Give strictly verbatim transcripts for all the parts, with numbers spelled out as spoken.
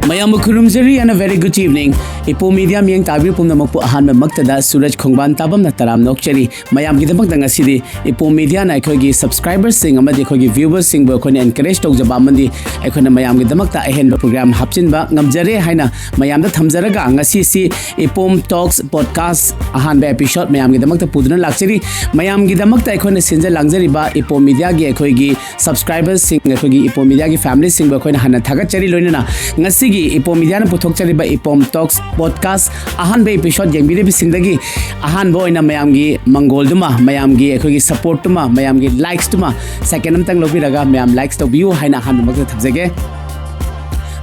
ꯃꯌꯥꯝꯕꯨ ꯈꯨꯔꯨꯝꯖꯔꯤ and a very good evening. ꯏꯄꯣꯝ ꯃꯤꯗꯤꯌꯥ ꯃꯤꯠꯌꯦꯡ ꯇꯥꯕꯤꯔꯤꯕ ꯄꯨꯝꯅꯃꯛꯄꯨ ꯑꯍꯥꯟꯕꯃꯛꯇꯗ ꯁꯨꯔꯖ ꯈꯣꯡꯕꯥꯟ ꯇꯥꯕꯝꯅ ꯇꯔꯥꯝꯅ ꯑꯣꯛꯆꯔꯤ꯫ ꯃꯌꯥꯝꯒꯤꯗꯃꯛꯇ ꯉꯁꯤꯗꯤ ꯏꯄꯣꯝ ꯃꯤꯗꯤꯌꯥꯅ ꯑꯩꯈꯣꯏꯒꯤ ꯁꯕꯁꯀ꯭ꯔꯥꯏꯕꯔꯁꯤꯡ ꯑꯃꯗꯤ ꯑꯩꯈꯣꯏꯒꯤ ꯚ꯭ꯌꯨꯋꯔꯁꯤꯡꯕꯨ ꯑꯩꯈꯣꯏꯅ ꯑꯦꯟꯀꯔꯦꯖ ꯇꯧꯖꯕ ꯑꯃꯗꯤ ꯑꯩꯈꯣꯏꯅ ꯃꯌꯥꯝꯒꯤꯗꯃꯛꯇ ꯑꯍꯦꯟꯕ ꯄ꯭ꯔꯣꯒ꯭ꯔꯥꯝ ꯍꯥꯞꯆꯤꯟꯕ ꯉꯝꯖꯔꯦ ꯍꯥꯏꯅ ꯃꯌꯥꯝꯗ ꯊꯝꯖꯔꯒ, ꯉꯁꯤꯁꯤ ꯏꯄꯣꯝ ꯇꯣꯛꯁ ꯄꯣꯗꯀꯥꯁ ꯑꯍꯥꯟꯕ ꯑꯦꯄꯤꯁꯣꯗ ꯃꯌꯥꯝꯒꯤꯗꯃꯛꯇ ꯄꯨꯗꯨꯅ ꯂꯥꯛꯆꯔꯤ꯫ ꯃꯌꯥꯝꯒꯤꯗꯃꯛꯇ ꯑꯩꯈꯣꯏꯅ ꯁꯤꯟꯖ ꯂꯥꯡꯖꯔꯤꯕ ꯏꯄꯣꯝ ꯃꯤꯗꯤꯌꯥꯒꯤ ꯑꯩꯈꯣꯏꯒꯤ ꯁꯕꯁꯀ꯭ꯔꯥꯏꯕꯔꯁꯤꯡ, ꯑꯩꯈꯣꯏꯒꯤ ꯏꯄꯣꯝ ꯃꯤꯗꯤꯌꯥꯒꯤ ꯐꯦꯃꯤꯂꯤꯁꯤꯡꯕꯨ ꯑꯩꯈꯣꯏꯅ ꯍꯟꯅ ꯊꯥꯒꯠꯆꯔꯤ꯫ ꯂꯣꯏꯅꯅ ꯉꯁꯤꯒꯤ ꯏꯄꯣꯝ ꯃꯤꯗꯤꯌꯥꯅ ꯄꯨꯊꯣꯛꯆꯔꯤꯕ ꯏꯄꯣꯝ ꯇꯣꯛꯁ ꯄꯣꯗꯀꯥꯁ ꯑꯍꯥꯟꯕ ꯑꯦꯄꯤꯁꯣꯗ ꯌꯦꯡꯕꯤꯔꯤꯕꯁꯤꯡꯗꯒꯤ ꯑꯍꯥꯟꯕ ꯑꯣꯏꯅ ꯃꯌꯥꯝꯒꯤ ꯃꯪꯒꯣꯜꯗꯨꯃ, ꯃꯌꯥꯝꯒꯤ ꯑꯩꯈꯣꯏꯒꯤ ꯁꯄꯣꯔꯠꯇꯨꯃ, ꯃꯌꯥꯝꯒꯤ ꯂꯥꯏꯛꯁꯇꯨꯃ ꯁꯦꯀꯦꯟ ꯑꯃꯇꯪ ꯂꯧꯕꯤꯔꯒ ꯃꯌꯥꯝ ꯂꯥꯏꯛꯁ ꯇꯧꯕꯤꯌꯨ ꯍꯥꯏꯅ ꯑꯍꯥꯟꯕꯃꯛꯇ ꯊꯝꯖꯒꯦ꯫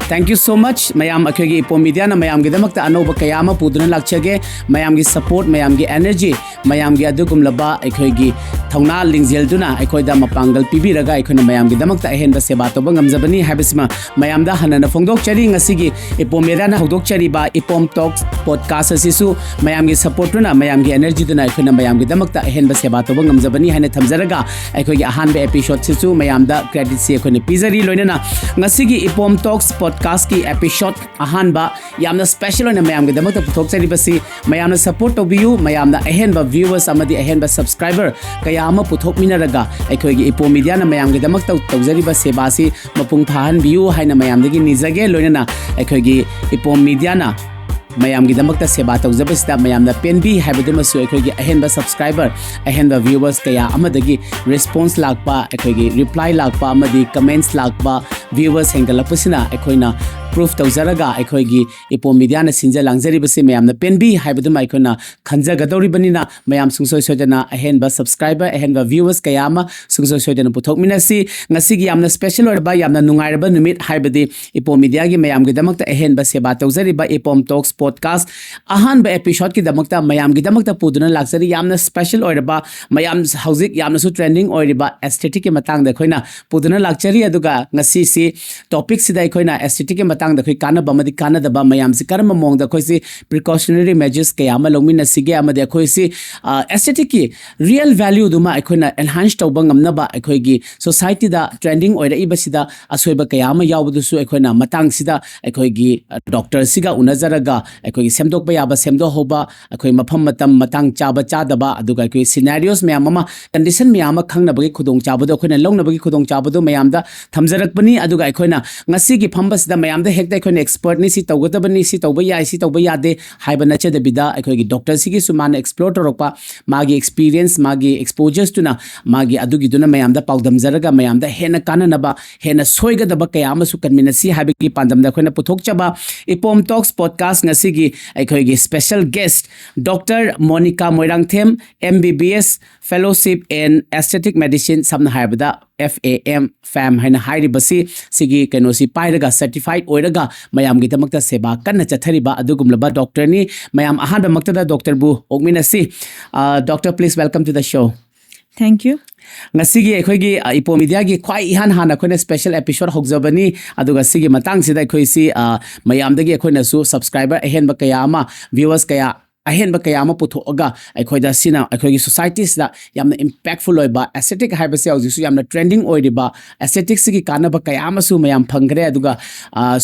Thank you so much꯫ ꯃꯌꯥꯝ, ꯑꯩꯈꯣꯏꯒꯤ ꯏꯄꯣꯝ ꯃꯤꯗꯤꯌꯥꯅ ꯃꯌꯥꯝꯒꯤꯗꯃꯛꯇ ꯑꯅꯧꯕ ꯀꯌꯥ ꯑꯃ ꯄꯨꯗꯨꯅ ꯂꯥꯛꯆꯒꯦ꯫ ꯃꯌꯥꯝꯒꯤ ꯁꯄꯣꯔꯠ, ꯃꯌꯥꯝꯒꯤ ꯑꯦꯅꯔꯖꯤ, ꯃꯌꯥꯝꯒꯤ ꯑꯗꯨꯒꯨꯝꯂꯕ ꯑꯩꯈꯣꯏꯒꯤ ꯊꯧꯅꯥ ꯂꯤꯡꯖꯦꯜꯗꯨꯅ ꯑꯩꯈꯣꯏꯗ ꯃꯄꯥꯡꯒꯜ ꯄꯤꯕꯤꯔꯒ ꯑꯩꯈꯣꯏꯅ ꯃꯌꯥꯝꯒꯤꯗꯃꯛꯇ ꯑꯍꯦꯟꯕ ꯁꯦꯕꯥ ꯇꯧꯕ ꯉꯝꯖꯕꯅꯤ ꯍꯥꯏꯕꯁꯤꯃ ꯃꯌꯥꯝꯗ ꯍꯟꯅꯅ ꯐꯣꯡꯗꯣꯛꯆꯔꯤ꯫ ꯉꯁꯤꯒꯤ ꯏꯄꯣꯝ ꯃꯤꯗꯤꯌꯥꯅ ꯍꯧꯗꯣꯛꯆꯔꯤꯕ ꯏꯄꯣꯝ ꯇꯣꯛꯁ ꯄꯣꯗꯀꯥꯁ ꯑꯁꯤꯁꯨ ꯃꯌꯥꯝꯒꯤ ꯁꯄꯣꯔꯠꯇꯨꯅ, ꯃꯌꯥꯝꯒꯤ ꯑꯦꯅꯔꯖꯤꯗꯨꯅ ꯑꯩꯈꯣꯏꯅ ꯃꯌꯥꯝꯒꯤꯗꯃꯛꯇ ꯑꯍꯦꯟꯕ ꯁꯦꯕꯥ ꯇꯧꯕ ꯉꯝꯖꯕꯅꯤ ꯍꯥꯏꯅ ꯊꯝꯖꯔꯒ, ꯑꯩꯈꯣꯏꯒꯤ ꯑꯍꯥꯟꯕ ꯑꯦꯄꯤꯁꯣꯗꯁꯤꯁꯨ ꯃꯌꯥꯝꯗ ꯀ꯭ꯔꯦꯗꯤꯠꯁꯤ ꯑꯩꯈꯣꯏꯅ ꯄꯤꯖꯔꯤ꯫ ꯂꯣꯏꯅꯅ ꯉꯁꯤꯒꯤ ꯏꯄꯣꯝ ꯇꯣꯛꯁ ꯄꯣꯗꯀꯥꯁꯀꯤ ꯑꯦꯄꯤꯁꯣꯗ ꯑꯍꯥꯟꯕ ꯌꯥꯝꯅ ꯁ꯭ꯄꯦꯁꯦꯜ ꯑꯣꯏꯅ ꯃꯌꯥꯝꯒꯤꯗꯃꯛꯇ ꯄꯨꯊꯣꯛꯆꯔꯤꯕꯁꯤ ꯃꯌꯥꯝꯅ ꯁꯄꯣꯔꯠ ꯇꯧꯕꯤꯌꯨ, ꯃꯌꯥꯝꯅ ꯑꯍꯦꯟꯕ ꯚ꯭ꯌꯨꯋꯔꯁ ꯑꯃꯗꯤ ꯑꯍꯦꯟꯕ ꯁꯕꯁꯀ꯭ꯔꯥꯏꯕꯔ ꯀꯌꯥ ꯑꯃ ꯄꯨꯊꯣꯛꯃꯤꯟꯅꯔꯒ ꯑꯩꯈꯣꯏꯒꯤ ꯏꯄꯣꯝ ꯃꯤꯗꯤꯌꯥꯅ ꯃꯌꯥꯝꯒꯤꯗꯃꯛꯇ ꯇꯧꯖꯔꯤꯕ ꯁꯦꯕꯥꯁꯤ ꯃꯄꯨꯡ ꯐꯥꯍꯟꯕꯤꯌꯨ ꯍꯥꯏꯅ ꯃꯌꯥꯝꯗꯒꯤ ꯅꯤꯖꯒꯦ꯫ ꯂꯣꯏꯅꯅ ꯑꯩꯈꯣꯏꯒꯤ ꯏꯄꯣꯝ ꯃꯤꯗꯤꯌꯥꯅ ꯃꯌꯥꯝꯒꯤꯗꯃꯛꯇ ꯁꯦꯕꯥ ꯇꯧꯖꯕꯁꯤꯗ ꯃꯌꯥꯝꯅ ꯄꯦꯟꯕꯤ ꯍꯥꯏꯕꯗꯨꯃꯁꯨ ꯑꯩꯈꯣꯏꯒꯤ ꯑꯍꯦꯟꯕ ꯁꯕꯁꯀ꯭ꯔꯥꯏꯕꯔ, ꯑꯍꯦꯟꯕ ꯚ꯭ꯌꯨꯋꯔꯁ ꯀꯌꯥ ꯑꯃꯗꯒꯤ ꯔꯦꯁꯄꯣꯟꯁ ꯂꯥꯛꯄ, ꯑꯩꯈꯣꯏꯒꯤ ꯔꯤꯄ꯭ꯂꯥꯏ ꯂꯥꯛꯄ ꯑꯃꯗꯤ ꯀꯃꯦꯟꯠꯁ ꯂꯥꯛꯄ, ꯚ꯭ꯌꯨꯋꯔꯁ ꯍꯦꯟꯒꯠꯂꯛꯄꯁꯤꯅ ꯑꯩꯈꯣꯏꯅ ꯄ꯭ꯔꯨꯐ ꯇꯧꯖꯔꯒ ꯑꯩꯈꯣꯏꯒꯤ ꯏꯄꯣꯝ ꯃꯤꯗꯤꯌꯥꯅ ꯁꯤꯟꯖ ꯂꯥꯡꯖꯔꯤꯕꯁꯤ ꯃꯌꯥꯝꯅ ꯄꯦꯟꯕꯤ ꯍꯥꯏꯕꯗꯨꯃ ꯑꯩꯈꯣꯏꯅ ꯈꯟꯖꯒꯗꯧꯔꯤꯕꯅꯤꯅ, ꯃꯌꯥꯝ ꯁꯨꯡꯁꯣꯏ ꯁꯣꯏꯗꯅ ꯑꯍꯦꯟꯕ ꯁꯕꯁꯀ꯭ꯔꯥꯏꯕꯔ, ꯑꯍꯦꯟꯕ ꯚ꯭ꯌꯨꯋꯔꯁ ꯀꯌꯥ ꯑꯃ ꯁꯨꯡꯁꯣꯏ ꯁꯣꯏꯗꯅ ꯄꯨꯊꯣꯛꯃꯤꯟꯅꯁꯤ꯫ ꯉꯁꯤꯒꯤ ꯌꯥꯝꯅ ꯁ꯭ꯄꯦꯁꯦꯜ ꯑꯣꯏꯔꯕ, ꯌꯥꯝꯅ ꯅꯨꯡꯉꯥꯏꯔꯕ ꯅꯨꯃꯤꯠ, ꯍꯥꯏꯕꯗꯤ ꯏꯄꯣꯝ ꯃꯤꯗꯤꯌꯥꯒꯤ ꯃꯌꯥꯝꯒꯤꯗꯃꯛꯇ ꯑꯍꯦꯟꯕ ꯁꯦꯕꯥ ꯇꯧꯖꯔꯤꯕ ꯏꯄꯣꯝ ꯇꯣꯛꯁ ꯄꯣꯗꯀꯥꯁ ꯑꯍꯥꯟꯕ ꯑꯦꯄꯤꯁꯣꯗꯀꯤꯗꯃꯛꯇ ꯃꯌꯥꯝꯒꯤꯗꯃꯛꯇ ꯄꯨꯗꯨꯅ ꯂꯥꯛꯆꯔꯤ꯫ ꯌꯥꯝꯅ ꯁ꯭ꯄꯦꯁꯦꯜ ꯑꯣꯏꯔꯕ, ꯃꯌꯥꯝ ꯍꯧꯖꯤꯛ ꯌꯥꯝꯅꯁꯨ ꯇ꯭ꯔꯦꯟꯗꯤꯡ ꯑꯣꯏꯔꯤꯕ ꯑꯦꯁꯊꯦꯇꯤꯛꯀꯤ ꯃꯇꯥꯡꯗ ꯑꯩꯈꯣꯏꯅ ꯄꯨꯗꯨꯅ ꯂꯥꯛꯆꯔꯤ꯫ ꯑꯗꯨꯒ ꯉꯁꯤꯁꯤ ꯇꯣꯄꯤꯛꯁꯤꯗ ꯑꯩꯈꯣꯏꯅ ꯑꯦꯁꯊꯦꯇꯤꯛꯀꯤ ꯃꯇꯥꯡꯗ ꯑꯩꯈꯣꯏ ꯀꯥꯟꯅꯕ ꯑꯃꯗꯤ ꯀꯥꯟꯅꯗꯕ, ꯃꯌꯥꯝꯁꯤ ꯀꯔꯝꯕ ꯃꯑꯣꯡꯗ ꯑꯩꯈꯣꯏꯁꯤ ꯄ꯭ꯔꯤꯀꯣꯁꯅꯔꯤ ꯃꯦꯖꯔꯁ ꯀꯌꯥ ꯑꯃ ꯂꯧꯃꯤꯟꯅꯁꯤꯒꯦ, ꯑꯃꯗꯤ ꯑꯩꯈꯣꯏꯁꯤ ꯑꯦꯁꯊꯦꯇꯤꯛꯀꯤ ꯔꯤꯌꯦꯜ ꯚꯦꯂ꯭ꯌꯨꯗꯨꯃ ꯑꯩꯈꯣꯏꯅ ꯑꯦꯟꯍꯥꯟꯁ ꯇꯧꯕ ꯉꯝꯅꯕ, ꯑꯩꯈꯣꯏꯒꯤ ꯁꯣꯁꯥꯏꯇꯤꯗ ꯇ꯭ꯔꯦꯟꯗꯤꯡ ꯑꯣꯏꯔꯛꯏꯕꯁꯤꯗ ꯑꯁꯣꯏꯕ ꯀꯌꯥ ꯑꯃ ꯌꯥꯎꯕꯗꯨꯁꯨ ꯑꯩꯈꯣꯏꯅ ꯃꯇꯥꯡꯁꯤꯗ ꯑꯩꯈꯣꯏꯒꯤ ꯗꯣꯛꯇꯔꯁꯤꯒ ꯎꯅꯖꯔꯒ ꯑꯩꯈꯣꯏꯒꯤ ꯁꯦꯝꯗꯣꯛꯄ ꯌꯥꯕ ꯁꯦꯝꯗꯣꯛꯍꯧꯕ, ꯑꯩꯈꯣꯏ ꯃꯐꯝ ꯃꯇꯝ ꯃꯇꯥꯡ ꯆꯥꯕ ꯆꯥꯗꯕ, ꯑꯗꯨꯒ ꯑꯩꯈꯣꯏ ꯁꯤꯅꯥꯔꯤꯑꯣꯁ ꯃꯌꯥꯝ ꯑꯃ, ꯀꯟꯗꯤꯁꯟ ꯃꯌꯥꯝ ꯑꯃ ꯈꯪꯅꯕꯒꯤ ꯈꯨꯗꯣꯡꯆꯥꯕꯗꯣ, ꯑꯩꯈꯣꯏꯅ ꯂꯧꯅꯕꯒꯤ ꯈꯨꯗꯣꯡꯆꯥꯕꯗꯣ ꯃꯌꯥꯝꯗ ꯊꯝꯖꯔꯛꯄꯅꯤ꯫ ꯑꯗꯨꯒ ꯑꯩꯈꯣꯏꯅ ꯉꯁꯤꯒꯤ ꯐꯝꯕꯁꯤꯗ ꯃꯌꯥꯝꯗ ꯍꯦꯛꯇ ꯑꯩꯈꯣꯏꯅ ꯑꯦꯛꯁꯄꯔꯠꯅꯤ, ꯁꯤ ꯇꯧꯒꯗꯕꯅꯤ, ꯁꯤ ꯇꯧꯕ ꯌꯥꯏ, ꯁꯤ ꯇꯧꯕ ꯌꯥꯗꯦ ꯍꯥꯏꯕ ꯅꯠꯆꯗꯕꯤꯗ, ꯑꯩꯈꯣꯏꯒꯤ ꯗꯣꯛꯇꯔꯁꯤꯒꯤꯁꯨ ꯃꯥꯅ ꯑꯦꯛꯁꯄ꯭ꯂꯣꯔ ꯇꯧꯔꯛꯄ, ꯃꯥꯒꯤ ꯑꯦꯛꯁꯄꯤꯔꯤꯌꯦꯟꯁ, ꯃꯥꯒꯤ ꯑꯦꯛꯁꯄꯣꯖꯔꯁꯇꯨꯅ, ꯃꯥꯒꯤ ꯑꯗꯨꯒꯤꯗꯨꯅ ꯃꯌꯥꯝꯗ ꯄꯥꯎꯗꯝꯖꯔꯒ ꯃꯌꯥꯝꯗ ꯍꯦꯟꯅ ꯀꯥꯟꯅꯅꯕ, ꯍꯦꯟꯅ ꯁꯣꯏꯒꯗꯕ ꯀꯌꯥ ꯑꯃꯁꯨ ꯀꯟꯃꯤꯟꯅꯁꯤ ꯍꯥꯏꯕꯒꯤ ꯄꯥꯟꯗꯝꯗ ꯑꯩꯈꯣꯏꯅ ꯄꯨꯊꯣꯛꯆꯕ ꯏꯄꯣꯝ ꯇꯣꯛꯁ ꯄꯣꯗꯀꯥꯁ ꯉꯁꯤꯒꯤ ꯑꯩꯈꯣꯏꯒꯤ special guest doctor Monica Moirangthem, M B B S, Fellowship in Aesthetic Medicine, ꯁꯝꯅ ꯍꯥꯏꯔꯕꯗ F A M, ꯐꯦꯝ ꯍꯥꯏꯅ ꯍꯥꯏꯔꯤꯕꯁꯤ, ꯁꯤꯒꯤ ꯀꯩꯅꯣꯁꯤ ꯄꯥꯏꯔꯒ, ꯁꯔꯇꯤꯐꯥꯏꯗ ꯑꯣꯏꯔꯒ ꯃꯌꯥꯝꯒꯤꯗꯃꯛꯇ ꯁꯦꯕꯥ ꯀꯟꯅ ꯆꯠꯊꯔꯤꯕ ꯑꯗꯨꯒꯨꯝꯂꯕ ꯗꯣꯛꯇꯔꯅꯤ꯫ ꯃꯌꯥꯝ ꯑꯍꯥꯟꯕꯃꯛꯇꯗ ꯗꯣꯛꯇꯔꯕꯨ ꯑꯣꯛꯃꯤꯟꯅꯁꯤ꯫ Doctor, please welcome to the show. Thank you. ꯉꯁꯤꯒꯤ ꯑꯩꯈꯣꯏꯒꯤ ꯏꯄꯣꯝ ꯃꯤꯗꯤꯌꯥꯒꯤ ꯈ꯭ꯋꯥꯏ ꯏꯍꯥꯟ ꯍꯥꯟꯅ ꯑꯩꯈꯣꯏꯅ ꯁ꯭ꯄꯦꯁꯦꯜ ꯑꯦꯄꯤꯁꯣꯗ ꯍꯧꯖꯕꯅꯤ꯫ ꯑꯗꯨꯒ ꯁꯤꯒꯤ ꯃꯇꯥꯡꯁꯤꯗ ꯑꯩꯈꯣꯏꯁꯤ ꯃꯌꯥꯝꯗꯒꯤ ꯑꯩꯈꯣꯏꯅꯁꯨ ꯁꯕꯁꯀ꯭ꯔꯥꯏꯕꯔ ꯑꯍꯦꯟꯕ ꯀꯌꯥ ꯑꯃ, ꯚ꯭ꯌꯨꯋꯔꯁ ꯀꯌꯥ ꯑꯍꯦꯟꯕ ꯀꯌꯥ ꯑꯃ ꯄꯨꯊꯣꯛꯑꯒ ꯑꯩꯈꯣꯏꯗ ꯁꯤꯅ ꯑꯩꯈꯣꯏꯒꯤ ꯁꯣꯁꯥꯏꯇꯤꯁꯤꯗ ꯌꯥꯝꯅ ꯏꯝꯄꯦꯛꯐꯨꯜ ꯑꯣꯏꯕ, ꯑꯦꯁꯊꯦꯇꯤꯛ ꯍꯥꯏꯕꯁꯤ ꯍꯧꯖꯤꯛꯁꯨ ꯌꯥꯝꯅ ꯇ꯭ꯔꯦꯟꯗꯤꯡ ꯑꯣꯏꯔꯤꯕ, ꯑꯦꯁꯊꯦꯇꯤꯛꯁꯤꯒꯤ ꯀꯥꯟꯅꯕ ꯀꯌꯥ ꯑꯃꯁꯨ ꯃꯌꯥꯝ ꯐꯪꯈ꯭ꯔꯦ꯫ ꯑꯗꯨꯒ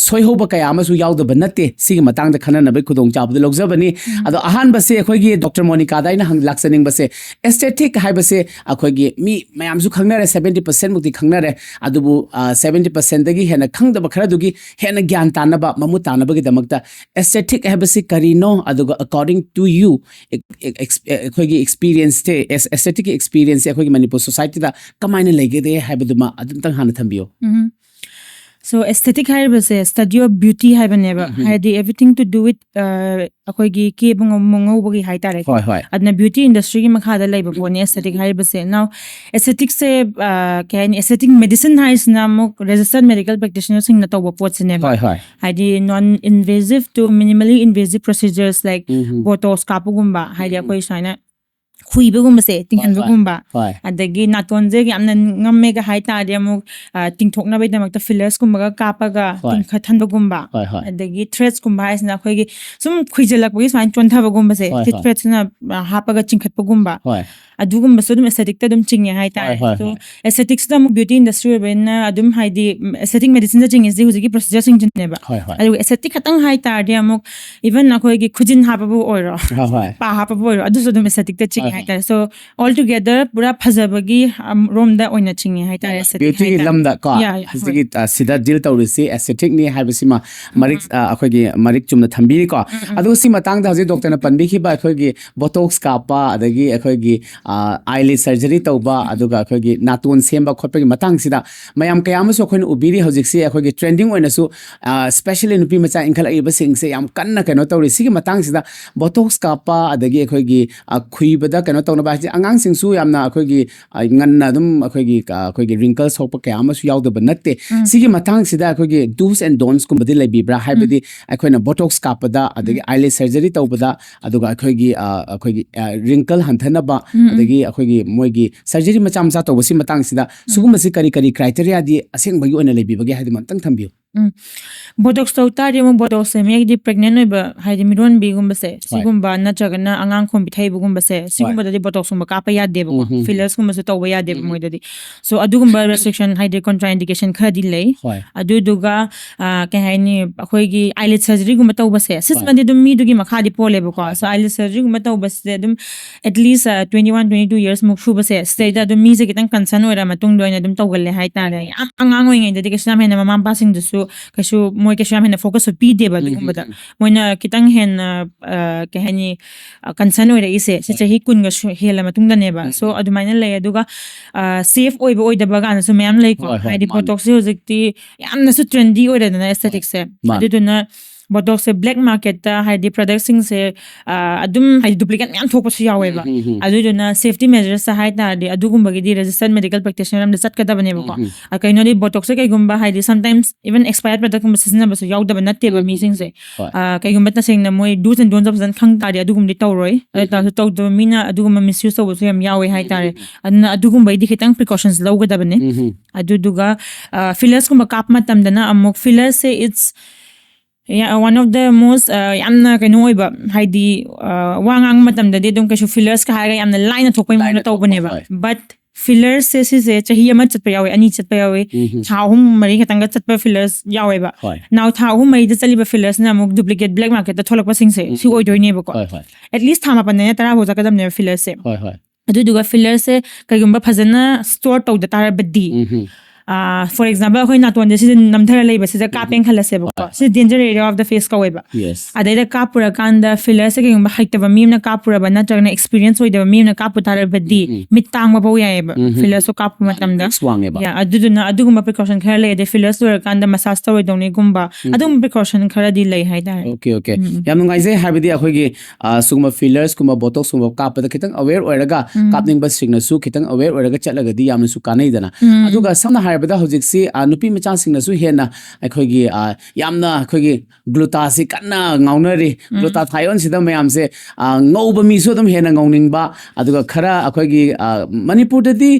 ꯁꯣꯏꯍꯧꯕ ꯀꯌꯥ ꯑꯃꯁꯨ ꯌꯥꯎꯗꯕ ꯅꯠꯇꯦ꯫ ꯁꯤꯒꯤ ꯃꯇꯥꯡꯗ ꯈꯟꯅꯅꯕꯒꯤ ꯈꯨꯗꯣꯡꯆꯥꯕꯗꯨ ꯂꯧꯖꯕꯅꯤ꯫ ꯑꯗꯣ ꯑꯍꯥꯟꯕꯁꯤ ꯑꯩꯈꯣꯏꯒꯤ ꯗꯣꯛꯇꯔ ꯃꯣꯅꯤꯀꯥꯗ ꯑꯩꯅ ꯍꯪ ꯂꯥꯛꯆꯅꯤꯡꯕꯁꯦ, ꯑꯦꯁꯊꯦꯇꯤꯛ ꯍꯥꯏꯕꯁꯦ ꯑꯩꯈꯣꯏꯒꯤ ꯃꯤ ꯃꯌꯥꯝꯁꯨ ꯈꯪꯅꯔꯦ, ꯁꯕꯦꯟꯇꯤ ꯄꯥꯔꯁꯦꯟ ꯃꯨꯛꯇꯤ ꯈꯪꯅꯔꯦ꯫ ꯑꯗꯨꯕꯨ ꯁꯕꯦꯟꯇꯤ ꯄꯥꯔꯁꯦꯟꯗꯒꯤ ꯍꯦꯟꯅ ꯈꯪꯗꯕ ꯈꯔꯗꯨꯒꯤ ꯍꯦꯟꯅ ꯒ꯭ꯌꯥꯟ ꯇꯥꯅꯕ, ꯃꯃꯨꯠ ꯇꯥꯅꯕꯒꯤꯗꯃꯛꯇ ꯑꯦꯁꯊꯦꯇꯤꯛ ꯍꯥꯏꯕꯁꯤ ꯀꯔꯤꯅꯣ? ꯑꯗꯨꯒ according to you, ꯑꯩꯈꯣꯏꯒꯤ ꯑꯦꯛꯁꯄꯤꯔꯤꯌꯦꯟꯁꯁꯦ, ꯑꯦꯁꯊꯦꯇꯤꯛꯀꯤ ꯑꯦꯛꯁꯄꯤꯔꯤꯌꯦꯟꯁꯁꯦ ꯑꯩꯈꯣꯏꯒꯤ ꯃꯅꯤꯄꯨꯔ ꯁꯣꯁꯥꯏꯇꯤꯗ ꯀꯃꯥꯏꯅ ꯂꯩꯒꯗꯦ ꯍꯥꯏꯕꯗꯨꯃ ꯑꯗꯨꯝꯇꯪ ꯍꯥꯟꯅ ꯊꯝꯕꯤꯌꯨ꯫ ꯎꯝ꯫ So aesthetic ꯍꯥꯏꯔꯤꯕꯁꯦ study of beauty ꯍꯥꯏꯕꯅꯦꯕ, ꯍꯥꯏꯗꯤ everything to do with ꯑꯩꯈꯣꯏꯒꯤ ꯀꯦꯕ ꯉꯧꯕꯒꯤ ꯍꯥꯏꯇꯥꯔꯦ꯫ ꯍꯣꯏ ꯍꯣꯏ ꯑꯗꯨꯅ beauty industry ꯒꯤ ꯃꯈꯥꯗ ꯂꯩꯕ ꯄꯣꯠꯅꯤ aesthetic ꯍꯥꯏꯔꯤꯕꯁꯦ꯫ Now aesthetic ꯁꯦ ꯀꯩ ꯍꯥꯏꯅꯤ, aesthetic medicine ꯍꯥꯏꯁꯤꯅ ꯑꯃꯨꯛ registered medical practitioner ꯁꯤꯡꯅ ꯇꯧꯕ ꯄꯣꯠꯁꯤꯅꯦꯕ꯫ ꯍꯣꯏ ꯍꯣꯏ ꯍꯥꯏꯗꯤ non invasive to minimally invasive procedures like Botox ꯀꯥꯞꯄꯒꯨꯝꯕ, ꯍꯥꯏꯗꯤ ꯑꯩꯈꯣꯏ ꯁꯨꯃꯥꯏꯅ ꯈꯨꯏꯕꯒꯨꯝꯕꯁꯦ ꯇꯤꯡꯍꯟꯕꯒꯨꯝꯕ, ꯍꯣꯏ ꯑꯗꯒꯤ ꯅꯥꯇꯣꯟꯁꯦ ꯌꯥꯝꯅ ꯉꯝꯃꯦꯒ ꯍꯥꯏ ꯇꯥꯔꯗꯤ ꯑꯃꯨꯛ ꯇꯤꯡꯊꯣꯛꯅꯕꯒꯤꯗꯃꯛꯇ fillers ꯀꯨꯝꯕꯒ ꯀꯥꯞꯄꯒ ꯍꯣꯏ꯫ ꯇꯤꯡꯈꯠꯍꯟꯕꯒꯨꯝꯕ, ꯍꯣꯏ ꯍꯣꯏ ꯑꯗꯒꯤ threads ꯀꯨꯝꯕ ꯍꯥꯏꯁꯤꯅ ꯑꯩꯈꯣꯏꯒꯤ ꯁꯨꯝ ꯈꯨꯏꯖꯜꯂꯛꯄꯒꯤ ꯁꯨꯃꯥꯏꯅ ꯆꯣꯟꯊꯕꯒꯨꯝꯕꯁꯦ, ꯍꯣꯏ, ꯁꯤ ꯍꯣꯏ꯫ threads ꯁꯤꯅ ꯍꯥꯞꯄꯒ ꯆꯤꯡꯈꯠꯄꯒꯨꯝꯕ, ꯍꯣꯏ ꯑꯗꯨꯒꯨꯝꯕꯁꯨ ꯑꯗꯨꯝ aesthetic ꯇ ꯑꯗꯨꯝ ꯆꯤꯡꯉꯦ ꯍꯥꯏꯇꯥꯔꯦ꯫ ꯍꯣꯏ, ꯍꯣꯏ, So ꯍꯣꯏ꯫ aesthetics ꯇ ꯑꯃꯨꯛ beauty industry ꯑꯣꯏꯕꯅꯤꯅ ꯑꯗꯨꯝ ꯍꯥꯏꯗꯤ aesthetic medicine ꯗ ꯆꯤꯡꯉꯤꯁꯦ ꯍꯧꯖꯤꯛꯀꯤ procedure ꯁꯤꯡꯁꯤꯅꯦꯕ꯫ ꯍꯣꯏ ꯍꯣꯏ ꯑꯗꯨꯒ aesthetic ꯈꯛꯇꯪ ꯍꯥꯏ ꯇꯥꯔꯗꯤ ꯑꯃꯨꯛ even ꯑꯩꯈꯣꯏꯒꯤ ꯈꯨꯖꯤꯟ ꯍꯥꯞꯄꯕꯨ ꯑꯣꯏꯔꯣ, ꯍꯣꯏ ꯍꯣꯏ ꯄꯥ ꯍꯥꯞꯄꯕꯨ ꯑꯣꯏꯔꯣ, ꯑꯗꯨꯁꯨ ꯑꯗꯨꯝ aesthetic ꯇ ꯆꯤꯡꯉꯦ ꯍꯣꯏ, ꯍꯣꯏ꯫ ꯍꯥꯏꯇꯥꯔꯦ꯫ So all together ꯄꯨꯔꯥ ꯐꯖꯕꯒꯤ ꯔꯣꯝꯗ ꯑꯣꯏꯅ ꯆꯤꯡꯉꯦ ꯍꯥꯏꯇꯥꯔꯦ aesthetic beauty ꯒꯤ ꯍꯥꯏꯇꯥꯔꯦ꯫ ꯂꯝꯗ ꯀꯣ Yeah, yeah, ꯍꯧꯖꯤꯛꯀꯤ ꯁꯤꯗ deal ꯇꯧꯔꯤꯁꯤ aesthetic ꯅꯤ ꯍꯥꯏꯕꯁꯤꯃ ꯃꯔꯤꯛ ꯑꯩꯈꯣꯏꯒꯤ ꯃꯔꯤꯛ ꯆꯨꯝꯅ ꯊꯝꯕꯤꯔꯤꯀꯣ꯫ ꯑꯗꯨꯒ ꯁꯤ ꯃꯇꯥꯡꯗ ꯍꯧꯖꯤꯛ doctor ꯅ ꯄꯟꯕꯤꯈꯤꯕ ꯑꯩꯈꯣꯏꯒꯤ Botox ꯀꯥꯞꯄ, ꯑꯗꯒꯤ ꯑꯩꯈꯣꯏꯒꯤ eyelid surgery ꯇꯧꯕ, ꯑꯗꯨꯒ ꯑꯩꯈꯣꯏꯒꯤ ꯅꯥꯇꯣꯟ ꯁꯦꯝꯕ ꯈꯣꯠꯄꯒꯤ ꯃꯇꯥꯡꯁꯤꯗ ꯃꯌꯥꯝ ꯀꯌꯥ ꯑꯃꯁꯨ ꯑꯩꯈꯣꯏꯅ ꯎꯕꯤꯔꯤ꯫ ꯍꯧꯖꯤꯛꯁꯤ ꯑꯩꯈꯣꯏꯒꯤ trending ꯑꯣꯏꯅꯁꯨ especially ꯅꯨꯄꯤ ꯃꯆꯥ ꯏꯟꯈꯠꯂꯛꯏꯕꯁꯤꯡꯁꯦ ꯌꯥꯝ ꯀꯟꯅ ꯀꯩꯅꯣ ꯇꯧꯔꯤ꯫ ꯁꯤꯒꯤ ꯃꯇꯥꯡꯁꯤꯗ Botox ꯀꯥꯞꯄ, ꯑꯗꯒꯤ ꯑꯩꯈꯣꯏꯒꯤ ꯈꯨꯏꯕꯗ ꯀꯩꯅꯣ ꯇꯧꯅꯕ ꯍꯥꯏꯁꯦ ꯑꯉꯥꯡꯁꯤꯡꯁꯨ ꯌꯥꯝꯅ ꯑꯩꯈꯣꯏꯒꯤ ꯉꯟꯅ ꯑꯗꯨꯝ ꯑꯩꯈꯣꯏꯒꯤ ꯑꯩꯈꯣꯏꯒꯤ wrinkles ꯊꯣꯛꯄ ꯀꯌꯥ ꯑꯃꯁꯨ ꯌꯥꯎꯗꯕ ꯅꯠꯇꯦ꯫ ꯁꯤꯒꯤ ꯃꯇꯥꯡꯁꯤꯗ ꯑꯩꯈꯣꯏꯒꯤ do's and don'ts ꯀꯨꯝꯕꯗꯤ ꯂꯩꯕꯤꯕ꯭ꯔꯥ? ꯍꯥꯏꯕꯗꯤ ꯑꯩꯈꯣꯏꯅ Botox ꯀꯥꯞꯄꯗ, ꯑꯗꯒꯤ eyelid surgery ꯇꯧꯕꯗ, ꯑꯗꯨꯒ ꯑꯩꯈꯣꯏꯒꯤ ꯑꯩꯈꯣꯏꯒꯤ wrinkle ꯍꯟꯊꯅꯕ, ꯑꯗꯒꯤ ꯑꯩꯈꯣꯏꯒꯤ ꯃꯣꯏꯒꯤ surgery ꯃꯆꯥ ꯃꯆꯥ ꯇꯧꯕꯁꯤ ꯃꯇꯥꯡꯁꯤꯗ ꯁꯤꯒꯨꯝꯕꯁꯤ ꯀꯔꯤ ꯀꯔꯤ criteria ꯗꯤ ꯑꯁꯦꯡꯕꯒꯤ ꯑꯣꯏꯅ ꯂꯩꯕꯤꯕꯒꯦ ꯍꯥꯏꯗꯨꯃ ꯑꯝꯇꯪ ꯊꯝꯕꯤꯌꯨ꯫ Botox ꯇꯧ ꯇꯥꯔꯗꯤ ꯑꯃꯨꯛ Botox ꯁꯦ ꯃꯤꯒꯤꯗꯤ pregnant ꯑꯣꯏꯕ, ꯍꯥꯏꯗꯤ ꯃꯤꯔꯣꯟꯕꯤꯒꯨꯝꯕꯁꯦ, ꯁꯤꯒꯨꯝꯕ ꯅꯠꯇ꯭ꯔꯒꯅ ꯑꯉꯥꯡ ꯈꯣꯝ ꯄꯤꯊꯛꯏꯕꯒꯨꯝꯕꯁꯦ, ꯁꯤꯒꯨꯝꯕꯗꯗꯤ Botox ꯀꯨꯝꯕ ꯀꯥꯞꯄ ꯌꯥꯗꯦꯕꯀꯣ꯫ Fillers ꯀꯨꯝꯕꯁꯨ ꯇꯧꯕ ꯌꯥꯗꯦꯕ ꯃꯣꯏꯗꯗꯤ꯫ So ꯑꯗꯨꯒꯨꯝꯕ restriction ꯍꯥꯏꯗꯤ contraindication ꯈꯔꯗꯤ ꯂꯩ꯫ ꯍꯣꯏ꯫ ꯑꯗꯨꯗꯨꯒ ꯀꯩ ꯍꯥꯏꯅꯤ, ꯑꯩꯈꯣꯏꯒꯤ eyelid surgery ꯒꯨꯝꯕ ꯇꯧꯕꯁꯦ, ꯁꯤꯁꯤꯃꯗꯤ ꯑꯗꯨꯝ ꯃꯤꯗꯨꯒꯤ ꯃꯈꯥꯗꯤ ꯄꯣꯜꯂꯦꯕꯀꯣ꯫ So eyelid surgery ꯒꯨꯝꯕ ꯇꯧꯕꯁꯦ ꯑꯗꯨꯝ at least twenty one twenty two years ꯃꯨꯛ ꯁꯨꯕꯁꯦ, ꯁꯤꯗꯩꯗ ꯑꯗꯨꯝ ꯃꯤꯁꯦ ꯈꯤꯇꯪ concern ꯑꯣꯏꯔ ꯃꯇꯨꯡꯗ ꯑꯣꯏꯅ ꯑꯗꯨꯝ ꯇꯧꯒꯜꯂꯦ ꯍꯥꯏꯇꯥꯔꯦ꯫ ꯌꯥꯝ ꯑꯉꯥꯡ ꯑꯣꯏꯔꯤꯉꯩꯗꯗꯤ ꯀꯩꯁꯨ ꯌꯥꯝ ꯍꯦꯟꯅ ꯃꯃꯥ ꯃꯄꯥꯁꯤꯡꯗꯨꯁꯨ ꯀꯩꯁꯨ ꯃꯣꯏ ꯀꯩꯁꯨ ꯌꯥꯝ ꯍꯦꯟꯅ ꯐꯣꯀꯁꯁꯨ ꯄꯤꯗꯦꯕ ꯑꯗꯨꯒꯨꯝꯕꯗ꯫ ꯃꯣꯏꯅ ꯈꯤꯇꯪ ꯍꯦꯟꯅ ꯑ, ꯀꯩ ꯍꯥꯏꯅꯤ, ꯀꯟꯁꯔꯟ ꯑꯣꯏꯔꯛꯏꯁꯦ ꯁꯤ ꯆꯍꯤ ꯀꯨꯟꯒ ꯁꯨ- ꯍꯦꯜꯂ ꯃꯇꯨꯡꯗꯅꯦꯕ꯫ ꯁꯣ ꯑꯗꯨꯃꯥꯏꯅ ꯂꯩ꯫ ꯑꯗꯨꯒ ꯁꯦꯐ ꯑꯣꯏꯕ ꯑꯣꯏꯗꯕ ꯀꯥꯟꯗꯁꯨ ꯃꯌꯥꯝ ꯂꯩꯀꯣ꯫ ꯍꯣꯏ, ꯍꯣꯏ, ꯍꯥꯏꯗꯤ ꯃꯥꯅꯦ꯫ ꯕꯣꯇꯣꯛꯁꯦ ꯍꯧꯖꯤꯛꯇꯤ ꯌꯥꯝꯅꯁꯨ ꯇ꯭ꯔꯦꯟꯗꯤ ꯑꯣꯏꯔꯦꯗꯅ ꯑꯦꯁꯊꯦꯇꯤꯛꯁꯦ꯫ ꯃꯥꯅꯦ꯫ ꯑꯗꯨꯗꯨꯅ ꯕꯣꯇꯣꯛꯁꯦ ꯕ꯭ꯂꯦꯛ ꯃꯥꯔꯀꯦꯠꯇ ꯍꯥꯏꯗꯤ ꯄ꯭ꯔꯗꯛꯁꯤꯡꯁꯦ ꯑꯗꯨꯝ ꯍꯥꯏꯗꯤ ꯗꯨꯄ꯭ꯂꯤꯀꯦꯠ ꯃꯌꯥꯝ ꯊꯣꯛꯄꯁꯨ ꯌꯥꯎꯋꯦꯕ꯫ ꯑꯗꯨꯗꯨꯅ ꯁꯦꯐꯇꯤ ꯃꯦꯖꯔꯁ ꯍꯥꯏ ꯇꯥꯔꯗꯤ ꯑꯗꯨꯒꯨꯝꯕꯒꯤꯗꯤ ꯔꯦꯖꯤꯁꯇꯔ ꯃꯦꯗꯤꯀꯦꯜ ꯄ꯭ꯔꯦꯛꯇꯤꯁꯅꯔ ꯑꯃꯗ ꯆꯠꯀꯗꯕꯅꯦꯕꯀꯣ꯫ ꯑ, ꯀꯩꯅꯣꯗꯤ ꯕꯣꯇꯣꯛꯁꯦ ꯀꯩꯒꯨꯝꯕ ꯍꯥꯏꯗꯤ sometimes even expired product ꯀꯨꯝꯕ ꯁꯤꯖꯤꯟꯅꯕꯁꯨ ꯌꯥꯎꯗꯕ ꯅꯠꯇꯦꯕ ꯃꯤꯁꯤꯡꯁꯦ꯫ ꯍꯣꯏ꯫ ꯑ, ꯀꯩꯒꯨꯝꯕ ꯇꯁꯦꯡꯅ ꯃꯣꯏ do's and don'ts ꯐꯖꯅ ꯈꯪ ꯇꯥꯔꯗꯤ ꯑꯗꯨꯒꯨꯝꯕꯗꯤ ꯇꯧꯔꯣꯏ꯫ ꯑꯗꯨ ꯇꯥꯔꯁꯨ ꯇꯧꯗꯕ ꯃꯤꯅ ꯑꯗꯨꯒꯨꯝꯕ ꯃꯤꯁꯌꯨꯁ ꯇꯧꯕꯁꯨ ꯌꯥꯝ ꯌꯥꯎꯋꯦ ꯍꯥꯏꯇꯥꯔꯦ꯫ ꯑꯗꯨꯅ ꯑꯗꯨꯒꯨꯝꯕꯩꯗꯤ ꯈꯤꯇꯪ ꯄ꯭ꯔꯤꯀꯣꯁꯟꯁ ꯂꯧꯒꯗꯕꯅꯦ꯫ ꯑꯗꯨꯗꯨꯒ ꯐꯤꯂꯔꯁꯀꯨꯝꯕ ꯀꯥꯞꯄ ꯃꯇꯝꯗꯅ ꯑꯃꯨꯛ ꯐꯤꯂꯔꯁꯦ it's one of the most ꯌꯥꯝꯅ ꯀꯩꯅꯣ ꯑꯣꯏꯕ ꯍꯥꯏꯗꯤ ꯑ, ꯋꯥ ꯉꯥꯡꯕ ꯃꯇꯝꯗꯗꯤ ꯑꯗꯨꯝ ꯀꯩꯁꯨ ꯐꯤꯂꯔꯁꯀ ꯍꯥꯏꯔꯒ ꯌꯥꯝꯅ ꯂꯥꯏꯅ ꯊꯣꯛꯄꯩ ꯃꯑꯣꯡꯗ ꯂꯥꯏꯅ ꯊꯣꯛꯄ, ꯇꯧꯕꯅꯦꯕ꯫ ꯍꯣꯏ꯫ But ꯐꯤꯂꯔꯁꯦ ꯁꯤꯁꯦ ꯆꯍꯤ ꯑꯃ ꯆꯠꯄ ꯌꯥꯎꯋꯦ, ꯑꯅꯤ ꯆꯠꯄ ꯌꯥꯎꯋꯦ, ꯊꯥ ꯑꯍꯨꯝ ꯃꯔꯤ ꯈꯛꯇꯪꯒ ꯆꯠꯄ ꯐꯤꯂꯔꯁ ꯌꯥꯎꯋꯦꯕ꯫ ꯍꯣꯏ꯫ Now ꯊꯥ ꯑꯍꯨꯝ ꯃꯔꯤꯗ ꯆꯠꯂꯤꯕ ꯐꯤꯂꯔꯁꯤꯅ ꯑꯃꯨꯛ ꯗꯨꯄ꯭ꯂꯤꯀꯦꯠ ꯕ꯭ꯂꯦꯛ ꯃꯥꯔꯀꯦꯠꯇ ꯊꯣꯛꯂꯛꯄꯁꯤꯡꯁꯦ ꯁꯤ ꯑꯣꯏꯗꯣꯏꯅꯦꯕꯀꯣ꯫ ꯍꯣꯏ, ꯍꯣꯏ꯫ At least ꯊꯥ ꯃꯥꯄꯟꯗꯩꯅ ꯇꯔꯥ ꯐꯥꯎ ꯆꯠꯀꯗꯕꯅꯦꯕ ꯐꯤꯂꯔꯁꯦ꯫ ꯍꯣꯏ, ꯍꯣꯏ꯫ ꯑꯗꯨꯗꯨꯒ ꯐꯤꯂꯔꯁꯦ ꯀꯩꯒꯨꯝꯕ ꯐꯖꯅ ꯁ꯭ꯇꯣꯔ ꯇꯧꯗ ꯇꯥꯔꯕꯗꯤ, for example ꯑꯩꯈꯣꯏ ꯅꯥꯇꯣꯟꯁꯦ ꯁꯤꯗ ꯅꯝꯊꯔ ꯂꯩꯕꯁꯤꯗ ꯀꯥꯞꯄꯦꯅ ꯈꯜꯂꯁꯦꯕꯀꯣ꯫ ꯁꯤ danger area of the face ꯀꯧꯋꯦꯕ꯫ Yes. ꯑꯗꯩꯗ ꯀꯥꯞꯄꯨꯔꯀꯥꯟꯗ ꯐꯤꯂꯔꯁꯦ ꯀꯩꯒꯨꯝꯕ ꯍꯩꯇꯕ ꯃꯤ ꯑꯃꯅ ꯀꯥꯞꯄꯨꯔꯕ ꯅꯠꯇ꯭ꯔꯒꯅ ꯑꯦꯛꯁꯄꯤꯔꯤꯌꯦꯟꯁ ꯑꯣꯏꯗꯕ ꯃꯤ ꯑꯃꯅ ꯀꯥꯞꯄꯨ ꯇꯥꯔꯕꯗꯤ ꯃꯤꯠ ꯇꯥꯡꯕ ꯐꯥꯎ ꯌꯥꯏꯑꯕ ꯐꯤꯂꯔꯁꯇꯣ ꯀꯥꯞꯄ ꯃꯇꯝꯗ꯫ Risk ꯋꯥꯡꯉꯦꯕ꯫ Yeah, ꯑꯗꯨꯗꯨꯅ ꯑꯗꯨꯒꯨꯝꯕ ꯄ꯭ꯔꯤꯀꯣꯁꯟ ꯈꯔ ꯂꯩ꯫ ꯑꯗꯩ ꯐꯤꯂꯔꯁ ꯂꯣꯏꯔꯀꯥꯟꯗ ꯃꯁꯥꯖ ꯇꯧꯔꯣꯏꯗꯧꯅꯤꯒꯨꯝꯕ ꯑꯗꯨꯝꯕ ꯄ꯭ꯔꯤꯀꯣꯁꯟ ꯈꯔꯗꯤ ꯂꯩ ꯍꯥꯏꯇꯥꯔꯦ꯫ Okay, okay. ꯌꯥꯝ ꯅꯨꯡꯉꯥꯏꯖꯩ꯫ ꯍꯥꯏꯕꯗꯤ ꯑꯩꯈꯣꯏꯒꯤ ꯑ, ꯁꯤꯒꯨꯝꯕ ꯐꯤꯂꯔꯁꯀꯨꯝꯕ ꯕꯣꯇꯣꯛꯁꯀꯨꯝꯕ ꯀꯥꯞꯄꯗ ꯈꯤꯇꯪ ꯑꯋꯦꯔ ꯑꯣꯏꯔꯒ ꯀꯥꯞꯅꯤꯡꯕꯁꯤꯡꯅꯁꯨ ꯈꯤꯇꯪ ꯑꯋꯦꯔ ꯑꯣꯏꯔꯒ ꯆꯠꯂꯒꯗꯤ ꯌꯥꯝꯅꯁꯨ ꯀꯥꯟꯅꯩꯗꯅ꯫ ꯑꯗꯨꯒ ꯁꯝꯅ ꯍꯥꯏꯔꯕꯗ ꯍꯧꯖꯤꯛꯁꯤ ꯑ, ꯅꯨꯄꯤ ꯃꯆꯥꯁꯤꯡꯅꯁꯨ ꯍꯦꯟꯅ ꯑꯩꯈꯣꯏꯒꯤ ꯑ, ꯌꯥꯝꯅ ꯑꯩꯈꯣꯏꯒꯤ ꯒ꯭ꯂꯨꯇꯥꯁꯤ ꯀꯟꯅ ꯉꯥꯎꯅꯔꯤ꯫ ꯒ꯭ꯂꯨꯇꯥꯊꯥꯏꯑꯣꯟꯁꯤꯗ ꯃꯌꯥꯝꯁꯦ ꯑ, ꯉꯧꯕ ꯃꯤꯁꯨ ꯑꯗꯨꯝ ꯍꯦꯟꯅ ꯉꯧꯅꯤꯡꯕ꯫ ꯑꯗꯨꯒ ꯈꯔ ꯑꯩꯈꯣꯏꯒꯤ ꯑ, ꯃꯅꯤꯄꯨꯔꯗꯗꯤ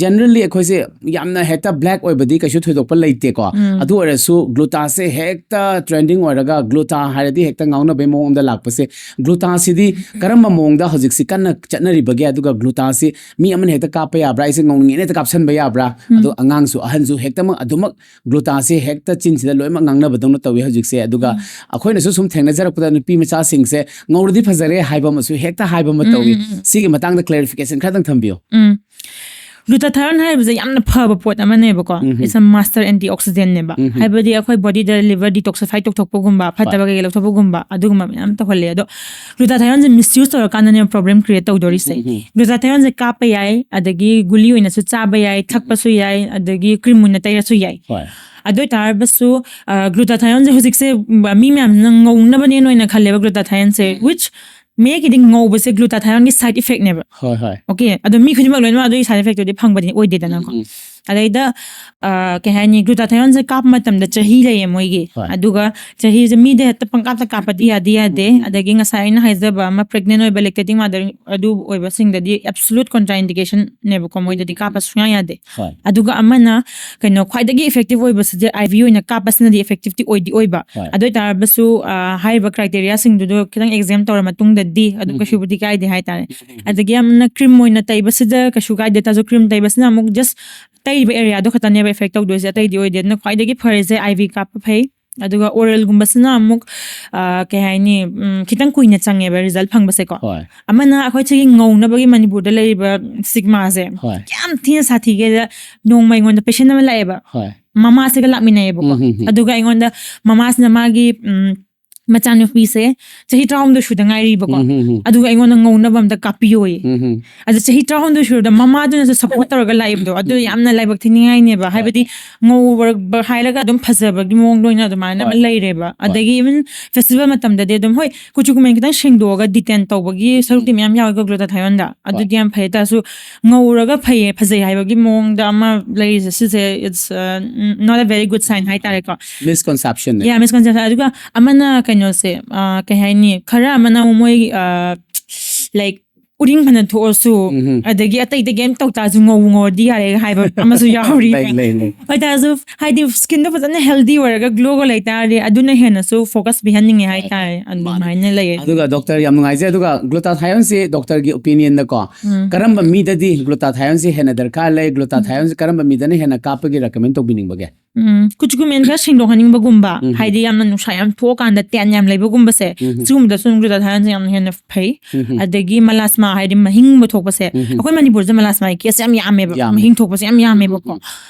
ꯖꯦꯅꯔꯦꯜꯂꯤ ꯑꯩꯈꯣꯏꯁꯦ ꯌꯥꯝꯅ ꯍꯦꯛꯇ ꯕ꯭ꯂꯦꯛ ꯑꯣꯏꯕꯗꯤ ꯀꯩꯁꯨ ꯊꯣꯏꯗꯣꯛꯄ ꯂꯩꯇꯦꯀꯣ꯫ ꯑꯗꯨ ꯑꯣꯏꯔꯁꯨ ꯒ꯭ꯂꯨꯇꯥꯁꯦ ꯍꯦꯛꯇ ꯇ꯭ꯔꯦꯟꯗꯤꯡ ꯑꯣꯏꯔꯒ ꯒ꯭ꯂꯨꯇꯥ ꯍꯥꯏꯔꯗꯤ ꯍꯦꯛꯇ ꯉꯥꯎꯅꯕꯩ ꯃꯑꯣꯡꯗ ꯂꯥꯛꯄꯁꯦ, ꯒ꯭ꯂꯨꯇꯥꯁꯤꯗꯤ ꯀꯔꯝꯕ ꯃꯑꯣꯡꯗ ꯍꯧꯖꯤꯛꯁꯤ ꯀꯟꯅ ꯆꯠꯅꯔꯤꯕꯒꯦ? ꯑꯗꯨꯒ ꯒ꯭ꯂꯨꯇꯥꯁꯤ ꯃꯤ ꯑꯃꯅ ꯍꯦꯛꯇ ꯀꯥꯞꯄ ꯌꯥꯕ꯭ꯔꯥ? ꯑꯩꯁꯦ ꯉꯧꯅꯤꯡꯉꯦꯅ ꯍꯦꯛꯇ ꯀꯥꯞꯁꯟꯕ ꯌꯥꯕ꯭ꯔꯥ? ꯑꯗꯣ ꯑꯉꯥꯡꯁꯨ ꯑꯍꯟꯁꯨ ꯍꯦꯛꯇꯃꯛ ꯑꯗꯨꯃꯛ ꯒ꯭ꯂꯨꯇꯥꯁꯤ ꯍꯦꯛꯇ ꯆꯤꯟꯁꯤꯗ ꯂꯣꯏꯅꯃꯛ ꯉꯥꯡꯅꯕꯗꯧꯅ ꯇꯧꯋꯤ ꯍꯧꯖꯤꯛꯁꯦ꯫ ꯑꯗꯨꯒ ꯑꯩꯈꯣꯏꯅꯁꯨ ꯁꯨꯝ ꯊꯦꯡꯅꯖꯔꯛꯄꯗ ꯅꯨꯄꯤ ꯃꯆꯥꯁꯤꯡꯁꯦ ꯉꯧꯔꯗꯤ ꯐꯖꯔꯦ ꯍꯥꯏꯕ ꯑꯃꯁꯨ ꯍꯦꯛꯇ ꯍꯥꯏꯕ ꯑꯃ ꯇꯧꯏ꯫ ꯁꯤꯒꯤ ꯃꯇꯥꯡꯗ ꯀ꯭ꯂꯦꯔꯤꯐꯤꯀꯦꯁꯟ ꯈꯔꯗꯪ ꯊꯝꯕꯤꯌꯨ꯫ ꯎꯝ꯫ Glutathione ꯍꯥꯏꯕꯁꯦ ꯌꯥꯝꯅ ꯐꯕ ꯄꯣꯠ ꯑꯃꯅꯦꯕꯀꯣ. It's a master antioxidant ꯅꯦꯕ. ꯍꯥꯏꯕꯗꯤ ꯑꯩꯈꯣꯏ body ꯗ liver detoxify ꯇꯧꯊꯣꯛꯄꯒꯨꯝꯕ, ꯐꯠꯇꯕ ꯀꯩꯀꯩ ꯂꯧꯊꯣꯛꯄꯒꯨꯝꯕ, ꯑꯗꯨꯒꯨꯝꯕ ꯃꯌꯥꯝ ꯇꯧꯍꯜꯂꯦ꯫ ꯑꯗꯣ glutathione ꯁꯦ misuse ꯇꯧꯔꯀꯥꯟꯗꯅꯦꯕ problem create ꯇꯧꯗꯣꯔꯤꯁꯦ꯫ Glutathione ꯁꯦ ꯀꯥꯞꯄ ꯌꯥꯏ, ꯑꯗꯒꯤ ꯒꯨꯂꯤ ꯑꯣꯏꯅꯁꯨ ꯆꯥꯕ ꯌꯥꯏ, ꯊꯛꯄꯁꯨ ꯌꯥꯏ, ꯑꯗꯒꯤ cream ꯑꯣꯏꯅ ꯇꯩꯔꯁꯨ ꯌꯥꯏ꯫ ꯍꯣꯏ ꯑꯗꯨ ꯑꯣꯏꯇꯥꯔꯒꯁꯨ glutathione ꯁꯦ ꯍꯧꯖꯤꯛꯁꯦ ꯃꯤ ꯃꯌꯥꯝꯁꯤꯅ ꯉꯧꯅꯕꯅꯦꯅ ꯑꯣꯏꯅ ꯈꯜꯂꯦꯕ glutathione ꯁꯦ, which ꯃꯌꯦꯛꯀꯤꯗꯤ ꯉꯧꯕꯁꯦ glutathione ꯒꯤ side effect ꯅꯦꯕ꯫ ꯍꯣꯏ ꯍꯣꯏ Okay, ꯑꯗꯣ ꯃꯤ ꯈꯨꯗꯤꯡꯃꯛ ꯂꯣꯏꯅꯃꯛ ꯑꯗꯨꯒꯤ side effect ꯇꯨꯗꯤ ꯐꯪꯕꯗꯤ ꯑꯣꯏꯗꯦꯗꯅꯀꯣ꯫ ꯑꯗꯩꯗ ꯑ, ꯀꯩ ꯍꯥꯏꯅꯤ, glutathione ꯁꯦ ꯀꯥꯞꯄ ꯃꯇꯝꯗ ꯆꯍꯤ ꯂꯩꯌꯦ ꯃꯣꯏꯒꯤ꯫ ꯍꯣꯏ꯫ ꯑꯗꯨꯒ ꯆꯍꯤꯁꯦ ꯃꯤꯗ ꯍꯦꯛꯇ ꯄꯪꯀꯥꯞꯇ ꯀꯥꯞꯄꯗꯤ ꯌꯥꯗꯤ ꯌꯥꯗꯦ꯫ ꯑꯗꯒꯤ ꯉꯁꯥꯏ ꯑꯩꯅ ꯍꯥꯏꯖꯕ ꯑꯃ, pregnant ꯑꯣꯏꯕ, lactating mother ꯑꯗꯨ ꯑꯣꯏꯕꯁꯤꯡꯗꯗꯤ absolute contraindication ꯅꯦꯕꯀꯣ, ꯃꯣꯏꯗꯗꯤ ꯀꯥꯞꯄ ꯁꯨꯡꯌꯥ ꯌꯥꯗꯦ꯫ ꯍꯣꯏ ꯑꯗꯨꯒ ꯑꯃꯅ ꯀꯩꯅꯣ, ꯈ꯭ꯋꯥꯏꯗꯒꯤ effective ꯑꯣꯏꯕꯁꯤꯗꯤ I V ꯑꯣꯏꯅ ꯀꯥꯞꯄꯁꯤꯅꯗꯤ effective ꯇꯤ ꯑꯣꯏꯗꯤ ꯑꯣꯏꯕ꯫ ꯍꯣꯏ꯫ ꯑꯗꯨ ꯑꯣꯏꯇꯥꯔꯒꯁꯨ ꯑ, ꯍꯥꯏꯔꯤꯕ criteria ꯁꯤꯡꯗꯨꯗꯣ ꯈꯤꯇꯪ examine ꯇꯧꯔ ꯃꯇꯨꯡꯗꯗꯤ ꯑꯗꯨꯝ ꯀꯩꯁꯨꯕꯨꯗꯤ ꯀꯥꯏꯗꯦ ꯍꯥꯏꯇꯥꯔꯦ꯫ ꯑꯗꯒꯤ ꯌꯥꯝꯅ cream ꯑꯣꯏꯅ ꯇꯩꯕꯁꯤꯗ ꯀꯩꯁꯨ ꯀꯥꯏꯗꯦ, ꯇꯥꯔꯁꯨ cream ꯇꯩꯕꯁꯤꯅ ꯑꯃꯨꯛ just ꯇꯩꯔꯤꯕ area ꯗꯣ ꯈꯛꯇꯅꯦꯕ effect ꯇꯧꯗꯣꯏꯁꯦ, ꯑꯇꯩꯗꯤ ꯑꯣꯏꯗꯦ꯫ ꯑꯗꯨꯅ ꯈ꯭ꯋꯥꯏꯗꯒꯤ ꯐꯔꯤꯁꯦ I V ꯀꯥꯞꯄ ꯐꯩ꯫ ꯑꯗꯨꯒ oral ꯒꯨꯝꯕꯁꯤꯅ ꯑꯃꯨꯛ ꯑ, ꯀꯩ ꯍꯥꯏꯅꯤ, ꯎꯝ, ꯈꯤꯇꯪ ꯀꯨꯏꯅ ꯆꯪꯉꯦꯕ result ꯐꯪꯕꯁꯦꯀꯣ꯫ ꯍꯣꯏ ꯑꯃꯅ ꯑꯩꯈꯣꯏ ꯁꯤꯒꯤ ꯉꯧꯅꯕꯒꯤ ꯃꯅꯤꯄꯨꯔꯗ ꯂꯩꯔꯤꯕ stigma ꯁꯦ ꯍꯣꯏ ꯌꯥꯝ ꯊꯤꯅ ꯁꯥꯊꯤꯒꯦꯗ꯫ ꯅꯣꯡꯃ ꯑꯩꯉꯣꯟꯗ patient ꯑꯃ ꯂꯥꯛꯑꯦꯕ, ꯍꯣꯏ ꯃꯃꯥꯁꯤꯒ ꯂꯥꯛꯃꯤꯟꯅꯩꯌꯦꯕꯀꯣ꯫ ꯎꯝ, ꯎꯝ, ꯎꯝ꯫ ꯑꯗꯨꯒ ꯑꯩꯉꯣꯟꯗ ꯃꯃꯥꯁꯤꯅ ꯃꯥꯒꯤ ꯎꯝ, ꯃꯆꯥꯅꯨꯄꯤꯁꯦ ꯆꯍꯤ ꯇꯔꯥꯍꯨꯝꯗꯣꯏ ꯁꯨꯗ ꯉꯥꯏꯔꯤꯕꯀꯣ꯫ ꯎꯝ, ꯎꯝ, ꯎꯝ꯫ ꯑꯗꯨꯒ ꯑꯩꯉꯣꯟꯗ ꯉꯧꯅꯕ ꯑꯝꯇ ꯀꯥꯞꯄꯤꯌꯣꯌꯦ꯫ ꯎꯝ, ꯎꯝ꯫ ꯑꯗ ꯆꯍꯤ ꯇꯔꯥꯍꯨꯝꯗꯣꯏ ꯁꯨꯔꯗ ꯃꯃꯥꯗꯨꯅꯁꯨ support ꯇꯧꯔꯒ ꯂꯥꯛꯏꯕꯗꯣ, ꯑꯗꯨ ꯌꯥꯝꯅ ꯂꯥꯏꯕꯛ ꯊꯤꯅꯤꯡꯉꯥꯏꯅꯦꯕ꯫ ꯍꯥꯏꯕꯗꯤ ꯉꯧꯕ ꯍꯥꯏꯔꯒ ꯑꯗꯨꯝ ꯐꯖꯕꯒꯤ ꯃꯑꯣꯡꯗ ꯑꯣꯏꯅ ꯑꯗꯨꯃꯥꯏꯅ ꯑꯃ ꯍꯣꯏ꯫ ꯂꯩꯔꯦꯕ꯫ ꯍꯣꯏ꯫ ꯑꯗꯒꯤ even festival ꯃꯇꯝꯗꯗꯤ ꯑꯗꯨꯝ, ꯍꯣꯏ, ꯀꯨꯆꯨ ꯀꯨꯃꯦꯟ ꯈꯤꯇꯪ ꯁꯦꯡꯗꯣꯛꯑꯒ detan ꯇꯧꯕꯒꯤ ꯁꯔꯨꯛꯇꯤ ꯃꯌꯥꯝ ꯌꯥꯎꯋꯦꯀꯣ glutathione ꯗ꯫ ꯑꯗꯨꯗꯤ ꯌꯥꯝ ꯐꯩ꯫ ꯇꯥꯔꯁꯨ ꯉꯧꯔꯒ ꯐꯩꯌꯦ, ꯐꯖꯩ ꯍꯥꯏꯕꯒꯤ ꯃꯑꯣꯡꯗ ꯑꯃ ꯂꯩꯔꯤꯁꯦ, ꯁꯤꯁꯦ it's, uh, not a very good sign ꯍꯥꯏꯇꯥꯔꯦꯀꯣ꯫ Misconception ꯅꯦ꯫ Yeah, misconception꯫ ꯑꯗꯨꯒ ꯑꯃꯅ ꯀꯩꯅꯣꯁꯦ, ꯑ, ꯀꯩ ꯍꯥꯏꯅꯤ, ꯈꯔ ꯑꯃꯅ ꯑꯃꯨꯛ ꯃꯣꯏ, ꯑ, like, ꯎꯔꯤꯡ ꯐꯅ ꯊꯣꯛꯑꯁꯨ, ꯎꯝ꯫ ꯑꯗꯒꯤ ꯑꯇꯩ ꯑꯇꯩ ꯀꯩꯝ ꯇꯧ ꯇꯥꯔꯁꯨ ꯉꯧ ꯉꯧꯔꯗꯤ ꯌꯥꯔꯦ ꯍꯥꯏꯕ ꯑꯃꯁꯨ ꯌꯥꯎꯔꯤ꯫ ꯂꯩ, ꯂꯩ, ꯂꯩ꯫ ꯑꯣꯏꯇꯥꯔꯁꯨ ꯍꯥꯏꯗꯤ skin ꯗꯣ ꯐꯖꯅ healthy ꯑꯣꯏꯔꯒ glow ꯒ ꯂꯩꯇꯥꯔꯗꯤ ꯑꯗꯨꯅ ꯍꯦꯟꯅꯁꯨ focus ꯄꯤꯍꯟꯅꯤꯡꯉꯦ ꯍꯥꯏꯇꯥꯔꯦ꯫ ꯑꯗꯨꯃꯥꯏꯅ ꯂꯩꯌꯦ꯫ ꯑꯗꯨꯒ doctor, ꯌꯥꯝ ꯅꯨꯡꯉꯥꯏꯖꯩ꯫ ꯑꯗꯨꯒ glutathione ꯁꯤ doctor ꯒꯤ opinion ꯗꯀꯣ, ꯀꯔꯝꯕ ꯃꯤꯗꯗꯤ glutathione ꯁꯤ ꯍꯦꯟꯅ ꯗꯔꯀꯥꯔ ꯂꯩ, glutathione ꯁꯤ ꯀꯔꯝꯕ ꯃꯤꯗꯅ ꯍꯦꯟꯅ ꯀꯥꯞꯄꯒꯤ recommend ꯇꯧꯕꯤꯅꯤꯡꯕꯒꯦ? ꯎꯝ, ꯀꯨꯆꯨ ꯀꯨꯃꯦꯟ ꯈꯔ ꯁꯦꯡꯗꯣꯛꯍꯟꯅꯤꯡꯕꯒꯨꯝꯕ, ꯎꯝ. ꯍꯥꯏꯗꯤ ꯌꯥꯝꯅ ꯅꯨꯡꯁꯥ ꯌꯥꯝ ꯊꯣꯛꯑꯀꯥꯟꯗ ꯇꯦꯟ ꯌꯥꯝ ꯂꯩꯕꯒꯨꯝꯕꯁꯦ, ꯎꯝ. ꯁꯤꯒꯨꯝꯕꯗꯁꯨ ꯑꯗꯨꯝ ꯒ꯭ꯂꯨꯇꯥꯊꯥꯏꯌꯣꯟꯁꯦ ꯌꯥꯝꯅ ꯍꯦꯟꯅ ꯐꯩ꯫ ꯎꯝ. ꯑꯗꯒꯤ ꯃꯂꯥꯁꯃꯥ ꯍꯥꯏꯗꯤ ꯃꯍꯤꯡꯒꯨꯝꯕ ꯊꯣꯛꯄꯁꯦ, ꯎꯝ. ꯑꯩꯈꯣꯏ ꯃꯅꯤꯄꯨꯔꯁꯦ ꯃꯂꯥꯁꯃꯥꯒꯤ ꯀꯦꯁ ꯌꯥꯝ ꯌꯥꯝꯃꯦꯕ, ꯌꯥꯝꯃꯦ. ꯃꯍꯤꯡ ꯊꯣꯛꯄꯁꯦ ꯌꯥꯝ ꯌꯥꯝꯃꯦꯕꯀꯣ꯫ ꯎꯝ.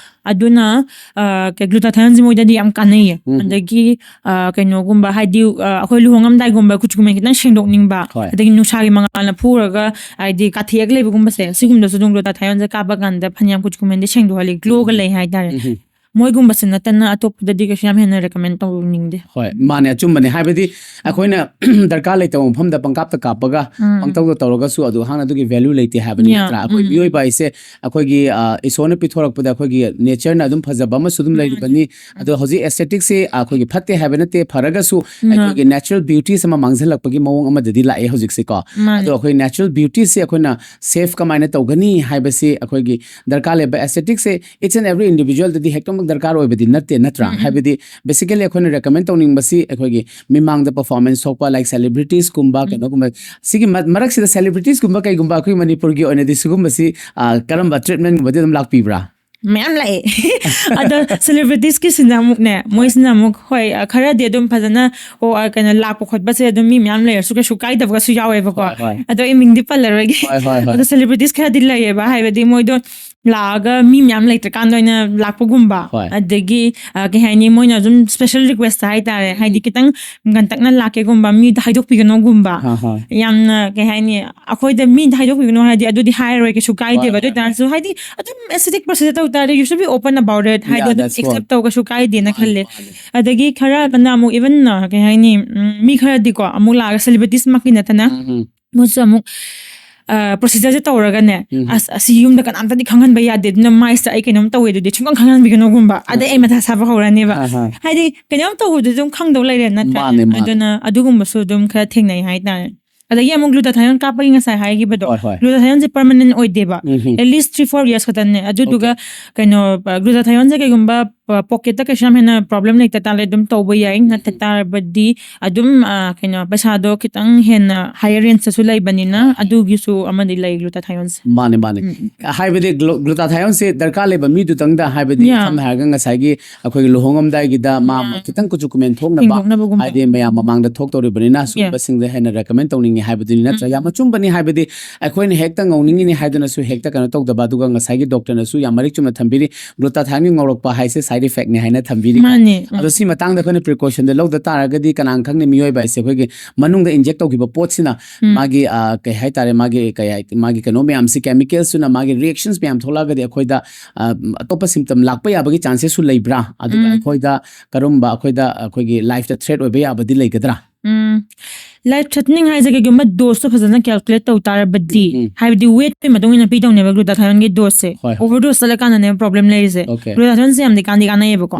ꯑꯗꯨꯅ ꯒ꯭ꯂꯨꯇꯥꯊꯥꯏꯌꯣꯟꯁꯦ ꯃꯣꯏꯗꯗꯤ ꯌꯥꯝ ꯀꯥꯟꯅꯩꯌꯦ꯫ ꯎꯝ. ꯑꯗꯒꯤ ꯑ, ꯀꯩꯅꯣꯒꯨꯝꯕ ꯍꯥꯏꯗꯤ, ꯑ, ꯑꯩꯈꯣꯏ ꯂꯨꯍꯣꯡꯉꯝꯗꯥꯏꯒꯨꯝꯕ ꯀꯨꯆꯨ ꯀꯨꯃꯦꯟ ꯈꯤꯇꯪ ꯁꯦꯡꯗꯣꯛꯅꯤꯡꯕ, ꯍꯣꯏ. ꯑꯗꯒꯤ ꯅꯨꯡꯁꯥꯒꯤ ꯃꯉꯥꯜꯅ ꯐꯨꯔꯒ ꯍꯥꯏꯗꯤ ꯀꯥꯊꯦꯛ ꯂꯩꯕꯒꯨꯝꯕꯁꯦ, ꯁꯤꯒꯨꯝꯕꯗꯁꯨ ꯑꯗꯨꯝ ꯒ꯭ꯂꯨꯇꯥꯊꯥꯏꯌꯣꯟꯁꯦ ꯀꯥꯞꯄ ꯀꯥꯟꯗ ꯐꯅꯌꯥꯝ ꯀꯨꯆꯨ ꯀꯨꯃꯦꯟꯗꯤ ꯁꯦꯡꯗꯣꯛꯍꯜꯂꯤ, ꯒ꯭ꯂꯣꯒ ꯂꯩ ꯍꯥꯏꯇꯥꯔꯦ꯫ ꯎꯝ. ꯃꯣꯏꯒꯨꯝꯕꯁꯤ ꯅꯠꯇꯅ ꯑꯇꯣꯞꯄꯗꯗꯤ ꯀꯩꯁꯨ ꯌꯥꯝ ꯍꯦꯟꯅ ꯔꯦꯀꯃꯦꯟ ꯇꯧꯅꯤꯡꯗꯦ꯫ ꯍꯣꯏ, ꯃꯥꯅꯦ, ꯑꯆꯨꯝꯕꯅꯦ꯫ ꯍꯥꯏꯕꯗꯤ ꯑꯩꯈꯣꯏꯅ ꯗꯔꯀꯥꯔ ꯂꯩꯇꯕ ꯃꯐꯝꯗ ꯄꯪꯀꯥꯞꯇ ꯀꯥꯞꯄꯒ ꯎꯝ. ꯄꯪꯇꯧꯗ ꯇꯧꯔꯒꯁꯨ ꯑꯗꯨ ꯍꯥꯟꯅ ꯑꯗꯨꯒꯤ ꯚꯦꯂꯨ ꯂꯩꯇꯦ ꯍꯥꯏꯕꯅꯤ, Yeah. ꯅꯠꯇ꯭ꯔꯥ? ꯑꯩꯈꯣꯏ ꯎꯝ. ꯃꯤꯑꯣꯏꯕ ꯍꯥꯏꯁꯦ ꯑꯩꯈꯣꯏꯒꯤ, ꯑ, ꯏꯁꯣꯔꯅ ꯄꯤꯊꯣꯔꯛꯄꯗ ꯑꯩꯈꯣꯏꯒꯤ ꯅꯦꯆꯔꯅ ꯑꯗꯨꯝ ꯐꯖꯕ ꯑꯃꯁꯨ ꯑꯗꯨꯝ ꯂꯩꯔꯤꯕꯅꯤ꯫ ꯑꯗꯣ ꯍꯧꯖꯤꯛ ꯑꯦꯁꯊꯦꯇꯤꯛꯁꯦ ꯑꯩꯈꯣꯏꯒꯤ ꯐꯠꯇꯦ ꯍꯥꯏꯕ ꯅꯠꯇꯦ, ꯐꯔꯒꯁꯨ ꯎꯝ. ꯑꯩꯈꯣꯏꯒꯤ natural beautyꯁꯦ ꯑꯃ ꯃꯥꯡꯁꯤꯜꯂꯛꯄꯒꯤ ꯃꯑꯣꯡ ꯑꯃꯗꯗꯤ ꯂꯥꯛꯑꯦ ꯍꯧꯖꯤꯛꯁꯦꯀꯣ꯫ ꯃꯥꯅꯦ. ꯑꯗꯣ ꯑꯩꯈꯣꯏ natural beautyꯁꯦ ꯑꯩꯈꯣꯏꯅ ꯁꯦꯐ ꯀꯃꯥꯏꯅ ꯇꯧꯒꯅꯤ ꯍꯥꯏꯕꯁꯤ ꯑꯩꯈꯣꯏꯒꯤ ꯗꯔꯀꯥꯔ ꯂꯩꯕ, ꯑꯦꯁꯊꯦꯇꯤꯛꯁꯦ each and every individualꯗꯗꯤ ꯍꯦꯛꯇꯃꯛ ꯗꯔꯀꯥꯔ ꯑꯣꯏꯕꯗꯤ ꯅꯠꯇꯦ, ꯅꯠꯇ꯭ꯔꯥ? ꯎꯝ, ꯎꯝ. ꯍꯥꯏꯕꯗꯤ basically ꯑꯩꯈꯣꯏꯅ ꯔꯦꯀꯃꯦꯟ ꯇꯧꯅꯤꯡꯕꯁꯤ ꯑꯩꯈꯣꯏꯒꯤ ꯃꯤꯃꯥꯡꯗ ꯄꯔꯐꯣꯔꯃꯦꯟꯁ ꯊꯣꯛꯄ, like celebritiesꯀꯨꯝꯕ, ꯀꯩꯅꯣꯒꯨꯝꯕ, ꯁꯤꯒꯤ ꯃ-, ꯃꯔꯛꯁꯤꯗ celebritiesꯀꯨꯝꯕ ꯀꯩꯒꯨꯝꯕ ꯑꯩꯈꯣꯏ ꯃꯅꯤꯄꯨꯔꯒꯤ ꯑꯣꯏꯅꯗꯤ ꯁꯤꯒꯨꯝꯕꯁꯤ, ꯑ, ꯀꯔꯝꯕ ꯇ꯭ꯔꯤꯠꯃꯦꯟꯒꯨꯝꯕꯗꯤ ꯑꯗꯨꯝ ꯂꯥꯛꯄꯤꯕ꯭ꯔꯥ? ꯃꯌꯥꯝ ꯂꯥꯛꯑꯦ꯫ ꯑꯗꯣ celebritiesꯀꯤꯁꯤꯅ ꯑꯃꯨꯛꯅꯦ, ꯃꯣꯏꯁꯤꯅ ꯑꯃꯨꯛ, ꯍꯣꯏ, ꯑ, ꯈꯔꯗꯤ ꯑꯗꯨꯝ ꯐꯖꯅ, ꯑꯣ, ꯑ, ꯀꯩꯅꯣ, ꯂꯥꯛꯄ ꯈꯣꯠꯄꯁꯦ ꯑꯗꯨꯝ ꯃꯤ ꯃꯌꯥꯝ ꯂꯩꯔꯁꯨ ꯀꯩꯁꯨ ꯀꯥꯏꯗꯕꯒꯁꯨ ꯌꯥꯎꯋꯦꯕꯀꯣ꯫ ꯍꯣꯏ, ꯍꯣꯏ. ꯑꯗꯣ ꯑꯩ ꯃꯤꯡꯗꯤ ꯄꯜꯂꯔꯣꯏꯒꯦ꯫ ꯍꯣꯏ, ꯍꯣꯏ, ꯍꯣꯏ. ꯑꯗꯣ celebritiesꯀꯔꯗꯤ ꯂꯩꯌꯦꯕ, ꯍꯥꯏꯕꯗꯤ ꯃꯣꯏꯗꯣ ꯂꯥꯛꯑꯒ ꯃꯤ ꯃꯌꯥꯝ ꯂꯩꯇ꯭ꯔꯀꯥꯟꯗ ꯑꯣꯏꯅ ꯂꯥꯛꯄꯒꯨꯝꯕ, ꯍꯣꯏ. ꯑꯗꯒꯤ, ꯑ, ꯀꯩ ꯍꯥꯏꯅꯤ, ꯃꯣꯏꯅ ꯑꯗꯨꯝ special request ꯍꯥꯏꯇꯥꯔꯦ, ꯍꯥꯏꯗꯤ ꯈꯤꯇꯪ ꯉꯟꯇꯛꯅ ꯂꯥꯛꯀꯦꯒꯨꯝꯕ, ꯃꯤꯗ ꯍꯥꯏꯗꯣꯛꯄꯤꯒꯅꯣꯒꯨꯝꯕ, ꯍꯥ, ꯍꯥ. ꯌꯥꯝꯅ, ꯀꯩ ꯍꯥꯏꯅꯤ, ꯑꯩꯈꯣꯏꯗ ꯃꯤꯗ ꯍꯥꯏꯗꯣꯛꯄꯤꯒꯅꯣ ꯍꯥꯏꯗꯤ ꯑꯗꯨꯗꯤ ꯍꯥꯏꯔꯣꯏ, ꯀꯩꯁꯨ ꯀꯥꯏꯗꯦꯕ꯫ ꯍꯣꯏ, ꯑꯗꯨ ꯍꯣꯏ, ꯑꯣꯏꯇꯥꯔꯁꯨ ꯍꯥꯏꯗꯤ ꯑꯗꯨꯝ aesthetic procedure ꯇꯧ ꯇꯥꯔꯗꯤ you should be open about it, ꯍꯥꯏꯗꯤ Yeah, ꯑꯗꯨꯝ that's what. accept ꯇꯧ ꯀꯩꯁꯨ ꯀꯥꯏꯗꯦꯅ ꯃꯥꯅꯦ, ꯈꯜꯂꯦ꯫ ꯃꯥꯅꯦ. ꯑꯗꯒꯤ ꯈꯔ ꯀꯅꯥ ꯑꯃꯨꯛ even, ꯑ, ꯀꯩ ꯍꯥꯏꯅꯤ, ꯎꯝ, ꯃꯤ ꯈꯔꯗꯤꯀꯣ ꯑꯃꯨꯛ ꯂꯥꯛꯑꯒ celebritiesꯃꯛꯀꯤ ꯅꯠꯇꯅ ꯎꯝ, ꯎꯝ. ꯃꯣꯏꯁꯨ ꯑꯃꯨꯛ, ꯑ, procedureꯁꯦ ꯇꯧꯔꯒꯅꯦ, ꯎꯝ. "ꯑꯁ, ꯑꯁꯤ ꯌꯨꯝꯗ ꯀꯅꯥꯝꯇꯗꯤ ꯈꯪꯍꯟꯕ ꯌꯥꯗꯦ, ꯑꯗꯨꯅ ꯃꯥꯏꯁꯦ ꯑꯩ ꯀꯩꯅꯣꯝ ꯇꯧꯋꯦ, ꯑꯗꯨꯗꯤ ꯁꯨꯡꯈꯪ ꯈꯪꯍꯟꯕꯤꯒꯅꯣꯒꯨꯝꯕ, ꯑꯗꯩ ꯑꯩ ꯃꯊꯥ ꯁꯥꯕ ꯍꯧꯔꯅꯦꯕ"꯫ ꯑꯍꯥ. ꯍꯥꯏꯗꯤ ꯀꯩꯅꯣꯝ ꯇꯧꯕꯗ ꯑꯗꯨꯝ ꯈꯪꯗꯧ ꯂꯩꯔꯦ, ꯅꯠꯇ꯭ꯔꯥ? ꯃꯥꯅꯦ, ꯃꯥꯅꯦ. ꯑꯗꯨꯅ ꯑꯗꯨꯒꯨꯝꯕꯁꯨ ꯑꯗꯨꯝ ꯈꯔ ꯊꯦꯡꯅꯩ ꯍꯥꯏꯇꯥꯔꯦ꯫ ꯑꯗꯒꯤ ꯑꯃꯨꯛ glutathione ꯀꯥꯞꯄꯒꯤ ꯉꯁꯥꯏ ꯍꯥꯏꯈꯤꯕꯗꯣ, ꯍꯣꯏ, ꯍꯣꯏ. glutathioneꯁꯦ permanent ꯑꯣꯏꯗꯦꯕ, ꯎꯝ, ꯎꯝ. at least three four years ꯈꯛꯇꯅꯦ꯫ ꯑꯗꯨꯗꯨꯒ ꯀꯩꯅꯣ, glutathione ꯀꯩꯒꯨꯝꯕ ꯄꯣꯀꯦꯠꯇ ꯀꯩꯁꯨ ꯌꯥꯝ ꯍꯦꯟꯅ ꯄ꯭ꯔꯣꯕ꯭ꯂꯦꯝ ꯂꯩꯇ ꯇꯥꯔꯗꯤ ꯑꯗꯨꯝ ꯇꯧꯕ ꯌꯥꯏ, ꯅꯠꯇ ꯇꯥꯔꯕꯗꯤ ꯑꯗꯨꯝ ꯑ, ꯀꯩꯅꯣ, ꯄꯩꯁꯥꯗꯣ ꯈꯤꯇꯪ ꯍꯦꯟꯅ ꯍꯥꯏꯌꯔ ꯔꯦꯟꯖꯇꯁꯨ ꯂꯩꯕꯅꯤꯅ ꯑꯗꯨꯒꯤꯁꯨ ꯑꯃꯗꯤ ꯂꯩ ꯒ꯭ꯂꯨꯇꯥꯊꯥꯏꯌꯣꯟꯁꯦ꯫ ꯃꯥꯅꯦ ꯃꯥꯅꯦ꯫ ꯍꯥꯏꯕꯗꯤ ꯒ꯭ꯂꯨꯇꯥꯊꯥꯏꯌꯣꯟꯁꯦ ꯗꯔꯀꯥꯔ ꯂꯩꯕ ꯃꯤꯗꯨꯗꯪꯗ, ꯍꯥꯏꯕꯗꯤ Yeah. ꯁꯝꯅ ꯍꯥꯏꯔꯒ ꯉꯁꯥꯏꯒꯤ ꯑꯩꯈꯣꯏꯒꯤ ꯂꯨꯍꯣꯡꯉꯝꯗꯥꯏꯒꯤꯗ ꯃꯥ Yeah. ꯈꯤꯇꯪ ꯀꯨꯆꯨ ꯀꯨꯃꯦꯟ ꯊꯣꯛꯅꯕ, ꯁꯦꯡꯗꯣꯛꯅꯕꯒꯨꯝꯕ꯫ ꯍꯥꯏꯗꯤ ꯃꯌꯥꯝ ꯃꯃꯥꯡꯗ ꯊꯣꯛꯇꯧꯔꯤꯕꯅꯤꯅ ꯁꯤꯒꯨꯝꯕꯁꯤꯡꯁꯦ ꯍꯦꯟꯅ ꯔꯦꯀꯃꯦꯟ ꯇꯧꯅꯤꯡꯉꯤ ꯍꯥꯏꯕꯗꯨꯅꯤ, ꯅꯠꯇ꯭ꯔꯥ? ꯌꯥꯝ ꯑꯆꯨꯝꯕꯅꯤ꯫ ꯍꯥꯏꯕꯗꯤ ꯑꯩꯈꯣꯏꯅ ꯍꯦꯛꯇ ꯉꯧꯅꯤꯡꯉꯤꯅꯤ ꯍꯥꯏꯗꯨꯅꯁꯨ ꯍꯦꯛꯇ ꯀꯩꯅꯣ ꯇꯧꯗꯕ, ꯑꯗꯨꯒ ꯉꯁꯥꯏꯒꯤ ꯗꯣꯛꯇꯔꯅꯁꯨ ꯌꯥꯝ ꯃꯔꯤꯛ ꯆꯨꯝꯅ ꯊꯝꯕꯤꯔꯤ, ꯒ꯭ꯂꯨꯇꯥꯊꯥꯏꯌꯣꯟꯒꯤ ꯉꯧꯔꯛꯄ ꯍꯥꯏꯁꯦ ꯁꯥꯏꯠ ꯏꯐꯦꯛꯅꯤ ꯍꯥꯏꯅ ꯊꯝꯕꯤꯔꯤ꯫ ꯃꯥꯅꯦ, ꯎꯝ꯫ ꯑꯗꯣ ꯁꯤ ꯃꯇꯥꯡꯗ ꯑꯩꯈꯣꯏꯅ ꯄ꯭ꯔꯤꯀꯣꯁꯟꯗ ꯂꯧꯗ ꯇꯥꯔꯒꯗꯤ ꯀꯅꯥꯅ ꯈꯪꯅꯤ, ꯃꯤꯑꯣꯏꯕ ꯍꯥꯏꯁꯦ ꯑꯩꯈꯣꯏꯒꯤ ꯃꯅꯨꯡꯗ ꯏꯟꯖꯦꯛ ꯇꯧꯈꯤꯕ ꯄꯣꯠꯁꯤꯅ ꯃꯥꯒꯤ ꯑ, ꯀꯩ ꯍꯥꯏꯇꯥꯔꯦ, ꯃꯥꯒꯤ ꯀꯩ ꯍꯥꯏ-, ꯃꯥꯒꯤ ꯀꯩꯅꯣ ꯃꯌꯥꯝꯁꯤ, ꯀꯦꯃꯤꯀꯦꯜꯁꯇꯨꯅ ꯃꯥꯒꯤ ꯔꯤꯌꯦꯛꯁꯟꯁ ꯃꯌꯥꯝ ꯊꯣꯛꯂꯛꯑꯒꯗꯤ ꯑꯩꯈꯣꯏꯗ ꯑ, ꯑꯇꯣꯞꯄ ꯁꯤꯝꯇꯝ ꯂꯥꯛꯄ ꯌꯥꯕꯒꯤ ꯆꯥꯟꯁꯦꯁꯁꯨ ꯂꯩꯕ꯭ꯔꯥ? ꯑꯗꯨꯒ ꯑꯩꯈꯣꯏꯗ ꯀꯔꯝꯕ, ꯑꯩꯈꯣꯏꯗ ꯑꯩꯈꯣꯏꯒꯤ ꯂꯥꯏꯐꯇ ꯊ꯭ꯔꯦꯠ ꯑꯣꯏꯕ ꯌꯥꯕꯗꯤ ꯂꯩꯒꯗ꯭ꯔꯥ? ꯎꯝ, ꯂꯥꯏꯐ ꯊ꯭ꯔꯦꯇꯅꯤꯡ ꯍꯥꯏꯁꯦ ꯀꯩꯒꯨꯝꯕ ꯗꯣꯁꯇꯣ ꯐꯖꯅ ꯀꯦꯜꯀꯨꯂꯦꯠ ꯇꯧ ꯇꯥꯔꯕꯗꯤ, ꯍꯥꯏꯕꯗꯤ ꯋꯦꯠꯀꯤ ꯃꯇꯨꯡ ꯏꯟꯅ ꯄꯤꯗꯧꯅꯦꯕ ꯒ꯭ꯂꯨꯇꯥꯊꯥꯏꯌꯣꯟꯒꯤ ꯗꯣꯁꯁꯦ꯫ ꯍꯣꯏ, ꯍꯣꯏ꯫ ꯑꯣꯚꯔ ꯗꯣꯁ ꯆꯠꯂꯀꯥꯟꯗꯅꯦꯕ ꯄ꯭ꯔꯣꯕ꯭ꯂꯦꯝ ꯂꯩꯔꯤꯁꯦ꯫ Okay. ꯒ꯭ꯂꯨꯇꯥꯊꯥꯏꯌꯣꯟꯁꯦ ꯌꯥꯝꯗꯤ ꯀꯥꯟꯗꯤ ꯀꯥꯟꯅꯩꯌꯦꯕꯀꯣ꯫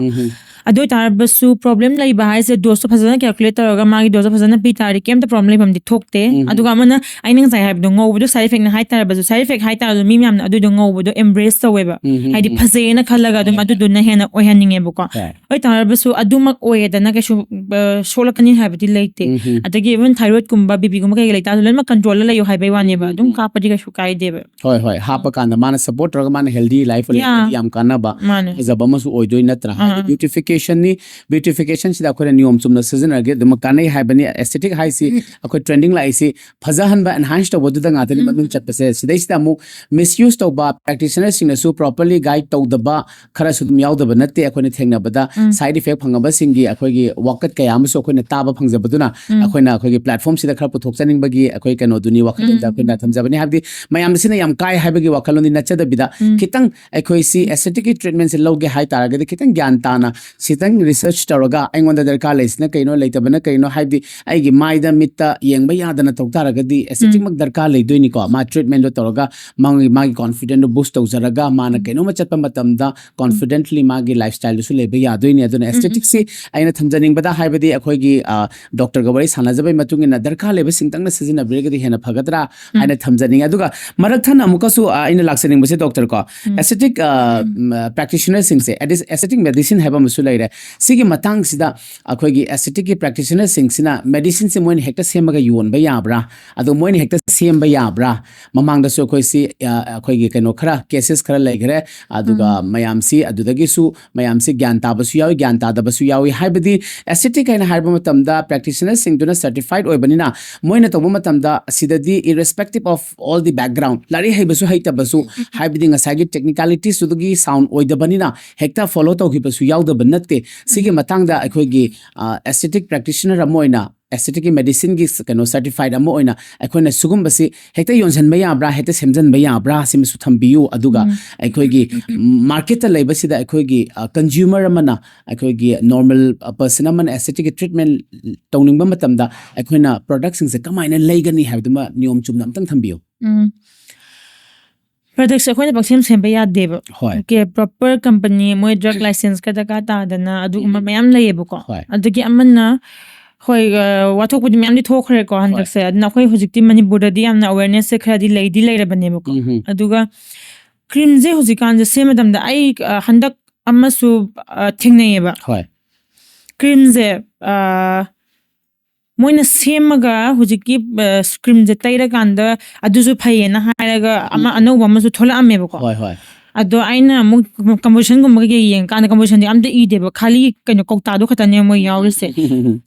ꯑꯗꯨ ꯑꯣꯏꯇꯥꯔꯕꯁꯨ ꯄ꯭ꯔꯣꯕ꯭ꯂꯦꯝ ꯂꯩꯕ ꯍꯥꯏꯁꯦ ꯗꯣꯁꯇꯣ ꯐꯖꯅ ꯀꯦꯜꯀꯨꯂꯦꯠ ꯇꯧꯔꯒ ꯃꯥꯒꯤ ꯗꯣꯁꯇꯣ ꯐꯖꯅ ꯄꯤ ꯇꯥꯔꯗꯤ ꯀꯩꯝꯇ ꯄ꯭ꯔꯣꯕ꯭ꯂꯦꯝ ꯂꯩꯐꯝꯗꯤ ꯊꯣꯛꯇꯦ꯫ ꯑꯗꯨꯒ ꯑꯃꯅ ꯑꯩꯅ ꯉꯁꯥꯏ ꯍꯥꯏꯕꯗꯣ, ꯉꯧꯕꯗꯣ ꯁꯥꯏꯠ ꯏꯐꯦꯛꯅꯦ ꯍꯥꯏ ꯇꯥꯔꯕꯁꯨ, ꯁꯥꯏꯠ ꯏꯐꯦꯛ ꯍꯥꯏ ꯇꯥꯔꯁꯨ ꯃꯤ ꯃꯌꯥꯝꯅ ꯑꯗꯨꯏꯗꯣ ꯉꯧꯕꯗꯣ ꯑꯦꯝꯕ꯭ꯔꯦꯁ ꯇꯧꯋꯦꯕ꯫ ꯍꯥꯏꯗꯤ ꯐꯖꯩꯌꯦꯅ ꯈꯜꯂꯒ ꯑꯗꯨꯝ ꯑꯗꯨꯗꯨꯅ ꯍꯦꯟꯅ ꯑꯣꯏꯍꯟꯅꯤꯡꯉꯦꯕꯀꯣ꯫ ꯍꯣꯏ꯫ ꯑꯣꯏꯇꯥꯔꯕꯁꯨ ꯑꯗꯨꯃꯛ ꯑꯣꯏꯌꯦꯗꯅ ꯀꯩꯁꯨ ꯑ, ꯁꯣꯛꯂꯛꯀꯅꯤ ꯍꯥꯏꯕꯗꯤ ꯂꯩꯇꯦ꯫ ꯑꯗꯒꯤ ꯏꯚꯟ ꯊꯥꯏꯔꯣꯏꯗꯀꯨꯝꯕ, ꯕꯤꯄꯤꯒꯨꯝꯕ ꯀꯩꯀꯩ ꯂꯩꯇꯥꯔꯁꯨ ꯂꯣꯏꯅꯃꯛ ꯀꯟꯇ꯭ꯔꯣꯜꯗ ꯂꯩꯌꯨ ꯍꯥꯏꯕꯩ ꯋꯥꯅꯦꯕ꯫ ꯑꯗꯨꯝ ꯀꯥꯞꯄꯗꯤ ꯀꯩꯁꯨ ꯀꯥꯏꯗꯦꯕ꯫ ꯍꯣꯏ ꯍꯣꯏ, ꯍꯥꯞꯄ ꯀꯥꯟꯗ ꯃꯥꯅ ꯁꯞꯄꯣꯔꯠ ꯇꯧꯔꯒ ꯃꯥꯅ ꯍꯦꯜꯗꯤ ꯂꯥꯏꯐ Yeah. ꯌꯥꯝ ꯀꯥꯟꯅꯕ ꯃꯥꯅꯦ꯫ ꯐꯖꯕ ꯑꯃꯁꯨ ꯑꯣꯏꯗꯣꯏ ꯅꯠꯇ꯭ꯔꯥ? ꯍꯥꯏꯗꯤ ꯕ꯭ꯌꯨꯇꯤꯐꯤꯀꯦꯁꯟꯅꯤ, ꯕ꯭ꯌꯨꯇꯤꯐꯤꯀꯦꯁꯟꯁꯤꯗ ꯑꯩꯈꯣꯏꯅ ꯅꯤꯌꯣꯝ ꯆꯨꯝꯅ ꯁꯤꯖꯤꯟꯅꯔꯒꯦ ꯑꯗꯨꯃꯛ ꯀꯥꯟꯅꯩ ꯍꯥꯏꯕꯅꯤ꯫ ꯑꯦꯁꯊꯦꯇꯤꯛ ꯍꯥꯏꯁꯤ ꯑꯩꯈꯣꯏ ꯇ꯭ꯔꯦꯟꯗꯤꯡ ꯂꯥꯛꯏꯁꯤ ꯐꯖꯍꯟꯕ, ꯑꯦꯟꯍꯥꯟꯁ ꯇꯧꯕꯗꯨꯗ ꯉꯥꯛꯇꯅꯤ ꯃꯃꯤꯡ ꯆꯠꯄꯁꯦ꯫ ꯁꯤꯗꯩꯁꯤꯗ ꯑꯃꯨꯛ ꯃꯤꯁꯌꯨꯁ ꯇꯧꯕ, ꯄ꯭ꯔꯦꯛꯇꯤꯁꯅꯔꯁꯤꯡꯅꯁꯨ ꯄ꯭ꯔꯣꯄꯔꯂꯤ ꯒꯥꯏꯗ ꯇꯧꯗꯕ ꯈꯔꯁꯨ ꯑꯗꯨꯝ ꯌꯥꯎꯗꯕ ꯅꯠꯇꯦ꯫ ꯑꯩꯈꯣꯏꯅ ꯊꯦꯡꯅꯕꯗ ꯁꯥꯏꯠ ꯏꯐꯦꯛ ꯐꯪꯉꯕꯁꯤꯡꯒꯤ ꯑꯩꯈꯣꯏꯒꯤ ꯋꯥꯀꯠ ꯀꯌꯥ ꯑꯃꯁꯨ ꯑꯩꯈꯣꯏꯅ ꯇꯥꯕ ꯐꯪꯖꯕꯗꯨꯅ ꯑꯩꯈꯣꯏꯅ ꯑꯩꯈꯣꯏꯒꯤ ꯄ꯭ꯂꯦꯠꯐꯣꯝꯁꯤꯗ ꯈꯔ ꯄꯨꯊꯣꯛꯆꯅꯤꯡꯕꯒꯤ ꯑꯩꯈꯣꯏ ꯀꯩꯅꯣꯗꯨꯅꯤ, ꯋꯥꯈꯜꯂꯣꯟꯗ ꯑꯩꯈꯣꯏꯅ ꯊꯝꯖꯕꯅꯤ꯫ ꯍꯥꯏꯕꯗꯤ ꯃꯌꯥꯝꯗ ꯁꯤꯅ ꯌꯥꯝ ꯀꯥꯏ ꯍꯥꯏꯕꯒꯤ ꯋꯥꯈꯜꯂꯣꯟꯗꯤ ꯅꯠꯆꯗꯕꯤꯗ, ꯈꯤꯇꯪ ꯑꯩꯈꯣꯏ ꯁꯤ ꯑꯦꯁꯊꯦꯇꯤꯛꯀꯤ ꯇ꯭ꯔꯤꯠꯃꯦꯟꯁꯦ ꯂꯧꯒꯦ ꯍꯥꯏ ꯇꯥꯔꯒꯗꯤ ꯈꯤꯇꯪ ꯒ꯭ꯌꯥꯟ ꯇꯥꯅ, ꯈꯤꯇꯪ ꯔꯤꯁꯔꯆ ꯇꯧꯔꯒ ꯑꯩꯉꯣꯟꯗ ꯗꯔꯀꯥꯔ ꯂꯩꯁꯤꯅ ꯀꯩꯅꯣ, ꯂꯩꯇꯕꯅ ꯀꯩꯅꯣ, ꯍꯥꯏꯕꯗꯤ ꯑꯩꯒꯤ ꯃꯥꯏꯗ ꯃꯤꯠꯇ ꯌꯦꯡꯕ ꯌꯥꯗꯅ ꯇꯧ ꯇꯥꯔꯒꯗꯤ ꯑꯦꯁꯊꯦꯇꯤꯛꯃꯛ ꯗꯔꯀꯥꯔ ꯂꯩꯗꯣꯏꯅꯤꯀꯣ꯫ ꯃꯥ ꯇ꯭ꯔꯤꯠꯃꯦꯟꯗꯣ ꯇꯧꯔꯒ ꯃꯥꯒꯤ, ꯃꯥꯒꯤ ꯀꯣꯟꯐꯤꯗꯦꯟꯗꯣ ꯕꯨꯁ ꯇꯧꯖꯔꯒ ꯃꯥꯅ ꯀꯩꯅꯣꯝꯃ ꯆꯠꯄ ꯃꯇꯝꯗ ꯀꯣꯟꯐꯤꯗꯦꯟꯠꯂꯤ ꯃꯥꯒꯤ ꯂꯥꯏꯐ ꯁ꯭ꯇꯥꯏꯜꯗꯨꯁꯨ ꯂꯩꯕ ꯌꯥꯗꯣꯏꯅꯤ꯫ ꯑꯗꯨꯅ ꯑꯦꯁꯊꯦꯇꯤꯛꯁꯤ ꯑꯩꯅ ꯊꯝꯖꯅꯤꯡꯕꯗ, ꯍꯥꯏꯕꯗꯤ ꯑꯩꯈꯣꯏꯒꯤ, ꯑ, ꯗꯣꯛꯇꯔꯒ ꯋꯥꯔꯤ ꯁꯥꯟꯅꯖꯕꯩ ꯃꯇꯨꯡ ꯃꯇꯨꯡ ꯏꯟꯅ ꯗꯔꯀꯥꯔ ꯂꯩꯕꯁꯤꯡꯇꯪꯅ ꯁꯤꯖꯤꯟꯅꯕꯤꯔꯒꯗꯤ ꯍꯦꯟꯅ ꯐꯒꯗ꯭ꯔꯥ ꯍꯥꯏꯅ ꯊꯝꯖꯅꯤꯡꯉꯤ꯫ ꯑꯗꯨꯒ ꯃꯔꯛ ꯊꯠꯅ ꯑꯃꯨꯛꯀꯁꯨ, ꯑ, ꯑꯩꯅ ꯂꯥꯛꯆꯅꯤꯡꯕꯁꯦ, ꯗꯣꯛꯇꯔ ꯀꯣ, aesthetic, ꯑ, ꯎꯝ, practitionerꯁꯤꯡꯁꯦ, aesthetic medicine ꯍꯥꯏꯕ ꯑꯃꯁꯨ ꯂꯩꯔꯦ꯫ ꯁꯤꯒꯤ ꯃꯇꯥꯡꯁꯤꯗ ꯑꯩꯈꯣꯏꯒꯤ aestheticꯀꯤ practitionerꯁꯤꯡꯁꯤꯅ medicineꯁꯦ ꯃꯣꯏꯅ ꯍꯦꯛꯇ ꯁꯦꯝꯃꯒ ꯌꯣꯟꯕ ꯌꯥꯕ꯭ꯔꯥ? ꯑꯗꯣ ꯃꯣꯏꯅ ꯍꯦꯛꯇ ꯁꯦꯝꯕ ꯌꯥꯕ꯭ꯔꯥ? ꯃꯃꯥꯡꯗꯁꯨ ꯑꯩꯈꯣꯏ ꯁꯤ, ꯑ, ꯑꯩꯈꯣꯏꯒꯤ ꯀꯩꯅꯣ ꯈꯔ, cases ꯈꯔ ꯂꯩꯈ꯭ꯔꯦ꯫ ꯑꯗꯨꯒ ꯎꯝ, ꯃꯌꯥꯝꯁꯤ, ꯑꯗꯨꯗꯒꯤꯁꯨ ꯃꯌꯥꯝꯁꯤ ꯒ꯭ꯌꯥꯟ ꯇꯥꯕꯁꯨ ꯌꯥꯎꯏ, ꯒ꯭ꯌꯥꯟ ꯇꯥꯗꯕꯁꯨ ꯌꯥꯎꯏ꯫ ꯍꯥꯏꯕꯗꯤ aesthetic ꯍꯥꯏꯅ ꯍꯥꯏꯕ ꯃꯇꯝꯗ practitionerꯁꯤꯡꯗꯨꯅ certified ꯑꯣꯏꯕꯅꯤꯅ ꯃꯣꯏꯅ ꯇꯧꯕ ꯃꯇꯝꯗ ꯑꯁꯤꯗꯗꯤ irrespective of all the background, ꯂꯥꯏꯔꯤꯛ ꯍꯩꯕꯁꯨ ꯍꯩꯇꯕꯁꯨ, ꯍꯥꯏꯕꯗꯤ ꯉꯁꯥꯏꯒꯤ technicalitiesꯇꯨꯒꯤ sound ꯑꯣꯏꯗꯕꯅꯤꯅ ꯍꯦꯛꯇ follow ꯇꯧꯈꯤꯕꯁꯨ ꯌꯥꯎꯗꯕ ꯅꯠꯇꯦ꯫ ꯁꯤꯒꯤ ꯃꯇꯥꯡꯗ ꯑꯩꯈꯣꯏꯒꯤ, ꯑ, aesthetic practitioner ꯑꯃ ꯑꯣꯏꯅ, aestheticꯀꯤ medicineꯒꯤ ꯀꯩꯅꯣ certified ꯑꯃ ꯑꯣꯏꯅ ꯑꯩꯈꯣꯏꯅ ꯁꯤꯒꯨꯝꯕꯁꯤ ꯍꯦꯛꯇ ꯌꯣꯟꯁꯤꯟꯕ ꯌꯥꯕ꯭ꯔꯥ, ꯍꯦꯛꯇ ꯁꯦꯝꯖꯤꯟꯕ ꯌꯥꯕ꯭ꯔꯥ, ꯁꯤꯃꯁꯨ ꯊꯝꯕꯤꯌꯨ꯫ ꯑꯗꯨꯒ ꯎꯝ, ꯑꯩꯈꯣꯏꯒꯤ marketꯇ ꯂꯩꯕꯁꯤꯗ ꯑꯩꯈꯣꯏꯒꯤ, ꯑ, consumer ꯑꯃꯅ, ꯑꯩꯈꯣꯏꯒꯤ normal, ꯑ, person ꯑꯃꯅ aestheticꯀꯤ treatment ꯇꯧꯅꯤꯡꯕ ꯃꯇꯝꯗ ꯑꯩꯈꯣꯏꯅ productꯁꯤꯡꯁꯦ ꯀꯃꯥꯏꯅ ꯂꯩꯒꯅꯤ ꯍꯥꯏꯕꯗꯨꯃ ꯅꯤꯌꯣꯝ ꯆꯨꯝꯅ ꯑꯝꯇꯪ ꯊꯝꯕꯤꯌꯨ꯫ ꯎꯝ꯫ Productꯁꯦ ꯑꯩꯈꯣꯏꯅ ꯄꯪꯁꯦꯝ ꯁꯦꯝꯕ ꯌꯥꯗꯦꯕ꯫ ꯍꯣꯏ꯫ Okay, proper company, ꯃꯣꯏ drug licenseꯀ ꯗꯔꯀꯥꯔ ꯇꯥꯗꯅ ꯑꯗꯨꯒꯨꯝꯕ ꯃꯌꯥꯝ ꯂꯩꯌꯦꯕꯀꯣ꯫ ꯍꯣꯏ꯫ ꯑꯗꯒꯤ ꯑꯃꯅ, ꯍꯣꯏ, ꯑ, ꯋꯥꯊꯣꯛꯄꯨꯗꯤ ꯃꯌꯥꯝꯗꯤ ꯊꯣꯛꯈ꯭ꯔꯦꯀꯣ ꯍꯟꯗꯛꯁꯦ꯫ ꯑꯗꯨꯅ ꯑꯩꯈꯣꯏ ꯍꯧꯖꯤꯛꯇꯤ ꯃꯅꯤꯄꯨꯔꯗꯗꯤ ꯌꯥꯝꯅ awarenessꯁꯦ ꯈꯔꯗꯤ ꯂꯩꯗꯤ ꯂꯩꯔꯕꯅꯦꯕꯀꯣ꯫ ꯎꯝ꯫ ꯑꯗꯨꯒ creamꯁꯦ ꯍꯧꯖꯤꯛꯀꯥꯟꯁꯦ ꯁꯦꯝꯕ ꯃꯇꯝꯗ ꯑꯩ, ꯑ, ꯍꯟꯗꯛ ꯑꯃꯁꯨ, ꯑ, ꯊꯦꯡꯅꯩꯌꯦꯕ꯫ ꯍꯣꯏ꯫ Creamꯁꯦ, ꯑ, ꯃꯣꯏꯅ ꯁꯦꯝꯃꯒ ꯍꯧꯖꯤꯛꯀꯤ, ꯑ, creamꯁꯦ ꯇꯩꯔꯀꯥꯟꯗ ꯑꯗꯨꯁꯨ ꯐꯩꯌꯦꯅ ꯍꯥꯏꯔꯒ ꯑꯃ ꯑꯅꯧꯕ ꯑꯃꯁꯨ ꯊꯣꯛꯂꯛꯑꯝꯃꯦꯕꯀꯣ꯫ ꯍꯣꯏ, ꯍꯣꯏ꯫ ꯑꯗꯣ ꯑꯩꯅ ꯑꯃꯨꯛ compositionꯒꯨꯝꯕ ꯀꯩꯀꯩ ꯌꯦꯡꯉꯀꯥꯟꯗ compositionꯗꯤ ꯑꯝꯇ ꯏꯗꯦꯕ, ꯈꯥꯂꯤ ꯀꯩꯅꯣ ꯀꯧꯇꯥꯗꯣ ꯈꯛꯇꯅꯦ ꯃꯣꯏ ꯌꯥꯎꯔꯤꯁꯦ꯫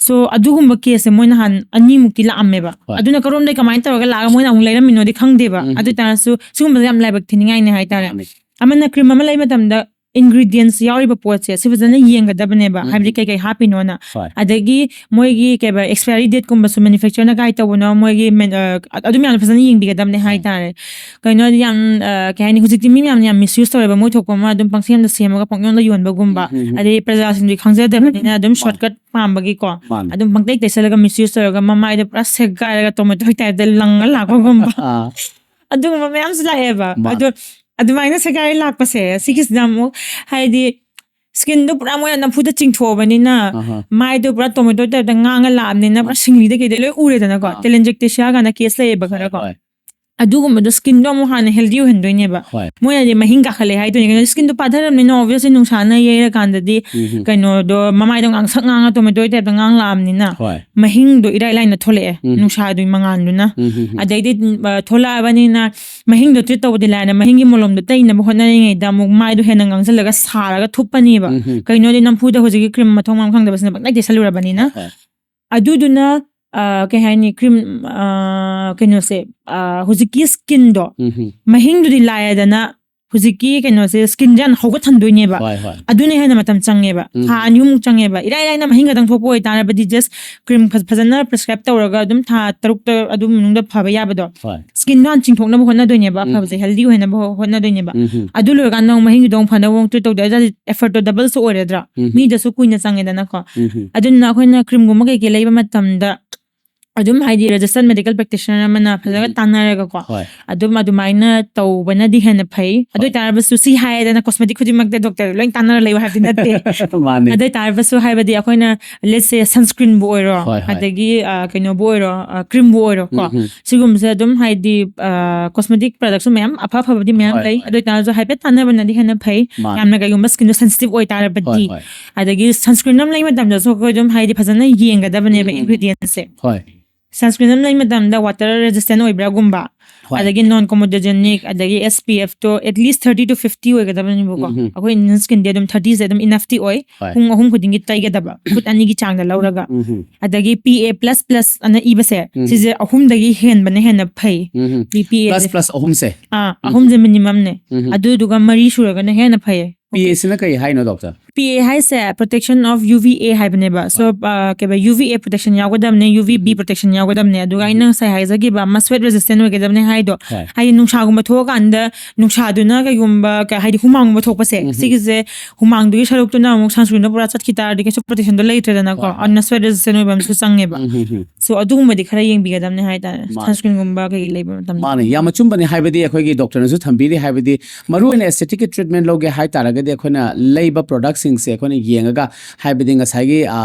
So ꯑꯗꯨꯒꯨꯝꯕ caseꯁꯦ ꯃꯣꯏ ꯅꯍꯥꯟ ꯑꯅꯤꯃꯨꯛꯇꯤ ꯂꯥꯛꯑꯝꯃꯦꯕ꯫ ꯍꯣꯏ꯫ ꯑꯗꯨꯅ ꯀꯔꯣꯝꯗꯩ ꯀꯃꯥꯏꯅ ꯇꯧꯔꯒ ꯂꯥꯛꯑꯒ ꯃꯣꯏꯅ ꯑꯃꯨꯛ ꯂꯩꯔꯝꯃꯤꯅꯣꯗꯤ ꯈꯪꯗꯦꯕ꯫ ꯎꯝ꯫ ꯑꯗꯨ ꯑꯣꯏꯇꯥꯔꯁꯨ ꯁꯤꯒꯨꯝꯕꯁꯦ ꯌꯥꯝ ꯂꯥꯏꯕꯛ ꯊꯤꯅꯤꯡꯉꯥꯏꯅꯦ ꯍꯥꯏꯇꯥꯔꯦ꯫ ꯃꯥꯅꯦ꯫ ꯑꯃꯅ cream ꯑꯃ ꯂꯩ ꯃꯇꯝꯗ ingredients ꯌꯥꯎꯔꯤꯕ ꯄꯣꯠꯁꯦ ꯁꯤ ꯐꯖꯅ ꯌꯦꯡꯒꯗꯕꯅꯦꯕ꯫ ꯎꯝ꯫ ꯍꯥꯏꯕꯗꯤ ꯀꯩ ꯀꯩ ꯍꯥꯞꯄꯤꯅꯣꯅ꯫ ꯍꯣꯏ꯫ ꯑꯗꯒꯤ ꯃꯣꯏꯒꯤ ꯀꯩꯕ expiry dateꯀꯨꯝꯕꯁꯨ manufacturerꯅ ꯀꯥꯏ ꯇꯧꯕꯅꯣ, ꯃꯣꯏꯒꯤ men-, ꯑ, ꯑꯗꯨ ꯃꯌꯥꯝꯗꯣ ꯐꯖꯅ ꯌꯦꯡꯕꯤꯒꯗꯕꯅꯦ ꯍꯥꯏꯇꯥꯔꯦ꯫ ꯀꯩꯅꯣ ꯌꯥꯝ, ꯑ, ꯀꯩ ꯍꯥꯏꯅꯤ, ꯍꯧꯖꯤꯛꯇꯤ ꯃꯤ ꯃꯌꯥꯝꯅ ꯌꯥꯝ misuse ꯇꯧꯋꯦꯕ, ꯃꯣꯏ ꯊꯣꯛꯄ ꯑꯃ ꯑꯗꯨꯝ ꯄꯪꯁꯦꯝꯗ ꯁꯦꯝꯃꯒ ꯄꯪꯌꯣꯟꯗ ꯌꯣꯟꯕꯒꯨꯝꯕ꯫ ꯎꯝ, ꯎꯝ, ꯎꯝ꯫ ꯑꯗꯩ ꯄ꯭ꯔꯖꯥꯁꯤꯡꯗꯨꯒꯤ ꯈꯪꯖꯗꯕꯅꯤꯅ ꯑꯗꯨꯝ shortcut ꯄꯥꯝꯕꯒꯤꯀꯣ꯫ ꯃꯥꯅꯦ꯫ ꯑꯗꯨꯝ ꯄꯪꯇꯩ ꯇꯩꯁꯜꯂꯒ misuse ꯇꯧꯔꯒ ꯃꯃꯥꯏꯗ ꯄꯨꯔꯥ ꯁꯦꯒꯥꯏꯔꯒ tomatoꯒꯤ typeꯇ ꯂꯪꯉ ꯂꯥꯛꯄꯒꯨꯝꯕ꯫ ꯑꯥ꯫ ꯑꯗꯨꯒꯨꯝꯕ ꯃꯌꯥꯝꯁꯨ ꯂꯥꯛꯑꯦꯕ꯫ ꯃꯥꯅꯦ꯫ ꯑꯗꯣ ꯑꯗꯨꯃꯥꯏꯅ ꯁꯦꯒꯥꯏ ꯂꯥꯛꯄꯁꯦ ꯁꯤꯒꯤꯁꯤꯅ ꯑꯃꯨꯛ ꯍꯥꯏꯗꯤ Skinꯗꯣ ꯄꯨꯔꯥ ꯃꯣꯏꯅ ꯅꯝꯐꯨꯗ ꯆꯤꯡꯊꯣꯛꯑꯕꯅꯤꯅ, ꯑꯍꯥ꯫ ꯃꯥꯏꯗꯣ ꯄꯨꯔꯥ tomato typeꯇ ꯉꯥꯡꯉ ꯂꯥꯛꯑꯕꯅꯤꯅ, ꯄꯨꯔꯥ ꯁꯤꯡꯂꯤꯗ ꯀꯩꯗ ꯂꯣꯏ ꯎꯔꯦꯗꯅꯀꯣ꯫ ꯑꯥ꯫ Telangiectasia ꯀꯥꯏꯅ case ꯂꯩꯌꯦꯕ ꯈꯔ ꯀꯣ꯫ ꯍꯣꯏ꯫ ꯑꯗꯨꯒꯨꯝꯕꯗꯣ skinꯗꯣ ꯑꯃꯨꯛ ꯍꯥꯟꯅ healthy ꯑꯣꯏꯍꯟꯗꯣꯏꯅꯦꯕ꯫ ꯍꯣꯏ꯫ ꯃꯣꯏꯅꯗꯤ ꯃꯍꯤꯡ ꯀꯥꯈꯠꯂꯦ ꯍꯥꯏꯗꯣꯏꯅꯦ, ꯀꯩꯅꯣ skinꯗꯣ ꯄꯥꯊꯔꯕꯅꯤꯅ obviously ꯅꯨꯡꯁꯥꯅ ꯌꯩꯔꯀꯥꯟꯗꯗꯤ ꯎꯝ꯫ ꯀꯩꯅꯣꯗꯣ ꯃꯃꯥꯏꯗꯣ ꯉꯥꯡꯁꯛ ꯉꯥꯡꯉ tomato typeꯇ ꯉꯥꯡ ꯂꯥꯛꯑꯕꯅꯤꯅ, ꯍꯣꯏ꯫ ꯃꯍꯤꯡꯗꯣ ꯏꯔꯥꯏ ꯂꯥꯏꯅ ꯊꯣꯛꯂꯛꯑꯦ, ꯎꯝ꯫ ꯅꯨꯡꯁꯥꯗꯨꯒꯤ ꯃꯉꯥꯜꯗꯨꯅ꯫ ꯎꯝ, ꯎꯝ, ꯎꯝ꯫ ꯑꯗꯩꯗꯤ ꯑ, ꯊꯣꯛꯂꯛꯑꯕꯅꯤꯅ ꯃꯍꯤꯡꯗꯣ treat ꯇꯧꯕꯗꯤ ꯂꯥꯏꯅ, ꯃꯍꯤꯡꯒꯤ ꯃꯣꯂꯣꯝꯗꯣ ꯇꯩꯅꯕ ꯍꯣꯠꯅꯔꯤꯉꯩꯗ ꯑꯃꯨꯛ ꯃꯥꯏꯗꯣ ꯍꯦꯟꯅ ꯉꯥꯡꯁꯤꯜꯂꯒ ꯁꯥꯔꯒ ꯊꯨꯞꯄꯅꯦꯕ꯫ ꯎꯝ, ꯎꯝ꯫ ꯀꯩꯅꯣꯗꯤ ꯅꯝꯐꯨꯗ ꯍꯧꯖꯤꯛꯀꯤ cream ꯃꯊꯣꯡ ꯃꯔꯝ ꯈꯪꯗꯕꯁꯤꯅ ꯄꯪꯇꯩ ꯇꯩꯁꯜꯂꯨꯔꯕꯅꯤꯅ꯫ ꯍꯣꯏ꯫ ꯑꯗꯨꯗꯨꯅ ꯑ, ꯀꯩ ꯍꯥꯏꯅꯤ, cream, ꯑ, ꯀꯩꯅꯣꯁꯦ, ꯑ, ꯍꯧꯖꯤꯛꯀꯤ skinꯗꯣ, ꯎꯝ, ꯎꯝ꯫ ꯃꯍꯤꯡꯗꯨꯗꯤ ꯂꯥꯏꯔꯗꯅ ꯍꯧꯖꯤꯛꯀꯤ ꯀꯩꯅꯣꯁꯦ skinꯁꯦ ꯌꯥꯝ ꯍꯧꯒꯠꯍꯟꯗꯣꯏꯅꯦꯕ꯫ ꯍꯣꯏ, ꯍꯣꯏ꯫ ꯑꯗꯨꯅ ꯍꯦꯟꯅ ꯃꯇꯝ ꯆꯪꯉꯦꯕ꯫ ꯎꯝ꯫ ꯊꯥ ꯑꯅꯤ ꯑꯍꯨꯝꯃꯨꯛ ꯆꯪꯉꯦꯕ꯫ ꯏꯔꯥꯏ ꯂꯥꯏꯅ ꯃꯍꯤꯡ ꯈꯛꯇꯪ ꯊꯣꯛꯄ ꯑꯣꯏꯇꯥꯔꯕꯗꯤ just cream ꯐ-, ꯐꯖꯅ prescribe ꯇꯧꯔꯒ ꯑꯗꯨꯝ ꯊꯥ ꯇꯔꯨꯛꯇ ꯑꯗꯨꯝ ꯃꯅꯨꯡꯗ ꯐꯕ ꯌꯥꯕꯗꯣ꯫ ꯍꯣꯏ꯫ Skinꯗꯣ ꯍꯥꯟꯅ ꯆꯤꯡꯊꯣꯛꯅꯕ ꯍꯣꯠꯅꯗꯣꯏꯅꯦꯕ, ꯎꯝ꯫ ꯑꯐꯕꯁꯦ healthy ꯑꯣꯏꯍꯟꯅꯕ ꯍꯣ-, ꯍꯣꯠꯅꯗꯣꯏꯅꯦꯕ꯫ ꯎꯝ, ꯎꯝ꯫ ꯑꯗꯨ ꯂꯣꯏꯔꯀꯥꯟꯗ ꯑꯃꯨꯛ ꯃꯍꯤꯡꯗꯣ ꯑꯃꯨꯛ ꯐꯅꯕ ꯑꯃꯨꯛ treat ꯇꯧꯗꯣꯏ, ꯑꯗꯨꯗꯤ effortꯇꯣ doubleꯁꯨ ꯑꯣꯏꯔꯗ꯭ꯔꯥ? ꯎꯝ꯫ ꯃꯤꯗꯁꯨ ꯀꯨꯏꯅ ꯆꯪꯉꯦꯗꯅꯀꯣ꯫ ꯎꯝ, ꯎꯝ꯫ ꯑꯗꯨꯅ ꯑꯩꯈꯣꯏꯅ creamꯒꯨꯝꯕ ꯀꯩꯀꯩ ꯂꯩꯕ ꯃꯇꯝꯗ ꯑꯗꯨꯝ ꯍꯥꯏꯗꯤ registered medical practitioner ꯑꯃꯅ ꯐꯖꯅ ꯎꯝ꯫ ꯇꯥꯟꯅꯔꯒꯀꯣ, ꯍꯣꯏ꯫ ꯑꯗꯨꯝ ꯑꯗꯨꯃꯥꯏꯅ ꯇꯧꯕꯅꯗꯤ ꯍꯦꯟꯅ ꯐꯩ꯫ ꯑꯗꯨ ꯍꯣꯏ꯫ ꯑꯣꯏꯇꯥꯔꯕꯁꯨ ꯁꯤ ꯍꯥꯏꯗꯅ cosmetic ꯈꯨꯗꯤꯡꯃꯛꯇ doctor ꯂꯣꯏ ꯇꯥꯟꯅꯔ ꯂꯩꯌꯨ ꯍꯥꯏꯕꯗꯤ ꯅꯠꯇꯦ꯫ ꯃꯥꯅꯦ꯫ ꯑꯗꯨ ꯑꯣꯏꯇꯥꯔꯕꯁꯨ ꯍꯥꯏꯕꯗꯤ ꯑꯩꯈꯣꯏꯅ let's say sunscreenꯕꯨ ꯑꯣꯏꯔꯣ, ꯍꯣꯏ, ꯍꯣꯏ꯫ ꯑꯗꯒꯤ, ꯑ, ꯀꯩꯅꯣꯕꯨ ꯑꯣꯏꯔꯣ, ꯑ, creamꯕꯨ ꯑꯣꯏꯔꯣ ꯀꯣ, ꯎꯝ, ꯎꯝ꯫ ꯁꯤꯒꯨꯝꯕꯁꯦ ꯑꯗꯨꯝ ꯍꯥꯏꯗꯤ, ꯑ, cosmetic productꯁꯨ ꯃꯌꯥꯝ ꯑꯐ ꯑꯐꯕꯗꯤ ꯃꯌꯥꯝ ꯍꯣꯏ, ꯂꯩ꯫ ꯍꯣꯏ꯫ ꯑꯗꯨ ꯑꯣꯏꯇꯥꯔꯁꯨ ꯍꯥꯏꯐꯦꯠ ꯇꯥꯟꯅꯕꯅꯗꯤ ꯍꯦꯟꯅ ꯐꯩ꯫ ꯃꯥꯅꯦ꯫ ꯌꯥꯝꯅ ꯀꯩꯒꯨꯝꯕ skinꯗꯣ sensitive ꯑꯣꯏꯇꯥꯔꯕꯗꯤ꯫ ꯍꯣꯏ, ꯍꯣꯏ꯫ ꯑꯗꯒꯤ sunscreen ꯑꯃ ꯂꯩ ꯃꯇꯝꯗꯁꯨ ꯑꯩꯈꯣꯏ ꯑꯗꯨꯝ ꯍꯥꯏꯗꯤ ꯐꯖꯅ ꯌꯦꯡꯒꯗꯕꯅꯦꯕ ꯎꯝ, ꯎꯝ, ꯎꯝ꯫ ingredientsꯁꯦ꯫ ꯍꯣꯏ꯫ Sunscreen ꯑꯃ ꯂꯩ ꯃꯇꯝꯗ water resistant ꯑꯣꯏꯕ꯭ꯔꯥꯒꯨꯝꯕ, ꯍꯣꯏ꯫ ꯑꯗꯒꯤ non comedogenic, ꯑꯗꯒꯤ SPFꯇꯣ at least thirty to fifty ꯑꯣꯏꯒꯗꯕꯅꯦꯕꯀꯣ꯫ ꯎꯝ, ꯎꯝ꯫ ꯑꯩꯈꯣꯏ Indian skinꯗꯤ ꯑꯗꯨꯝ thirtyꯁꯦ ꯑꯗꯨꯝ enoughꯇꯤ ꯑꯣꯏ꯫ ꯍꯣꯏ꯫ ꯄꯨꯡ ꯑꯍꯨꯝ ꯈꯨꯗꯤꯡꯒꯤ ꯇꯩꯒꯗꯕ, ꯈꯨꯠ ꯑꯅꯤꯒꯤ ꯆꯥꯡꯗ ꯂꯧꯔꯒ꯫ ꯎꯝ, ꯎꯝ꯫ ꯑꯗꯒꯤ PA plus plus ꯑꯅ ꯏꯕꯁꯦ, ꯎꯝ꯫ ꯁꯤꯁꯦ ꯑꯍꯨꯝꯗꯒꯤ ꯍꯦꯟꯕꯅ ꯍꯦꯟꯅ ꯐꯩ꯫ ꯎꯝ, ꯎꯝ꯫ PA Plus ꯁꯦ꯫ plus ꯑꯍꯨꯝꯁꯦ꯫ ꯑꯥ, ꯑꯍꯨꯝꯁꯦ minimumꯅꯦ꯫ ꯎꯝ, ꯎꯝ꯫ ꯑꯗꯨꯗꯨꯒ ꯃꯔꯤ ꯁꯨꯔꯒꯅ ꯍꯦꯟꯅ ꯐꯩꯌꯦ꯫ PAꯁꯤꯅ ꯀꯩ ꯍꯥꯏꯅꯣ, doctor? PA ꯍꯥꯏꯁꯦ protection of UVA ꯍꯥꯏꯕꯅꯦꯕ꯫ So, ꯑ, ꯀꯩꯕ, UVA protection ꯌꯥꯎꯒꯗꯕꯅꯦ, UVB protection ꯌꯥꯎꯒꯗꯕꯅꯦ꯫ ꯑꯗꯨꯒ ꯑꯩꯅ ꯉꯁꯥꯏ ꯍꯥꯏꯖꯈꯤꯕ ꯑꯃ sweat resistant ꯑꯣꯏꯒꯗꯕꯅꯦ ꯍꯥꯏꯗꯣ, ꯍꯣꯏ꯫ ꯍꯥꯏꯗꯤ ꯅꯨꯡꯁꯥꯒꯨꯝꯕ ꯊꯣꯛꯑꯀꯥꯟꯗ ꯅꯨꯡꯁꯥꯗꯨꯅ ꯀꯩꯒꯨꯝꯕ, ꯀ-, ꯍꯥꯏꯗꯤ ꯍꯨꯃꯥꯡꯒꯨꯝꯕ ꯊꯣꯛꯄꯁꯦ, ꯎꯝ꯫ ꯁꯤꯒꯤꯁꯦ ꯍꯨꯃꯥꯡꯗꯨꯒꯤ ꯁꯔꯨꯛꯇꯨꯅ ꯑꯃꯨꯛ sunscreenꯗ ꯄꯨꯔꯥ ꯆꯠꯈꯤ ꯇꯥꯔꯗꯤ ꯀꯩꯁꯨ protectionꯗꯣ ꯂꯩꯇ꯭ꯔꯦꯗꯅꯀꯣ꯫ ꯍꯣꯏ, ꯍꯣꯏ꯫ ꯑꯗꯨꯅ sweat resistant ꯑꯣꯏꯕ ꯑꯃꯁꯨ ꯆꯪꯉꯦꯕ꯫ ꯎꯝ, ꯎꯝ, ꯎꯝ꯫ So, ꯑꯗꯨꯒꯨꯝꯕꯗꯤ ꯈꯔ ꯌꯦꯡꯕꯤꯒꯗꯕꯅꯦ ꯍꯥꯏꯇꯥꯔꯦ, ꯃꯥꯅꯦ꯫ sunscreenꯒꯨꯝꯕ ꯀꯩꯀꯩ ꯂꯩꯕ ꯃꯇꯝꯗ꯫ ꯃꯥꯅꯦ, ꯌꯥꯝ ꯑꯆꯨꯝꯕꯅꯦ꯫ ꯍꯥꯏꯕꯗꯤ ꯑꯩꯈꯣꯏꯒꯤ doctorꯅꯁꯨ ꯊꯝꯕꯤꯔꯤ, ꯍꯥꯏꯕꯗꯤ ꯃꯔꯨ ꯑꯣꯏꯅ aestheticꯀꯤ treatment ꯂꯧꯒꯦ ꯍꯥꯏ ꯇꯥꯔꯒꯗꯤ ꯑꯩꯈꯣꯏꯅ ꯂꯩꯕ products ꯁꯤꯡꯁꯦ ꯑꯩꯈꯣꯏꯅ ꯌꯦꯡꯉꯒ, ꯍꯥꯏꯕꯗꯤ ꯉꯁꯥꯏꯒꯤ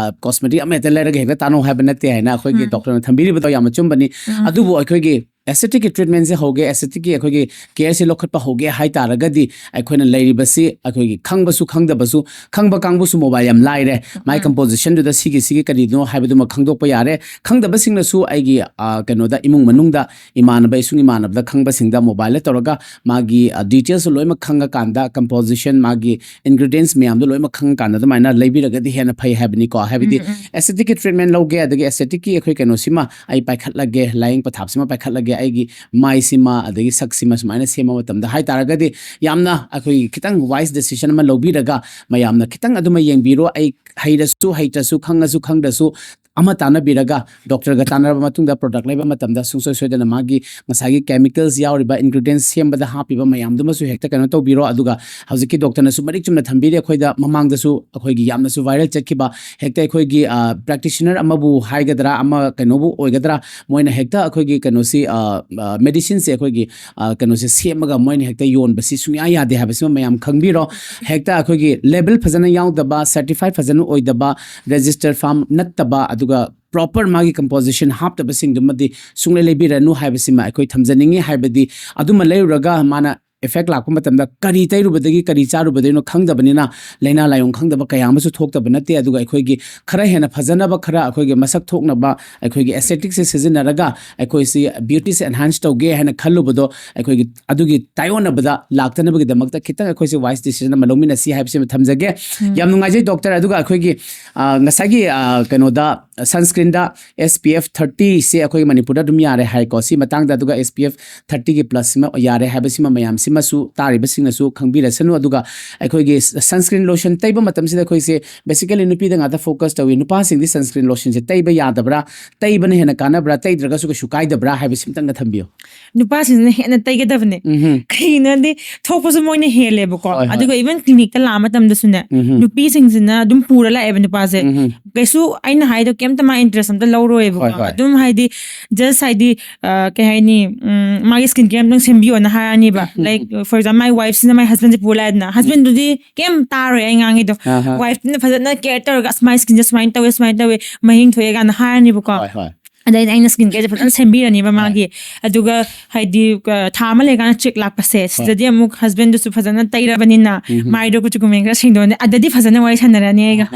ꯀꯣꯁꯃꯦꯇꯤꯛ ꯑꯃ ꯍꯦꯛꯇ ꯂꯩꯔꯒ ꯍꯦꯛꯇ ꯇꯥꯅꯧ ꯍꯥꯏꯕ ꯅꯠꯇꯦ ꯍꯥꯏꯅ ꯑꯩꯈꯣꯏꯒꯤ ꯗꯣꯛꯇꯔꯅ ꯊꯝꯕꯤꯔꯤꯕꯗꯣ ꯌꯥꯝ ꯑꯆꯨꯝꯕꯅꯤ꯫ ꯑꯗꯨꯕꯨ ꯑꯩꯈꯣꯏꯒꯤ aestheticꯀꯤ treatmentꯁꯦ ꯍꯧꯒꯦ, aestheticꯀꯤ ꯑꯩꯈꯣꯏꯒꯤ careꯁꯦ ꯂꯧꯈꯠꯄ ꯍꯧꯒꯦ ꯍꯥꯏ ꯇꯥꯔꯒꯗꯤ, ꯑꯩꯈꯣꯏꯅ ꯂꯩꯔꯤꯕꯁꯤ ꯑꯩꯈꯣꯏꯒꯤ ꯈꯪꯕꯁꯨ ꯈꯪꯗꯕꯁꯨ, ꯈꯪꯕ ꯀꯥꯡꯕꯨꯁꯨ mobile ꯌꯥꯝ ꯂꯥꯏꯔꯦ꯫ ꯃꯥꯏ compositionꯗꯨꯗ ꯁꯤꯒꯤ ꯁꯤꯒꯤ ꯀꯔꯤꯅꯣ ꯍꯥꯏꯕꯗꯨꯃ ꯈꯪꯗꯣꯛꯄ ꯌꯥꯔꯦ꯫ ꯈꯪꯗꯕꯁꯤꯡꯅꯁꯨ ꯑꯩꯒꯤ ꯀꯩꯅꯣꯗ, ꯏꯃꯨꯡ ꯃꯅꯨꯡꯗ ꯏꯃꯥꯟꯅꯕ, ꯏꯁꯨꯡ ꯏꯃꯥꯟꯅꯕꯗ ꯈꯪꯕꯁꯤꯡꯗ mobileꯗ ꯇꯧꯔꯒ ꯃꯥꯒꯤ detailsꯇꯨ ꯂꯣꯏꯅꯃꯛ ꯈꯪꯉꯀꯥꯟꯗ, composition, ꯃꯥꯒꯤ ingredients ꯃꯌꯥꯝꯗꯣ ꯂꯣꯏꯅꯃꯛ ꯈꯪꯉꯀꯥꯟꯗ ꯑꯗꯨꯃꯥꯏꯅ ꯂꯩꯕꯤꯔꯒꯗꯤ ꯍꯦꯟꯅ ꯐꯩ ꯍꯥꯏꯕꯅꯤꯀꯣ꯫ ꯍꯥꯏꯕꯗꯤ aestheticꯀꯤ treatment ꯂꯧꯒꯦ, ꯑꯗꯒꯤ aestheticꯀꯤ ꯑꯩꯈꯣꯏ ꯀꯩꯅꯣꯁꯤꯃ ꯑꯩ ꯄꯥꯏꯈꯠꯂꯒꯦ, ꯂꯥꯏꯌꯦꯡ ꯄꯊꯥꯞꯁꯤꯃ ꯄꯥꯏꯈꯠꯂꯒꯦ, ꯑꯩꯒꯤ ꯃꯥꯏꯁꯤꯃ ꯑꯗꯒꯤ ꯁꯛꯁꯤꯃ ꯁꯨꯃꯥꯏꯅ ꯁꯦꯝꯕ ꯃꯇꯝꯗ ꯍꯥꯏ ꯇꯥꯔꯒꯗꯤ, ꯌꯥꯝꯅ ꯑꯩꯈꯣꯏꯒꯤ ꯈꯤꯇꯪ wise decision ꯑꯃ ꯂꯧꯕꯤꯔꯒ, ꯃꯌꯥꯝꯅ ꯈꯤꯇꯪ ꯑꯗꯨꯃ ꯌꯦꯡꯕꯤꯔꯣ꯫ ꯑꯩ ꯍꯩꯔꯁꯨ ꯍꯩꯇ꯭ꯔꯁꯨ, ꯈꯪꯉꯁꯨ ꯈꯪꯗ꯭ꯔꯁꯨ, ꯑꯃ ꯇꯥꯟꯅꯕꯤꯔꯒ ꯗꯣꯛꯇꯔꯒ ꯇꯥꯟꯅꯔꯕ ꯃꯇꯨꯡꯗ product ꯂꯩꯕ ꯃꯇꯝꯗ ꯁꯨꯡꯁꯣꯏ ꯁꯣꯏꯗꯅ ꯃꯥꯒꯤ ꯉꯁꯥꯏꯒꯤ chemicals ꯌꯥꯎꯔꯤꯕ, ingredients ꯁꯦꯝꯕꯗ ꯍꯥꯞꯄꯤꯕ ꯃꯌꯥꯝꯗꯨꯃꯁꯨ ꯍꯦꯛꯇ ꯀꯩꯅꯣ ꯇꯧꯕꯤꯔꯣ꯫ ꯑꯗꯨꯒ ꯍꯧꯖꯤꯛꯀꯤ ꯗꯣꯛꯇꯔꯅꯁꯨ ꯃꯔꯤꯛ ꯆꯨꯝꯅ ꯊꯝꯕꯤꯔꯤ, ꯑꯩꯈꯣꯏꯗ ꯃꯃꯥꯡꯗꯁꯨ ꯑꯩꯈꯣꯏꯒꯤ ꯌꯥꯝꯅꯁꯨ viral ꯆꯠꯈꯤꯕ, ꯍꯦꯛꯇ ꯑꯩꯈꯣꯏꯒꯤ practitioner ꯑꯃꯕꯨ ꯍꯥꯏꯒꯗ꯭ꯔꯥ, ꯑꯃ ꯀꯩꯅꯣꯕꯨ ꯑꯣꯏꯒꯗ꯭ꯔꯥ, ꯃꯣꯏꯅ ꯍꯦꯛꯇ ꯑꯩꯈꯣꯏꯒꯤ ꯀꯩꯅꯣꯁꯤ, medicineꯁꯦ ꯑꯩꯈꯣꯏꯒꯤ ꯀꯩꯅꯣꯁꯦ ꯁꯦꯝꯃꯒ ꯃꯣꯏꯅ ꯍꯦꯛꯇ ꯌꯣꯟꯕꯁꯤ ꯁꯨꯡꯌꯥ ꯌꯥꯗꯦ ꯍꯥꯏꯕꯁꯤꯃ ꯃꯌꯥꯝ ꯈꯪꯕꯤꯔꯣ꯫ ꯍꯦꯛꯇ ꯑꯩꯈꯣꯏꯒꯤ label ꯐꯖꯅ ꯌꯥꯎꯗꯕ, certified ꯐꯖꯅ ꯑꯣꯏꯗꯕ, register farm ꯅꯠꯇꯕ, ꯑꯗꯨꯒ proper ꯃꯥꯒꯤ composition ꯍꯥꯞꯇꯕꯁꯤꯡꯗꯨꯃꯗꯤ ꯁꯨꯡꯂꯩ ꯂꯩꯕꯤꯔꯅꯨ ꯍꯥꯏꯕꯁꯤꯃ ꯑꯩꯈꯣꯏ ꯊꯝꯖꯅꯤꯡꯉꯤ꯫ ꯍꯥꯏꯕꯗꯤ ꯑꯗꯨꯃ ꯂꯩꯔꯨꯔꯒ ꯃꯥꯅ effect ꯂꯥꯛꯄ ꯃꯇꯝꯗ ꯀꯔꯤ ꯇꯩꯔꯨꯕꯗꯒꯤ ꯀꯔꯤ ꯆꯥꯔꯨꯕꯗꯩꯅꯣ ꯈꯪꯗꯕꯅꯤꯅ, ꯂꯥꯏꯅꯥ ꯂꯥꯏꯑꯣꯡ ꯈꯪꯗꯕ ꯀꯌꯥ ꯑꯃꯁꯨ ꯊꯣꯛꯇꯕ ꯅꯠꯇꯦ꯫ ꯑꯗꯨꯒ ꯑꯩꯈꯣꯏꯒꯤ ꯈꯔ ꯍꯦꯟꯅ ꯐꯖꯅꯕ, ꯈꯔ ꯑꯩꯈꯣꯏꯒꯤ ꯃꯁꯛ ꯊꯣꯛꯅꯕ, ꯑꯩꯈꯣꯏꯒꯤ aestheticꯁꯦ ꯁꯤꯖꯤꯟꯅꯔꯒ ꯑꯩꯈꯣꯏꯁꯤ beautyꯁꯦ enhance ꯇꯧꯒꯦ ꯍꯥꯏꯅ ꯈꯜꯂꯨꯕꯗꯣ, ꯑꯩꯈꯣꯏꯒꯤ ꯑꯗꯨꯒꯤ ꯇꯥꯏꯑꯣꯟꯅꯕꯗ ꯂꯥꯛꯇꯅꯕꯒꯤꯗꯃꯛꯇ ꯈꯤꯇꯪ ꯑꯩꯈꯣꯏꯁꯦ wise decision ꯑꯃ ꯂꯧꯃꯤꯟꯅꯁꯤ ꯍꯥꯏꯕꯁꯤꯃ ꯊꯝꯖꯒꯦ꯫ ꯌꯥꯝ ꯅꯨꯡꯉꯥꯏꯖꯩ ꯗꯣꯛꯇꯔ꯫ ꯑꯗꯨꯒ ꯑꯩꯈꯣꯏꯒꯤ ꯉꯁꯥꯏꯒꯤ ꯀꯩꯅꯣꯗ, sunscreenꯗ SPF thirtyꯁꯦ ꯑꯩꯈꯣꯏꯒꯤ ꯃꯅꯤꯄꯨꯔꯗ ꯑꯗꯨꯝ ꯌꯥꯔꯦ ꯍꯥꯏꯀꯣ꯫ ꯁꯤ ꯃꯇꯥꯡꯗ, ꯑꯗꯨꯒ SPF thirtyꯒꯤ plusꯁꯤꯃ ꯌꯥꯔꯦ ꯍꯥꯏꯕꯁꯤꯃ ꯃꯌꯥꯝꯁꯤꯃꯁꯨ ꯇꯥꯔꯤꯕꯁꯤꯡꯅꯁꯨ ꯈꯪꯕꯤꯔꯁꯅꯨ꯫ ꯑꯗꯨꯒ ꯑꯩꯈꯣꯏꯒꯤ sunscreen lotion ꯇꯩꯕ ꯃꯇꯝꯁꯤꯗ ꯑꯩꯈꯣꯏꯁꯦ basically ꯅꯨꯄꯤꯗ ꯉꯥꯛꯇ focus ꯇꯧꯏ꯫ ꯅꯨꯄꯥꯁꯤꯡꯗꯤ sunscreen lotionꯁꯦ ꯇꯩꯕ ꯌꯥꯗꯕ꯭ꯔꯥ, ꯇꯩꯕꯅ ꯍꯦꯟꯅ ꯀꯥꯟꯅꯕ꯭ꯔꯥ, ꯇꯩꯗ꯭ꯔꯒꯁꯨ ꯀꯩꯁꯨ ꯀꯥꯏꯗꯕ꯭ꯔꯥ ꯍꯥꯏꯕꯁꯤꯃꯇꯪꯒ ꯊꯝꯕꯤꯌꯨ꯫ ꯅꯨꯄꯥꯁꯤꯡꯁꯤꯅ ꯍꯦꯟꯅ ꯇꯩꯒꯗꯕꯅꯦ꯫ ꯀꯩꯒꯤꯅꯣꯗꯤ ꯊꯣꯛꯄꯁꯨ ꯃꯣꯏꯅ ꯍꯦꯜꯂꯦꯕꯀꯣ꯫ ꯍꯣꯏ, ꯍꯣꯏ꯫ ꯑꯗꯨꯒ even clinicꯇ ꯂꯥꯛꯑ ꯃꯇꯝꯗꯁꯨꯅꯦ, ꯅꯨꯄꯤꯁꯤꯡꯁꯤꯅ ꯑꯗꯨꯝ ꯄꯨꯔ ꯂꯥꯛꯑꯦꯕ ꯅꯨꯄꯥꯁꯦ꯫ ꯀꯩꯁꯨ ꯑꯩꯅ ꯍꯥꯏꯗꯣ ꯑꯝꯇ ꯃꯥ interest ꯑꯝꯇ ꯂꯧꯔꯣꯏꯕꯀꯣ꯫ ꯍꯣꯏ, ꯍꯣꯏ꯫ ꯑꯗꯨꯝ ꯍꯥꯏꯗꯤ just ꯍꯥꯏꯗꯤ ꯑ, ꯀꯩ ꯍꯥꯏꯅꯤ, ꯎꯝ, ꯃꯥꯒꯤ skin care ꯑꯝꯇꯪ ꯁꯦꯝꯕꯤꯌꯣꯅ ꯍꯥꯏꯔꯅꯤꯕ꯫ Like for example, my wifeꯁꯤꯅ my husbandꯁꯦ ꯄꯨ ꯂꯥꯛꯑꯦꯗꯅ, husbandꯗꯨꯗꯤ ꯀꯩꯝ ꯇꯥꯔꯣꯏ ꯑꯩ ꯉꯥꯡꯉꯤꯗꯣ꯫ ꯑꯍꯥ꯫ Wifeꯇꯨꯅ ꯐꯖꯅ care ꯇꯧꯔꯒ, "ꯑꯁ, my skinꯁꯦ ꯁꯨꯃꯥꯏꯅ ꯇꯧꯋꯦ, ꯁꯨꯃꯥꯏꯅ ꯇꯧꯋꯦ, ꯃꯍꯤꯡ ꯊꯣꯛꯑꯦ" ꯀꯥꯏꯅ ꯍꯥꯏꯔꯅꯤꯕꯀꯣ꯫ ꯍꯣꯏ, ꯍꯣꯏ꯫ ꯑꯗꯩꯗꯤ ꯑꯩꯅ skin careꯁꯦ ꯐꯖꯅ ꯁꯦꯝꯕꯤꯔꯅꯤꯕ ꯃꯥꯒꯤ꯫ ꯑꯗꯨꯒ ꯍꯥꯏꯗꯤ ꯑ, ꯊꯥ ꯑꯃ ꯂꯩꯔꯀꯥꯟꯗ check ꯂꯥꯛꯄꯁꯦ, ꯁꯤꯗꯗꯤ ꯑꯃꯨꯛ husbandꯗꯨꯁꯨ ꯐꯖꯅ ꯇꯩꯔꯕꯅꯤꯅ ꯃꯥꯏꯗꯣ ꯀꯨꯆꯨ ꯀꯨꯃꯦꯟ ꯈꯔ ꯁꯦꯡꯗꯣꯛꯑꯅꯤ, ꯑꯗꯗꯤ ꯐꯖꯅ ꯋꯥꯔꯤ ꯁꯥꯟꯅꯔꯅꯤ ꯑꯩꯒ꯫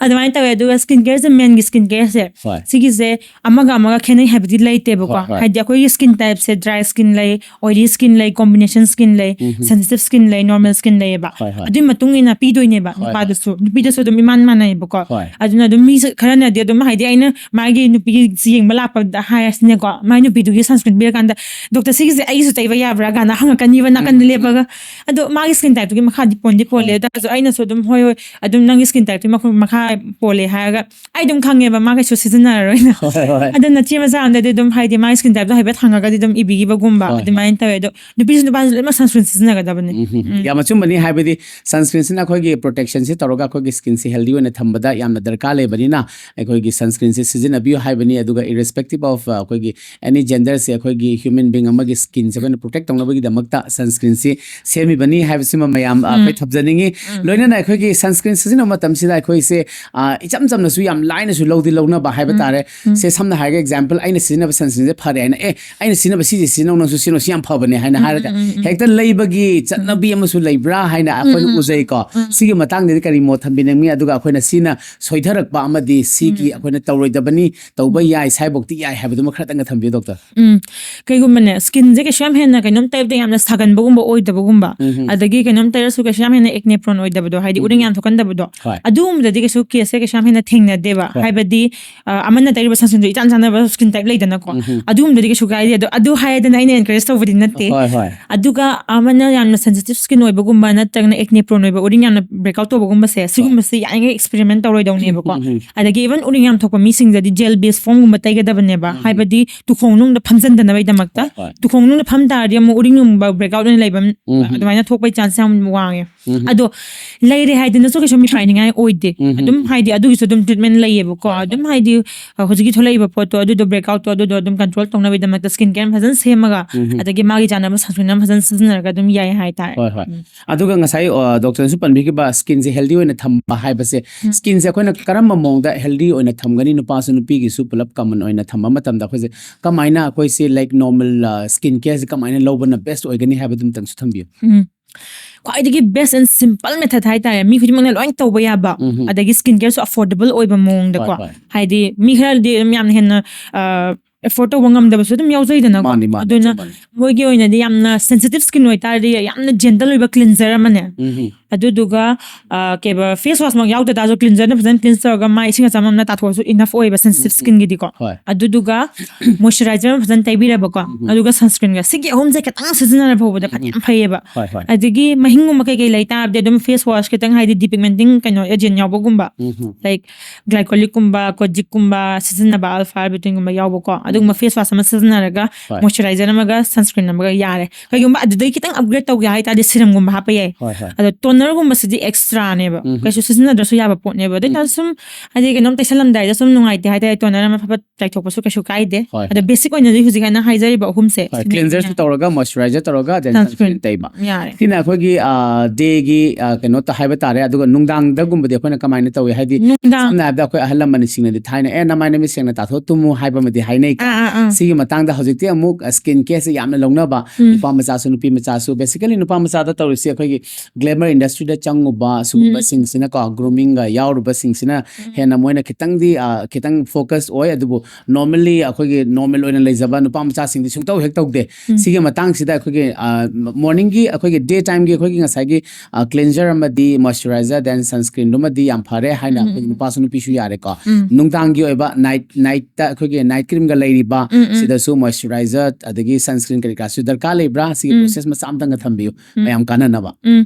ꯑꯗꯨꯃꯥꯏꯅ ꯇꯧꯋꯦ꯫ ꯑꯗꯨꯒ skin careꯁꯦ, menꯒꯤ skin careꯁꯦ, ꯍꯣꯏ꯫ ꯁꯤꯒꯤꯁꯦ ꯑꯃꯒ ꯑꯃꯒ ꯈꯦꯠꯅꯩ ꯍꯥꯏꯕꯗꯤ ꯂꯩꯇꯦꯕꯀꯣ꯫ ꯍꯣꯏ, ꯍꯣꯏ꯫ ꯍꯥꯏꯗꯤ ꯑꯩꯈꯣꯏꯒꯤ skin typeꯁꯦ dry skin ꯂꯩ, oily skin ꯂꯩ, sensitive skin ꯂꯩ, normal skin ꯂꯩꯌꯦꯕ꯫ ꯍꯣꯏ, ꯍꯣꯏ꯫ ꯑꯗꯨꯒꯤ ꯃꯇꯨꯡ ꯏꯟꯅ ꯄꯤꯗꯣꯏꯅꯦꯕ ꯍꯣꯏ, ꯍꯣꯏ꯫ ꯅꯨꯄꯥꯗꯨꯁꯨ, ꯅꯨꯄꯤꯗꯁꯨ ꯑꯗꯨꯝ ꯏꯃꯥꯟ ꯃꯥꯟꯅꯩꯌꯦꯕꯀꯣ꯫ ꯍꯣꯏ꯫ ꯑꯗꯨꯅ ꯑꯗꯨꯝ ꯃꯤꯁꯦ ꯈꯔꯅꯗꯤ ꯑꯗꯨꯝ ꯍꯥꯏꯗꯤ ꯑꯩꯅ ꯃꯥꯒꯤ ꯅꯨꯄꯤꯒꯤ ꯌꯦꯡꯕ ꯂꯥꯛꯄꯗ ꯍꯥꯏꯔꯁꯤꯅꯦꯀꯣ, ꯃꯥꯏ ꯅꯨꯄꯤꯗꯨꯒꯤ sunscreen ꯄꯤꯔꯀꯥꯟꯗ "Doctor, ꯁꯤꯒꯤꯁꯦ ꯑꯩꯒꯤꯁꯨ ꯇꯩꯕ ꯌꯥꯕ꯭ꯔꯥ?" ꯀꯥꯏꯅ ꯍꯪꯉꯛꯀꯅꯤꯕ ꯅꯥꯀꯟꯗ ꯂꯦꯞꯄꯒ꯫ ꯑꯗꯣ ꯃꯥꯒꯤ skin typeꯇꯨꯒꯤ ꯃꯈꯥꯗꯤ ꯄꯣꯟꯗꯤ ꯄꯣꯜꯂꯦ꯫ ꯑꯗꯨ ꯑꯩꯅꯁꯨ ꯑꯗꯨꯝ "ꯍꯣꯏ, ꯍꯣꯏ, ꯑꯗꯨꯝ ꯅꯪꯒꯤ skin typeꯇꯨꯒꯤ ꯃꯈ-, ꯃꯈꯥ ꯄꯣꯜꯂꯦ" ꯍꯥꯏꯔꯒ ꯑꯩ ꯑꯗꯨꯝ ꯈꯪꯉꯦꯕ ꯃꯥ ꯀꯩꯁꯨ ꯁꯤꯖꯤꯟꯅꯔꯔꯣꯏꯅ꯫ ꯍꯣꯏ, ꯍꯣꯏ꯫ ꯑꯗꯨꯅ ꯆꯦ ꯃꯆꯥ ꯑꯝꯗꯗꯤ ꯑꯗꯨꯝ ꯍꯥꯏꯗꯤ ꯃꯥꯒꯤ skin typeꯇꯣ ꯍꯥꯏꯐꯦꯠ ꯍꯪꯉꯒꯗꯤ ꯑꯗꯨꯝ ꯏꯕꯤꯈꯤꯕꯒꯨꯝꯕ ꯍꯣꯏ, ꯍꯣꯏ꯫ ꯑꯗꯨꯃꯥꯏꯅ ꯇꯧꯋꯦ꯫ ꯑꯗꯣ ꯅꯨꯄꯤꯁꯨ ꯅꯨꯄꯥꯁꯨ ꯂꯣꯏꯅꯃꯛ sunscreen ꯁꯤꯖꯤꯟꯅꯒꯗꯕꯅꯤ꯫ ꯎꯝ, ꯌꯥꯝ ꯑꯆꯨꯝꯕꯅꯤ꯫ ꯍꯥꯏꯕꯗꯤ sunscreenꯁꯤꯅ ꯑꯩꯈꯣꯏꯒꯤ protectionꯁꯦ ꯇꯧꯔꯒ ꯑꯩꯈꯣꯏꯒꯤ skinꯁꯦ healthy ꯑꯣꯏꯅ ꯊꯝꯕꯗ ꯌꯥꯝꯅ ꯗꯔꯀꯥꯔ ꯂꯩꯕꯅꯤꯅ ꯑꯩꯈꯣꯏꯒꯤ sunscreenꯁꯦ ꯁꯤꯖꯤꯟꯅꯕꯤꯌꯨ ꯍꯥꯏꯕꯅꯤ꯫ ꯑꯗꯨꯒ irrespective of, ꯑ, ꯑꯩꯈꯣꯏꯒꯤ any genderꯁꯦ, ꯑꯩꯈꯣꯏꯒꯤ human being ꯑꯃꯒꯤ skinꯁꯦ ꯑꯩꯈꯣꯏꯅ protect ꯇꯧꯅꯕꯒꯤꯗꯃꯛꯇ sunscreenꯁꯤ ꯁꯦꯝꯃꯤꯕꯅꯤ ꯍꯥꯏꯕꯁꯤꯃ ꯃꯌꯥꯝ, ꯑ, ꯑꯩꯈꯣꯏ ꯊꯝꯖꯅꯤꯡꯉꯤ꯫ ꯂꯣꯏꯅꯅ ꯑꯩꯈꯣꯏꯒꯤ sunscreen ꯁꯤꯖꯤꯟꯅꯕ ꯃꯇꯝꯁꯤꯗ ꯑꯩꯈꯣꯏꯁꯦ, ꯑ, ꯏꯆꯝ ꯆꯝꯅꯁꯨ ꯌꯥꯝ ꯂꯥꯏꯅꯁꯨ ꯂꯧꯗꯤ ꯂꯧꯅꯕ ꯍꯥꯏꯕ ꯇꯥꯔꯦ꯫ ꯁꯦ, ꯁꯝꯅ ꯍꯥꯏꯔꯒ example, ꯑꯩꯅ ꯁꯤꯖꯤꯟꯅꯕ sunscreenꯁꯦ ꯐꯔꯦ ꯍꯥꯏꯅ, "ꯑꯦ, ꯑꯩꯅ ꯁꯤꯖꯤꯟꯅꯕ ꯁꯤꯁꯦ ꯁꯤꯖꯤꯟꯅꯧ, ꯅꯪꯁꯨ ꯁꯤꯖꯤꯟꯅꯧ, ꯁꯤ ꯌꯥꯝ ꯐꯕꯅꯦ" ꯍꯥꯏꯅ ꯍꯥꯏꯔꯒ ꯍꯦꯛꯇ ꯂꯩꯕꯒꯤ ꯆꯠꯅꯕꯤ ꯑꯃꯁꯨ ꯂꯩꯕ꯭ꯔꯥ ꯍꯥꯏꯅ ꯑꯩꯈꯣꯏꯅ ꯎꯖꯩꯀꯣ꯫ ꯁꯤꯒꯤ ꯃꯇꯥꯡꯗꯗꯤ ꯀꯔꯤ ꯃꯣꯠ ꯊꯝꯕꯤꯅꯤꯡꯉꯤ? ꯑꯗꯨꯒ ꯑꯩꯈꯣꯏꯅ ꯁꯤꯅ ꯁꯣꯏꯊꯔꯛꯄ ꯑꯃꯗꯤ ꯁꯤꯒꯤ ꯑꯩꯈꯣꯏꯅ ꯇꯧꯔꯣꯏꯗꯕꯅꯤ, ꯇꯧꯕ ꯌꯥꯏ, ꯁꯥꯏꯕꯣꯛꯇꯤ ꯌꯥꯏ ꯍꯥꯏꯕꯗꯨꯃ ꯈꯔꯇꯪꯒ ꯊꯝꯕꯤꯌꯨ, doctor꯫ ꯎꯝ, ꯀꯩꯒꯨꯝꯕꯅꯦ, skinꯁꯦ ꯀꯩꯁꯨ ꯌꯥꯝ ꯍꯦꯟꯅ ꯀꯩꯅꯣꯝ ꯇꯩꯕꯗ ꯌꯥꯝꯅ ꯁꯥꯒꯟꯕꯒꯨꯝꯕ ꯑꯣꯏꯗꯕꯒꯨꯝꯕ, ꯑꯗꯒꯤ ꯀꯩꯅꯣꯝ ꯇꯩꯔꯁꯨ ꯀꯩꯁꯨ ꯌꯥꯝ ꯍꯦꯟꯅ acne prone ꯑꯣꯏꯗꯕꯗꯣ, ꯍꯥꯏꯗꯤ ꯎꯔꯤꯡ ꯌꯥꯝ ꯊꯣꯛꯀꯟꯗꯕꯗꯣ, ꯍꯣꯏ꯫ ꯑꯗꯨꯒꯨꯝꯕꯗꯗꯤ ꯀꯩꯁꯨ caseꯁꯦ ꯀꯩꯁꯨ ꯌꯥꯝ ꯍꯦꯟꯅ ꯊꯦꯡꯅꯗꯦꯕ꯫ ꯍꯣꯏ꯫ ꯍꯥꯏꯕꯗꯤ ꯑ, ꯑꯃꯅ ꯇꯩꯔꯤꯕ sunscreenꯗꯣ ꯏꯆꯥꯟ ꯆꯥꯟꯅꯕ skin type ꯂꯩꯗꯅꯀꯣ, ꯑꯗꯨꯒꯨꯝꯕꯗꯗꯤ ꯀꯩꯁꯨ ꯀꯥꯏꯗꯦ꯫ ꯑꯗꯣ ꯑꯗꯨ ꯍꯥꯏꯗꯅ ꯑꯩꯅ encourage ꯇꯧꯕꯗꯤ ꯅꯠꯇꯦ꯫ ꯍꯣꯏ, ꯍꯣꯏ꯫ ꯑꯗꯨꯒ ꯑꯃꯅ ꯌꯥꯝꯅ sensitive skin ꯑꯣꯏꯕꯒꯨꯝꯕ ꯅꯠꯇ꯭ꯔꯒꯅ acne prone ꯑꯣꯏꯕ, ꯎꯔꯤꯡ ꯌꯥꯝꯅ break out ꯇꯧꯕꯒꯨꯝꯕꯁꯦ, ꯁꯤꯒꯨꯝꯕꯁꯦ ꯌꯥꯔꯤꯉꯩ experiment ꯇꯧꯔꯣꯏꯗꯧꯅꯦꯕꯀꯣ꯫ ꯑꯗꯒꯤ even ꯎꯔꯤꯡ ꯌꯥꯝ ꯊꯣꯛꯄ ꯃꯤꯁꯤꯡꯗꯗꯤ gel base ꯀꯣꯝꯒꯨꯝꯕ ꯇꯩꯒꯗꯕꯅꯦꯕ, ꯍꯥꯏꯕꯗꯤ ꯇꯨꯈꯣꯡ ꯅꯨꯡꯗ ꯐꯝꯖꯟꯗꯅꯕꯒꯤꯗꯃꯛꯇ꯫ ꯍꯣꯏ. ꯇꯨꯈꯣꯡ ꯅꯨꯡꯗ ꯐꯝ ꯇꯥꯔꯗꯤ ꯑꯃꯨꯛ ꯎꯔꯤꯡꯒꯨꯝꯕ breakout ꯑꯣꯏꯅ ꯂꯩꯕ, ꯎꯝ. ꯑꯗꯨꯃꯥꯏꯅ ꯊꯣꯛꯄꯒꯤ chance ꯌꯥꯝ ꯋꯥꯡꯉꯦ꯫ ꯎꯝ. ꯑꯗꯣ ꯂꯩꯔꯦ ꯍꯥꯏꯗꯅꯁꯨ ꯀꯩꯁꯨ ꯃꯤꯄꯥꯏꯅꯤꯡꯉꯥꯏ ꯑꯣꯏꯗꯦ꯫ ꯎꯝ. ꯑꯗꯨꯝ ꯍꯥꯏꯗꯤ ꯑꯗꯨꯒꯤꯁꯨ ꯑꯗꯨꯝ treatment ꯂꯩꯌꯦꯕꯀꯣ꯫ ꯍꯣꯏ, ꯍꯣꯏ. ꯑꯗꯨꯝ ꯍꯥꯏꯗꯤ ꯑ, ꯍꯧꯖꯤꯛꯀꯤ ꯊꯣꯛꯂꯛꯏꯕ ꯄꯣꯠꯇꯣ, ꯑꯗꯨꯗꯣ breakoutꯇꯣ, ꯑꯗꯨꯗꯣ ꯑꯗꯨꯝ control ꯇꯧꯅꯕꯒꯤꯗꯃꯛꯇ skin care ꯐꯖꯅ ꯁꯦꯝꯃꯒ, ꯎꯝ. ꯑꯗꯒꯤ ꯃꯥꯒꯤ ꯆꯥꯅꯕ sunscreen ꯑꯃ ꯐꯖꯅ ꯁꯤꯖꯤꯟꯅꯔꯒ ꯑꯗꯨꯝ ꯌꯥꯏ ꯍꯥꯏꯇꯥꯔꯦ꯫ ꯍꯣꯏ, ꯍꯣꯏ. ꯎꯝ. ꯑꯗꯨꯒ ꯉꯁꯥꯏ, ꯑ, doctorꯅꯁꯨ ꯄꯟꯕꯤꯈꯤꯕ skinꯁꯦ healthy ꯑꯣꯏꯅ ꯊꯝꯕ ꯍꯥꯏꯕꯁꯦ, skinꯁꯦ ꯑꯩꯈꯣꯏꯅ ꯀꯔꯝꯕ ꯃꯑꯣꯡꯗ healthy ꯑꯣꯏꯅ ꯊꯝꯒꯅꯤ, ꯅꯨꯄꯥꯁꯨ ꯅꯨꯄꯤꯒꯤꯁꯨ ꯄꯨꯂꯞ common ꯑꯣꯏꯅ ꯊꯝꯕ ꯃꯇꯝꯗ ꯑꯩꯈꯣꯏꯁꯦ ꯀꯃꯥꯏꯅ, ꯑꯩꯈꯣꯏꯁꯦ like normal, ꯑ, skin careꯁꯦ ꯀꯃꯥꯏꯅ ꯂꯧꯕꯅ best ꯑꯣꯏꯒꯅꯤ ꯍꯥꯏꯕꯗꯨ ꯑꯃꯇꯪꯁꯨ ꯊꯝꯕꯤꯌꯨ? ꯎꯝ. ꯈ꯭ꯋꯥꯏꯗꯒꯤ best and simple method ꯍꯥꯏꯇꯥꯔꯦ, ꯃꯤ ꯈꯨꯗꯤꯡꯃꯛꯅ ꯂꯣꯏꯅ ꯇꯧꯕ ꯌꯥꯕ, ꯎꯝ. ꯑꯗꯒꯤ skin careꯁꯨ affordable ꯑꯣꯏꯕ ꯃꯑꯣꯡꯗꯀꯣ꯫ ꯍꯣꯏ, ꯍꯣꯏ. ꯍꯥꯏꯗꯤ ꯃꯤ ꯈꯔꯗꯤ ꯑꯗꯨꯝ ꯌꯥꯝꯅ ꯍꯦꯟꯅ, ꯑ, afford ꯇꯧꯕ ꯉꯝꯗꯕꯁꯨ ꯑꯗꯨꯝ ꯌꯥꯎꯖꯩꯗꯅꯀꯣ꯫ ꯃꯥꯅꯤ, ꯃꯥꯅꯤ, ꯑꯗꯨꯅ ꯑꯆꯨꯝꯕꯅꯤ. ꯃꯣꯏꯒꯤ ꯑꯣꯏꯅꯗꯤ ꯌꯥꯝꯅ sensitive skin ꯑꯣꯏꯇꯥꯔꯗꯤ ꯌꯥꯝꯅ gentle ꯑꯣꯏꯕ cleanser ꯑꯃꯅꯦ꯫ ꯎꯝ. ꯑꯗꯨꯗꯨꯒ, ꯑ, ꯀꯩꯕ, face wash ꯃꯛ ꯌꯥꯎꯗ ꯇꯥꯔꯁꯨ cleanserꯅ ꯐꯖꯅ cleanse ꯇꯧꯔꯒ ꯃꯥꯏ ꯏꯁꯤꯡ ꯑꯆꯝꯕ ꯑꯃꯅ ꯇꯥꯊꯣꯛꯑꯁꯨ enough ꯑꯣꯏꯕ sensitive skinꯒꯤꯗꯤꯀꯣ꯫ ꯍꯣꯏ. ꯑꯗꯨꯗꯨꯒ moisturizer ꯑꯃ ꯐꯖꯅ ꯇꯩꯕꯤꯔꯕꯀꯣ, ꯑꯗꯨꯒ sunscreenꯒ, ꯁꯤꯒꯤ ꯑꯍꯨꯝꯁꯦ ꯈꯤꯇꯪ ꯁꯤꯖꯤꯟꯅꯔ ꯐꯥꯎꯕꯗ ꯐꯅꯌꯥꯝ ꯐꯩꯌꯦꯕ꯫ ꯍꯣꯏ, ꯍꯣꯏ. ꯑꯗꯒꯤ ꯃꯍꯤꯡꯒꯨꯝꯕ ꯀꯩꯀꯩ ꯂꯩ ꯇꯥꯔꯗꯤ ꯑꯗꯨꯝ face wash ꯈꯤꯇꯪ, ꯍꯥꯏꯗꯤ depigmenting ꯀꯩꯅꯣ agent ꯌꯥꯎꯕꯒꯨꯝꯕ, ꯎꯝ. like glycolicꯀꯨꯝꯕ, Kojicꯀꯨꯝꯕ ꯁꯤꯖꯤꯟꯅꯕ, alpha arbutinꯒꯨꯝꯕ ꯌꯥꯎꯕꯀꯣ, ꯑꯗꯨꯒꯨꯝꯕ face wash ꯑꯃ ꯁꯤꯖꯤꯟꯅꯔꯒ, ꯍꯣꯏ. moisturizer ꯑꯃꯒ sunscreen ꯑꯃꯒ ꯌꯥꯔꯦ꯫ ꯀꯩꯒꯨꯝꯕ ꯑꯗꯨꯗꯩ ꯈꯤꯇꯪ upgrade ꯇꯧꯒꯦ ꯍꯥꯏꯇꯥꯔꯗꯤ serumꯒꯨꯝꯕ ꯍꯥꯞꯄ ꯌꯥꯏ꯫ ꯍꯣꯏ, ꯍꯣꯏ. ꯑꯗꯣ tonerꯒꯨꯝꯕꯁꯤꯗꯤ extraꯅꯦꯕ, ꯎꯝ. ꯀꯩꯁꯨ ꯁꯤꯖꯤꯟꯅꯗ꯭ꯔꯁꯨ ꯌꯥꯕ ꯄꯣꯠꯅꯦꯕ꯫ ꯑꯗꯨ ꯑꯣꯏꯇꯥꯔꯁꯨ ꯁꯨꯝ ꯍꯥꯏꯗꯤ ꯀꯩꯅꯣꯝ ꯇꯩꯁꯜꯂꯝꯗꯥꯏꯗ ꯁꯨꯝ ꯅꯨꯡꯉꯥꯏꯇꯦ ꯍꯥꯏꯇꯥꯔꯦ, toner ꯑꯃ ꯐꯠ ꯐꯠ ꯆꯥꯏꯊꯣꯛꯄꯁꯨ ꯀꯩꯁꯨ ꯀꯥꯏꯗꯦ꯫ ꯍꯣꯏ, ꯑꯗꯣ ꯍꯣꯏ. Basic ꯑꯣꯏꯅꯗꯤ ꯍꯧꯖꯤꯛ ꯍꯥꯏꯅ ꯍꯥꯏꯖꯔꯤꯕ ꯑꯍꯨꯝꯁꯦ ꯍꯣꯏ, ꯁꯤꯅ cleanserꯁꯨ ꯌꯥꯏ꯫ ꯇꯧꯔꯒ, moisturizer ꯇꯧꯔꯒ, then Sunscreen. sunscreen ꯇꯩꯕ. ꯌꯥꯔꯦ. ꯁꯤꯅ ꯑꯩꯈꯣꯏꯒꯤ, ꯑ, dayꯒꯤ, ꯑ, ꯀꯩꯅꯣ ꯇ-, ꯍꯥꯏꯕ ꯇꯥꯔꯦ꯫ ꯑꯗꯨꯒ ꯅꯨꯡꯗꯥꯡꯗꯒꯨꯝꯕꯗꯤ ꯑꯩꯈꯣꯏꯅ ꯀꯃꯥꯏꯅ ꯇꯧꯏ? ꯍꯥꯏꯗꯤ ꯅꯨꯡꯗꯥꯡ ꯁꯝꯅ ꯍꯥꯏꯔꯕꯗ ꯑꯩꯈꯣꯏ ꯑꯍꯜ ꯂꯃꯟꯁꯤꯡꯅꯗꯤ ꯊꯥꯏꯅ, "ꯑꯦ, ꯅꯃꯥꯏ ꯅꯃꯤꯠ ꯁꯦꯡꯅ ꯇꯥꯊꯣꯛ ꯇꯨꯝꯃꯨ" ꯍꯥꯏꯕ ꯑꯃꯗꯤ ꯍꯥꯏꯅꯩꯀꯣ꯫ ꯑꯥ, ꯑꯥ, ꯑꯥ. ꯁꯤꯒꯤ ꯃꯇꯥꯡꯗ ꯍꯧꯖꯤꯛꯇꯤ ꯑꯃꯨꯛ, ꯑ, skin careꯁꯦ ꯌꯥꯝꯅ ꯂꯧꯅꯕ, ꯎꯝ. ꯅꯨꯄꯥ ꯃꯆꯥꯁꯨ, ꯅꯨꯄꯤ ꯃꯆꯥꯁꯨ, basically ꯅꯨꯄꯥ ꯃꯆꯥꯗ ꯇꯧꯔꯤꯁꯤ ꯑꯩꯈꯣꯏꯒꯤ glamour industryꯗ ꯆꯪꯉꯨꯕ ꯁꯤꯒꯨꯝꯕꯁꯤꯡꯁꯤꯅꯀꯣ, groomingꯒ ꯌꯥꯎꯔꯨꯕꯁꯤꯡꯁꯤꯅ ꯍꯦꯟꯅ ꯃꯣꯏꯅ ꯈꯤꯇꯪꯗꯤ, ꯑ, ꯈꯤꯇꯪ focus ꯑꯣꯏ꯫ ꯑꯗꯨꯕꯨ normally ꯑꯩꯈꯣꯏꯒꯤ normal ꯑꯣꯏꯅ ꯂꯩꯖꯕ ꯅꯨꯄꯥ ꯃꯆꯥꯁꯤꯡꯗꯤ ꯁꯨꯡꯇꯧ ꯍꯦꯛ ꯇꯧꯗꯦ꯫ ꯁꯤꯒꯤ ꯃꯇꯥꯡꯁꯤꯗ ꯑꯩꯈꯣꯏꯒꯤ, ꯑ, morningꯒꯤ ꯑꯩꯈꯣꯏꯒꯤ day timeꯒꯤ ꯑꯩꯈꯣꯏꯒꯤ ꯉꯁꯥꯏꯒꯤ, ꯑ, cleanser ꯑꯃꯗꯤ moisturizer then sunscreenꯗꯨꯃꯗꯤ ꯌꯥꯝ ꯐꯔꯦ ꯍꯥꯏꯅ ꯑꯩꯈꯣꯏꯒꯤ ꯅꯨꯄꯥꯁꯨ ꯅꯨꯄꯤꯁꯨ ꯌꯥꯔꯦꯀꯣ꯫ ꯅꯨꯡꯗꯥꯡꯒꯤ ꯑꯣꯏꯕ night, nightꯇ ꯑꯩꯈꯣꯏꯒꯤ night creamꯒ ꯂꯩꯔꯤꯕ, ꯁꯤꯗꯁꯨ moisturizer ꯑꯗꯒꯤ sunscreen ꯀꯔꯤ ꯀꯔꯥꯁꯨ ꯗꯔꯀꯥꯔ ꯂꯩꯕ꯭ꯔꯥ? ꯁꯤꯒꯤ process ꯃꯆꯥ ꯑꯝꯇꯪꯒ ꯊꯝꯕꯤꯌꯨ, ꯃꯌꯥꯝ ꯀꯥꯟꯅꯅꯕ꯫ ꯎꯝ.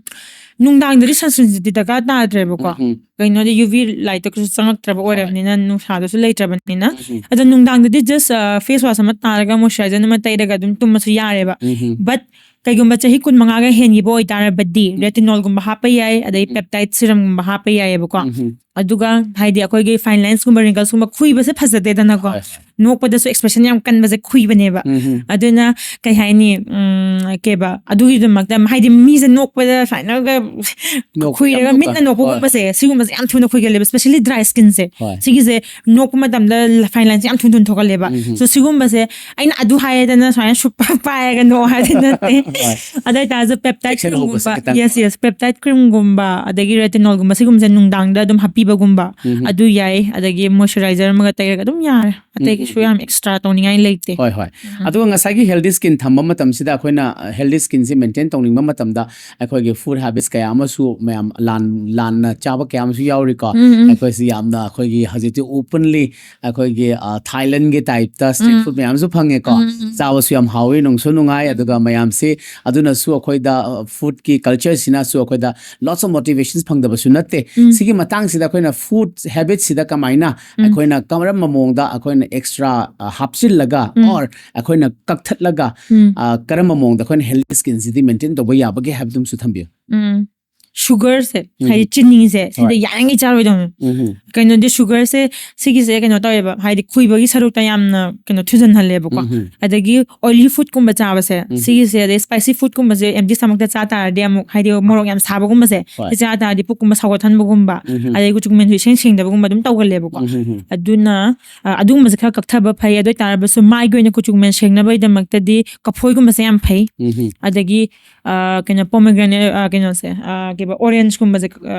ꯅꯨꯡꯗꯥꯡꯗꯗꯤ sunscreenꯁꯤꯗꯤ ꯗꯔꯀꯥꯔ ꯇꯥꯗ꯭ꯔꯦꯕꯀꯣ꯫ ꯎꯝ, ꯀꯩꯅꯣꯗꯤ UV lightꯇ ꯀꯩꯁꯨ ꯆꯪꯉꯛꯇ꯭ꯔꯕ ꯑꯣꯏꯔꯕꯅꯤꯅ, ꯅꯨꯡꯁꯥꯗꯁꯨ ꯂꯩꯇ꯭ꯔꯕꯅꯤꯅ꯫ ꯎꯝ, ꯑꯗꯣ ꯅꯨꯡꯗꯥꯡꯗꯗꯤ just face wash ꯑꯃ ꯇꯥꯔꯒ moisturizer ꯑꯃ ꯇꯩꯔꯒ ꯑꯗꯨꯝ ꯇꯨꯝꯃꯁꯨ ꯌꯥꯔꯦꯕ꯫ ꯎꯝ, But ꯀꯩꯒꯨꯝꯕ ꯆꯍꯤ ꯀꯨꯟ ꯃꯉꯥꯒ ꯍꯦꯟꯈꯤꯕ ꯑꯣꯏꯇꯥꯔꯕꯗꯤ retinolꯒꯨꯝꯕ ꯍꯥꯞꯄ ꯌꯥꯏ, ꯑꯗꯩ peptide serumꯒꯨꯝꯕ ꯍꯥꯞꯄ ꯌꯥꯏꯌꯦꯕꯀꯣ꯫ ꯎꯝ, ꯑꯗꯨꯒ ꯍꯥꯏꯗꯤ ꯑꯩꯈꯣꯏꯒꯤ fine linesꯀꯨꯝꯕ wrinklesꯀꯨꯝꯕ ꯈꯨꯏꯕꯁꯦ ꯐꯖꯗꯦꯗꯅꯀꯣ꯫ ꯍꯣꯏ, ꯍꯣꯏ꯫ ꯅꯣꯛꯄꯗꯁꯨ expression ꯌꯥꯝ ꯀꯟꯕꯁꯦ ꯈꯨꯏꯕꯅꯦꯕ꯫ ꯎꯝ, ꯑꯗꯨꯅ ꯀꯩ ꯍꯥꯏꯅꯤ, ꯎꯝ, ꯀꯩꯕ, ꯑꯗꯨꯒꯤꯗꯃꯛꯇ ꯍꯥꯏꯗꯤ ꯃꯤꯁꯦ ꯅꯣꯛꯄꯗ ꯁꯨꯃꯥꯏꯅꯒ ꯅꯣꯛꯄ ꯈꯨꯏꯔꯒ ꯌꯥꯝ ꯃꯤꯠꯅ ꯅꯣꯛꯄꯒꯨꯝꯕꯁꯦ, ꯁꯤꯒꯨꯝꯕꯁꯦ ꯌꯥꯝ ꯊꯨꯅ ꯈꯨꯏꯒꯜꯂꯦꯕ, especially dry skinꯁꯦ꯫ ꯍꯣꯏ꯫ ꯁꯤꯒꯤꯁꯦ ꯅꯣꯛꯄ ꯃꯇꯝꯗ fine lineꯁꯦ ꯌꯥꯝ ꯊꯨꯅ ꯊꯨꯅ ꯊꯣꯛꯍꯜꯂꯦꯕ꯫ ꯎꯝ, So ꯁꯤꯒꯨꯝꯕꯁꯦ ꯑꯩꯅ ꯑꯗꯨ ꯍꯥꯏꯔꯦꯗꯅ ꯁꯨꯃꯥꯏꯅ ꯁꯨꯞꯄ ꯄꯥꯏꯔꯒ ꯅꯣꯛ ꯍꯥꯏꯗꯤ ꯅꯠꯇꯦ꯫ ꯍꯣꯏ꯫ ꯑꯗꯨ ꯑꯣꯏꯇꯥꯔꯁꯨ peptide ꯆꯦꯛꯁꯤꯟꯍꯧꯕꯁꯦ creamꯒꯨꯝꯕ, ꯈꯤꯇꯪ꯫ yes, yes, peptide creamꯒꯨꯝꯕ, ꯑꯗꯒꯤ retinolꯒꯨꯝꯕ, ꯁꯤꯒꯨꯝꯕꯁꯦ ꯅꯨꯡꯗꯥꯡꯗ ꯑꯗꯨꯝ ꯍꯥꯞꯄꯤꯕꯒꯨꯝꯕ, ꯎꯝ꯫ ꯑꯗꯨ ꯌꯥꯏ꯫ ꯑꯗꯒꯤ moisturizer ꯑꯃꯒ ꯇꯩꯔꯒ ꯑꯗꯨꯝ ꯌꯥꯔꯦ꯫ ꯑꯇꯩ ꯎꯝ, ꯀꯩꯁꯨ ꯌꯥꯝ extra ꯇꯧꯅꯤꯡꯉꯥꯏ ꯂꯩꯇꯦ꯫ ꯍꯣꯏ, ꯍꯣꯏ꯫ ꯑꯗꯨꯒ ꯉꯁꯥꯏꯒꯤ healthy skin ꯊꯝꯕ ꯃꯇꯝꯁꯤꯗ ꯑꯩꯈꯣꯏꯅ healthy skinꯁꯦ maintain ꯇꯧꯅꯤꯡꯕ ꯃꯇꯝꯗ ꯑꯩꯈꯣꯏꯒꯤ food habits ꯀꯌꯥ ꯑꯃꯁꯨ ꯃꯌꯥꯝ ꯂꯥꯟ-, ꯂꯥꯟꯅ ꯆꯥꯕ ꯀꯌꯥ ꯑꯃꯁꯨ ꯌꯥꯎꯔꯤꯀꯣ꯫ ꯎꯝ, ꯎꯝ꯫ ꯑꯩꯈꯣꯏꯁꯤ ꯌꯥꯝꯅ ꯑꯩꯈꯣꯏꯒꯤ ꯍꯧꯖꯤꯛꯇꯤ openly ꯑꯩꯈꯣꯏꯒꯤ, ꯑ, Thailandꯒꯤ typeꯇ street food ꯃꯌꯥꯝꯁꯨ ꯐꯪꯉꯦꯀꯣ꯫ ꯎꯝ, ꯎꯝ꯫ ꯆꯥꯕꯁꯨ ꯌꯥꯝ ꯍꯥꯎꯋꯤ, ꯅꯨꯡꯁꯨ ꯅꯨꯡꯉꯥꯏ, ꯑꯗꯨꯒ ꯃꯌꯥꯝꯁꯤ ꯑꯗꯨꯅꯁꯨ ꯑꯩꯈꯣꯏꯗ, ꯑ, foodꯀꯤ cultureꯁꯤꯅꯁꯨ ꯑꯩꯈꯣꯏꯗ lots of motivations ꯐꯪꯗꯕꯁꯨ ꯅꯠꯇꯦ꯫ ꯎꯝ꯫ ꯁꯤꯒꯤ ꯃꯇꯥꯡꯁꯤꯗ ꯑꯩꯈꯣꯏꯅ food habitꯁꯤꯗ ꯀꯃꯥꯏꯅ ꯎꯝ꯫ ꯑꯩꯈꯣꯏꯅ ꯀꯔꯝꯕ ꯃꯑꯣꯡꯗ ꯑꯩꯈꯣꯏꯅ extra, ꯑ, ꯍꯥꯞꯆꯤꯜꯂꯒ ꯎꯝ꯫ or ꯑꯩꯈꯣꯏꯅ ꯀꯛꯊꯠꯂꯒ, ꯎꯝ꯫ ꯑ, ꯀꯔꯝꯕ ꯃꯑꯣꯡꯗ ꯑꯩꯈꯣꯏꯅ healthy skinꯁꯤꯗꯤ maintain ꯇꯧꯕ ꯌꯥꯕꯒꯦ ꯍꯥꯏꯕꯗꯨꯃꯁꯨ ꯊꯝꯕꯤꯌꯨ꯫ ꯎꯝ꯫ sugarꯁꯦ, ꯎꯝ꯫ ꯍꯥꯏꯗꯤ ꯆꯤꯅꯤꯁꯦ, ꯁꯤꯗꯤ ꯍꯣꯏ꯫ ꯌꯥꯔꯤꯉꯩ ꯆꯥꯔꯣꯏꯗꯧꯅꯤ꯫ ꯎꯝ꯫ ꯀꯩꯅꯣꯗꯤ sugarꯁꯦ, ꯁꯤꯒꯤꯁꯦ ꯀꯩꯅꯣ ꯇꯧꯋꯦꯕ, ꯍꯥꯏꯗꯤ ꯈꯨꯏꯕꯒꯤ ꯁꯔꯨꯛꯇ ꯌꯥꯝꯅ ꯀꯩꯅꯣ ꯊꯨꯖꯟꯍꯜꯂꯦꯕꯀꯣ꯫ ꯎꯝ꯫ ꯑꯗꯒꯤ oily foodꯀꯨꯝꯕ ꯆꯥꯕꯁꯦ, ꯎꯝ꯫ ꯁꯤꯒꯤꯁꯦ, ꯑꯗꯩ spicy foodꯀꯨꯝꯕꯁꯦ empty stomachꯇ ꯆꯥ ꯇꯥꯔꯗꯤ ꯑꯃꯨꯛ, ꯍꯥꯏꯗꯤ ꯃꯣꯔꯣꯛ ꯌꯥꯝ ꯁꯥꯕꯒꯨꯝꯕꯁꯦ, ꯍꯣꯏ꯫ ꯁꯤ ꯆꯥ ꯇꯥꯔꯗꯤ ꯄꯨꯛꯀꯨꯝꯕ ꯁꯧꯒꯠꯍꯟꯕꯒꯨꯝꯕ, ꯎꯝ꯫ ꯑꯗꯩ ꯀꯨꯆꯨ ꯀꯨꯃꯦꯟꯁꯨ ꯏꯁꯦꯡ ꯁꯦꯡꯗꯕꯒꯨꯝꯕ ꯑꯗꯨꯝ ꯇꯧꯒꯜꯂꯦꯕꯀꯣ꯫ ꯎꯝ꯫ ꯑꯗꯨꯅ, ꯑ, ꯑꯗꯨꯒꯨꯝꯕꯁꯦ ꯈꯔ ꯀꯛꯊꯕ ꯐꯩ꯫ ꯑꯗꯨ ꯑꯣꯏꯇꯥꯔꯕꯁꯨ ꯃꯥꯏꯒꯤ ꯑꯣꯏꯅ ꯀꯨꯆꯨ ꯀꯨꯃꯦꯟ ꯁꯦꯡꯅꯕꯒꯤꯗꯃꯛꯇꯗꯤ ꯀꯐꯣꯏꯒꯨꯝꯕꯁꯦ ꯌꯥꯝ ꯐꯩ꯫ ꯎꯝ꯫ ꯑꯗꯒꯤ, ꯑ, ꯀꯩꯅꯣ, pomegranate, ꯑ, ꯀꯩꯅꯣꯁꯦ, ꯑ, ꯑꯣꯔꯦꯟꯖꯀꯨꯝꯕꯁꯦ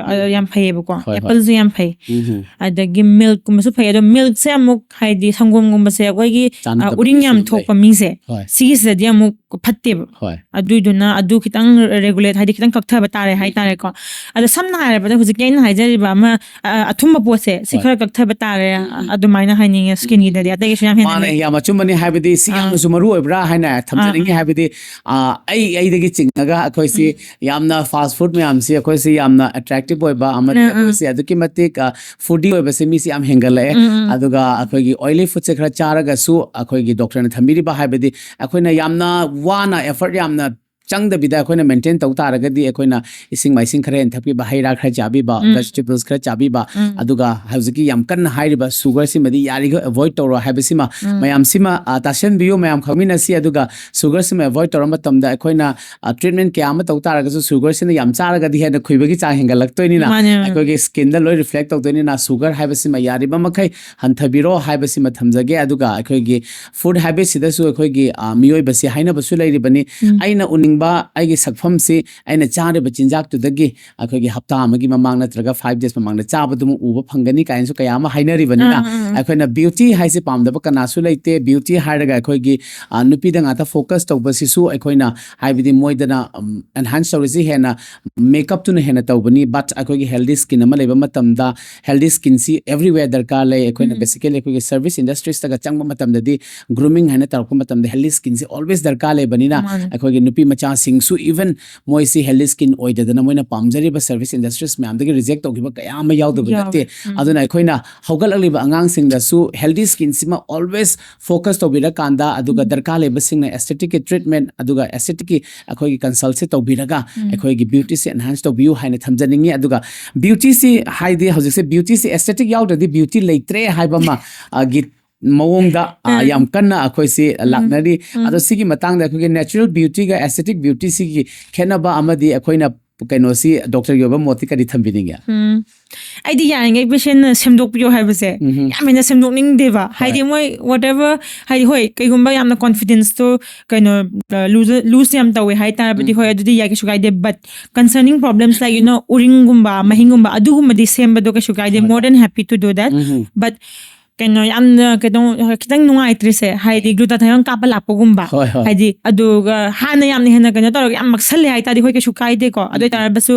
ꯌꯥꯝ ꯐꯩꯌꯦꯕꯀꯣ꯫ ꯍꯣꯏ, ꯍꯣꯏ꯫ ꯑꯦꯄꯜꯁꯨ ꯌꯥꯝ ꯐꯩ꯫ ꯎꯝ ꯑꯗꯒꯤ ꯃꯤꯜꯛꯀꯨꯝꯕꯁꯨ ꯐꯩ꯫ ꯑꯗꯣ ꯃꯤꯜꯛꯁꯦ ꯑꯃꯨꯛ ꯍꯥꯏꯗꯤ ꯁꯪꯒꯣꯝꯒꯨꯝꯕꯁꯦ ꯑꯩꯈꯣꯏꯒꯤ ꯑ, ꯆꯥꯟꯅꯗꯕ ꯎꯔꯤꯡ ꯌꯥꯝ ꯃꯤꯁꯨ ꯂꯩ꯫ ꯊꯣꯛꯄ ꯃꯤꯁꯦ ꯍꯣꯏ꯫ ꯁꯤꯒꯤꯁꯤꯗꯗꯤ ꯑꯃꯨꯛ ꯐꯠꯇꯦꯕ꯫ ꯍꯣꯏ꯫ ꯑꯗꯨꯏꯗꯨꯅ ꯑꯗꯨ ꯈꯤꯇꯪ ꯔꯦꯒꯨꯂꯦꯠ ꯍꯥꯏꯗꯤ ꯈꯤꯇꯪ ꯀꯛꯊꯕ ꯇꯥꯔꯦ ꯍꯥꯏꯇꯥꯔꯦꯀꯣ꯫ ꯑꯗꯣ ꯁꯝꯅ ꯍꯥꯏꯔꯕꯗ ꯍꯧꯖꯤꯛꯀꯤ ꯑꯩꯅ ꯍꯥꯏꯖꯔꯤꯕ ꯑꯃ ꯑ, ꯑꯊꯨꯝꯕ ꯄꯣꯠꯁꯦ ꯁꯤ ꯍꯣꯏ꯫ ꯈꯔ ꯀꯛꯊꯕ ꯇꯥꯔꯦ꯫ ꯑ, ꯑꯗꯨꯃꯥꯏꯅ ꯍꯥꯏꯅꯤꯡꯉꯦ ꯁ꯭ꯀꯤꯟꯒꯤꯗꯗꯤ꯫ ꯑꯇꯩꯒꯤꯁꯨ ꯌꯥꯝ ꯍꯦꯟꯅ ꯃꯥꯅꯦ, ꯂꯩ꯫ ꯌꯥꯝ ꯑꯆꯨꯝꯕꯅꯤ꯫ ꯍꯥꯏꯕꯗꯤ ꯁꯤ ꯑꯥ꯫ ꯌꯥꯝꯅꯁꯨ ꯃꯔꯨ ꯑꯣꯏꯕ꯭ꯔꯥ ꯍꯥꯏꯅ ꯊꯝꯖꯅꯤꯡꯉꯤ꯫ ꯑꯥ꯫ ꯍꯥꯏꯕꯗꯤ ꯑ, ꯑꯩ ꯑꯩꯗꯒꯤ ꯆꯤꯡꯉꯒ ꯑꯩꯈꯣꯏꯁꯤ ꯌꯥꯝꯅ ꯐꯥꯁ ꯐꯨꯗ ꯃꯌꯥꯝꯁꯤ ꯑꯩꯈꯣꯏꯁꯤ ꯌꯥꯝꯅ ꯑꯦꯇ꯭ꯔꯦꯛꯇꯤꯚ ꯑꯣꯏꯕ ꯑꯃꯗꯤ ꯎꯝ, ꯎꯝ꯫ ꯑꯩꯈꯣꯏꯁꯤ ꯑꯗꯨꯛꯀꯤ ꯃꯇꯤꯛ ꯐꯨꯗꯤ ꯑꯣꯏꯕꯁꯦ ꯃꯤꯁꯤ ꯌꯥꯝ ꯍꯦꯟꯒꯠꯂꯛꯑꯦ꯫ ꯎꯝ, ꯎꯝ꯫ ꯑꯗꯨꯒ ꯑꯩꯈꯣꯏꯒꯤ ꯑꯣꯏꯂꯤ ꯐꯨꯗꯁꯦ ꯈꯔ ꯆꯥꯔꯒꯁꯨ ꯑꯩꯈꯣꯏꯒꯤ ꯗꯣꯛꯇꯔꯅ ꯊꯝꯕꯤꯔꯤꯕ ꯍꯥꯏꯕꯗꯤ ꯑꯩꯈꯣꯏꯅ ꯌꯥꯝꯅ ꯋꯥꯅ ꯑꯦꯐꯔꯠ ꯌꯥꯝꯅ ꯆꯪꯗꯕꯤꯗ ꯑꯩꯈꯣꯏꯅ ꯃꯦꯟꯇꯦꯟ ꯇꯧ ꯇꯥꯔꯒꯗꯤ ꯑꯩꯈꯣꯏꯅ ꯏꯁꯤꯡ ꯃꯥꯏꯁꯤꯡ ꯈꯔ ꯍꯦꯟꯅ ꯊꯛꯄꯤꯕ, ꯍꯩ ꯔꯥ ꯈꯔ ꯆꯥꯕꯤꯕ, ꯎꯝ꯫ ꯚꯦꯖꯤꯇꯦꯕꯜꯁ ꯈꯔ ꯆꯥꯕꯤꯕ, ꯎꯝ꯫ ꯑꯗꯨꯒ ꯍꯧꯖꯤꯛꯀꯤ ꯌꯥꯝ ꯀꯟꯅ ꯍꯥꯏꯔꯤꯕ ꯁꯨꯒꯔꯁꯤꯃꯗꯤ ꯌꯥꯔꯤꯈꯩ ꯑꯦꯚꯣꯏꯗ ꯇꯧꯔꯣ ꯍꯥꯏꯕꯁꯤꯃ ꯎꯝ꯫ ꯃꯌꯥꯝꯁꯤꯃ ꯑ, ꯇꯥꯁꯟꯕꯤꯌꯨ꯫ ꯃꯌꯥꯝ ꯈꯪꯃꯤꯟꯅꯁꯤ꯫ ꯑꯗꯨꯒ ꯁꯨꯒꯔꯁꯤꯃ ꯑꯦꯚꯣꯏꯗ ꯇꯧꯔ ꯃꯇꯝꯗ ꯑꯩꯈꯣꯏꯅ ꯇ꯭ꯔꯤꯠꯃꯦꯟ ꯀꯌꯥ ꯑꯃ ꯇꯧ ꯇꯥꯔꯒꯁꯨ ꯁꯨꯒꯔꯁꯤꯅ ꯌꯥꯝ ꯆꯥꯔꯒꯗꯤ ꯍꯦꯟꯅ ꯈꯨꯏꯕꯒꯤ ꯆꯥꯡ ꯍꯦꯟꯒꯠꯂꯛꯇꯣꯏꯅꯤꯅ ꯃꯥꯅꯦ, ꯃꯥꯅꯦ꯫ ꯑꯩꯈꯣꯏꯒꯤ ꯁ꯭ꯀꯤꯟꯗ ꯂꯣꯏ ꯔꯤꯐ꯭ꯂꯦꯛ ꯇꯧꯗꯣꯏꯅꯤꯅ ꯁꯨꯒꯔ ꯍꯥꯏꯕꯁꯤꯃ ꯌꯥꯔꯤꯕ ꯃꯈꯩ ꯍꯟꯊꯕꯤꯔꯣ ꯍꯥꯏꯕꯁꯤꯃ ꯊꯝꯖꯒꯦ꯫ ꯑꯗꯨꯒ ꯑꯩꯈꯣꯏꯒꯤ ꯐꯨꯗ ꯍꯦꯕꯤꯠꯁꯤꯗꯁꯨ ꯑꯩꯈꯣꯏꯒꯤ ꯑ, ꯃꯤꯑꯣꯏꯕꯁꯤ ꯍꯥꯏꯅꯕꯁꯨ ꯂꯩꯔꯤꯕꯅꯤ꯫ ꯎꯝ꯫ ꯑꯩꯅ ꯎꯅꯤꯡꯕ ꯑꯩꯒꯤ ꯁꯛꯐꯝꯁꯤ ꯑꯩꯅ ꯆꯥꯔꯤꯕ ꯆꯤꯟꯖꯥꯛꯇꯨꯗꯒꯤ ꯑꯩꯈꯣꯏꯒꯤ ꯍꯞꯇꯥ ꯑꯃꯒꯤ ꯃꯃꯥꯡ ꯅꯠꯇ꯭ꯔꯒ ꯐꯥꯏꯚ ꯗꯦꯖ ꯃꯃꯥꯡꯗ ꯆꯥꯕꯗꯨꯃꯛ ꯎꯕ ꯐꯪꯒꯅꯤ ꯀꯥꯏꯅꯁꯨ ꯀꯌꯥ ꯑꯃ ꯍꯥꯏꯅꯔꯤꯕꯅꯤꯅ ꯑꯥ, ꯑꯥ, ꯑꯥ꯫ ꯑꯩꯈꯣꯏꯅ ꯕ꯭ꯌꯨꯇꯤ ꯍꯥꯏꯁꯤ ꯄꯥꯝꯗꯕ ꯀꯅꯥꯁꯨ ꯂꯩꯇꯦ꯫ ꯕ꯭ꯌꯨꯇꯤ ꯍꯥꯏꯔꯒ ꯑꯩꯈꯣꯏꯒꯤ ꯑ, ꯅꯨꯄꯤꯗ ꯉꯥꯛꯇ ꯐꯣꯀꯁ ꯇꯧꯕꯁꯤꯁꯨ ꯑꯩꯈꯣꯏꯅ ꯍꯥꯏꯕꯗꯤ ꯃꯣꯏꯗꯅ ꯑꯦꯟꯍꯥꯟꯁ ꯇꯧꯔꯤꯁꯤ ꯍꯦꯟꯅ ꯃꯦꯀꯞꯇꯨꯅ ꯍꯦꯟꯅ ꯇꯧꯕꯅꯤ꯫ ꯕꯠ ꯑꯩꯈꯣꯏꯒꯤ ꯍꯦꯜꯗꯤ ꯁ꯭ꯀꯤꯟ ꯑꯃ ꯂꯩꯕ ꯃꯇꯝꯗ ꯍꯦꯜꯗꯤ ꯁ꯭ꯀꯤꯟꯁꯤ ꯑꯦꯕ꯭ꯔꯤꯋꯦꯌꯔ ꯗꯔꯀꯥꯔ ꯂꯩ꯫ ꯑꯩꯈꯣꯏꯅ ꯎꯝ꯫ ꯕꯦꯁꯤꯀꯦꯂꯤ ꯑꯩꯈꯣꯏꯒꯤ ꯁꯔꯚꯤꯁ ꯏꯟꯗꯁꯇ꯭ꯔꯤꯁꯇꯒ ꯆꯪꯕ ꯃꯇꯝꯗꯗꯤ ꯒ꯭ꯔꯨꯃꯤꯡ ꯍꯥꯏꯅ ꯇꯧꯔꯛꯄ ꯃꯇꯝꯗ ꯍꯦꯜꯗꯤ ꯁ꯭ꯀꯤꯟꯁꯤ ꯑꯣꯜꯋꯦꯁ ꯗꯔꯀꯥꯔ ꯂꯩꯕꯅꯤꯅ ꯃꯥꯅꯦ꯫ ꯑꯩꯈꯣꯏꯒꯤ ꯅꯨꯄꯤ ꯃꯆꯥꯁꯤꯡꯁꯨ ꯏꯚꯟ ꯃꯣꯏꯁꯤ ꯍꯦꯜꯗꯤ ꯁ꯭ꯀꯤꯟ ꯑꯣꯏꯗꯗꯅ ꯃꯣꯏꯅ ꯄꯥꯝꯖꯔꯤꯕ ꯁꯔꯚꯤꯁ ꯏꯟꯗꯁꯇ꯭ꯔꯤꯁ ꯃꯌꯥꯝꯗꯒꯤ ꯔꯤꯖꯦꯛ ꯇꯧꯈꯤꯕ ꯀꯌꯥ ꯑꯃ ꯌꯥꯎꯗꯕ ꯌꯥꯎꯋꯦ꯫ ꯅꯠꯇꯦ꯫ ꯎꯝ꯫ ꯑꯗꯨꯅ ꯑꯩꯈꯣꯏꯅ ꯍꯧꯒꯠꯂꯛꯂꯤꯕ ꯑꯉꯥꯡꯁꯤꯡꯗꯁꯨ ꯍꯦꯜꯗꯤ ꯁ꯭ꯀꯤꯟꯁꯤꯃ ꯑꯣꯜꯋꯦꯁ ꯐꯣꯀꯁ ꯇꯧꯕꯤꯔꯀꯥꯟꯗ ꯑꯗꯨꯒ ꯎꯝ꯫ ꯗꯔꯀꯥꯔ ꯂꯩꯕꯁꯤꯡꯅ ꯑꯦꯁꯊꯦꯇꯤꯛꯀꯤ ꯇ꯭ꯔꯤꯠꯃꯦꯟ ꯑꯗꯨꯒ ꯑꯦꯁꯊꯦꯇꯤꯛꯀꯤ ꯑꯩꯈꯣꯏꯒꯤ ꯀꯟꯁꯜꯁꯦ ꯇꯧꯕꯤꯔꯒ ꯎꯝ꯫ ꯑꯩꯈꯣꯏꯒꯤ ꯕ꯭ꯌꯨꯇꯤꯁꯦ ꯑꯦꯟꯍꯥꯟꯁ ꯇꯧꯕꯤꯌꯨ ꯍꯥꯏꯅ ꯊꯝꯖꯅꯤꯡꯉꯤ꯫ ꯑꯗꯨꯒ ꯕ꯭ꯌꯨꯇꯤꯁꯤ ꯍꯥꯏꯗꯤ ꯍꯧꯖꯤꯛꯁꯦ ꯕ꯭ꯌꯨꯇꯤꯁꯤ ꯑꯦꯁꯊꯦꯇꯤꯛ ꯌꯥꯎꯗ꯭ꯔꯗꯤ ꯕ꯭ꯌꯨꯇꯤ ꯂꯩꯇ꯭ꯔꯦ ꯍꯥꯏꯕ ꯑꯃ ꯑ, ꯒꯤ ꯃꯑꯣꯡꯗ ꯑ, ꯎꯝ꯫ ꯌꯥꯝ ꯀꯟꯅ ꯑꯩꯈꯣꯏꯁꯤ ꯎꯝ꯫ ꯂꯥꯛꯅꯔꯤ꯫ ꯎꯝ꯫ ꯑꯗꯣ ꯁꯤꯒꯤ ꯃꯇꯥꯡꯗ ꯑꯩꯈꯣꯏꯒꯤ ꯅꯦꯆꯔꯦꯜ ꯕ꯭ꯌꯨꯇꯤꯒ ꯑꯦꯁꯊꯦꯇꯤꯛ ꯕ꯭ꯌꯨꯇꯤꯁꯤꯒꯤ ꯈꯦꯠꯅꯕ ꯑꯃꯗꯤ ꯑꯩꯈꯣꯏꯅ ꯀꯩꯅꯣꯁꯤ ꯗꯣꯛꯇꯔꯒꯤ ꯑꯣꯏꯕ ꯃꯣꯠꯇꯤ ꯀꯔꯤ ꯊꯝꯕꯤꯅꯤꯡꯉꯦ? ꯎꯝ, ꯑꯩꯗꯤ ꯌꯥꯔꯤꯉꯩ ꯄꯦꯁꯦꯟꯅ ꯁꯦꯝꯗꯣꯛꯄꯤꯌꯣ ꯍꯥꯏꯕꯁꯦ ꯌꯥꯝ ꯍꯦꯟꯅ ꯁꯦꯝꯗꯣꯛꯅꯤꯡꯗꯦꯕ꯫ ꯍꯥꯏꯗꯤ ꯃꯣꯏ whatever, ꯍꯥꯏꯗꯤ ꯍꯣꯏ, ꯀꯩꯒꯨꯝꯕ ꯌꯥꯝꯅ ꯀꯣꯟꯐꯤꯗꯦꯟꯁꯇꯣ ꯀꯩꯅꯣ ꯂꯨꯖ ꯂꯨꯖ ꯌꯥꯝ ꯇꯧꯋꯦ ꯍꯥꯏ ꯇꯥꯔꯕꯗꯤ ꯍꯣꯏ, ꯑꯗꯨꯗꯤ ꯌꯥꯏ, ꯀꯩꯁꯨ ꯀꯥꯏꯗꯦ꯫ But concerning problems like, you know, ꯎꯔꯤꯡꯒꯨꯝꯕ, ꯃꯍꯤꯡꯒꯨꯝꯕ, ꯑꯗꯨꯒꯨꯝꯕꯗꯤ ꯁꯦꯝꯕꯗꯣ ꯀꯩꯁꯨ ꯀꯥꯏꯗꯦ, more than happy to do that. But ꯀꯩꯅꯣ ꯌꯥꯝꯅ ꯀꯩꯅꯣ ꯈꯤꯇꯪ ꯅꯨꯡꯉꯥꯏꯇ꯭ꯔꯤꯁꯦ, ꯍꯥꯏꯗꯤ glutathione ꯀꯥꯞꯄ ꯂꯥꯛꯄꯒꯨꯝꯕ, ꯍꯣꯏ, ꯍꯣꯏ. ꯍꯥꯏꯗꯤ ꯑꯗꯨꯒ ꯍꯥꯟꯅ ꯌꯥꯝꯅ ꯍꯦꯟꯅ ꯀꯩꯅꯣ ꯇꯧꯔꯒ ꯌꯥꯝ ꯃꯛꯁꯜꯂꯦ ꯍꯥꯏꯇꯥꯔꯗꯤ ꯍꯣꯏ, ꯀꯩꯁꯨ ꯀꯥꯏꯗꯦꯀꯣ꯫ ꯑꯗꯨ ꯑꯣꯏꯇꯥꯔꯒꯁꯨ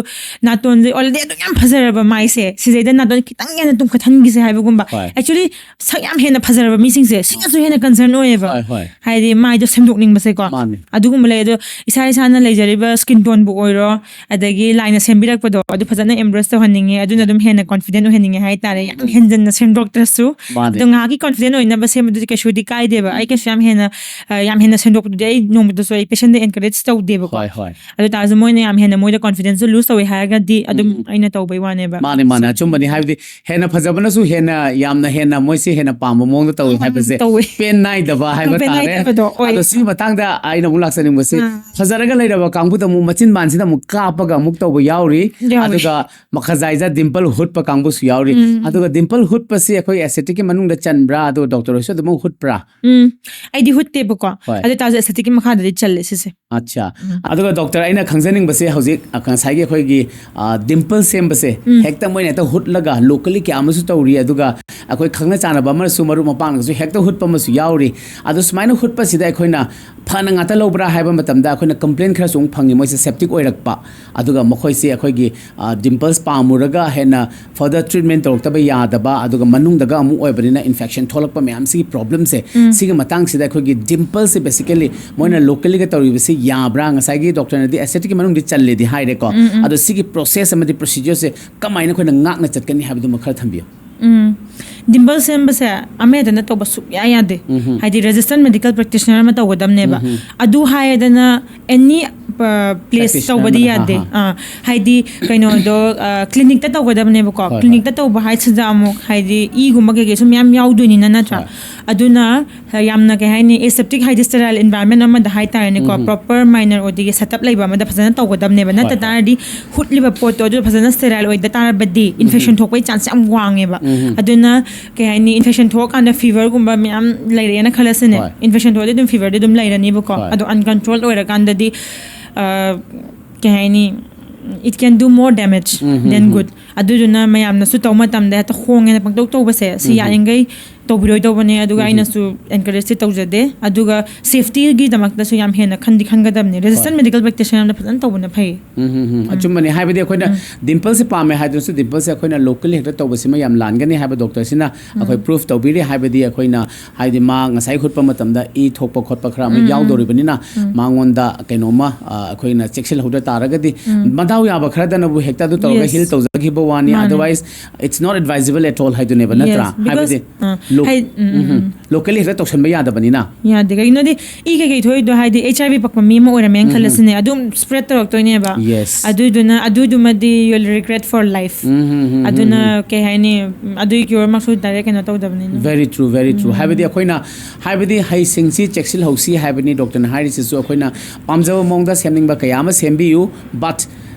ꯅꯥꯇꯣꯟꯁꯦ already ꯑꯗꯨꯝ ꯌꯥꯝ ꯐꯖꯔꯕ ꯃꯥꯏꯁꯦ, ꯁꯤꯗꯩꯗ ꯅꯥꯇꯣꯟ ꯈꯤꯇꯪ ꯍꯦꯟꯅ ꯇꯨꯝꯈꯠꯍꯟꯈꯤꯁꯦ ꯍꯥꯏꯕꯒꯨꯝꯕ꯫ ꯍꯣꯏ. Actually ꯁꯛ ꯌꯥꯝ ꯍꯦꯟꯅ ꯐꯖꯔꯕ ꯃꯤꯁꯤꯡꯁꯦ ꯁꯤꯅꯁꯨ ꯍꯦꯟꯅ concern ꯑꯣꯏꯌꯦꯕ꯫ ꯍꯣꯏ, ꯍꯣꯏ. ꯍꯥꯏꯗꯤ ꯃꯥꯏꯗꯣ ꯁꯦꯝꯗꯣꯛꯅꯤꯡꯕꯁꯦꯀꯣ꯫ ꯃꯥꯅꯤ. ꯑꯗꯨꯒꯨꯝꯕ ꯂꯩ꯫ ꯑꯗꯣ ꯏꯁꯥ ꯏꯁꯥꯅ ꯂꯩꯖꯔꯤꯕ skin toneꯕꯨ ꯑꯣꯏꯔꯣ, ꯑꯗꯒꯤ ꯂꯥꯏꯅ ꯁꯦꯝꯕꯤꯔꯛꯄꯗꯣ ꯑꯗꯨ ꯐꯖꯅ embrace ꯇꯧꯍꯟꯅꯤꯡꯉꯦ, ꯑꯗꯨꯅ ꯑꯗꯨꯝ ꯍꯦꯟꯅ confident ꯑꯣꯏꯍꯟꯅꯤꯡꯉꯦ ꯍꯥꯏꯇꯥꯔꯦ꯫ ꯌꯥꯝ ꯍꯦꯟꯖꯟꯅ ꯁꯦꯝꯗꯣꯛꯇ꯭ꯔꯁꯨ ꯃꯥꯅꯦ. ꯑꯗꯣ ꯉꯥꯏꯍꯥꯛꯀꯤ confident ꯑꯣꯏꯅꯕ ꯁꯦꯝꯕꯗꯨꯗꯤ ꯀꯩꯁꯨꯗꯤ ꯀꯥꯏꯗꯦꯕ꯫ ꯑꯩ ꯀꯩꯁꯨ ꯌꯥꯝ ꯍꯦꯟꯅ ꯑ, ꯌꯥꯝ ꯍꯦꯟꯅ ꯁꯦꯝꯗꯣꯛꯄꯗꯨꯗꯤ ꯑꯩ ꯅꯣꯡꯃꯇꯁꯨ ꯑꯩ patientꯗ encourage ꯇꯧꯗꯦꯕꯀꯣ꯫ ꯍꯣꯏ, ꯍꯣꯏ. ꯑꯗꯨ ꯇꯥꯔꯁꯨ ꯃꯣꯏꯅ ꯌꯥꯝ ꯍꯦꯟꯅ ꯃꯣꯏꯗ confidence lose ꯇꯧꯋꯦ ꯍꯥꯏꯔꯒꯗꯤ ꯑꯗꯨꯝ ꯑꯩꯅ ꯇꯧꯕꯩ ꯋꯥꯅꯦꯕ꯫ ꯃꯥꯅꯦ, ꯃꯥꯅꯦ, ꯑꯆꯨꯝꯕꯅꯤ. ꯍꯥꯏꯕꯗꯤ ꯍꯦꯟꯅ ꯐꯖꯕꯅꯁꯨ ꯍꯦꯟꯅ ꯌꯥꯝꯅ ꯍꯦꯟꯅ ꯃꯣꯏꯁꯦ ꯍꯦꯟꯅ ꯄꯥꯝꯕ ꯃꯑꯣꯡꯗ ꯇꯧꯋꯤ ꯍꯥꯏꯕꯁꯦ ꯇꯧꯋꯦ. ꯄꯦꯟ ꯅꯥꯏꯗꯕ ꯍꯥꯏꯕ ꯄꯦꯟ ꯇꯥꯔꯦ. ꯅꯥꯏꯗꯕꯗꯣ ꯑꯣꯏ. ꯑꯗꯣ ꯁꯤꯒꯤ ꯃꯇꯥꯡꯗ ꯑꯩꯅ ꯑꯃꯨꯛ ꯂꯥꯛꯆꯅꯤꯡꯕꯁꯤ, ꯑꯥ. ꯐꯖꯔꯒ ꯂꯩꯔꯕ ꯀꯥꯡꯕꯨꯗ ꯑꯃꯨꯛ ꯃꯆꯤꯟ ꯕꯥꯟꯁꯤꯗ ꯑꯃꯨꯛ ꯀꯥꯞꯄꯒ ꯑꯃꯨꯛ ꯇꯧꯕ ꯌꯥꯎꯔꯤ. ꯌꯥꯎꯔꯤ. ꯑꯗꯨꯒ ꯃꯈꯖꯥꯏꯗ dimple ꯍꯨꯠꯄ ꯀꯥꯡꯕꯨꯁꯨ ꯌꯥꯎꯔꯤ. ꯑꯗꯨꯒ dimple ꯍꯨꯠꯄꯁꯤ ꯑꯩꯈꯣꯏ aestheticꯀꯤ ꯃꯅꯨꯡꯗ ꯆꯟꯕ꯭ꯔꯥ? ꯑꯗꯨꯒ ꯗꯣꯛꯇꯔ ꯍꯣꯏꯁꯨ ꯑꯗꯨꯃꯛ ꯍꯨꯠꯄ꯭ꯔꯥ? ꯎꯝ, ꯑꯩꯗꯤ ꯍꯨꯠꯇꯦꯕꯀꯣ꯫ ꯍꯣꯏ. ꯑꯗꯨ ꯇꯥꯔꯁꯨ aestheticꯀꯤ ꯃꯈꯥꯗꯗꯤ ꯆꯜꯂꯦ ꯁꯤꯁꯦ. ꯑꯠꯆꯥ. ꯑꯗꯨꯒ ꯗꯣꯛꯇꯔ, ꯑꯩꯅ ꯈꯪꯖꯅꯤꯡꯕꯁꯦ, ꯍꯧꯖꯤꯛ ꯑ, ꯉꯁꯥꯏꯒꯤ ꯑꯩꯈꯣꯏꯒꯤ, ꯑ, dimple ꯁꯦꯝꯕꯁꯦ ꯍꯦꯛꯇ ꯃꯣꯏꯅ ꯍꯦꯛꯇ ꯍꯨꯠꯂꯒ locally ꯀꯌꯥ ꯑꯃꯁꯨ ꯇꯧꯔꯤ, ꯑꯗꯨꯒ ꯑꯩꯈꯣꯏ ꯈꯪꯅ ꯆꯥꯟꯅꯕ ꯑꯃꯅꯁꯨ, ꯃꯔꯨꯞ ꯃꯄꯥꯡꯅꯁꯨ ꯍꯦꯛꯇ ꯍꯨꯠꯄ ꯑꯃꯁꯨ ꯌꯥꯎꯔꯤ. ꯑꯗꯣ ꯁꯨꯃꯥꯏꯅ ꯍꯨꯠꯄꯁꯤꯗ ꯑꯩꯈꯣꯏꯅ ꯐꯅ ꯉꯥꯛꯇ ꯂꯧꯕ꯭ꯔꯥ ꯍꯥꯏꯕ ꯃꯇꯝꯗ ꯑꯩꯈꯣꯏꯅ complain ꯈꯔꯁꯨ ꯑꯃꯨꯛ ꯐꯪꯉꯤ, ꯃꯣꯏꯁꯦ septic ꯑꯣꯏꯔꯛꯄ, ꯑꯗꯨꯒ ꯃꯈꯣꯏꯁꯦ ꯑꯩꯈꯣꯏꯒꯤ, ꯑ, dimples ꯄꯥꯝꯃꯨꯔꯒ ꯍꯦꯟꯅ further treatment ꯇꯧꯔꯛꯇꯕ ꯌꯥꯗꯕ, ꯑꯗꯨꯒ ꯃꯅꯨꯡꯗꯒ ꯑꯃꯨꯛ ꯑꯣꯏꯕꯅꯤꯅ infection ꯊꯣꯛꯂꯛꯄ ꯃꯌꯥꯝꯁꯤꯒꯤ problemꯁꯦ, ꯁꯤꯒꯤ ꯃꯇꯥꯡꯁꯤꯗ ꯑꯩꯈꯣꯏꯒꯤ dimpleꯁꯦ basically ꯃꯣꯏꯅ locallyꯒ ꯇꯧꯔꯤꯕꯁꯤ ꯌꯥꯕ꯭ꯔꯥ? ꯉꯁꯥꯏꯒꯤ ꯗꯣꯛꯇꯔꯅꯗꯤ aestheticꯀꯤ ꯃꯅꯨꯡꯗꯤ ꯆꯜꯂꯦꯗꯤ ꯍꯥꯏꯔꯦꯀꯣ. ꯑꯗꯣ ꯁꯤꯒꯤ process ꯑꯃꯗꯤ procedureꯁꯦ ꯀꯃꯥꯏꯅ ꯑꯩꯈꯣꯏꯅ ꯉꯥꯛꯅ ꯆꯠꯀꯅꯤ ꯍꯥꯏꯕꯗꯨꯃ ꯈꯔ ꯊꯝꯕꯤꯌꯨ. ꯎꯝ, dimple ꯁꯦꯝꯕꯁꯦ ꯑꯃ ꯍꯦꯛꯇꯅ ꯇꯧꯕ ꯁꯨꯛꯌꯥ ꯌꯥꯗꯦ. ꯍꯥꯏꯗꯤ registered medical practitioner ꯑꯃ ꯇꯧꯒꯗꯕꯅꯦꯕ. ꯑꯗꯨ ꯍꯥꯏꯔꯗꯅ any ꯄ꯭ꯂꯦꯁ ꯇꯧꯕꯗꯤ ꯌꯥꯗꯦ꯫ ꯑꯥ, ꯍꯥꯏꯗꯤ ꯀꯩꯅꯣꯗꯣ, ꯀ꯭ꯂꯤꯅꯤꯛꯇ ꯇꯧꯒꯗꯕꯅꯦꯕꯀꯣ꯫ ꯀ꯭ꯂꯤꯅꯤꯛꯇ ꯇꯧꯕ ꯍꯥꯏꯁꯤꯗ ꯑꯃꯨꯛ ꯍꯥꯏꯗꯤ ꯏꯒꯨꯝꯕ ꯀꯩꯀꯩꯁꯨ ꯃꯌꯥꯝ ꯌꯥꯎꯗꯣꯏꯅꯤꯅ, ꯅꯠꯇ꯭ꯔꯥ? ꯑꯗꯨꯅ ꯌꯥꯝꯅ, ꯀꯩ ꯍꯥꯏꯅꯤ, ꯑꯦꯁꯦꯞꯇꯤꯛ ꯍꯥꯏꯗꯤ ꯁ꯭ꯇꯦꯔꯥꯏꯜ ꯏꯟꯚꯥꯏꯔꯟꯃꯦꯟ ꯑꯃꯗ ꯍꯥꯏꯇꯥꯔꯦꯅꯦꯀꯣ, ꯄ꯭ꯔꯣꯄꯔ ꯃꯥꯏꯅꯔ ꯑꯣꯏꯗꯤꯒꯤ ꯁꯦꯠꯑꯞ ꯂꯩꯕ ꯑꯃꯗ ꯐꯖꯅ ꯇꯧꯒꯗꯕꯅꯦꯕ꯫ ꯅꯠꯇ ꯇꯥꯔꯗꯤ ꯍꯨꯠꯂꯤꯕ ꯄꯣꯠꯇꯣ ꯑꯗꯨ ꯐꯖꯅ ꯁ꯭ꯇꯦꯔꯥꯏꯜ ꯑꯣꯏꯗ ꯇꯥꯔꯕꯗꯤ ꯏꯟꯐꯦꯛꯁꯟ ꯊꯣꯛꯄꯒꯤ ꯆꯥꯟꯁ ꯌꯥꯝ ꯋꯥꯡꯉꯦꯕ꯫ ꯑꯗꯨꯅ, ꯀꯩ ꯍꯥꯏꯅꯤ, ꯏꯟꯐꯦꯛꯁꯟ ꯊꯣꯛꯑꯀꯥꯟꯗ ꯐꯤꯚꯔꯒꯨꯝꯕ ꯃꯌꯥꯝ ꯂꯩꯔꯦꯅ ꯈꯜꯂꯁꯤꯅꯦ꯫ ꯏꯟꯐꯦꯛꯁꯟ ꯊꯣꯛꯑꯗꯤ ꯑꯗꯨꯝ ꯐꯤꯚꯔꯗꯤ ꯑꯗꯨꯝ ꯂꯩꯔꯅꯤꯕꯀꯣ꯫ ꯑꯗꯣ ꯑꯟꯀꯟꯇ꯭ꯔꯣꯜ ꯑꯣꯏꯔꯀꯥꯟꯗꯗꯤ, ꯑ, ꯀꯩ ꯍꯥꯏꯅꯤ, it can do more damage than good. ꯑꯗꯨꯗꯨꯅ ꯃꯌꯥꯝꯅꯁꯨ ꯇꯧꯕ ꯃꯇꯝꯗ ꯍꯦꯛꯇ ꯍꯣꯡꯉꯦꯅ ꯄꯪꯇꯧ ꯇꯧꯕꯁꯦ, ꯁꯤ ꯌꯥꯔꯤꯈꯩ ꯇꯧꯕꯤꯔꯣꯏꯗꯧꯕꯅꯦ꯫ ꯑꯗꯨꯒ ꯑꯩꯅꯁꯨ ꯑꯦꯟꯀꯔꯦꯖꯇꯤ ꯇꯧꯖꯗꯦ꯫ ꯑꯗꯨꯒ ꯁꯦꯐꯇꯤꯒꯤꯗꯃꯛꯇꯁꯨ ꯌꯥꯝ ꯍꯦꯟꯅ ꯈꯟꯗꯤ ꯈꯟꯒꯗꯕꯅꯦ꯫ ꯔꯦꯖꯤꯁꯇꯔ ꯃꯦꯗꯤꯀꯦꯜ ꯄ꯭ꯔꯦꯛꯇꯤꯁꯅꯔ ꯑꯃꯗ ꯐꯖꯅ ꯇꯧꯕꯅ ꯐꯩ꯫ ꯎꯝ, ꯎꯝ, ꯎꯝ꯫ ꯑꯆꯨꯝꯕꯅꯤ꯫ ꯍꯥꯏꯕꯗꯤ ꯑꯩꯈꯣꯏꯅ ꯗꯤꯝꯄꯜꯁꯦ ꯄꯥꯝꯃꯦ ꯍꯥꯏꯗꯨꯅꯁꯨ ꯗꯤꯝꯄꯜꯁꯦ ꯑꯩꯈꯣꯏꯅ ꯂꯣꯀꯦꯜ ꯍꯦꯛꯇ ꯇꯧꯕꯁꯤꯃ ꯌꯥꯝ ꯂꯥꯟꯒꯅꯤ ꯍꯥꯏꯕ ꯗꯣꯛꯇꯔꯁꯤꯅ ꯑꯩꯈꯣꯏ ꯄ꯭ꯔꯨꯐ ꯇꯧꯕꯤꯔꯤ꯫ ꯍꯥꯏꯕꯗꯤ ꯑꯩꯈꯣꯏꯅ, ꯍꯥꯏꯗꯤ ꯃꯥ ꯉꯁꯥꯏ ꯍꯨꯠꯄ ꯃꯇꯝꯗ ꯏ ꯊꯣꯛꯄ ꯈꯣꯠꯄ ꯈꯔ ꯑꯃ ꯌꯥꯎꯗꯧꯔꯤꯕꯅꯤꯅ, ꯃꯉꯣꯟꯗ ꯀꯩꯅꯣꯝꯃ, ꯑ, ꯑꯩꯈꯣꯏꯅ ꯆꯦꯛꯁꯤꯜꯍꯧꯗ ꯇꯥꯔꯒꯗꯤ, ꯃꯗꯥꯎ ꯌꯥꯕ ꯈꯔꯗꯅꯕꯨ ꯍꯦꯛꯇ ꯑꯗꯨ ꯇꯧꯔꯒ ꯍꯤꯜ ꯇꯧꯖꯈꯤꯕ ꯋꯥꯅꯤ꯫ Otherwise, it's not advisable at all ꯍꯥꯏꯗꯨꯅꯦꯕ, ꯅꯠꯇ꯭ꯔꯥ? ꯍꯥꯏꯕꯗꯤ ꯂꯣꯀꯦꯜꯂꯤ ꯍꯦꯛꯇ ꯇꯧꯁꯟꯕ ꯌꯥꯗꯕꯅꯤꯅ꯫ ꯌꯥꯗꯦ꯫ ꯀꯩꯒꯤꯅꯣꯗꯤ ꯏ ꯀꯩꯀꯩ ꯊꯣꯛꯏꯗꯣ, ꯍꯥꯏꯗꯤ, ꯑꯩꯆ ꯑꯥꯏ ꯚꯤ ꯄꯛꯄ ꯃꯤ ꯑꯃ ꯑꯣꯏꯔꯝꯃꯦꯅ ꯈꯜꯂꯁꯤꯅꯦ, ꯑꯗꯨꯝ ꯁ꯭ꯄ꯭ꯔꯦꯗ ꯇꯧꯔꯛꯇꯣꯏꯅꯦꯕ꯫ ꯑꯗꯨꯏꯗꯨꯅ, ꯑꯗꯨꯏꯗꯨꯃꯗꯤ you will regret for life꯫ ꯑꯗꯨꯅ, ꯀꯩ ꯍꯥꯏꯅꯤ, ꯑꯗꯨꯒꯤ ꯀ꯭ꯌꯣꯔꯃꯛꯁꯨ ꯗꯥꯏꯔꯦꯛ ꯀꯩꯅꯣ ꯇꯧꯗꯕꯅꯤꯅ꯫ Very true, very true꯫ ꯍꯥꯏꯕꯗꯤ ꯑꯩꯈꯣꯏꯅ, ꯍꯥꯏꯕꯗꯤ ꯍꯩꯁꯤꯡꯁꯤ ꯆꯦꯛꯁꯤꯜꯍꯧꯁꯤ ꯍꯥꯏꯕꯅꯤ ꯗꯣꯛꯇꯔꯅ ꯍꯥꯏꯔꯤꯁꯤꯁꯨ꯫ ꯑꯩꯈꯣꯏꯅ ꯄꯥꯝꯖꯕ ꯃꯑꯣꯡꯗ ꯁꯦꯝꯅꯤꯡꯕ ꯀꯌꯥ ꯑꯃ ꯁꯦꯝꯕꯤꯌꯨ, but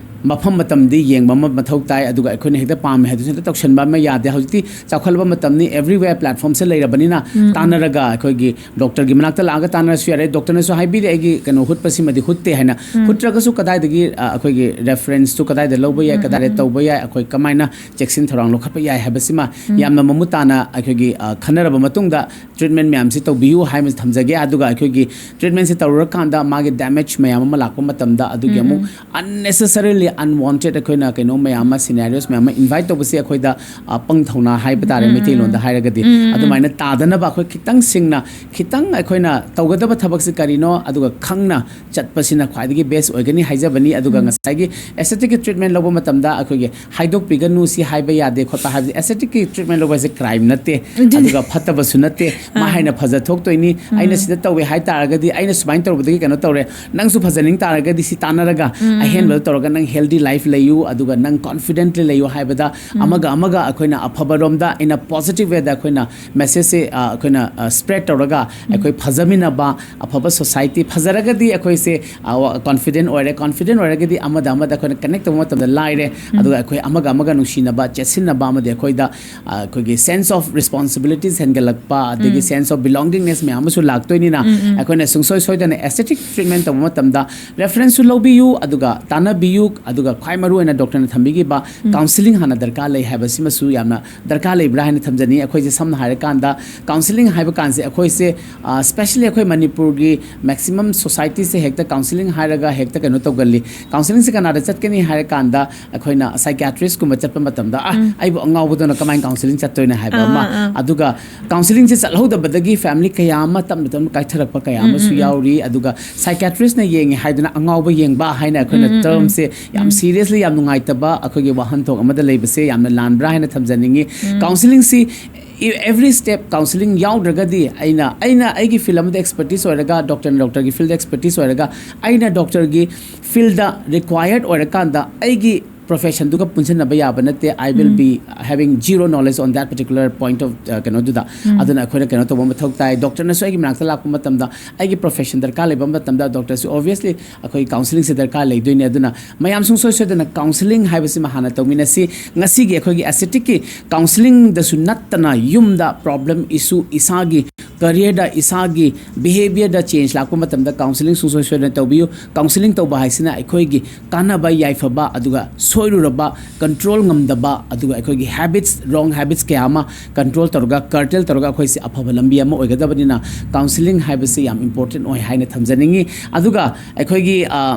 ꯃꯐꯝ ꯃꯇꯝꯗꯤ ꯌꯦꯡꯕ ꯑꯃ ꯃꯊꯧ ꯇꯥꯏ꯫ ꯑꯗꯨꯒ ꯑꯩꯈꯣꯏꯅ ꯍꯦꯛꯇ ꯄꯥꯝꯃꯦ ꯍꯥꯏꯗꯨꯁꯨ ꯍꯦꯛꯇ ꯇꯧꯁꯟꯕ ꯑꯃ ꯌꯥꯗꯦ꯫ ꯍꯧꯖꯤꯛꯇꯤ ꯆꯥꯎꯈꯠꯂꯕ ꯃꯇꯝꯅꯤ, everywhere ꯄ꯭ꯂꯦꯠꯐꯣꯝꯁꯦ ꯂꯩꯔꯕꯅꯤꯅ, ꯇꯥꯟꯅꯔꯒ ꯑꯩꯈꯣꯏꯒꯤ ꯗꯣꯛꯇꯔꯒꯤ ꯃꯅꯥꯛꯇ ꯂꯥꯛꯑꯒ ꯇꯥꯟꯅꯔꯁꯨ ꯌꯥꯔꯦ꯫ ꯗꯣꯛꯇꯔꯅꯁꯨ ꯍꯥꯏꯕꯤꯔꯦ, "ꯑꯩꯒꯤ ꯀꯩꯅꯣ ꯍꯨꯠꯄꯁꯤꯃꯗꯤ ꯍꯨꯠꯇꯦ" ꯍꯥꯏꯅ꯫ ꯍꯨꯠꯇ꯭ꯔꯒꯁꯨ ꯀꯗꯥꯏꯗꯒꯤ, ꯑ, ꯑꯩꯈꯣꯏꯒꯤ ꯔꯦꯐꯔꯦꯟꯁꯇꯨ ꯀꯗꯥꯏꯗ ꯂꯧꯕ ꯌꯥꯏ, ꯀꯗꯥꯏꯗ ꯇꯧꯕ ꯌꯥꯏ, ꯑꯩꯈꯣꯏ ꯀꯃꯥꯏꯅ ꯆꯦꯛꯁꯤꯟ ꯊꯧꯔꯥꯡ ꯂꯧꯈꯠꯄ ꯌꯥꯏ ꯍꯥꯏꯕꯁꯤꯃ ꯌꯥꯝꯅ ꯃꯃꯨꯠ ꯇꯥꯅ ꯑꯩꯈꯣꯏꯒꯤ, ꯑ, ꯈꯟꯅꯔꯕ ꯃꯇꯨꯡꯗ ꯇ꯭ꯔꯤꯠꯃꯦꯟ ꯃꯌꯥꯝꯁꯤ ꯇꯧꯕꯤꯌꯨ ꯍꯥꯏꯕꯁꯤ ꯊꯝꯖꯒꯦ꯫ ꯑꯗꯨꯒ ꯑꯩꯈꯣꯏꯒꯤ ꯇ꯭ꯔꯤꯠꯃꯦꯟꯁꯤ ꯇꯧꯔꯨꯔꯀꯥꯟꯗ ꯃꯥꯒꯤ ꯗꯦꯃꯦꯖ ꯃꯌꯥꯝ ꯑꯃ ꯂꯥꯛꯄ ꯃꯇꯝꯗ ꯑꯗꯨꯒꯤ ꯑꯃꯨꯛ unnecessarily ꯑꯟꯋꯥꯟꯇꯦꯠ ꯑꯩꯈꯣꯏꯅ ꯀꯩꯅꯣ ꯃꯌꯥꯝ ꯑꯃ, ꯁꯤꯅꯦꯔꯤꯑꯣꯁ ꯃꯌꯥꯝ ꯑꯃ ꯏꯟꯚꯥꯏꯠ ꯇꯧꯕꯁꯦ ꯑꯩꯈꯣꯏꯗ, ꯑ, ꯄꯪ ꯊꯧꯅꯥ ꯍꯥꯏꯕ ꯇꯥꯔꯦ ꯃꯩꯇꯩꯂꯣꯟꯗ ꯍꯥꯏꯔꯒꯗꯤ꯫ ꯑꯗꯨꯃꯥꯏꯅ ꯇꯥꯗꯅꯕ ꯑꯩꯈꯣꯏ ꯈꯤꯇꯪ ꯁꯤꯡꯅ, ꯈꯤꯇꯪ ꯑꯩꯈꯣꯏꯅ ꯇꯧꯒꯗꯕ ꯊꯕꯛꯁꯦ ꯀꯔꯤꯅꯣ ꯑꯗꯨꯒ ꯈꯪꯅ ꯆꯠꯄꯁꯤꯅ ꯈ꯭ꯋꯥꯏꯗꯒꯤ ꯕꯦꯁ ꯑꯣꯏꯒꯅꯤ ꯍꯥꯏꯖꯕꯅꯤ꯫ ꯑꯗꯨꯒ ꯉꯁꯥꯏꯒꯤ ꯑꯦꯁꯊꯦꯇꯤꯛꯀꯤ ꯇ꯭ꯔꯤꯠꯃꯦꯟ ꯂꯧꯕ ꯃꯇꯝꯗ ꯑꯩꯈꯣꯏꯒꯤ ꯍꯥꯏꯗꯣꯛꯄꯤꯒꯅꯨ ꯁꯤ ꯍꯥꯏꯕ ꯌꯥꯗꯦ ꯈꯣꯠꯄ ꯍꯥꯏꯕꯁꯦ, ꯑꯦꯁꯊꯦꯇꯤꯛꯀꯤ ꯇ꯭ꯔꯤꯠꯃꯦꯟ ꯂꯧꯕ ꯍꯥꯏꯁꯦ ꯀ꯭ꯔꯥꯏꯝ ꯅꯠꯇꯦ, ꯑꯗꯨꯒ ꯐꯠꯇꯕꯁꯨ ꯅꯠꯇꯦ꯫ ꯃꯥ ꯍꯥꯏꯅ ꯐꯖ ꯊꯣꯛꯇꯣꯏꯅꯤ, ꯑꯩꯅ ꯁꯤꯗ ꯇꯧꯋꯦ ꯍꯥꯏ ꯇꯥꯔꯒꯗꯤ, ꯑꯩꯅ ꯁꯨꯃꯥꯏꯅ ꯇꯧꯔꯨꯕꯗꯒꯤ ꯀꯩꯅꯣ ꯇꯧꯔꯦ, ꯅꯪꯁꯨ ꯐꯖꯅꯤꯡ ꯇꯥꯔꯒꯗꯤ ꯁꯤ ꯇꯥꯟꯅꯔꯒ ꯑꯍꯦꯟꯕꯗ ꯇꯧꯔꯒ ꯅꯪ ꯍꯦꯜꯗꯤ ꯂꯥꯏꯐ ꯂꯩꯌꯨ, ꯑꯗꯨꯒ ꯅꯪ ꯀꯣꯟꯐꯤꯗꯦꯟꯠꯂꯤ ꯂꯩꯌꯨ ꯍꯥꯏꯕꯗ ꯑꯃꯒ ꯑꯃꯒ ꯑꯩꯈꯣꯏꯅ ꯑꯐꯕꯔꯣꯝꯗ, ꯑꯩꯅ ꯄꯣꯖꯤꯇꯤꯚ ꯋꯦꯗ ꯑꯩꯈꯣꯏꯅ ꯃꯦꯁꯦꯖꯁꯦ, ꯑ, ꯑꯩꯈꯣꯏꯅ, ꯑ, ꯁ꯭ꯄ꯭ꯔꯦꯗ ꯇꯧꯔꯒ ꯑꯩꯈꯣꯏ ꯐꯖꯃꯤꯟꯅꯕ, ꯑꯐꯕ ꯁꯣꯁꯥꯏꯇꯤ ꯐꯖꯔꯒꯗꯤ ꯑꯩꯈꯣꯏꯁꯦ, ꯑ, ꯋꯥ-, ꯀꯣꯟꯐꯤꯗꯦꯟ ꯑꯣꯏꯔꯦ, ꯀꯣꯟꯐꯤꯗꯦꯟ ꯑꯣꯏꯔꯒꯗꯤ ꯑꯃꯗ ꯑꯃꯗ ꯑꯩꯈꯣꯏꯅ ꯀꯅꯦꯛ ꯇꯧꯕ ꯃꯇꯝꯗ ꯂꯥꯏꯔꯦ꯫ ꯑꯗꯨꯒ ꯑꯩꯈꯣꯏ ꯑꯃꯒ ꯑꯃꯒ ꯅꯨꯡꯁꯤꯅꯕ, ꯆꯦꯠꯁꯤꯟꯅꯕ ꯑꯃꯗꯤ ꯑꯩꯈꯣꯏꯗ, ꯑ, ꯑꯩꯈꯣꯏꯒꯤ ꯁꯦꯟꯁ ꯑꯣꯐ ꯔꯦꯁꯄꯣꯟꯁꯤꯕꯤꯂꯤꯇꯤꯁ ꯍꯦꯟꯒꯠꯂꯛꯄ, ꯑꯗꯒꯤ ꯁꯦꯟꯁ ꯑꯣꯐ ꯕꯤꯂꯣꯡꯒꯤꯡꯅꯦꯁ ꯃꯌꯥꯝ ꯑꯃꯁꯨ ꯂꯥꯛꯇꯣꯏꯅꯤꯅ, ꯑꯩꯈꯣꯏꯅ ꯁꯨꯡꯁꯣꯏ ꯁꯣꯏꯗꯅ ꯑꯦꯁꯊꯦꯇꯤꯛ ꯇ꯭ꯔꯤꯠꯃꯦꯟ ꯇꯧꯕ ꯃꯇꯝꯗ ꯔꯦꯐꯔꯦꯟꯁꯁꯨ ꯂꯧꯕꯤꯌꯨ, ꯑꯗꯨꯒ ꯇꯥꯟꯅꯕꯤꯌꯨ, ꯑꯗꯨꯒ ꯈ꯭ꯋꯥꯏ ꯃꯔꯨꯑꯣꯏꯅ ꯗꯣꯛꯇꯔꯅ ꯊꯝꯕꯤꯈꯤꯕ ꯀꯥꯎꯟꯁꯤꯂꯤꯡ ꯍꯥꯟꯅ ꯗꯔꯀꯥꯔ ꯂꯩ ꯍꯥꯏꯕꯁꯤꯃꯁꯨ ꯌꯥꯝꯅ ꯗꯔꯀꯥꯔ ꯂꯩꯕ꯭ꯔꯥ ꯍꯥꯏꯅ ꯊꯝꯖꯅꯤꯡꯉꯤ꯫ ꯑꯩꯈꯣꯏꯁꯦ ꯁꯝꯅ ꯍꯥꯏꯔꯀꯥꯟꯗ ꯀꯥꯎꯟꯁꯤꯂꯤꯡ ꯍꯥꯏꯕ ꯀꯥꯟꯁꯦ ꯑꯩꯈꯣꯏꯁꯦ, ꯑ, ꯁ꯭ꯄꯦꯁꯦꯜꯂꯤ ꯑꯩꯈꯣꯏ ꯃꯅꯤꯄꯨꯔꯒꯤ ꯃꯦꯛꯁꯤꯃꯝ ꯁꯣꯁꯥꯏꯇꯤꯁꯦ ꯍꯦꯛꯇ ꯀꯥꯎꯟꯁꯤꯂꯤꯡ ꯍꯥꯏꯔꯒ ꯍꯦꯛꯇ ꯀꯩꯅꯣ ꯇꯧꯒꯜꯂꯤ꯫ ꯀꯥꯎꯟꯁꯤꯂꯤꯡꯁꯦ ꯀꯅꯥꯗ ꯆꯠꯀꯅꯤ ꯍꯥꯏꯔꯀꯥꯟꯗ ꯑꯩꯈꯣꯏꯅ ꯁꯥꯏꯀꯤꯌꯥꯇ꯭ꯔꯤꯁꯀꯨꯝꯕ ꯆꯠꯄ ꯃꯇꯝꯗ, "ꯑ, ꯑꯩꯕꯨ ꯑꯉꯥꯎꯕꯗꯧꯅ ꯀꯃꯥꯏꯅ ꯀꯥꯎꯟꯁꯤꯂꯤꯡ ꯆꯠꯇꯣꯏꯅꯣ?" ꯍꯥꯏꯕ ꯑꯃ꯫ ꯑꯗꯨꯒ ꯀꯥꯎꯟꯁꯤꯂꯤꯡꯁꯦ ꯆꯠꯍꯧꯗꯕꯗꯒꯤ ꯐꯦꯃꯤꯂꯤ ꯀꯌꯥ ꯑꯃ ꯇꯞꯅ ꯇꯞꯅ ꯀꯥꯏꯊꯔꯛꯄ ꯀꯌꯥ ꯑꯃꯁꯨ ꯌꯥꯎꯔꯤ꯫ ꯑꯗꯨꯒ ꯁꯥꯏꯀꯤꯌꯥꯇ꯭ꯔꯤꯁꯅ ꯌꯦꯡꯉꯦ ꯍꯥꯏꯗꯨꯅ ꯑꯉꯥꯎꯕ ꯌꯦꯡꯕ ꯍꯥꯏꯅ ꯑꯩꯈꯣꯏꯅ ꯇꯔꯝꯁꯦ ꯌꯥꯝ ꯁꯤꯔꯤꯌꯁꯂꯤ, ꯌꯥꯝ ꯅꯨꯡꯉꯥꯏꯇꯕ ꯑꯩꯈꯣꯏꯒꯤ ꯋꯥꯍꯟꯊꯣꯛ ꯑꯃꯗ ꯂꯩꯕꯁꯦ ꯌꯥꯝꯅ ꯂꯥꯟꯕ꯭ꯔꯥ ꯍꯥꯏꯅ ꯊꯝꯖꯅꯤꯡꯉꯤ꯫ ꯀꯥꯎꯟꯁꯤꯂꯤꯡꯁꯤ every step ꯀꯥꯎꯟꯁꯤꯂꯤꯡ ꯌꯥꯎꯗ꯭ꯔꯒꯗꯤ, ꯑꯩꯅ, ꯑꯩꯅ ꯑꯩꯒꯤ ꯐꯤꯜ ꯑꯃꯗ ꯑꯦꯛꯁꯄꯔꯇꯤꯁ ꯑꯣꯏꯔꯒ, ꯗꯣꯛꯇꯔꯅ ꯗꯣꯛꯇꯔꯒꯤ ꯐꯤꯜꯗ ꯑꯦꯛꯁꯄꯔꯇꯤꯁ ꯑꯣꯏꯔꯒ, ꯑꯩꯅ ꯗꯣꯛꯇꯔꯒꯤ ꯐꯤꯜꯗ ꯔꯤꯀ꯭ꯋꯥꯌꯔꯗ ꯑꯣꯏꯔꯀꯥꯟꯗ ꯑꯩꯒꯤ ꯄ꯭ꯔꯣꯐꯦꯁꯟꯗꯨꯒ ꯄꯨꯟꯁꯤꯟꯅꯕ ꯌꯥꯕ ꯅꯠꯇꯦ꯫ I will be having zero knowledge on that particular point of, uh, ꯀꯩꯅꯣꯗꯨꯗ꯫ ꯑꯗꯨꯅ ꯑꯩꯈꯣꯏꯅ ꯀꯩꯅꯣ ꯇꯧꯕ ꯃꯊꯧ ꯇꯥꯏ꯫ ꯗꯣꯛꯇꯔꯅꯁꯨ ꯑꯩꯒꯤ ꯃꯅꯥꯛꯇ ꯂꯥꯛꯄ ꯃꯇꯝꯗ, ꯑꯩꯒꯤ ꯄ꯭ꯔꯣꯐꯦꯁꯟ ꯗꯔꯀꯥꯔ ꯂꯩꯕ ꯃꯇꯝꯗ, ꯗꯣꯛꯇꯔꯁꯨ ꯑꯣꯕꯤꯌꯁꯂꯤ ꯑꯩꯈꯣꯏ ꯀꯥꯎꯟꯁꯤꯂꯤꯡꯁꯦ ꯗꯔꯀꯥꯔ ꯂꯩꯗꯣꯏꯅꯦ꯫ ꯑꯗꯨꯅ ꯃꯌꯥꯝ ꯁꯨꯡꯁꯣꯏ ꯁꯣꯏꯗꯅ ꯀꯥꯎꯟꯁꯤꯂꯤꯡ ꯍꯥꯏꯕꯁꯤꯃ ꯍꯥꯟꯅ ꯇꯧꯃꯤꯟꯅꯁꯤ꯫ ꯉꯁꯤꯒꯤ ꯑꯩꯈꯣꯏꯒꯤ ꯑꯦꯁꯊꯦꯇꯤꯛꯀꯤ ꯀꯥꯎꯟꯁꯤꯂꯤꯡꯗꯁꯨ ꯅꯠꯇꯅ ꯌꯨꯝꯗ ꯄ꯭ꯔꯣꯕ꯭ꯂꯦꯝ, ꯏꯁꯨ, ꯏꯁꯥꯒꯤ ꯀꯔꯤꯌꯔꯗ, ꯏꯁꯥꯒꯤ ꯕꯤꯍꯦꯕꯤꯌꯔꯗ ꯆꯦꯟꯖ ꯂꯥꯛꯄ ꯃꯇꯝꯗ ꯀꯥꯎꯟꯁꯤꯂꯤꯡ ꯁꯨꯡꯁꯣꯏ ꯁꯣꯏꯗꯅ ꯇꯧꯕꯤꯌꯨ꯫ ꯀꯥꯎꯟꯁꯤꯂꯤꯡ ꯇꯧꯕ ꯍꯥꯏꯁꯤꯅ ꯑꯩꯈꯣꯏꯒꯤ ꯀꯥꯟꯅꯕ, ꯌꯥꯏꯐꯕ, ꯑꯗꯨꯒ ꯁꯣꯏꯔꯨꯔꯕ, ꯀꯟꯇ꯭ꯔꯣꯜ ꯉꯝꯗꯕ, ꯑꯗꯨꯒ ꯑꯩꯈꯣꯏꯒꯤ ꯍꯦꯕꯤꯠꯁ, ꯔꯣꯡ ꯍꯦꯕꯤꯠꯁ ꯀꯌꯥ ꯑꯃ ꯀꯟꯇ꯭ꯔꯣꯜ ꯇꯧꯔꯒ, ꯀꯔꯇꯦꯜ ꯇꯧꯔꯒ ꯑꯩꯈꯣꯏꯁꯦ ꯑꯐꯕ ꯂꯝꯕꯤ ꯑꯃ ꯑꯣꯏꯒꯗꯕꯅꯤꯅ, ꯀꯥꯎꯟꯁꯤꯂꯤꯡ ꯍꯥꯏꯕꯁꯤ ꯌꯥꯝ ꯏꯝꯄꯣꯔꯇꯦꯟ ꯑꯣꯏ ꯍꯥꯏꯅ ꯊꯝꯖꯅꯤꯡꯉꯤ꯫ ꯑꯗꯨꯒ ꯑꯩꯈꯣꯏꯒꯤ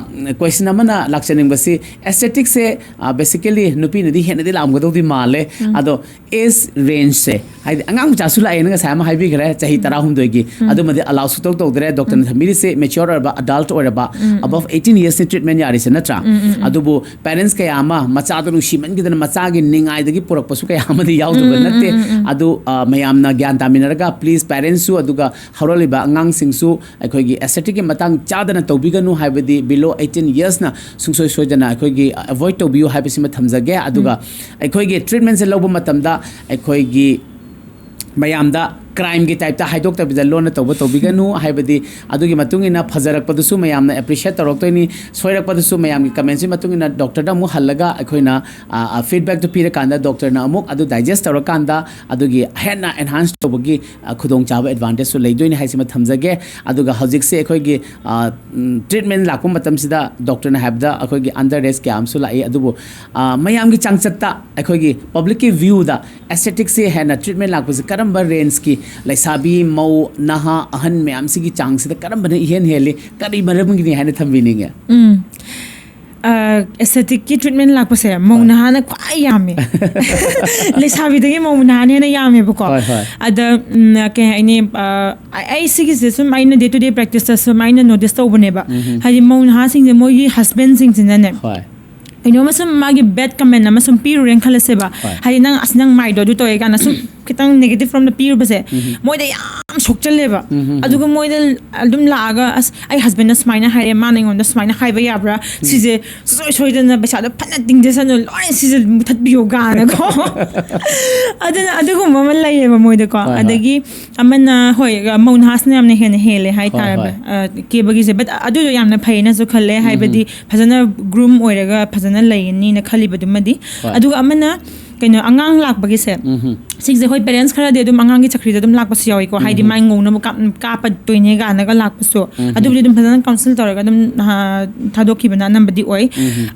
ꯀ꯭ꯋꯦꯁꯟ ꯑꯃꯅ ꯂꯥꯛꯆꯅꯤꯡꯕꯁꯤ, ꯑꯦꯁꯊꯦꯇꯤꯛꯁꯦ ꯕꯦꯁꯤꯀꯦꯂꯤ ꯅꯨꯄꯤꯅꯗꯤ ꯍꯦꯟꯅꯗꯤ ꯂꯥꯛꯑꯝꯒꯗꯧꯗꯤ ꯃꯥꯜꯂꯦ꯫ ꯑꯗꯣ ꯑꯦꯖ ꯔꯦꯟꯖꯁꯦ, ꯍꯥꯏꯗꯤ ꯑꯉꯥꯡ ꯃꯆꯥꯁꯨ ꯂꯥꯛꯑꯦꯅ ꯉꯁꯥꯏ ꯑꯃ ꯍꯥꯏꯕꯤꯈ꯭ꯔꯦ, ꯆꯍꯤ ꯇꯔꯥꯍꯨꯝꯗꯣꯏꯒꯤ, ꯑꯗꯨꯃꯗꯤ ꯑꯂꯥꯎ ꯁꯨꯇꯧ ꯇꯧꯗ꯭ꯔꯦ꯫ ꯗꯣꯛꯇꯔꯅ ꯊꯝꯕꯤꯔꯤꯁꯦ ꯃꯦꯆ꯭ꯌꯣꯔ ꯑꯣꯏꯔꯕ, ꯑꯗꯜꯠ ꯑꯣꯏꯔꯕ, ꯑꯕꯞ ꯑꯩꯠꯇꯤꯟ ꯌꯔꯁꯅꯤ ꯇ꯭ꯔꯤꯠꯃꯦꯟ ꯌꯥꯔꯤꯁꯦ, ꯅꯠꯇ꯭ꯔꯥ? ꯑꯗꯨꯕꯨ ꯄꯦꯔꯦꯟꯁ ꯀꯌꯥ ꯑꯃ ꯃꯆꯥꯗꯣ ꯅꯨꯡꯁꯤꯃꯟꯈꯤꯗꯅ ꯃꯆꯥꯒꯤ ꯅꯤꯡꯉꯥꯏꯗꯒꯤ ꯄꯨꯔꯛꯄꯁꯨ ꯀꯌꯥ ꯑꯃꯗꯤ ꯌꯥꯎꯗꯕ ꯅꯠꯇꯦ꯫ ꯑꯗꯨ ꯑ, ꯃꯌꯥꯝꯅ ꯒ꯭ꯌꯥꯟ ꯇꯥꯃꯤꯟꯅꯔꯒ, ꯄ꯭ꯂꯤꯖ, ꯄꯦꯔꯦꯟꯁꯁꯨ ꯑꯗꯨꯒ ꯍꯧꯔꯛꯂꯤꯕ ꯑꯉꯥꯡꯁꯤꯡꯁꯨ ꯑꯩꯈꯣꯏꯒꯤ ꯑꯦꯁꯊꯦꯇꯤꯛꯀꯤ ꯃꯇꯥꯡ ꯆꯥꯗꯅ ꯇꯧꯕꯤꯒꯅꯨ, ꯍꯥꯏꯕꯗꯤ ꯕꯤꯂꯣ ꯑꯩꯠꯇꯤꯟ ꯌꯔꯁꯅ ꯁꯨꯡꯁꯣꯏ ꯁꯣꯏꯗꯅ ꯑꯩꯈꯣꯏꯒꯤ ꯑꯦꯚꯣꯏꯗ ꯇꯧꯕꯤꯌꯨ ꯍꯥꯏꯕꯁꯤꯃ ꯊꯝꯖꯒꯦ꯫ ꯑꯗꯨꯒ ꯑꯩꯈꯣꯏꯒꯤ ꯇ꯭ꯔꯤꯠꯃꯦꯟꯁꯦ ꯂꯧꯕ ꯃꯇꯝꯗ ꯑꯩꯈꯣꯏꯒꯤ ꯃꯌꯥꯝꯗ ꯀ꯭ꯔꯥꯏꯝꯒꯤ ꯇꯥꯏꯞꯇ ꯍꯥꯏꯗꯣꯛꯇꯕꯤꯗ ꯂꯣꯟꯅ ꯇꯧꯕ ꯇꯧꯕꯤꯒꯅꯨ, ꯍꯥꯏꯕꯗꯤ ꯑꯗꯨꯒꯤ ꯃꯇꯨꯡ ꯏꯟꯅ ꯐꯖꯔꯛꯄꯗꯨꯁꯨ ꯃꯌꯥꯝꯅ ꯑꯦꯄ꯭ꯔꯤꯁꯤꯌꯦꯠ ꯇꯧꯔꯛꯇꯣꯏꯅꯤ, ꯁꯣꯏꯔꯛꯄꯗꯨꯁꯨ ꯃꯌꯥꯝꯒꯤ ꯀꯃꯦꯟꯁꯤ ꯃꯇꯨꯡ ꯏꯟꯅ ꯗꯣꯛꯇꯔꯗ ꯑꯃꯨꯛ ꯍꯜꯂꯒ ꯑꯩꯈꯣꯏꯅ ꯐꯤꯗꯕꯦꯛꯇꯨ ꯄꯤꯔꯀꯥꯟꯗ ꯗꯣꯛꯇꯔꯅ ꯑꯃꯨꯛ ꯑꯗꯨ ꯗꯥꯏꯖꯦꯁ ꯇꯧꯔꯀꯥꯟꯗ ꯑꯗꯨꯒꯤ ꯍꯦꯟꯅ ꯑꯦꯟꯍꯥꯟꯁ ꯇꯧꯕꯒꯤ ꯑ, ꯈꯨꯗꯣꯡꯆꯥꯕ, ꯑꯦꯗꯚꯥꯟꯇꯦꯖꯁꯨ ꯂꯩꯗꯣꯏꯅꯤ ꯍꯥꯏꯁꯤꯃ ꯊꯝꯖꯒꯦ꯫ ꯑꯗꯨꯒ ꯍꯧꯖꯤꯛꯁꯦ ꯑꯩꯈꯣꯏꯒꯤ ꯇ꯭ꯔꯤꯠꯃꯦꯟ ꯂꯥꯛꯄ ꯃꯇꯝꯁꯤꯗ ꯗꯣꯛꯇꯔꯅ ꯍꯥꯏꯕꯗ ꯑꯩꯈꯣꯏꯒꯤ ꯑꯟꯗꯔ ꯔꯦꯠꯁ ꯀꯌꯥ ꯑꯃꯁꯨ ꯂꯥꯛꯏ꯫ ꯑꯗꯨꯕꯨ ꯑ, ꯃꯌꯥꯝꯒꯤ ꯆꯥꯡꯆꯠꯇ, ꯑꯩꯈꯣꯏꯒꯤ ꯄꯕ꯭ꯂꯤꯛꯀꯤ ꯚ꯭ꯌꯨꯗ ꯑꯦꯁꯊꯦꯇꯤꯛꯁꯤ ꯍꯦꯟꯅ ꯇ꯭ꯔꯤꯠꯃꯦꯟ ꯂꯥꯛꯄꯁꯤ ꯀꯔꯝꯕ ꯔꯦꯟꯖꯀꯤ ꯂꯩꯁꯥꯕꯤ, ꯃꯧ, ꯅꯍꯥ, ꯑꯍꯟ ꯃꯌꯥꯝꯁꯤꯒꯤ ꯆꯥꯡꯁꯤꯗ ꯀꯔꯝꯕꯅ ꯏꯍꯦꯟ ꯍꯦꯜꯂꯤ? ꯀꯔꯤ ꯃꯔꯝꯒꯤꯅꯤ ꯍꯥꯏꯅ ꯊꯝꯕꯤꯅꯤꯡꯉꯦ? ꯎꯝ꯫ ꯑꯦꯁꯊꯦꯇꯤꯛꯀꯤ ꯇ꯭ꯔꯤꯠꯃꯦꯟ ꯂꯥꯛꯄꯁꯦ ꯃꯧ ꯅꯍꯥꯅ ꯈ꯭ꯋꯥꯏ ꯌꯥꯝꯃꯦ꯫ ꯂꯩꯁꯥꯕꯤꯗꯒꯤ ꯃꯧ ꯅꯍꯥꯅ ꯍꯦꯟꯅ ꯌꯥꯝꯃꯦꯕꯀꯣ꯫ ꯍꯣꯏ, ꯍꯣꯏ꯫ ꯑꯗ ꯎꯝ, ꯀꯩ ꯍꯥꯏꯅꯤ, ꯑ, ꯑꯩ ꯁꯤꯒꯤꯁꯦ ꯁꯨꯝ ꯑꯩꯅ ꯗꯦ ꯇꯨ ꯗꯦ ꯄ꯭ꯔꯦꯛꯇꯤꯁꯇ ꯁꯨꯝ ꯑꯩꯅ ꯅꯣꯇꯤꯁ ꯇꯧꯕꯅꯦꯕ꯫ ꯍꯥꯏꯗꯤ ꯃꯧ ꯅꯍꯥꯁꯤꯡꯁꯦ, ꯃꯣꯏꯒꯤ ꯍꯁꯕꯦꯟꯁꯤꯡꯁꯤꯅꯅꯦ, ꯍꯣꯏ꯫ ꯀꯩꯅꯣꯝꯃ ꯁꯨꯝ ꯃꯥꯒꯤ ꯕꯦꯗ ꯀꯃꯦꯟ ꯑꯃ ꯁꯨꯝ ꯄꯤꯔꯨꯔꯦꯅ ꯈꯜꯂꯁꯦꯕ꯫ ꯍꯣꯏ꯫ ꯍꯥꯏꯗꯤ ꯅꯪ, ꯑꯁ, ꯅꯪ ꯃꯥꯏꯗꯣ ꯑꯗꯨ ꯇꯧꯋꯦ ꯀꯥꯏꯅ ꯁꯨꯝ ꯈꯤꯇꯪ ꯅꯦꯒꯦꯇꯤꯚ ꯔꯣꯝꯗ ꯄꯤꯔꯨꯕꯁꯦ, ꯃꯣꯏꯗ ꯌꯥꯝ ꯁꯣꯛꯆꯜꯂꯦꯕ꯫ ꯑꯗꯨꯒ ꯃꯣꯏꯗ ꯑꯗꯨꯝ ꯂꯥꯛꯑꯒ, "ꯑꯁ, ꯑꯩ ꯍꯁꯕꯦꯟꯅ ꯁꯨꯃꯥꯏꯅ ꯍꯥꯏꯔꯦ, ꯃꯥꯅ ꯑꯩꯉꯣꯟꯗ ꯁꯨꯃꯥꯏꯅ ꯍꯥꯏꯕ ꯌꯥꯕ꯭ꯔꯥ? ꯁꯤꯁꯦ ꯁꯨꯡꯁꯣꯏ ꯁꯣꯏꯗꯅ ꯄꯩꯁꯥꯗꯣ ꯐꯅ ꯇꯤꯡꯖꯁꯅꯨ, ꯂꯣꯏ ꯁꯤꯁꯦ ꯃꯨꯊꯠꯄꯤꯌꯣ" ꯀꯥꯏꯅꯀꯣ꯫ ꯑꯗꯨꯅ ꯑꯗꯨꯒꯨꯝꯕ ꯑꯃ ꯂꯩꯌꯦꯕ ꯃꯣꯏꯗꯀꯣ꯫ ꯍꯣꯏ, ꯍꯣꯏ꯫ ꯑꯗꯒꯤ ꯑꯃꯅ, ꯍꯣꯏ, ꯃꯧ ꯅꯍꯥꯁꯤꯅ ꯌꯥꯝꯅ ꯍꯦꯟꯅ ꯍꯦꯜꯂꯦ ꯍꯣꯏ, ꯍꯥꯏꯇꯥꯔꯦ꯫ ꯍꯣꯏ꯫ ꯑ, ꯀꯦꯕꯒꯤꯁꯦ꯫ ꯕꯠ ꯑꯗꯨꯗꯣ ꯌꯥꯝꯅ ꯐꯩꯅꯁꯨ ꯈꯜꯂꯦ, ꯍꯥꯏꯕꯗꯤ ꯐꯖꯅ ꯒ꯭ꯔꯨꯝ ꯑꯣꯏꯔꯒ ꯐꯖꯅ ꯂꯩꯒꯅꯤꯅ ꯈꯜꯂꯤꯕ ꯑꯗꯨꯃꯗꯤ꯫ ꯍꯣꯏ꯫ ꯑꯗꯨꯒ ꯑꯃꯅ ꯀꯩꯅꯣ, ꯑꯉꯥꯡ ꯂꯥꯛꯄꯒꯤꯁꯦ, ꯎꯝ꯫ ꯁꯤꯒꯤꯁꯦ ꯍꯣꯏ, ꯄꯦꯔꯦꯟꯁ ꯈꯔꯗꯤ ꯑꯗꯨꯝ ꯑꯉꯥꯡꯒꯤ ꯆꯀ꯭ꯔꯤꯗ ꯑꯗꯨꯝ ꯂꯥꯛꯄꯁꯨ ꯌꯥꯎꯏꯀꯣ, ꯍꯥꯏꯗꯤ ꯃꯥꯏ ꯉꯧꯅꯕ ꯀꯥꯞ- ꯀꯥꯞꯄꯗꯣꯏꯅꯦ ꯀꯥꯏꯅꯒ ꯂꯥꯛꯄꯁꯨ꯫ ꯑꯗꯨꯕꯨꯗꯤ ꯑꯗꯨꯝ ꯐꯖꯅ ꯀꯥꯎꯟꯁꯤꯜ ꯇꯧꯔꯒ ꯑꯗꯨꯝ, ꯑ, ꯊꯥꯗꯣꯛꯈꯤꯕꯅ ꯑꯅꯝꯕꯗꯤ ꯑꯣꯏ꯫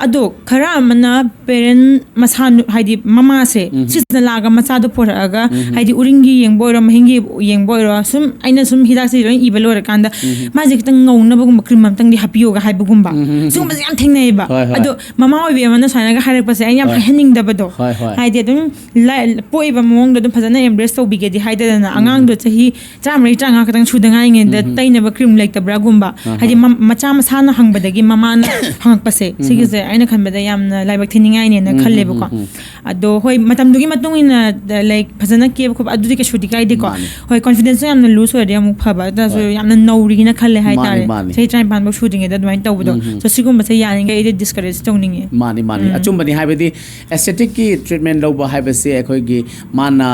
ꯑꯗꯣ ꯈꯔ ꯑꯃꯅ ꯄꯦꯔꯦꯟ ꯃꯁꯥ ꯍꯥꯏꯗꯤ ꯃꯃꯥꯁꯦ ꯁꯤꯁꯤꯅ ꯂꯥꯛꯑꯒ ꯃꯆꯥꯗꯣ ꯄꯣꯔꯛꯑꯒ, ꯍꯥꯏꯗꯤ ꯎꯔꯤꯡꯒꯤ ꯌꯦꯡꯕ ꯑꯣꯏꯔꯣ, ꯃꯍꯤꯡꯒꯤ ꯌꯦꯡꯕ ꯑꯣꯏꯔꯣ, ꯁꯨꯝ ꯑꯩꯅ ꯁꯨꯝ ꯍꯤꯗꯥꯛꯁꯦ ꯂꯣꯏ ꯏꯕ ꯂꯣꯏꯔꯀꯥꯟꯗ ꯃꯥꯁꯦ ꯈꯤꯇꯪ ꯉꯧꯅꯕꯒꯨꯝꯕ ꯀ꯭ꯔꯤꯝ ꯑꯃꯇꯪꯗꯤ ꯍꯥꯞꯄꯤꯌꯣꯒ ꯍꯥꯏꯕꯒꯨꯝꯕ, ꯁꯤꯒꯨꯝꯕꯁꯦ ꯌꯥꯝ ꯊꯦꯡꯅꯩꯌꯦꯕ꯫ ꯍꯣꯏ, ꯍꯣꯏ꯫ ꯑꯗꯣ ꯃꯃꯥ ꯑꯣꯏꯕꯤ ꯑꯃꯅ ꯁꯨꯃꯥꯏꯅꯒ ꯍꯥꯏꯔꯛꯄꯁꯦ ꯑꯩꯅ ꯌꯥꯝ ꯍꯣꯏ꯫ ꯍꯥꯏꯍꯟꯅꯤꯡꯗꯕꯗꯣ꯫ ꯍꯣꯏ, ꯍꯣꯏ꯫ ꯍꯥꯏꯗꯤ ꯑꯗꯨꯝ ꯂꯥꯏ- ꯄꯣꯛꯏꯕ ꯃꯑꯣꯡꯗꯣ ꯑꯗꯨꯝ ꯐꯖꯅ ꯑꯦꯝꯕ꯭ꯔꯦꯁ ꯇꯧꯕꯤꯒꯦꯗꯤ ꯍꯥꯏꯗꯅ, ꯑꯉꯥꯡꯗꯣ ꯆꯍꯤ ꯇꯔꯥꯃꯔꯤ ꯇꯔꯥꯃꯉꯥ ꯈꯛꯇꯪ ꯁꯨꯗ ꯉꯥꯏꯔꯤꯉꯩꯗ ꯇꯩꯅꯕ ꯀ꯭ꯔꯤꯝ ꯂꯩꯇꯕ꯭ꯔꯥꯒꯨꯝꯕ, ꯍꯥꯏꯗꯤ ꯃ- ꯃꯆꯥ ꯃꯁꯥꯅ ꯍꯪꯕꯗꯒꯤ ꯃꯃꯥꯅ ꯍꯪꯉꯛꯄꯁꯦ, ꯁꯤꯒꯤꯁꯦ ꯑꯩꯅ ꯈꯟꯕꯗ ꯌꯥꯝꯅ ꯂꯥꯏꯕꯛ ꯊꯤꯅꯤꯡꯉꯥꯏꯅꯦꯅ ꯈꯜꯂꯦꯕꯀꯣ꯫ ꯑꯗꯣ ꯍꯣꯏ, ꯃꯇꯝꯗꯨꯒꯤ ꯃꯇꯨꯡ ꯏꯟꯅ, like, ꯐꯖꯅ ꯀꯦꯕ ꯈꯣꯠꯄ ꯑꯗꯨꯗꯤ ꯀꯩꯁꯨꯗꯤ ꯀꯥꯏꯗꯦꯀꯣ꯫ ꯃꯥꯅꯤ꯫ ꯍꯣꯏ, ꯀꯣꯟꯐꯤꯗꯦꯟꯁꯁꯨ ꯌꯥꯝꯅ ꯂꯨꯖ ꯑꯣꯏꯔꯗꯤ ꯑꯃꯨꯛ ꯐꯕ, ꯑꯗꯨ ꯇꯥꯔꯁꯨ ꯍꯣꯏ꯫ ꯌꯥꯝꯅ ꯅꯧꯔꯤꯅ ꯈꯜꯂꯦ ꯍꯥꯏꯇꯥꯔꯦ꯫ ꯃꯥꯅꯤ꯫ ꯆꯍꯤ ꯇꯔꯥꯅꯤꯄꯥꯟ ꯐꯥꯎ ꯁꯨꯗ꯭ꯔꯤꯉꯩꯗ ꯑꯗꯨꯃꯥꯏꯅ ꯇꯧꯕꯗꯣ꯫ So ꯁꯤꯒꯨꯝꯕꯁꯦ ꯌꯥꯔꯤꯉꯩ ꯑꯩꯗꯤ ꯗꯤꯁꯀꯔꯦꯖ ꯇꯧꯅꯤꯡꯉꯦ꯫ ꯃꯥꯅꯤ, ꯃꯥꯅꯤ꯫ ꯑꯆꯨꯝꯕꯅꯤ꯫ ꯍꯥꯏꯕꯗꯤ ꯑꯦꯁꯊꯦꯇꯤꯛꯀꯤ ꯇ꯭ꯔꯤꯠꯃꯦꯟ ꯂꯧꯕ ꯍꯥꯏꯕꯁꯦ ꯑꯩꯈꯣꯏꯒꯤ ꯃꯥꯅ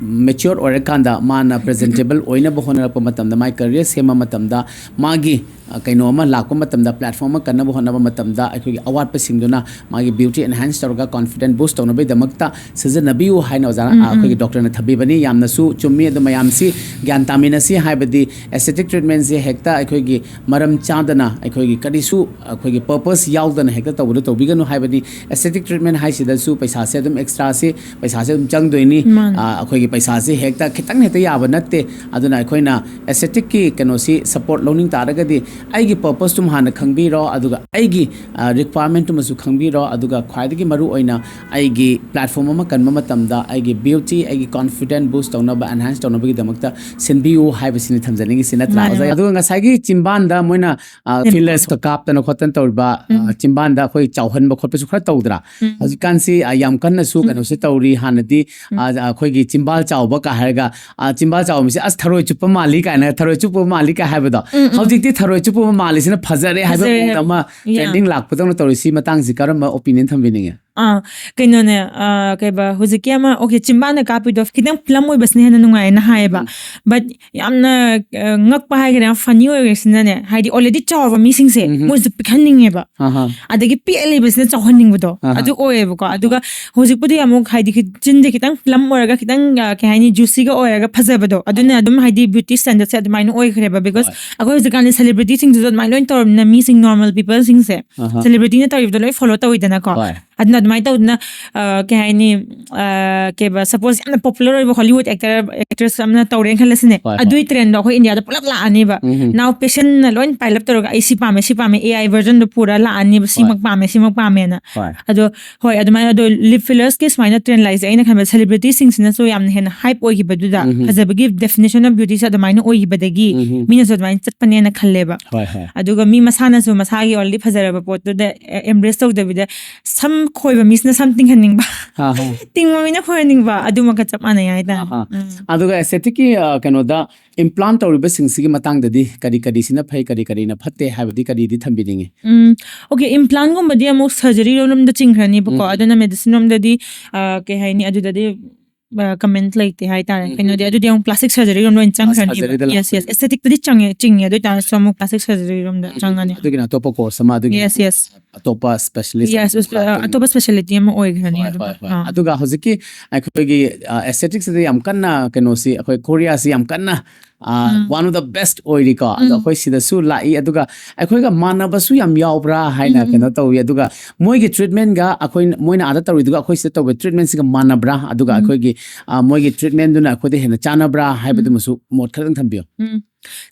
ꯃꯦꯆ꯭ꯌꯣꯔ ꯑꯣꯏꯔꯀꯥꯟꯗ, ꯃꯥꯅ ꯄ꯭ꯔꯖꯦꯟꯇꯦꯕꯜ ꯑꯣꯏꯅꯕ ꯍꯣꯠꯅꯔꯛꯄ ꯃꯇꯝꯗ, ꯃꯥꯒꯤ ꯀꯦꯔꯤꯌꯔ ꯁꯦꯝꯕ ꯃꯇꯝꯗ, ꯃꯥꯒꯤ, ꯑ, ꯀꯩꯅꯣ ꯑꯃ ꯂꯥꯛꯄ ꯃꯇꯝꯗ, ꯄ꯭ꯂꯦꯠꯐꯣꯝ ꯑꯃ ꯀꯟꯅꯕ ꯍꯣꯠꯅꯕ ꯃꯇꯝꯗ ꯑꯩꯈꯣꯏꯒꯤ ꯑꯋꯥꯠꯄꯁꯤꯡꯗꯨꯅ ꯃꯥꯒꯤ ꯕ꯭ꯌꯨꯇꯤ ꯑꯦꯟꯍꯥꯟꯁ ꯇꯧꯔꯒ ꯀꯣꯟꯐꯤꯗꯦꯟ ꯕꯨꯁ ꯇꯧꯅꯕꯒꯤꯗꯃꯛꯇ ꯁꯤꯖꯤꯟꯅꯕꯤꯌꯨ ꯍꯥꯏꯅ ꯑꯣꯖꯥꯅ, ꯑ, ꯑꯩꯈꯣꯏꯒꯤ ꯗꯣꯛꯇꯔꯅ ꯊꯝꯕꯤꯕꯅꯤ꯫ ꯌꯥꯝꯅꯁꯨ ꯆꯨꯝꯃꯤ꯫ ꯑꯗꯨ ꯃꯌꯥꯝꯁꯤ ꯒ꯭ꯌꯥꯟ ꯇꯥꯃꯤꯟꯅꯁꯤ꯫ ꯍꯥꯏꯕꯗꯤ ꯑꯦꯁꯊꯦꯇꯤꯛ ꯇ꯭ꯔꯤꯠꯃꯦꯟꯁꯦ ꯍꯦꯛꯇ ꯑꯩꯈꯣꯏꯒꯤ ꯃꯔꯝ ꯆꯥꯗꯅ, ꯑꯩꯈꯣꯏꯒꯤ ꯀꯔꯤꯁꯨ ꯑꯩꯈꯣꯏꯒꯤ ꯄꯔꯄꯁ ꯌꯥꯎꯗꯅ ꯍꯦꯛꯇ ꯇꯧꯕꯗꯣ ꯇꯧꯕꯤꯒꯅꯨ꯫ ꯍꯥꯏꯕꯗꯤ ꯑꯦꯁꯊꯦꯇꯤꯛ ꯇ꯭ꯔꯤꯠꯃꯦꯟ ꯍꯥꯏꯁꯤꯗꯁꯨ ꯄꯩꯁꯥꯁꯦ ꯑꯗꯨꯝ ꯑꯦꯛꯁꯇ꯭ꯔꯥꯁꯤ ꯄꯩꯁꯥꯁꯦ ꯑꯗꯨꯝ ꯆꯪꯗꯣꯏꯅꯤ꯫ ꯃꯥꯅꯤ꯫ ꯑ, ꯑꯩꯈꯣꯏꯒꯤ ꯄꯩꯁꯥꯁꯤ ꯍꯦꯛꯇ ꯈꯤꯇꯪ ꯍꯦꯛꯇ ꯌꯥꯕ ꯅꯠꯇꯦ꯫ ꯑꯗꯨꯅ ꯑꯩꯈꯣꯏꯅ ꯑꯦꯁꯊꯦꯇꯤꯛꯀꯤ ꯀꯩꯅꯣꯁꯤ ꯁꯄꯣꯔꯠ ꯂꯧꯅꯤꯡ ꯇꯥꯔꯒꯗꯤ ꯑꯩꯒꯤ ꯄꯔꯄꯁꯇꯨꯃ ꯍꯥꯟꯅ ꯈꯪꯕꯤꯔꯣ, ꯑꯗꯨꯒ ꯑꯩꯒꯤ, ꯑ, ꯔꯤꯀ꯭ꯋꯥꯏꯔꯃꯦꯟꯠꯇꯨꯃꯁꯨ ꯈꯪꯕꯤꯔꯣ, ꯑꯗꯨꯒ ꯈ꯭ꯋꯥꯏꯗꯒꯤ ꯃꯔꯨ ꯑꯣꯏꯅ ꯑꯩꯒꯤ ꯄ꯭ꯂꯦꯠꯐꯣꯝ ꯑꯃ ꯀꯟꯕ ꯃꯇꯝꯗ ꯑꯩꯒꯤ ꯕ꯭ꯌꯨꯇꯤ, ꯑꯩꯒꯤ ꯀꯣꯟꯐꯤꯗꯦꯟ ꯕꯨꯁ ꯇꯧꯅꯕ, ꯑꯦꯟꯍꯥꯟꯁ ꯇꯧꯅꯕꯒꯤꯗꯃꯛꯇ ꯁꯤꯟꯕꯤꯌꯨ ꯍꯥꯏꯕꯁꯤꯅꯤ ꯊꯝꯖꯅꯤꯡꯉꯤꯁꯤ, ꯅꯠꯇ꯭ꯔꯥ, ꯃꯥꯅꯦ, ꯑꯣꯖꯥ? ꯃꯥꯅꯦ꯫ ꯑꯗꯨꯒ ꯉꯁꯥꯏꯒꯤ ꯆꯤꯝꯕꯥꯟꯗ ꯃꯣꯏꯅ, ꯑ, ꯎꯝ꯫ ꯐꯤꯂꯔꯁꯀ ꯀꯥꯞꯇꯅ ꯈꯣꯠꯇꯅ ꯇꯧꯔꯤꯕ, ꯑ, ꯆꯤꯝꯕꯥꯟꯗ ꯑꯩꯈꯣꯏ ꯆꯥꯎꯍꯟꯕ ꯈꯣꯠꯄꯁꯨ ꯈꯔ ꯇꯧꯗ꯭ꯔꯥ? ꯍꯧꯖꯤꯛꯀꯥꯟꯁꯤ, ꯑ, ꯌꯥꯝ ꯀꯟꯅꯁꯨ ꯀꯩꯅꯣꯁꯦ ꯇꯧꯔꯤ꯫ ꯍꯥꯟꯅꯗꯤ, ꯑ, ꯑꯩꯈꯣꯏꯒꯤ ꯆꯤꯝꯕꯥꯜ ꯆꯥꯎꯕ ꯀꯥ ꯍꯥꯏꯔꯒ, ꯑ, ꯆꯤꯝꯕꯥꯜ ꯆꯥꯎꯕꯁꯦ, "ꯑꯁ, ꯊꯔꯣꯏ ꯆꯨꯞꯄ ꯃꯥꯜꯂꯤ" ꯀꯥꯏꯅ, "ꯊꯔꯣꯏ ꯆꯨꯞꯄ ꯃꯥꯜꯂꯤ" ꯀꯥꯏ ꯍꯥꯏꯕꯗꯣ, ꯍꯧꯖꯤꯛꯇꯤ "ꯊꯔꯣꯏ ꯆꯨꯞꯄ ꯃꯥꯜꯂꯤꯁꯤꯅ ꯐꯖꯔꯦ" ꯍꯥꯏꯕ ꯐꯖꯔꯦ ꯃꯑꯣꯡꯗ ꯍꯥꯏꯕ꯫ ꯑꯃ ꯌꯥ꯫ ꯇ꯭ꯔꯦꯟꯗꯤꯡ ꯂꯥꯛꯄꯗꯧꯅ ꯇꯧꯔꯤ꯫ ꯁꯤ ꯃꯇꯥꯡꯁꯤ ꯀꯔꯝꯕ ꯑꯣꯄꯤꯅꯤꯌꯟ ꯊꯝꯕꯤꯅꯤꯡꯉꯦ? ꯑꯥ, ꯀꯩꯅꯣꯅꯦ, ꯑꯥ, ꯀꯩꯕ, ꯍꯧꯖꯤꯛꯀꯤ ꯑꯃ, okay, ꯆꯤꯝꯕꯥꯟꯗ ꯀꯥꯞꯄꯤꯗꯣ ꯈꯤꯇꯪ plump ꯑꯣꯏꯕꯁꯤꯅ ꯍꯦꯟꯅ ꯅꯨꯡꯉꯥꯏꯌꯦꯅ ꯍꯥꯏꯌꯦꯕ꯫ But ꯌꯥꯝꯅ, ꯑ, ꯉꯛꯄ ꯍꯥꯏꯒꯗ꯭ꯔꯥ, ꯌꯥꯝ funny ꯑꯣꯏꯔꯤꯁꯤꯅꯅꯦ, ꯍꯥꯏꯗꯤ already ꯆꯥꯎꯔꯕ ꯃꯤꯁꯤꯡꯁꯦ, ꯎꯝ꯫ ꯃꯣꯏꯁꯨ ꯄꯤꯛꯍꯟꯅꯤꯡꯉꯦꯕ꯫ ꯑꯍꯥ꯫ ꯑꯗꯒꯤ ꯄꯤꯛꯑ ꯂꯩꯕꯁꯤꯅ ꯆꯥꯎꯍꯟꯅꯤꯡꯕꯗꯣ, ꯑꯍꯥ꯫ ꯑꯗꯨ ꯑꯣꯏꯌꯦꯕꯀꯣ꯫ ꯑꯗꯨꯒ ꯍꯧꯖꯤꯛꯄꯨꯗꯤ ꯑꯃꯨꯛ ꯍꯥꯏꯗꯤ ꯈꯤ-, ꯆꯤꯟꯁꯦ ꯈꯤꯇꯪ plump ꯑꯣꯏꯔꯒ ꯈꯤꯇꯪ, ꯑ, ꯀꯩ ꯍꯥꯏꯅꯤ, juicyꯒ ꯑꯣꯏꯔꯒ ꯐꯖꯕꯗꯣ, ꯑꯗꯨꯅ ꯑꯗꯨꯝ ꯍꯥꯏꯗꯤ beauty standardꯁꯦ ꯑꯗꯨꯃꯥꯏꯅ ꯑꯣꯏꯈ꯭ꯔꯦꯕ, because ꯍꯣꯏ꯫ ꯑꯩꯈꯣꯏ ꯍꯧꯖꯤꯛꯀꯥꯟꯗꯤ celebrityꯁꯤꯡꯁꯤꯁꯨ ꯑꯗꯨꯃꯥꯏꯅ ꯂꯣꯏ ꯇꯧꯔꯕꯅꯤꯅ, ꯃꯤꯁꯤꯡ, normal peopleꯁꯤꯡꯁꯦ, ꯑꯍꯥ꯫ celebrityꯅ ꯇꯧꯔꯤꯕꯗꯣ ꯂꯣꯏ follow ꯇꯧꯋꯤꯗꯅꯀꯣ꯫ ꯍꯣꯏ꯫ ꯑꯗꯨꯅ ꯑꯗꯨꯃꯥꯏꯅ ꯇꯧꯗꯅ, ꯑ, ꯀꯩ ꯍꯥꯏꯅꯤ, ꯑ, ꯀꯩꯕ, suppose ꯌꯥꯝꯅ popular ꯑꯣꯏꯕ Hollywood actor, actress ꯑꯃꯅ ꯇꯧꯔꯦꯅ ꯈꯜꯂꯁꯤꯅꯦ, ꯍꯣꯏ, ꯍꯣꯏ꯫ ꯑꯗꯨꯏ trendꯗꯣ ꯑꯩꯈꯣꯏ Indiaꯗ ꯄꯨꯂꯞ ꯂꯥꯛꯑꯅꯤꯕ꯫ ꯎꯝ꯫ Now fashionꯅ ꯂꯣꯏ pile up ꯇꯧꯔꯒ, "ꯑꯩ ꯁꯤ ꯄꯥꯝꯃꯦ, ꯁꯤ ꯄꯥꯝꯃꯦ", AI versionꯗꯣ ꯄꯨꯔ ꯂꯥꯛꯑꯅꯤꯕ, ꯍꯣꯏ꯫ "ꯁꯤꯃꯛ ꯄꯥꯝꯃꯦ, ꯁꯤꯃꯛ ꯄꯥꯝꯃꯦꯅ"꯫ ꯍꯣꯏ꯫ ꯑꯗꯣ, ꯍꯣꯏ, ꯑꯗꯨꯃꯥꯏꯅ, ꯑꯗꯣ lip fillerꯁꯀꯤ ꯁꯨꯃꯥꯏꯅ trend ꯂꯥꯛꯏꯁꯦ, ꯑꯩꯅ ꯈꯟꯕꯗ celebrityꯁꯤꯡꯁꯤꯅꯁꯨ ꯌꯥꯝꯅ ꯍꯦꯟꯅ hype ꯑꯣꯏꯈꯤꯕꯗꯨꯗ, ꯎꯝ꯫ ꯐꯖꯕꯒꯤ definition of beautyꯁꯦ ꯑꯗꯨꯃꯥꯏꯅ ꯑꯣꯏꯈꯤꯕꯗꯒꯤ, ꯎꯝ꯫ ꯃꯤꯅꯁꯨ ꯑꯗꯨꯃꯥꯏꯅ ꯆꯠꯄꯅꯦꯅ ꯈꯜꯂꯦꯕ꯫ ꯍꯣꯏ, ꯍꯣꯏ꯫ ꯑꯗꯨꯒ ꯃꯤ ꯃꯁꯥꯅꯁꯨ ꯃꯁꯥꯒꯤ already ꯐꯖꯔꯕ ꯄꯣꯠꯇꯨꯗ, ꯑꯦ, embrace ꯇꯧꯗꯕꯤꯗ, ꯁꯝ ꯈꯣꯏꯕ ꯃꯤꯁꯤꯅ ꯁꯝ ꯇꯤꯡꯍꯟꯅꯤꯡꯕ, ꯑꯥ, ꯍꯣꯏ꯫ ꯇꯤꯡꯕ ꯃꯤꯅ ꯈꯣꯏꯍꯟꯅꯤꯡꯕ, ꯑꯗꯨꯃꯛꯀ ꯆꯞ ꯃꯥꯟꯅꯩ ꯍꯥꯏꯇꯥꯔꯦ꯫ ꯑꯥ, ꯑꯥ꯫ ꯎꯝ꯫ ꯑꯗꯨꯒ aestheticꯀꯤ, ꯑ, ꯀꯩꯅꯣꯗ implant ꯇꯧꯔꯤꯕꯁꯤꯡꯁꯤꯒꯤ ꯃꯇꯥꯡꯗꯗꯤ ꯀꯔꯤ ꯀꯔꯤꯁꯤꯅ ꯐꯩ, ꯀꯔꯤ ꯀꯔꯤꯅ ꯐꯠꯇꯦ ꯍꯥꯏꯕꯗꯤ ꯀꯔꯤꯗꯤ ꯊꯝꯕꯤꯅꯤꯡꯉꯤ? ꯎꯝ, okay, implantꯒꯨꯝꯕꯗꯤ ꯑꯃꯨꯛ surgery ꯔꯣꯝꯗ ꯆꯤꯡꯈ꯭ꯔꯅꯤꯕꯀꯣ, ꯎꯝ꯫ ꯑꯗꯨꯅ medicine ꯔꯣꯝꯗꯗꯤ, ꯑ, ꯀꯩ ꯍꯥꯏꯅꯤ, ꯑꯗꯨꯗꯗꯤ, ꯑ, comment ꯂꯩꯇꯦ ꯍꯥꯏꯇꯥꯔꯦ꯫ ꯎꯝ, ꯀꯩꯅꯣꯗꯤ, ꯎꯝ꯫ ꯑꯗꯨꯗꯤ ꯑꯃꯨꯛ plastic surgery ꯔꯣꯝꯗ ꯑꯣꯏꯅ ꯑ, ꯆꯪꯈ꯭ꯔꯅꯤꯕ꯫ Surgeryꯗ Yes, yes꯫ ꯂꯥꯛꯄꯅꯤ꯫ Aestheticꯇꯗꯤ ꯆꯪꯉꯦ, ꯆꯤꯡꯉꯦ, ꯑꯗꯨ ꯑꯣꯏꯇꯥꯔꯁꯨ ꯑꯃꯨꯛ plastic surgery ꯔꯣꯝꯗ ꯎꯝ, ꯆꯪꯉꯅꯤ꯫ ꯑꯗꯨꯒꯤꯅ ꯑꯇꯣꯞꯄ course ꯑꯃ, ꯑꯗꯨꯒꯤ Yes, yes꯫ ꯑꯇꯣꯞꯄ specialist Yes, ꯑꯃ ꯑ, ꯂꯥꯛꯇꯣꯏꯅꯤ꯫ ꯑꯇꯣꯞꯄ speciality ꯑꯃ ꯑꯣꯏꯈ꯭ꯔꯅꯤ ꯍꯣꯏ, ꯑꯗꯨꯃ꯫ ꯍꯣꯏ, ꯍꯣꯏ꯫ ꯑꯥ꯫ ꯑꯗꯨꯒ ꯍꯧꯖꯤꯛꯀꯤ ꯑꯩꯈꯣꯏꯒꯤ, ꯑ, aestheticsꯁꯤꯗ ꯌꯥꯝ ꯀꯟꯅ ꯀꯩꯅꯣꯁꯤ, ꯑꯩꯈꯣꯏ Koreaꯁꯤ ꯌꯥꯝ ꯀꯟꯅ, ꯑ, ꯎꯝ꯫ One of the best ꯑꯣꯏꯔꯤꯀꯣ꯫ ꯑꯗꯣ ꯎꯝ꯫ ꯑꯩꯈꯣꯏ ꯁꯤꯗꯁꯨ ꯂꯥꯛꯏ, ꯑꯗꯨꯒ ꯑꯩꯈꯣꯏꯒ ꯃꯥꯟꯅꯕꯁꯨ ꯌꯥꯝ ꯌꯥꯎꯕ꯭ꯔꯥ ꯍꯥꯏꯅ ꯎꯝ, ꯎꯝ꯫ ꯀꯩꯅꯣ ꯇꯧꯏ꯫ ꯑꯗꯨꯒ ꯃꯣꯏꯒꯤ treatmentꯒ ꯑꯩꯈꯣꯏ, ꯃꯣꯏꯅ ꯑꯥꯗ ꯇꯧꯔꯤꯗꯨꯒ ꯑꯩꯈꯣꯏ ꯁꯤꯗ ꯇꯧꯕ treatmentꯁꯤꯒ ꯃꯥꯟꯅꯕ꯭ꯔꯥ? ꯑꯗꯨꯒ ꯎꯝ꯫ ꯑꯩꯈꯣꯏꯒꯤ, ꯑ, ꯃꯣꯏꯒꯤ treatmentꯗꯨꯅ ꯑꯩꯈꯣꯏꯗ ꯍꯦꯟꯅ ꯆꯥꯟꯅꯕ꯭ꯔꯥ ꯎꯝ꯫ ꯍꯥꯏꯕꯗꯨꯃꯁꯨ ꯃꯣꯠ ꯈꯔꯗꯪ ꯊꯝꯕꯤꯌꯨ꯫ ꯎꯝ꯫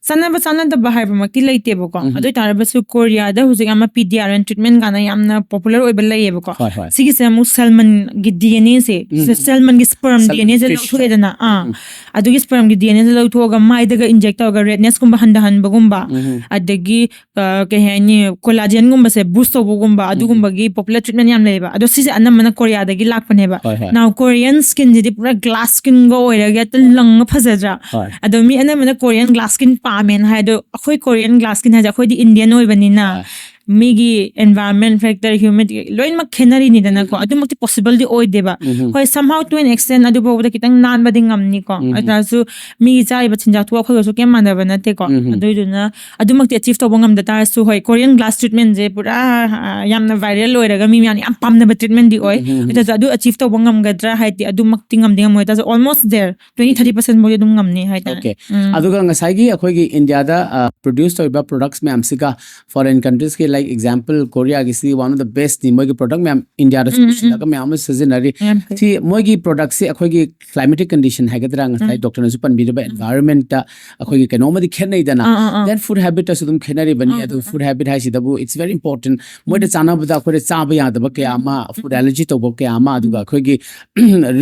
ꯆꯥꯟꯅꯕ ꯆꯥꯟꯅꯗꯕ ꯍꯥꯏꯕꯃꯛꯇꯤ ꯂꯩꯇꯦꯕꯀꯣ꯫ ꯎꯝ꯫ ꯑꯗꯨ ꯑꯣꯏꯇꯥꯔꯒꯁꯨ Koreaꯗ ꯍꯧꯖꯤꯛ ꯑꯃ P D R N treatment ꯀꯥꯏꯅ ꯌꯥꯝꯅ popular ꯑꯣꯏꯕ ꯂꯩꯌꯦꯕꯀꯣ꯫ ꯍꯣꯏ, ꯍꯣꯏ꯫ ꯁꯤꯒꯤꯁꯦ ꯑꯃꯨꯛ salmonꯒꯤ DNAꯁꯦ, ꯎꯝ, ꯎꯝ꯫ Salmonꯒꯤ sperm Salmon DNAꯁꯦ fish꯫ ꯂꯧꯊꯣꯛꯑꯦꯗꯅ, ꯑꯥ꯫ ꯎꯝ, ꯎꯝ꯫ ꯑꯗꯨꯒꯤ spermꯒꯤ DNAꯁꯦ ꯂꯧꯊꯣꯛꯑꯒ ꯃꯥꯏꯗꯒ inject ꯇꯧꯔꯒ rednessꯀꯨꯝꯕ ꯍꯟꯊꯍꯟꯕꯒꯨꯝꯕ, ꯎꯝ, ꯎꯝ꯫ ꯑꯗꯒꯤ, ꯑ, ꯀꯩ ꯍꯥꯏꯅꯤ, collagenꯒꯨꯝꯕꯁꯦ boost ꯇꯧꯕꯒꯨꯝꯕ, ꯎꯝ, ꯎꯝ꯫ ꯑꯗꯨꯒꯨꯝꯕꯒꯤ popular treatment ꯌꯥꯝ ꯂꯩꯌꯦꯕ꯫ ꯑꯗꯣ ꯁꯤꯁꯦ ꯑꯅꯝꯕꯅ Koreaꯗꯒꯤ ꯂꯥꯛꯄꯅꯦꯕ꯫ ꯍꯣꯏ, ꯍꯣꯏ꯫ Now Korean skinꯁꯤꯗꯤ ꯄꯨꯔꯥ glass skinꯒ ꯑꯣꯏꯔꯒ ꯍꯦꯛꯇ ꯂꯪꯉ ꯐꯖꯗ꯭ꯔꯥ? ꯍꯣꯏ꯫ ꯑꯗꯣ ꯃꯤ ꯑꯅꯝꯕꯅ Korean glass skin ꯄꯥꯝꯃꯦꯅ ꯍꯥꯏ, ꯑꯗꯣ ꯑꯩꯈꯣꯏ Korean glass skin ꯍꯥꯏꯁꯦ ꯑꯩꯈꯣꯏꯗꯤ Indian ꯑꯣꯏꯕꯅꯤꯅ, ꯍꯣꯏ꯫ ꯃꯤꯒꯤ environment factor, humidity, ꯂꯣꯏꯅꯃꯛ ꯈꯦꯠꯅꯔꯤꯅꯤꯗꯅꯀꯣ꯫ ꯑꯗꯨꯃꯛꯇꯤ possible ꯗꯤ ꯑꯣꯏꯗꯦꯕ꯫ ꯍꯣꯏ, somehow to an extent ꯑꯗꯨꯐꯥꯎꯕꯗ ꯈꯤꯇꯪ ꯅꯥꯟꯕꯗꯤ ꯉꯝꯅꯤꯀꯣ꯫ ꯑꯗꯨ ꯇꯥꯔꯁꯨ ꯃꯤꯒꯤ ꯆꯥꯔꯤꯕ ꯆꯤꯟꯖꯥꯛꯇꯨꯒ ꯑꯩꯈꯣꯏꯒꯁꯨ ꯀꯩꯝ ꯃꯥꯟꯅꯕ ꯅꯠꯇꯦꯀꯣ꯫ ꯑꯗꯨꯏꯗꯨꯅ ꯑꯗꯨꯃꯛꯇꯤ achieve ꯇꯧꯕ ꯉꯝꯗ ꯇꯥꯔꯁꯨ, ꯍꯣꯏ, Korean glass treatment ꯁꯦ ꯄꯨꯔꯥ, ꯑ, ꯌꯥꯝꯅ viral ꯑꯣꯏꯔꯒ ꯃꯤ ꯃꯌꯥꯝꯅ ꯌꯥꯝ ꯄꯥꯝꯅꯕ treatment ꯗꯤ ꯑꯣꯏ꯫ ꯑꯗꯨ ꯇꯥꯔꯁꯨ ꯑꯗꯨ achieve ꯇꯧꯕ ꯉꯝꯒꯗ꯭ꯔꯥ ꯍꯥꯏꯗꯤ ꯑꯗꯨꯃꯛꯇꯤ ꯉꯝꯗꯤ ꯉꯝꯃꯣꯏ꯫ ꯇꯥꯔꯁꯨ almost there, twenty thirty percent ꯐꯥꯎꯗꯤ ꯑꯗꯨꯝ ꯉꯝꯅꯤ ꯍꯥꯏꯇꯥꯔꯦ꯫ Okay. ꯑꯗꯨꯒ ꯉꯁꯥꯏꯒꯤ ꯑꯩꯈꯣꯏꯒꯤ ꯏꯟꯗꯤꯌꯥꯗ produce ꯇꯧꯔꯤꯕ products ꯃꯌꯥꯝꯁꯤꯒ foreign countries ꯀꯤ, like example, Korea ꯒꯤꯁꯤ one of the best ꯅꯤ, ꯃꯣꯏꯒꯤ product ꯃꯌꯥꯝ ꯏꯟꯗꯤꯌꯥꯗꯁꯨ ꯄꯨꯁꯤꯜꯂꯒ ꯃꯌꯥꯝ ꯑꯃ ꯁꯤꯖꯤꯟꯅꯔꯤ꯫ ꯌꯥꯝ ꯐꯩ꯫ ꯁꯤ ꯃꯣꯏꯒꯤ product ꯁꯤ ꯑꯩꯈꯣꯏꯒꯤ climatic condition ꯍꯥꯏꯒꯗ꯭ꯔꯥ, ꯉꯁꯥꯏ doctor ꯅꯁꯨ ꯄꯟꯕꯤꯔꯤꯕ environment ꯇ ꯑꯩꯈꯣꯏꯒꯤ ꯀꯩꯅꯣꯝꯃꯗꯤ ꯈꯦꯠꯅꯩꯗꯅ꯫ ꯑꯥ, ꯑꯥ, ꯑꯥ꯫ Then food habit ꯇꯁꯨ ꯑꯗꯨꯝ ꯈꯦꯠꯅꯔꯤꯕꯅꯤ꯫ ꯑꯗꯨ food habit ꯍꯥꯏꯁꯤꯗꯕꯨ it's very important. ꯃꯣꯏꯗ ꯆꯥꯅꯕꯗ ꯑꯩꯈꯣꯏꯗ ꯆꯥꯕ ꯌꯥꯗꯕ ꯀꯌꯥ ꯑꯃ, food allergy ꯇꯧꯕ ꯀꯌꯥ ꯑꯃ, ꯑꯗꯨꯒ ꯑꯩꯈꯣꯏꯒꯤ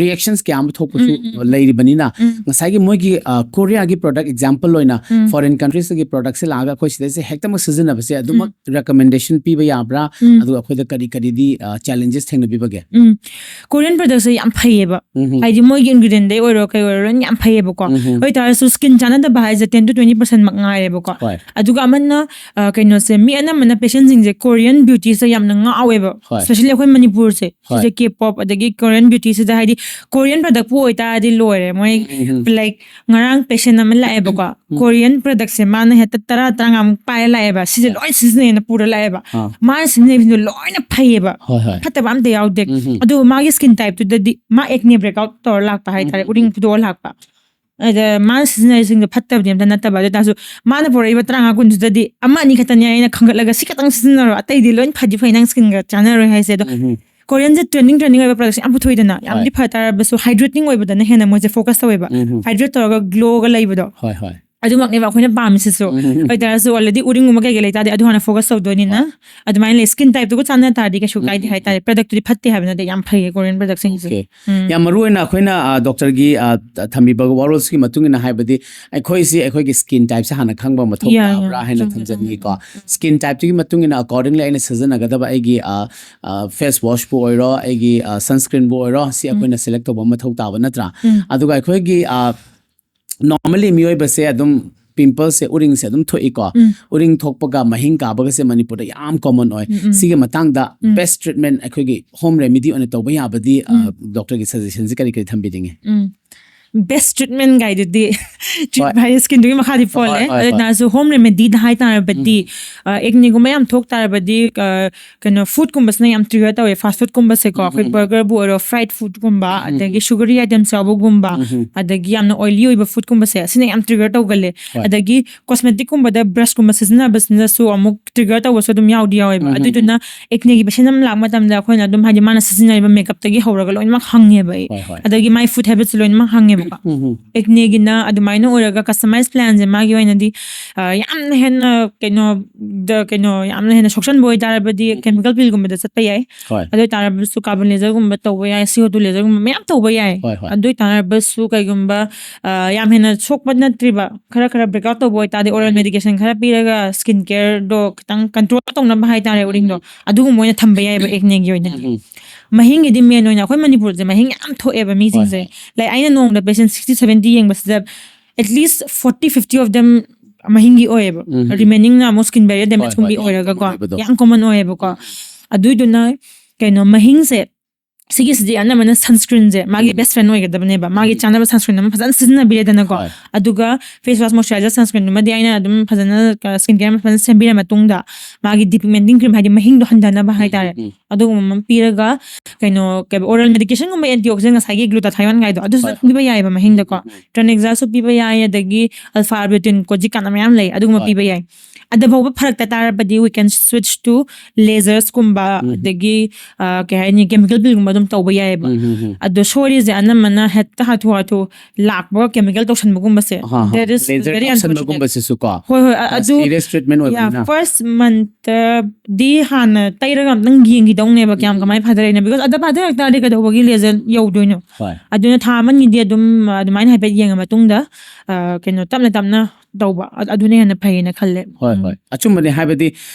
reactions ꯀꯌꯥ ꯑꯃ ꯊꯣꯛꯄꯁꯨ ꯂꯩꯔꯤꯕꯅꯤꯅ, ꯉꯁꯥꯏꯒꯤ ꯃꯣꯏꯒꯤ, ꯑ, ꯀꯣꯔꯤꯌꯥꯒꯤ product example ꯑꯣꯏꯅ foreign countries ꯀꯤ product ꯁꯦ ꯂꯥꯛꯑꯒ ꯑꯩꯈꯣꯏ ꯁꯤꯗꯩꯁꯦ ꯍꯦꯛꯇꯃꯛ ꯁꯤꯖꯤꯟꯅꯕꯁꯦ ꯑꯗꯨꯃꯛ recommendation ꯄꯤꯕ ꯌꯥꯕ꯭ꯔꯥ? ꯑꯗꯨꯒ ꯑꯩꯈꯣꯏꯗ ꯀꯔꯤ ꯀꯔꯤꯗꯤ, ꯑ, challenges ꯊꯦꯡꯅꯕꯤꯕꯒꯦ? ꯎꯝ, Korean product ꯁꯦ ꯌꯥꯝ ꯐꯩꯌꯦꯕ꯫ ꯍꯥꯏꯗꯤ ꯃꯣꯏꯒꯤ ingredient ꯗꯩ ꯑꯣꯏꯔꯣ ꯀꯩ ꯑꯣꯏꯔꯣ ꯂꯣꯏꯅ ꯌꯥꯝ ꯐꯩꯌꯦꯕꯀꯣ꯫ ꯑꯗꯨ ꯑꯣꯏꯇꯥꯔꯁꯨ skin ꯆꯥꯟꯅꯗꯕ ꯍꯥꯏꯁꯦ ten to twenty percent ꯃꯛ ꯉꯥꯏꯔꯦꯕꯀꯣ꯫ ꯍꯣꯏ꯫ ꯑꯗꯨꯒ ꯑꯃꯅ, ꯑ, ꯀꯩꯅꯣꯁꯦ, ꯃꯤ ꯑꯅꯝꯕꯅ patient ꯁꯤꯡꯁꯦ Korean beauty ꯁꯦ ꯌꯥꯝꯅ ꯉꯥꯎꯋꯦꯕ꯫ ꯍꯣꯏ꯫ Especially ꯑꯩꯈꯣꯏ ꯃꯅꯤꯄꯨꯔꯁꯦ, ꯍꯣꯏ꯫ ꯁꯤꯁꯦ K-pop ꯑꯗꯒꯤ Korean beauty ꯁꯤꯗ, ꯍꯥꯏꯗꯤ Korean product ꯄꯨ ꯑꯣꯏꯇꯥꯔꯗꯤ ꯂꯣꯏꯔꯦ꯫ ꯃꯣꯏ, like, ꯉꯔꯥꯡ patient ꯑꯃ ꯂꯥꯛꯑꯦꯕꯀꯣ, Korean product ꯁꯦ ꯃꯥꯅ ꯍꯦꯛꯇ ꯇꯔꯥ ꯇꯔꯥꯃꯉꯥꯃꯨꯛ ꯄꯥꯏꯔ ꯂꯥꯛꯑꯦꯕ, ꯁꯤꯁꯦ ꯂꯣꯏ ꯁꯤꯖꯤꯟꯅꯩꯅ ꯄꯨꯔ ꯂꯥꯛꯑꯦꯕ꯫ ꯑꯥ꯫ ꯃꯥꯅ ꯁꯤꯖꯤꯟꯅꯩꯁꯤꯡꯗꯣ ꯂꯣꯏꯅ ꯐꯩꯌꯦꯕ, ꯍꯣꯏ, ꯍꯣꯏ꯫ ꯐꯠꯇꯕ ꯑꯝꯇ ꯌꯥꯎꯗꯦ꯫ ꯑꯗꯨ ꯃꯥꯒꯤ skin type ꯇꯨꯗꯗꯤ ꯃꯥ acne breakout ꯇꯧꯔ ꯂꯥꯛꯄ ꯍꯥꯏꯇꯥꯔꯦ, ꯎꯔꯤꯡ ꯐꯨꯗꯣꯛꯑ ꯂꯥꯛꯄ꯫ ꯑꯗ ꯃꯥꯅ ꯁꯤꯖꯤꯟꯅꯔꯤꯁꯤꯡꯗꯣ ꯐꯠꯇꯕꯗꯤ ꯑꯝꯇ ꯅꯠꯇꯕ, ꯑꯗꯨ ꯑꯣꯏꯇꯥꯔꯁꯨ ꯃꯥꯅ ꯄꯨꯔꯛꯏꯕ ꯇꯔꯥꯃꯉꯥ ꯀꯨꯟꯗꯨꯗꯗꯤ ꯑꯃ ꯑꯅꯤ ꯈꯛꯇꯅꯤ ꯑꯩꯅ ꯈꯟꯒꯠꯂꯒ ꯁꯤ ꯈꯛꯇꯪ ꯁꯤꯖꯤꯟꯅꯔꯣ, ꯑꯇꯩꯗꯤ ꯂꯣꯏ ꯐꯗꯤ ꯐꯩ, ꯅꯪ skin ꯒ ꯆꯥꯟꯅꯔꯣꯏ ꯍꯥꯏꯁꯦ꯫ ꯑꯗꯣ Korean ꯁꯦ trending trending ꯑꯣꯏꯕ product ꯁꯦ ꯌꯥꯝ ꯄꯨꯊꯣꯛꯏꯗꯅ, ꯌꯥꯝꯗꯤ ꯐ ꯇꯥꯔꯕꯁꯨ hydrating ꯑꯣꯏꯕꯗꯅ ꯍꯦꯟꯅ ꯃꯣꯏꯁꯦ focus ꯇꯧꯋꯦꯕ꯫ Hydrate ꯇꯧꯔꯒ glow ꯒ ꯂꯩꯕꯗꯣ꯫ ꯍꯣꯏ, ꯍꯣꯏ꯫ ꯑꯗꯨꯃꯛꯅꯦꯕ ꯑꯩꯈꯣꯏꯅ ꯄꯥꯝꯃꯤꯁꯤꯁꯨ꯫ ꯑꯗꯨ ꯑꯣꯏꯇꯥꯔꯁꯨ already ꯎꯔꯤꯡꯒꯨꯝꯕ ꯀꯩꯀꯩ ꯂꯩꯇꯥꯔꯗꯤ ꯑꯗꯨ ꯍꯥꯟꯅ focus ꯇꯧꯗꯣꯏꯅꯤꯅ꯫ ꯑꯗꯨꯃꯥꯏꯅ ꯂꯩ, skin type ꯇꯨꯒ ꯆꯥꯟꯅ ꯇꯥꯔꯗꯤ ꯀꯩꯁꯨ ꯀꯥꯏꯗꯦ ꯍꯥꯏꯇꯥꯔꯦ꯫ Product ꯇꯨꯗꯤ ꯐꯠꯇꯦ ꯍꯥꯏꯕ ꯅꯠꯇꯦ, ꯌꯥꯝ ꯐꯩꯌꯦ Korean product ꯁꯤꯡꯁꯦ꯫ Okay. ꯌꯥꯝ ꯃꯔꯨ ꯑꯣꯏꯅ ꯑꯩꯈꯣꯏꯅ, ꯑ, doctor ꯒꯤ, ꯑ, ꯊꯝꯕꯤꯕ ꯋꯥꯔꯣꯜꯁꯀꯤ ꯃꯇꯨꯡ ꯏꯟꯅ ꯍꯥꯏꯕꯗꯤ ꯑꯩꯈꯣꯏꯁꯤ ꯑꯩꯈꯣꯏꯒꯤ skin type ꯁꯦ ꯍꯥꯟꯅ ꯈꯪꯕ ꯃꯊꯧ ꯌꯥ, ꯌꯥ, ꯇꯥꯕ꯭ꯔꯥ ꯍꯥꯏꯅ ꯆꯨꯝꯃꯦ, ꯊꯝꯖꯅꯤꯡꯉꯤꯀꯣ꯫ ꯆꯨꯝꯃꯦ, ꯎꯝ, ꯎꯝ, Skin type ꯇꯨꯒꯤ ꯃꯇꯨꯡ ꯏꯟꯅ accordingly ꯑꯩꯅ ꯁꯤꯖꯤꯟꯅꯒꯗꯕ ꯑꯩꯒꯤ, ꯑ, ꯑ, face wash ꯄꯨ ꯑꯣꯏꯔꯣ, ꯑꯩꯒꯤ, ꯑ, sunscreen ꯕꯨ ꯑꯣꯏꯔꯣ, ꯁꯤ ꯑꯩꯈꯣꯏꯅ select ꯇꯧꯕ ꯃꯊꯧ ꯇꯥꯕ ꯅꯠꯇ꯭ꯔꯥ? ꯎꯝ꯫ ꯑꯗꯨꯒ ꯑꯩꯈꯣꯏꯒꯤ, ꯑ, normally ꯃꯤꯑꯣꯏꯕꯁꯦ ꯑꯗꯨꯝ ꯄꯤꯝꯄꯜꯁꯦ, ꯎꯔꯤꯡꯁꯦ ꯑꯗꯨꯝ ꯊꯣꯛꯏꯀꯣ꯫ ꯎꯔꯤꯡ ꯊꯣꯛꯄꯒ ꯃꯍꯤꯡ ꯀꯥꯕꯒꯁꯦ ꯃꯅꯤꯄꯨꯔꯗ ꯌꯥꯝ ꯀꯣꯃꯟ ꯑꯣꯏ꯫ ꯁꯤꯒꯤ ꯃꯇꯥꯡꯗ ꯕꯦꯁ ꯇ꯭ꯔꯤꯠꯃꯦꯟ ꯑꯩꯈꯣꯏꯒꯤ ꯍꯣꯝ ꯔꯦꯃꯤꯗꯤ ꯑꯣꯏꯅ ꯇꯧꯕ ꯌꯥꯕꯗꯤ, ꯑ, ꯗꯣꯛꯇꯔꯒꯤ ꯁꯖꯦꯁꯟꯁꯦ ꯀꯔꯤ ꯀꯔꯤ ꯊꯝꯕꯤꯅꯤꯡꯉꯤ? ꯎꯝ, ꯕꯦꯁ ꯇ꯭ꯔꯤꯠꯃꯦꯟ ꯒꯥꯏꯗꯨꯗꯤ ꯇ꯭ꯔꯤꯠ ꯍꯣꯏ꯫ ꯍꯥꯏꯗꯤ ꯁ꯭ꯀꯤꯟꯗꯨꯒꯤ ꯃꯈꯥꯗꯤ ꯄꯣꯜꯂꯦ꯫ ꯍꯣꯏ, ꯍꯣꯏ, ꯑꯗꯨ ꯍꯣꯏ꯫ ꯅꯥꯁꯨ ꯍꯣꯝ ꯔꯦꯃꯦꯗꯤꯗ ꯍꯥꯏꯇꯥꯔꯕꯗꯤ, ꯑꯦꯛꯅꯤꯒꯨꯝꯕ ꯌꯥꯝ ꯊꯣꯛ ꯇꯥꯔꯕꯗꯤ, ꯑ, ꯀꯩꯅꯣ, ꯐꯨꯗꯀꯨꯝꯕꯁꯤꯅ ꯌꯥꯝ ꯇ꯭ꯔꯤꯒꯔ ꯇꯧꯋꯦ꯫ ꯐꯥꯁ ꯐꯨꯗꯀꯨꯝꯕꯁꯦꯀꯣ, ꯑꯩꯈꯣꯏ ꯕꯔꯒꯔꯕꯨ ꯑꯣꯏꯔꯣ, ꯐ꯭ꯔꯥꯏꯗ ꯐꯨꯗꯀꯨꯝꯕ, ꯑꯗꯒꯤ ꯁꯨꯒꯔꯤ ꯑꯥꯏꯇꯝꯁ ꯌꯥꯎꯕꯒꯨꯝꯕ, ꯑꯗꯒꯤ ꯌꯥꯝꯅ ꯑꯣꯏꯂꯤ ꯑꯣꯏꯕ ꯐꯨꯗꯀꯨꯝꯕꯁꯦ, ꯁꯤꯅ ꯌꯥꯝ ꯇ꯭ꯔꯤꯒꯔ ꯇꯧꯒꯜꯂꯦ꯫ ꯍꯣꯏ꯫ ꯑꯗꯒꯤ ꯀꯣꯁꯃꯦꯇꯤꯛꯀꯨꯝꯕꯗ, ꯕ꯭ꯔꯁꯀꯨꯝꯕ ꯁꯤꯖꯤꯟꯅꯕꯁꯤꯅꯁꯨ ꯑꯃꯨꯛ ꯇ꯭ꯔꯤꯒꯔ ꯇꯧꯕꯁꯨ ꯑꯗꯨꯝ ꯌꯥꯎꯗꯤ ꯌꯥꯎꯋꯦꯕ꯫ ꯎꯝ, ꯎꯝ, ꯑꯗꯨꯏꯗꯨꯅ ꯑꯦꯛꯅꯦꯒꯤ ꯄꯦꯁꯦꯟ ꯑꯃ ꯂꯥꯛꯄ ꯃꯇꯝꯗ ꯑꯩꯈꯣꯏꯅ ꯑꯗꯨꯝ, ꯍꯥꯏꯗꯤ, ꯃꯥꯅ ꯁꯤꯖꯤꯟꯅꯔꯤꯕ ꯃꯦꯀꯞꯇꯒꯤ ꯍꯧꯔꯒ ꯂꯣꯏꯅꯃꯛ ꯍꯪꯉꯦꯕ ꯑꯩ꯫ ꯍꯣꯏ, ꯍꯣꯏ꯫ ꯑꯗꯒꯤ ꯃꯥꯏ ꯐꯨꯗ ꯍꯦꯕꯤꯠꯁ ꯂꯣꯏꯅꯃꯛ ꯍꯪꯉꯦꯕꯀꯣ꯫ ꯎꯝ, ꯎꯝ꯫ ꯑꯦꯛꯅꯦꯒꯤꯅ ꯑꯗꯨꯃꯥꯏꯅ ꯑꯣꯏꯔꯒ ꯀꯁꯇꯃꯥꯏꯁ ꯄ꯭ꯂꯥꯟꯁꯦ ꯃꯥꯒꯤ ꯑꯣꯏꯅꯗꯤ, ꯑ, ꯌꯥꯝꯅ ꯍꯦꯟꯅ ꯀꯩꯅꯣ, ꯗ, ꯀꯩꯅꯣ, ꯌꯥꯝꯅ ꯍꯦꯟꯅ ꯁꯣꯛꯆꯟꯕ ꯑꯣꯏꯇꯥꯔꯕꯗꯤ ꯀꯦꯃꯤꯀꯦꯜ ꯄꯤꯜꯒꯨꯝꯕꯗ ꯆꯠꯄ ꯌꯥꯏ꯫ ꯍꯣꯏ꯫ ꯑꯗꯨ ꯑꯣꯏꯇꯥꯔꯕꯁꯨ ꯀꯥꯔꯕꯣꯟ ꯂꯦꯖꯔꯒꯨꯝꯕ ꯇꯧꯕ ꯌꯥꯏ, ꯁꯤ ꯑꯣ ꯇꯨ ꯂꯦꯖꯔꯒꯨꯝꯕ ꯃꯌꯥꯝ ꯇꯧꯕ ꯌꯥꯏ꯫ ꯍꯣꯏ, ꯍꯣꯏ꯫ ꯑꯗꯨ ꯑꯣꯏꯇꯥꯔꯕꯁꯨ ꯀꯩꯒꯨꯝꯕ, ꯑ, ꯌꯥꯝ ꯍꯦꯟꯅ ꯁꯣꯛꯄ ꯅꯠꯇ꯭ꯔꯤꯕ, ꯈꯔ ꯈꯔ ꯕ꯭ꯔꯦꯛ ꯑꯥꯎꯠ ꯇꯧꯕ ꯑꯣꯏꯇꯥꯔꯗꯤ ꯑꯣꯔꯦꯜ ꯃꯦꯗꯤꯀꯦꯁꯟ ꯈꯔ ꯄꯤꯔꯒ ꯁ꯭ꯀꯤꯟ ꯀꯦꯌꯔꯗꯣ ꯈꯤꯇꯪ ꯀꯟꯇ꯭ꯔꯣꯜ ꯇꯧꯅꯕ ꯍꯥꯏꯇꯥꯔꯦ, ꯎꯔꯤꯡꯗꯣ ꯑꯗꯨꯒꯨꯝꯕ ꯑꯣꯏꯅ ꯊꯝꯕ ꯌꯥꯏꯑꯕ ꯑꯦꯛꯅꯦꯒꯤ ꯑꯣꯏꯅꯗꯤ꯫ ꯎꯝ, ꯎꯝ꯫ ꯃꯍꯤꯡꯒꯤꯗꯤ ꯃꯦꯟ ꯑꯣꯏꯅ ꯑꯩꯈꯣꯏ ꯃꯅꯤꯄꯨꯔꯁꯦ ꯃꯍꯤꯡ ꯌꯥꯝ ꯊꯣꯛꯑꯦꯕ ꯃꯤꯁꯤꯡꯁꯦ꯫ ꯍꯣꯏ, ꯂꯥꯏꯛ ꯑꯩꯅ ꯅꯣꯡꯃꯗ ꯄꯦꯁꯦꯟ ꯁꯤꯛꯁꯇꯤ ꯁꯦꯚꯦꯟꯇꯤ ꯌꯦꯡꯕꯁꯤꯗ at least forty fifty of them ꯃꯍꯤꯡꯒꯤ ꯑꯣꯏꯌꯦꯕ꯫ ꯎꯝ, ꯎꯝ꯫ ꯔꯤꯃꯦꯅꯤꯡꯅ ꯑꯃꯨꯛ ꯁ꯭ꯀꯤꯟ ꯕꯦꯔꯤꯌꯔ ꯍꯣꯏ, ꯗꯦꯃꯦꯖꯀꯨꯝꯕꯒꯤ ꯍꯣꯏ, ꯌꯥꯝ ꯑꯣꯏꯔꯒꯀꯣ꯫ ꯀꯣꯃꯟ ꯑꯣꯏꯕꯗꯣ꯫ ꯌꯥꯝ ꯀꯣꯃꯟ ꯑꯣꯏꯌꯦꯕꯀꯣ꯫ ꯑꯗꯨꯏꯗꯨꯅ ꯀꯩꯅꯣ, ꯃꯍꯤꯡꯁꯦ, ꯁꯤꯒꯤꯁꯤꯗꯤ ꯑꯅꯝꯕꯅ ꯁꯟꯁꯀ꯭ꯔꯤꯟꯁꯦ ꯃꯥꯒꯤ ꯕꯦꯁ ꯐ꯭ꯔꯦꯟ ꯑꯣꯏꯒꯗꯕꯅꯦꯕ꯫ ꯃꯥꯒꯤ ꯆꯥꯅꯕ ꯁꯟꯁꯀ꯭ꯔꯤꯟ ꯑꯃ ꯐꯖꯅ ꯁꯤꯖꯤꯟꯅꯕꯤꯔꯦꯗꯅꯀꯣ꯫ ꯍꯣꯏ꯫ ꯑꯗꯨꯒ ꯐꯦꯁ ꯋꯥꯁ, ꯃꯣꯏꯆꯔꯥꯏꯖꯔ, ꯁꯟꯁꯀ꯭ꯔꯤꯟꯗꯨꯃꯗꯤ ꯑꯩꯅ ꯑꯗꯨꯝ ꯐꯖꯅ, ꯑ, ꯁ꯭ꯀꯤꯟ ꯀꯦꯌꯔ ꯑꯃ ꯐꯖꯅ ꯁꯦꯝꯕꯤꯔ ꯃꯇꯨꯡꯗ ꯃꯥꯒꯤ ꯗꯤꯄꯤꯒꯃꯦꯟꯇꯤꯡ ꯀ꯭ꯔꯤꯝ, ꯍꯥꯏꯗꯤ ꯃꯍꯤꯡꯗꯣ ꯍꯟꯊꯅꯕ ꯍꯥꯏꯇꯥꯔꯦ, ꯎꯝ, ꯎꯝ꯫ ꯑꯗꯨꯒꯨꯝꯕ ꯑꯃ ꯄꯤꯔꯒ, ꯀꯩꯅꯣ, ꯀꯩ, ꯑꯣꯔꯦꯜ ꯃꯦꯗꯤꯀꯦꯁꯟꯒꯨꯝꯕ ꯑꯦꯟꯇꯤ ꯑꯣꯛꯁꯤꯗꯦꯟ, ꯉꯁꯥꯏꯒꯤ ꯒ꯭ꯂꯨꯇꯥꯊꯥꯏꯌꯣꯟ ꯀꯥꯏꯗꯣ, ꯑꯗꯨꯁꯨ ꯍꯣꯏ, ꯑꯗꯨꯝ ꯄꯤꯕ ꯌꯥꯏꯑꯕ ꯃꯍꯤꯡꯗꯀꯣ꯫ ꯎꯝ, ꯎꯝ꯫ ꯇ꯭ꯔꯦꯅꯦꯛꯖꯥꯁꯨ ꯄꯤꯕ ꯌꯥꯏ, ꯑꯗꯒꯤ ꯑꯜꯐꯥ ꯑꯥꯔꯕꯨꯇꯤꯟ, ꯀꯣꯖꯤꯀꯥꯟ ꯃꯌꯥꯝ ꯂꯩ, ꯑꯗꯨꯒꯨꯝꯕ ꯍꯣꯏ꯫ ꯄꯤꯕ ꯌꯥꯏ꯫ ꯑꯗ ꯐꯥꯎꯕ ꯐꯔꯛꯇ ꯇꯥꯔꯕꯗꯤ we can switch to lasers ꯀꯨꯝꯕ, ꯎꯝ꯫ ꯑꯗꯒꯤ, ꯑ, ꯀꯩ ꯍꯥꯏꯅꯤ, ꯀꯦꯃꯤꯀꯦꯜ ꯄꯤꯜꯒꯨꯝꯕ ꯑꯗꯨꯝ ꯇꯧꯕ ꯌꯥꯏꯑꯕ꯫ ꯎꯝ, ꯎꯝ, ꯎꯝ꯫ ꯑꯗꯣ ꯁꯣꯏꯔꯤꯁꯦ ꯑꯅꯝꯕꯅ ꯍꯦꯛꯇ ꯍꯥꯊꯨ ꯍꯥꯊꯨ ꯂꯥꯛꯄ ꯀꯦꯃꯤꯀꯦꯜ ꯇꯧꯁꯟꯕꯒꯨꯝꯕꯁꯦ, ꯑꯍꯥ, ꯑꯍꯥ꯫ that is laser very unfortunate. ꯇꯧꯁꯟꯕꯒꯨꯝꯕꯁꯤꯁꯨꯀꯣ꯫ ꯍꯣꯏ, ꯍꯣꯏ, ꯑ-, ꯑꯗꯨ ꯁꯤꯔꯤꯌꯁ ꯇ꯭ꯔꯤꯠꯃꯦꯟ ꯑꯣꯏꯕꯅꯤꯅ꯫ ꯐꯥꯔꯁ ꯃꯟꯠꯇꯗꯤ ꯍꯥꯟꯅ ꯇꯩꯔꯒ ꯑꯝꯇꯪ ꯌꯦꯡꯈꯤꯗꯧꯅꯦꯕ, ꯀꯌꯥꯝ ꯀꯃꯥꯏꯅ ꯐꯗꯔꯦꯅ, ꯕꯤꯀꯣꯖ ꯑꯗ ꯐꯗꯔꯛ ꯇꯥꯔꯗꯤ ꯀꯩꯗꯧꯕꯒꯤ ꯂꯦꯖꯔ ꯌꯧꯗꯣꯏꯅꯣ? ꯍꯣꯏ꯫ ꯑꯗꯨꯅ ꯊꯥ ꯑꯃ ꯑꯅꯤꯗꯤ ꯑꯗꯨꯝ, ꯑ, ꯑꯗꯨꯃꯥꯏꯅ ꯍꯥꯏꯐꯦꯠ ꯌꯦꯡꯉ ꯃꯇꯨꯡꯗ, ꯑ, ꯀꯩꯅꯣ, ꯇꯞꯅ ꯇꯞꯅ ꯇꯧꯕ, ꯑ-, ꯑꯗꯨꯅ ꯍꯦꯟꯅ ꯐꯩꯌꯦꯅ ꯈꯜꯂꯦ꯫ ꯍꯣꯏ, ꯎꯝ꯫ ꯍꯣꯏ, ꯑꯆꯨꯝꯕꯅꯦ꯫ ꯍꯥꯏꯕꯗꯤ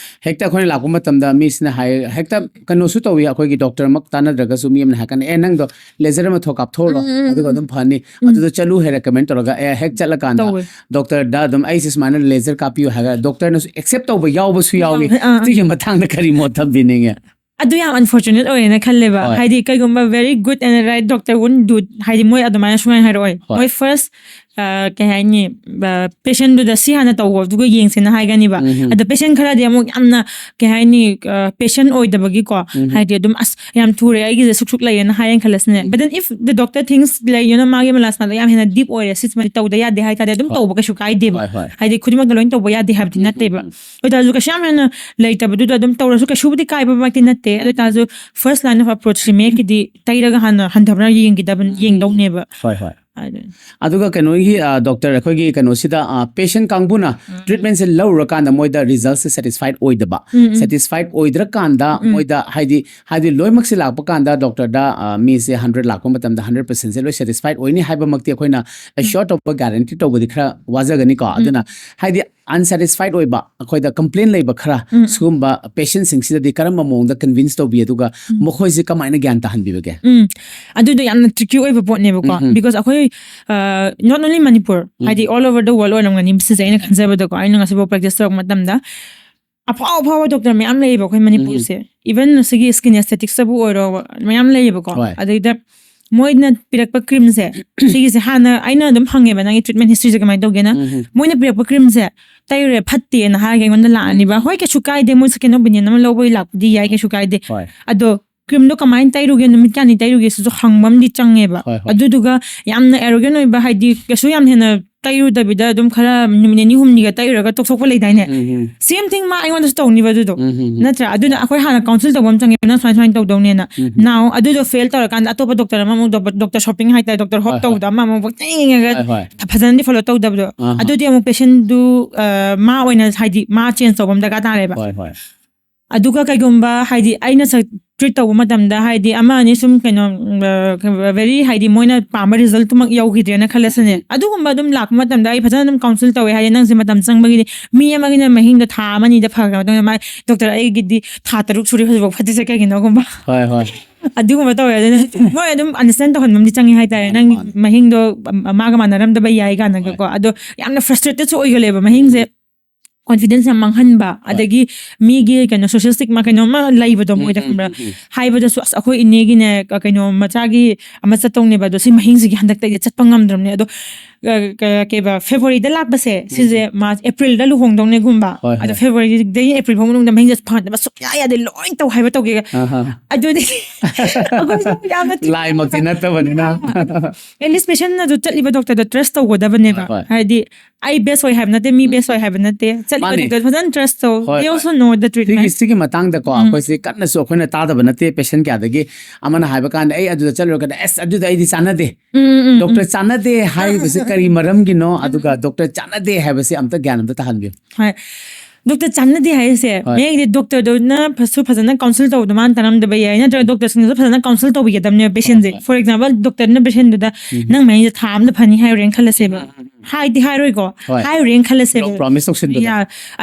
ꯍꯦꯛꯇ ꯑꯩꯈꯣꯏꯅ ꯂꯥꯛꯄ ꯃꯇꯝꯗ ꯃꯤꯁꯤꯅ ꯍꯥꯏ, ꯍꯦꯛꯇ ꯀꯩꯅꯣꯁꯨ ꯇꯧꯏ, ꯑꯩꯈꯣꯏꯒꯤ ꯗꯣꯛꯇꯔꯃꯛ ꯇꯥꯟꯅꯗ꯭ꯔꯒꯁꯨ ꯃꯤ ꯑꯃꯅ ꯍꯥꯏꯔꯀꯥꯟꯗ, "ꯑꯦ, ꯅꯪꯗꯣ ꯂꯦꯖꯔ ꯑꯃ ꯊꯣꯛ ꯀꯥꯞꯊꯣꯛꯎꯔꯣ, ꯎꯝ, ꯎꯝ, ꯑꯗꯨꯒ ꯎꯝ꯫ ꯑꯗꯨꯝ ꯐꯅꯤ, ꯎꯝ꯫ ꯑꯗꯨꯗ ꯆꯠꯂꯨ" ꯍꯥꯏꯔ ꯀꯃꯦꯟ ꯇꯧꯔꯒ, ꯑꯦ, ꯍꯦꯛ ꯆꯠꯂꯀꯥꯟꯗ ꯇꯧꯋꯦ꯫ ꯗꯣꯛꯇꯔꯗ ꯑꯗꯨꯝ "ꯑꯩꯁꯦ ꯁꯨꯃꯥꯏꯅ ꯂꯦꯖꯔ ꯀꯥꯞꯄꯤꯌꯨ" ꯍꯥꯏꯔꯒ ꯗꯣꯛꯇꯔꯅꯁꯨ ꯑꯦꯛꯁꯦꯞ ꯇꯧꯕ ꯌꯥꯎꯕꯁꯨ ꯌꯥꯎꯏ꯫ ꯑꯥ, ꯑꯥ꯫ ꯁꯤꯒꯤ ꯃꯇꯥꯡꯗ ꯀꯔꯤ ꯃꯣꯠ ꯊꯝꯕꯤꯅꯤꯡꯉꯦ? ꯑꯗꯨ ꯌꯥꯝ unfortunate ꯑꯣꯏꯌꯦꯅ ꯈꯜꯂꯦꯕ꯫ ꯍꯣꯏ꯫ ꯍꯥꯏꯗꯤ ꯀꯩꯒꯨꯝꯕ very good and right doctor wouldn't do, ꯍꯥꯏꯗꯤ ꯃꯣꯏ ꯑꯗꯨꯃꯥꯏꯅ ꯁꯨꯡꯍꯥꯏ ꯍꯥꯏꯔꯛꯑꯣꯏ꯫ ꯍꯣꯏ꯫ ꯃꯣꯏ ꯐꯥꯔꯁ ꯀꯩ ꯍꯥꯏꯅꯤ, ꯄꯦꯁꯦꯟꯗꯨꯗ "ꯁꯤ ꯍꯥꯟꯅ ꯇꯧꯋꯣ, ꯑꯗꯨꯒ ꯌꯦꯡꯁꯦꯅ" ꯍꯥꯏꯒꯅꯤꯕ꯫ ꯎꯝ꯫ ꯑꯗꯣ ꯄꯦꯁꯦꯟ ꯈꯔꯗꯤ ꯑꯃꯨꯛ ꯌꯥꯝꯅ ꯀꯩ ꯍꯥꯏꯅꯤ, ꯄꯦꯁꯦꯟ ꯑꯣꯏꯗꯕꯒꯤꯀꯣ, ꯎꯝ꯫ ꯍꯥꯏꯗꯤ ꯑꯗꯨꯝ "ꯑꯁ, ꯌꯥꯝ ꯊꯨꯔꯦ, ꯑꯩꯒꯤꯁꯦ ꯁꯨꯛ ꯁꯨꯛ ꯂꯩꯌꯦꯅ" ꯍꯥꯏꯌꯦꯅ ꯈꯜꯂꯁꯤꯅꯦ꯫ ꯎꯝ꯫ But then if the doctor thinks, like, you know, ꯃꯥꯒꯤ ꯃꯦꯂꯥꯁꯅꯥꯗꯣ ꯌꯥꯝ ꯍꯦꯟꯅ ꯗꯤꯞ ꯑꯣꯏꯔꯦ, ꯁꯤꯁꯤꯃꯗꯤ ꯇꯧꯗ ꯌꯥꯗꯦ ꯍꯥꯏ ꯇꯥꯔꯗꯤ ꯑꯗꯨꯝ ꯍꯣꯏ꯫ ꯇꯧꯕ ꯀꯩꯁꯨ ꯀꯥꯏꯗꯦꯕ꯫ ꯍꯣꯏ, ꯍꯣꯏ꯫ ꯍꯥꯏꯗꯤ ꯈꯨꯗꯤꯡꯃꯛꯇ ꯂꯣꯏꯅ ꯇꯧꯕ ꯌꯥꯗꯦ ꯍꯥꯏꯕꯗꯤ ꯎꯝ, ꯅꯠꯇꯦꯕ꯫ ꯎꯝ, ꯎꯝ꯫ ꯑꯣꯏ ꯇꯥꯔꯁꯨ ꯀꯩꯁꯨ ꯌꯥꯝ ꯍꯦꯟꯅ ꯂꯩꯇꯕꯗꯨꯗ ꯑꯗꯨꯝ ꯇꯧꯔꯁꯨ ꯀꯩꯁꯨꯕꯨꯗꯤ ꯀꯥꯏꯕꯃꯛꯇꯤ ꯅꯠꯇꯦ꯫ ꯑꯗꯨ ꯑꯣꯏ ꯇꯥꯔꯁꯨ first line of approach ꯁꯤꯃꯦꯛꯀꯤꯗꯤ ꯇꯩꯔꯒ ꯍꯥꯟꯅ ꯍꯟꯊꯕ꯭ꯔꯥ ꯌꯦꯡꯒꯗꯕ, ꯌꯦꯡꯗꯧꯅꯦꯕ꯫ ꯍꯣꯏ, ꯍꯣꯏ꯫ ꯑꯗꯨ ꯑꯗꯨꯒ ꯀꯩꯅꯣꯒꯤ, ꯑ, ꯗꯣꯛꯇꯔ, ꯑꯩꯈꯣꯏꯒꯤ ꯀꯩꯅꯣꯁꯤꯗ, ꯑ, ꯄꯦꯁꯦꯟ ꯀꯥꯡꯕꯨꯅ ꯇ꯭ꯔꯤꯠꯃꯦꯟꯁꯦ ꯂꯧꯔꯨꯔꯀꯥꯟꯗ ꯃꯣꯏꯗ ꯔꯤꯖꯜꯁꯦ ꯁꯦꯇꯤꯁꯐꯥꯏꯠ ꯑꯣꯏꯗꯕ, ꯎꯝ, ꯎꯝ꯫ ꯁꯦꯇꯤꯁꯐꯥꯏꯠ ꯑꯣꯏꯗ꯭ꯔꯀꯥꯟꯗ ꯃꯣꯏꯗ, ꯍꯥꯏꯗꯤ, ꯍꯥꯏꯗꯤ ꯂꯣꯏꯅꯃꯛꯁꯦ ꯂꯥꯛꯄ ꯀꯥꯟꯗ ꯗꯣꯛꯇꯔꯗ, ꯑ, ꯃꯤꯁꯦ ꯍꯟꯗ꯭ꯔꯦꯠ ꯂꯥꯛꯄ ꯃꯇꯝꯗ ꯍꯟꯗ꯭ꯔꯦꯠ ꯄꯔꯁꯦꯟꯁꯦ ꯂꯣꯏ ꯁꯦꯇꯤꯁꯐꯥꯏꯠ ꯑꯣꯏꯅꯤ ꯍꯥꯏꯕꯃꯛꯇꯤ ꯑꯩꯈꯣꯏꯅ ꯑꯦꯁ꯭ꯌꯣꯔ ꯇꯧꯕ, ꯒꯥꯔꯦꯟꯇꯤ ꯇꯧꯕꯗꯤ ꯈꯔ ꯋꯥꯖꯒꯅꯤꯀꯣ꯫ ꯑꯗꯨꯅ ꯍꯥꯏꯗꯤ ꯑꯟꯁꯦꯇꯤꯁꯐꯥꯏꯠ ꯑꯣꯏꯕ, ꯑꯩꯈꯣꯏꯗ ꯀꯝꯄ꯭ꯂꯦꯟ ꯂꯩꯕ ꯈꯔ, ꯎꯝ, ꯎꯝ꯫ ꯁꯤꯒꯨꯝꯕ ꯄꯦꯁꯦꯟꯁꯤꯡꯁꯤꯗꯗꯤ ꯀꯔꯝꯕ ꯃꯑꯣꯡꯗ ꯀꯟꯚꯤꯟꯁ ꯇꯧꯕꯤ, ꯑꯗꯨꯒ ꯃꯈꯣꯏꯁꯦ ꯀꯃꯥꯏꯅ ꯒ꯭ꯌꯥꯟ ꯇꯥꯍꯟꯕꯤꯕꯒꯦ? ꯎꯝ, ꯑꯗꯨꯗꯣ ꯌꯥꯝꯅ ꯇ꯭ꯔꯤꯀꯤ ꯑꯣꯏꯕ ꯄꯣꯠꯅꯦꯕꯀꯣ꯫ ꯎꯝ, ꯎꯝ꯫ Because ꯑꯩꯈꯣꯏ, ꯑ, not only ꯃꯅꯤꯄꯨꯔ, ꯎꯝ꯫ ꯍꯥꯏꯗꯤ all over the world ꯑꯣꯏꯔꯝꯒꯅꯤ ꯁꯤꯁꯦ, ꯑꯩꯅ ꯈꯟꯖꯕꯗꯀꯣ, ꯑꯩꯅ ꯉꯁꯤꯐꯥꯎ ꯄ꯭ꯔꯦꯛꯇꯤꯁ ꯇꯧꯔꯛꯄ ꯃꯇꯝꯗ ꯑꯐꯥꯎ ꯑꯐꯥꯎꯕ ꯗꯣꯛꯇꯔ ꯃꯌꯥꯝ ꯂꯩꯌꯦꯕ ꯑꯩꯈꯣꯏ ꯃꯅꯤꯄꯨꯔꯁꯦ꯫ Even ꯁꯤꯒꯤ ꯁ꯭ꯀꯤꯟ ꯑꯦꯁꯊꯦꯇꯤꯛꯁꯇꯕꯨ ꯑꯣꯏꯔꯣ, ꯃꯌꯥꯝ ꯂꯩꯌꯦꯕꯀꯣ꯫ ꯍꯣꯏ꯫ ꯑꯗꯩꯗ ꯃꯣꯏꯅ ꯄꯤꯔꯛꯄ ꯀ꯭ꯔꯤꯝꯁꯦ, ꯁꯤꯒꯤꯁꯦ ꯍꯥꯟꯅ ꯑꯩꯅ ꯑꯗꯨꯝ ꯍꯪꯉꯦꯕ, "ꯅꯪꯒꯤ ꯇ꯭ꯔꯤꯠꯃꯦꯟ ꯍꯤꯁꯇ꯭ꯔꯤꯁꯦ ꯀꯃꯥꯏꯅ ꯇꯧꯒꯦꯅ?" ꯎꯝ, ꯎꯝ꯫ ꯃꯣꯏꯅ ꯄꯤꯔꯛꯄ ꯀ꯭ꯔꯤꯝꯁꯦ ꯇꯩꯔꯦ, ꯐꯠꯇꯦꯅ ꯍꯥꯏꯔꯒ ꯑꯩꯉꯣꯟꯗ ꯂꯥꯛꯑꯅꯤꯕ꯫ ꯍꯣꯏ, ꯀꯩꯁꯨ ꯀꯥꯏꯗꯦ, ꯃꯣꯏ ꯁꯦꯀꯦꯟ ꯑꯣꯄꯤꯅꯤꯌꯟ ꯑꯃ ꯂꯧꯕꯒꯤ ꯂꯥꯛꯄꯗꯤ ꯌꯥꯏ, ꯀꯩꯁꯨ ꯀꯥꯏꯗꯦ꯫ ꯍꯣꯏ꯫ ꯑꯗꯣ ꯀ꯭ꯔꯤꯝꯗꯣ ꯀꯃꯥꯏꯅ ꯇꯩꯔꯨꯒꯦ, ꯅꯨꯃꯤꯠ ꯀꯌꯥꯅꯤ ꯇꯩꯔꯨꯒꯦ ꯁꯤꯁꯨ ꯍꯪꯕ ꯑꯃꯗꯤ ꯆꯪꯉꯦꯕ꯫ ꯍꯣꯏ, ꯍꯣꯏ꯫ ꯑꯗꯨꯗꯨꯒ ꯌꯥꯝꯅ ꯑꯦꯔꯣꯒꯦꯟ ꯑꯣꯏꯕ, ꯍꯥꯏꯗꯤ ꯀꯩꯁꯨ ꯌꯥꯝ ꯍꯦꯟꯅ ꯇꯩꯔꯨꯗꯕꯤꯗ ꯑꯗꯨꯝ ꯈꯔ ꯅꯨꯃꯤꯠ ꯅꯤꯅꯤ ꯍꯨꯝꯅꯤꯒ ꯇꯩꯔꯨꯔꯒ ꯇꯣꯛꯊꯣꯛꯄ ꯂꯩꯗꯥꯏꯅꯦ? ꯎꯝ, ꯎꯝ꯫ Same thing ꯃꯥ ꯑꯩꯉꯣꯟꯗꯁꯨ ꯇꯧꯅꯤꯕ ꯑꯗꯨꯗꯣ꯫ ꯎꯝ, ꯎꯝ, ꯎꯝ꯫ ꯅꯠꯇ꯭ꯔꯥ? ꯑꯗꯨꯅ ꯑꯩꯈꯣꯏ ꯍꯥꯟꯅ ꯀꯥꯎꯟꯁꯤꯜ ꯇꯧꯕ ꯑꯃ ꯆꯪꯉꯦꯕ, "ꯅꯪ ꯁꯨꯃꯥꯏ ꯁꯨꯃꯥꯏꯅ ꯇꯧꯗꯧꯅꯦꯅ"꯫ ꯎꯝ, ꯎꯝ꯫ Now ꯑꯗꯨꯗꯣ ꯐꯦꯜ ꯇꯧꯔꯀꯥꯟꯗ ꯑꯇꯣꯞꯄ ꯗꯣꯛꯇꯔ ꯑꯃꯃꯨꯛ, ꯗꯣꯛꯇꯔ ꯁꯣꯞꯄꯤꯡ ꯍꯥꯏꯇꯥꯔꯦ, ꯗꯣꯛꯇꯔ ꯍꯣꯞ ꯍꯣꯏ, ꯍꯣꯏ꯫ ꯇꯧꯕꯗ ꯑꯃꯃꯨꯛ ꯄꯪꯌꯦꯡ ꯌꯦꯡꯉꯒ ꯍꯣꯏ, ꯍꯣꯏ꯫ ꯐꯖꯅꯗꯤ ꯐꯣꯂꯣ ꯇꯧꯗꯕꯗꯣ꯫ ꯑꯍꯥ꯫ ꯑꯗꯨꯗꯤ ꯑꯃꯨꯛ ꯄꯦꯁꯦꯟꯗꯨ, ꯑ, ꯃꯥ ꯑꯣꯏꯅ, ꯍꯥꯏꯗꯤ ꯃꯥ ꯆꯦꯟꯖ ꯇꯧꯕ ꯑꯃ ꯗꯔꯀꯥꯔ ꯇꯥꯔꯦꯕ꯫ ꯍꯣꯏ, ꯍꯣꯏ꯫ ꯑꯗꯨꯒ ꯀꯩꯒꯨꯝꯕ, ꯍꯥꯏꯗꯤ ꯑꯩꯅ ꯁ-, ꯇ꯭ꯔꯤꯠ ꯇꯧꯕ ꯃꯇꯝꯗ ꯍꯥꯏꯗꯤ ꯑꯃ ꯑꯅꯤ ꯁꯨꯝ ꯀꯩꯅꯣ ꯚꯦꯔꯤ ꯍꯥꯏꯗꯤ ꯃꯣꯏꯅ ꯄꯥꯝꯕ ꯔꯤꯖꯜꯠꯇꯨꯃꯛ ꯌꯧꯈꯤꯗ꯭ꯔꯦꯅ ꯈꯜꯂꯁꯤꯅꯦ, ꯑꯗꯨꯒꯨꯝꯕ ꯑꯗꯨꯝ ꯂꯥꯛꯄ ꯃꯇꯝꯗ ꯑꯩ ꯐꯖꯅ ꯑꯗꯨꯝ ꯀꯥꯎꯟꯁꯤꯜ ꯇꯧꯋꯦ꯫ ꯍꯥꯏꯗꯤ ꯅꯪꯁꯦ ꯃꯇꯝ ꯆꯪꯕꯒꯤꯗꯤ ꯃꯤ ꯑꯃꯒꯤꯅ ꯃꯍꯤꯡꯗꯣ ꯊꯥ ꯑꯃꯅꯤꯗ ꯐꯈ꯭ꯔ ꯃꯇꯨꯡꯗ ꯃꯥꯏ ꯗꯣꯛꯇꯔ ꯑꯩꯒꯤꯗꯤ ꯊꯥ ꯇꯔꯨꯛ ꯁꯨꯔꯦ ꯍꯧꯖꯤꯛꯐꯥꯎ ꯐꯠꯇ꯭ꯔꯤꯁꯦ ꯀꯩꯒꯤꯅꯣꯒꯨꯝꯕ ꯍꯣꯏ ꯍꯣꯏ ꯑꯗꯨꯒꯨꯝꯕ ꯇꯧꯋꯦ꯫ ꯑꯗꯨꯅ ꯃꯣꯏ ꯑꯗꯨꯝ ꯑꯟꯗꯔꯁꯇꯦꯟ ꯇꯧꯍꯟꯕ ꯑꯃꯗꯤ ꯆꯪꯉꯤ ꯍꯥꯏꯇꯥꯔꯦ꯫ ꯅꯪ ꯃꯍꯤꯡꯗꯣ ꯃꯥꯒ ꯃꯥꯟꯅꯔꯝꯗꯕ ꯌꯥꯏ ꯀꯥꯏꯅꯒꯀꯣ꯫ ꯑꯗꯣ ꯌꯥꯝꯅ ꯐ꯭ꯔꯁꯇ꯭ꯔꯦꯇꯦꯠꯁꯨ ꯑꯣꯏꯒꯜꯂꯦꯕ ꯃꯍꯤꯡꯁꯦ꯫ ꯀꯣꯟꯐꯤꯗꯦꯟꯁ ꯌꯥꯝ ꯃꯥꯡꯍꯟꯕ, ꯑꯗꯒꯤ ꯃꯤꯒꯤ ꯀꯩꯅꯣ ꯁꯣꯁꯤꯌꯦꯜ ꯁ꯭ꯇꯤꯛꯃꯥ ꯀꯩꯅꯣꯝꯃ ꯂꯩꯕꯗꯣ ꯃꯣꯏꯗ, ꯈꯪꯕ꯭ꯔꯥ? ꯍꯥꯏꯕꯗꯁꯨ ꯑꯁ ꯑꯩꯈꯣꯏ ꯏꯅꯦꯒꯤꯅꯦ ꯀꯩꯅꯣ ꯃꯆꯥꯒꯤ ꯑꯃ ꯆꯠꯇꯧꯅꯦꯕ, ꯑꯗꯣ ꯁꯤ ꯃꯍꯤꯡꯁꯤꯒꯤ ꯍꯟꯗꯛꯇꯒꯤ ꯆꯠꯄ ꯉꯝꯗ꯭ꯔꯕꯅꯦ꯫ ꯑꯗꯣ ꯀꯩꯕ ꯐꯦꯕꯋꯥꯔꯤꯗ ꯂꯥꯛꯄꯁꯦ ꯁꯤꯁꯦ ꯃꯥꯔꯆ ꯑꯦꯄ꯭ꯔꯤꯜꯗ ꯂꯨꯍꯣꯡꯗꯧꯅꯦꯒꯨꯝꯕ꯫ ꯍꯣꯏ, ꯑꯗꯣ ꯍꯣꯏ꯫ ꯐꯦꯕꯋꯥꯔꯤꯗꯒꯤ ꯑꯦꯄ꯭ꯔꯤꯜ ꯐꯥꯎ ꯃꯅꯨꯡꯗ ꯃꯍꯤꯡꯁꯦ ꯐꯍꯟꯗꯕ ꯁꯨꯡꯌꯥ ꯌꯥꯗꯦ, ꯂꯣꯏ ꯇꯧ ꯍꯥꯏꯕ ꯇꯧꯒꯦꯒ꯫ ꯑꯍꯥ꯫ ꯑꯗꯨꯗꯤ ꯑꯩꯈꯣꯏꯁꯨ ꯌꯥꯝꯅ ꯊꯤ- ꯂꯥꯏꯃꯛꯇꯤ ꯅꯠꯇꯕꯅꯤꯅ꯫ ꯑꯦꯠꯂꯤꯁ ꯄꯦꯁꯦꯟꯅ ꯑꯗꯨ ꯆꯠꯂꯤꯕ ꯗꯣꯛꯇꯔꯗ ꯇ꯭ꯔꯁ ꯇꯧꯒꯗꯕꯅꯦꯕ꯫ ꯍꯣꯏ, ꯍꯣꯏ꯫ ꯍꯥꯏꯗꯤ ꯑꯩ ꯕꯦꯁ ꯑꯣꯏ ꯍꯥꯏꯕ ꯅꯠꯇꯦ, ꯃꯤ ꯕꯦꯁ ꯑꯣꯏ ꯍꯥꯏꯕ ꯅꯠꯇꯦ, ꯆꯠꯂꯤꯕ ꯃꯥꯅꯦ꯫ ꯗꯣꯛꯇꯔ ꯐꯖꯅ ꯇ꯭ꯔꯁ ꯇꯧ꯫ ꯍꯣꯏ, They ꯍꯣꯏ꯫ also know the treatment. ꯁꯤꯒꯤ ꯁꯤꯒꯤ ꯃꯇꯥꯡꯗꯀꯣ ꯑꯩꯈꯣꯏꯁꯦ ꯀꯟꯅꯁꯨ ꯑꯩꯈꯣꯏꯅ ꯇꯥꯗꯕ ꯅꯠꯇꯦ꯫ ꯄꯦꯁꯦꯟ ꯀꯌꯥꯗꯒꯤ ꯑꯃꯅ ꯍꯥꯏꯕ ꯀꯥꯟꯗ ꯑꯩ ꯑꯗꯨꯗ ꯆꯠꯂꯨꯔꯒꯗꯤ ꯑꯁ ꯑꯗꯨꯗ ꯑꯩꯗꯤ ꯆꯥꯟꯅꯗꯦ꯫ ꯎꯝ, ꯎꯝ, ꯎꯝ, ꯗꯣꯛꯇꯔ ꯆꯥꯟꯅꯗꯦ ꯍꯥꯏꯔꯤꯕꯁꯦ ꯀꯔꯤ ꯃꯔꯝꯒꯤꯅꯣ? ꯑꯗꯨꯒ ꯗꯣꯛꯇꯔ ꯆꯥꯟꯅꯗꯦ ꯍꯥꯏꯕꯁꯦ ꯑꯝꯇ ꯒ꯭ꯌꯥꯟ ꯑꯝꯇ ꯇꯥꯍꯟꯕꯤꯌꯨ꯫ ꯍꯣꯏ꯫ ꯗꯣꯛꯇꯔ ꯆꯥꯟꯅꯗꯦ ꯍꯥꯏꯔꯤꯁꯦ ꯍꯣꯏ꯫ ꯃꯌꯦꯛꯗꯤ ꯗꯣꯛꯇꯔꯗꯨꯅꯁꯨ ꯐꯖꯅ ꯀꯥꯎꯟꯁꯤꯜ ꯇꯧꯕꯗꯣ ꯃꯥꯅ ꯇꯥꯔꯝꯗꯕ ꯌꯥꯏ, ꯅꯠꯇ꯭ꯔꯒ ꯗꯣꯛꯇꯔꯁꯤꯡꯅꯁꯨ ꯐꯖꯅ ꯀꯥꯎꯟꯁꯤꯜ ꯇꯧꯕꯤꯒꯗꯕꯅꯦꯕ ꯄꯦꯁꯦꯟꯁꯦ꯫ ꯍꯣꯏ, ꯍꯣꯏ꯫ ꯐꯣꯔ ꯑꯦꯛꯖꯥꯝꯄꯜ ꯗꯣꯛꯇꯔꯅ ꯄꯦꯁꯦꯟꯗꯨꯗ ꯅꯪ ꯃꯍꯤꯡꯁꯦ ꯊꯥ ꯑꯃꯗ ꯐꯅꯤ ꯍꯥꯏꯔꯨꯔꯦꯅ ꯈꯜꯂꯁꯦꯕ꯫ ꯍꯥꯏꯗꯤ ꯍꯥꯏꯔꯣꯏꯀꯣ꯫ ꯍꯣꯏ꯫ ꯍꯥꯏꯔꯨꯔꯦꯅ ꯈꯜꯂꯁꯦꯕ꯫ ꯄ꯭ꯔꯣꯃꯤꯁ ꯇꯧꯁꯤꯟꯕꯗꯣ꯫ ꯌꯥ,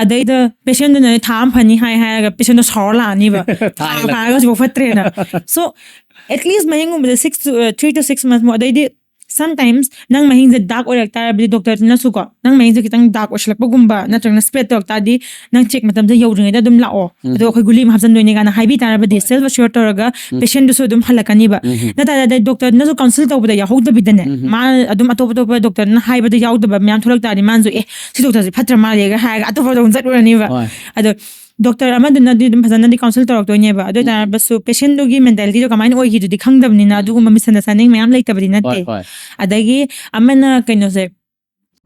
ꯑꯗꯩꯗ ꯄꯦꯁꯦꯟꯗꯨꯅ ꯊꯥ ꯑꯃ ꯐꯅꯤ ꯍꯥꯏ ꯍꯥꯏꯔꯒ ꯄꯦꯁꯦꯟꯗꯣ ꯁꯥꯎꯔ ꯂꯥꯛꯑꯅꯤꯕ꯫ ꯊꯥ ꯊꯥ ꯍꯦꯜꯂꯛꯄ꯫ ꯐꯥꯔꯒ ꯍꯧꯖꯤꯛꯐꯥꯎ ꯐꯠꯇ꯭ꯔꯦꯅ꯫ So at least ꯃꯍꯤꯡꯒꯨꯝꯕꯁꯦ six to three to six months ꯃꯨꯛ, ꯑꯗꯩꯗꯤ sometimes ꯅꯪ ꯃꯍꯤꯡꯁꯦ ꯗꯥꯛ ꯑꯣꯏꯔꯛ ꯇꯥꯔꯕꯗꯤ ꯗꯣꯛꯇꯔꯅꯁꯨꯀꯣ ꯅꯪ ꯃꯍꯤꯡꯁꯦ ꯈꯤꯇꯪ ꯗꯥꯛ ꯑꯣꯏꯁꯤꯜꯂꯛꯄꯒꯨꯝꯕ ꯅꯠꯇ꯭ꯔꯒꯅ ꯁ꯭ꯄ꯭ꯔꯦꯗ ꯇꯧꯔꯛ ꯇꯥꯔꯗꯤ ꯅꯪ ꯆꯦꯛ ꯃꯇꯝꯗ ꯌꯧꯗ꯭ꯔꯤꯉꯩꯗ ꯑꯗꯨꯝ ꯂꯥꯛꯑꯣ꯫ ꯑꯗꯣ ꯑꯩꯈꯣꯏ ꯒꯨꯂꯤ ꯑꯃ ꯍꯥꯞꯆꯤꯟꯗꯣꯏꯅꯦ ꯀꯥꯏꯅ ꯍꯥꯏꯕꯤ ꯇꯥꯔꯕꯗꯤ ꯁꯦꯜꯐ ꯑꯦꯁ꯭ꯌꯣꯔ ꯇꯧꯔꯒ ꯄꯦꯁꯦꯟꯗꯨꯁꯨ ꯑꯗꯨꯝ ꯍꯜꯂꯛꯀꯅꯤꯕ꯫ ꯅꯠꯇ꯭ꯔꯗꯤ ꯗꯣꯛꯇꯔꯅꯁꯨ ꯀꯥꯎꯟꯁꯤꯜ ꯇꯧꯕꯗ ꯌꯥꯎꯍꯧꯗꯕꯤꯗꯅꯦ ꯃꯥ ꯑꯗꯨꯝ ꯑꯇꯣꯞ ꯑꯇꯣꯞꯄ ꯗꯣꯛꯇꯔꯅ ꯍꯥꯏꯕꯗ ꯌꯥꯎꯗꯕ ꯃꯌꯥꯝ ꯊꯣꯛꯂꯛ ꯇꯥꯔꯗꯤ ꯃꯥꯅꯁꯨ ꯑꯦ ꯁꯤ ꯗꯣꯛꯇꯔꯁꯦ ꯐꯠꯇ꯭ꯔ ꯃꯥꯜꯂꯦꯒ ꯍꯥꯏꯔꯒ ꯑꯇꯣꯞꯄꯗ ꯑꯃꯨꯛ ꯆꯠꯂꯨꯔꯅꯤꯕ꯫ ꯍꯣꯏ꯫ ꯑꯗꯣ ꯗꯣꯛꯇꯔ ꯑꯃꯗꯨꯅꯗꯤ ꯑꯗꯨꯝ ꯐꯖꯅꯗꯤ ꯀꯥꯎꯟꯁꯤꯜ ꯇꯧꯔꯛꯇꯣꯏꯅꯦꯕ꯫ ꯑꯗꯨ ꯑꯣꯏ ꯇꯥꯔꯕꯁꯨ ꯄꯦꯁꯦꯟꯗꯨꯒꯤ ꯃꯦꯟꯇꯥꯂꯤꯇꯤꯗꯣ ꯀꯃꯥꯏꯅ ꯑꯣꯏꯈꯤꯗꯨꯗꯤ ꯈꯪꯗꯕꯅꯤꯅ ꯑꯗꯨꯒꯨꯝꯕ ꯃꯤꯁꯑꯟꯗꯔꯁ꯭ꯇꯦꯟꯗꯤꯡ ꯃꯌꯥꯝ ꯂꯩꯇꯕꯗꯤ ꯅꯠꯇꯦ꯫ ꯍꯣꯏ, ꯍꯣꯏ꯫ ꯑꯗꯒꯤ ꯑꯃꯅ ꯀꯩꯅꯣꯁꯦ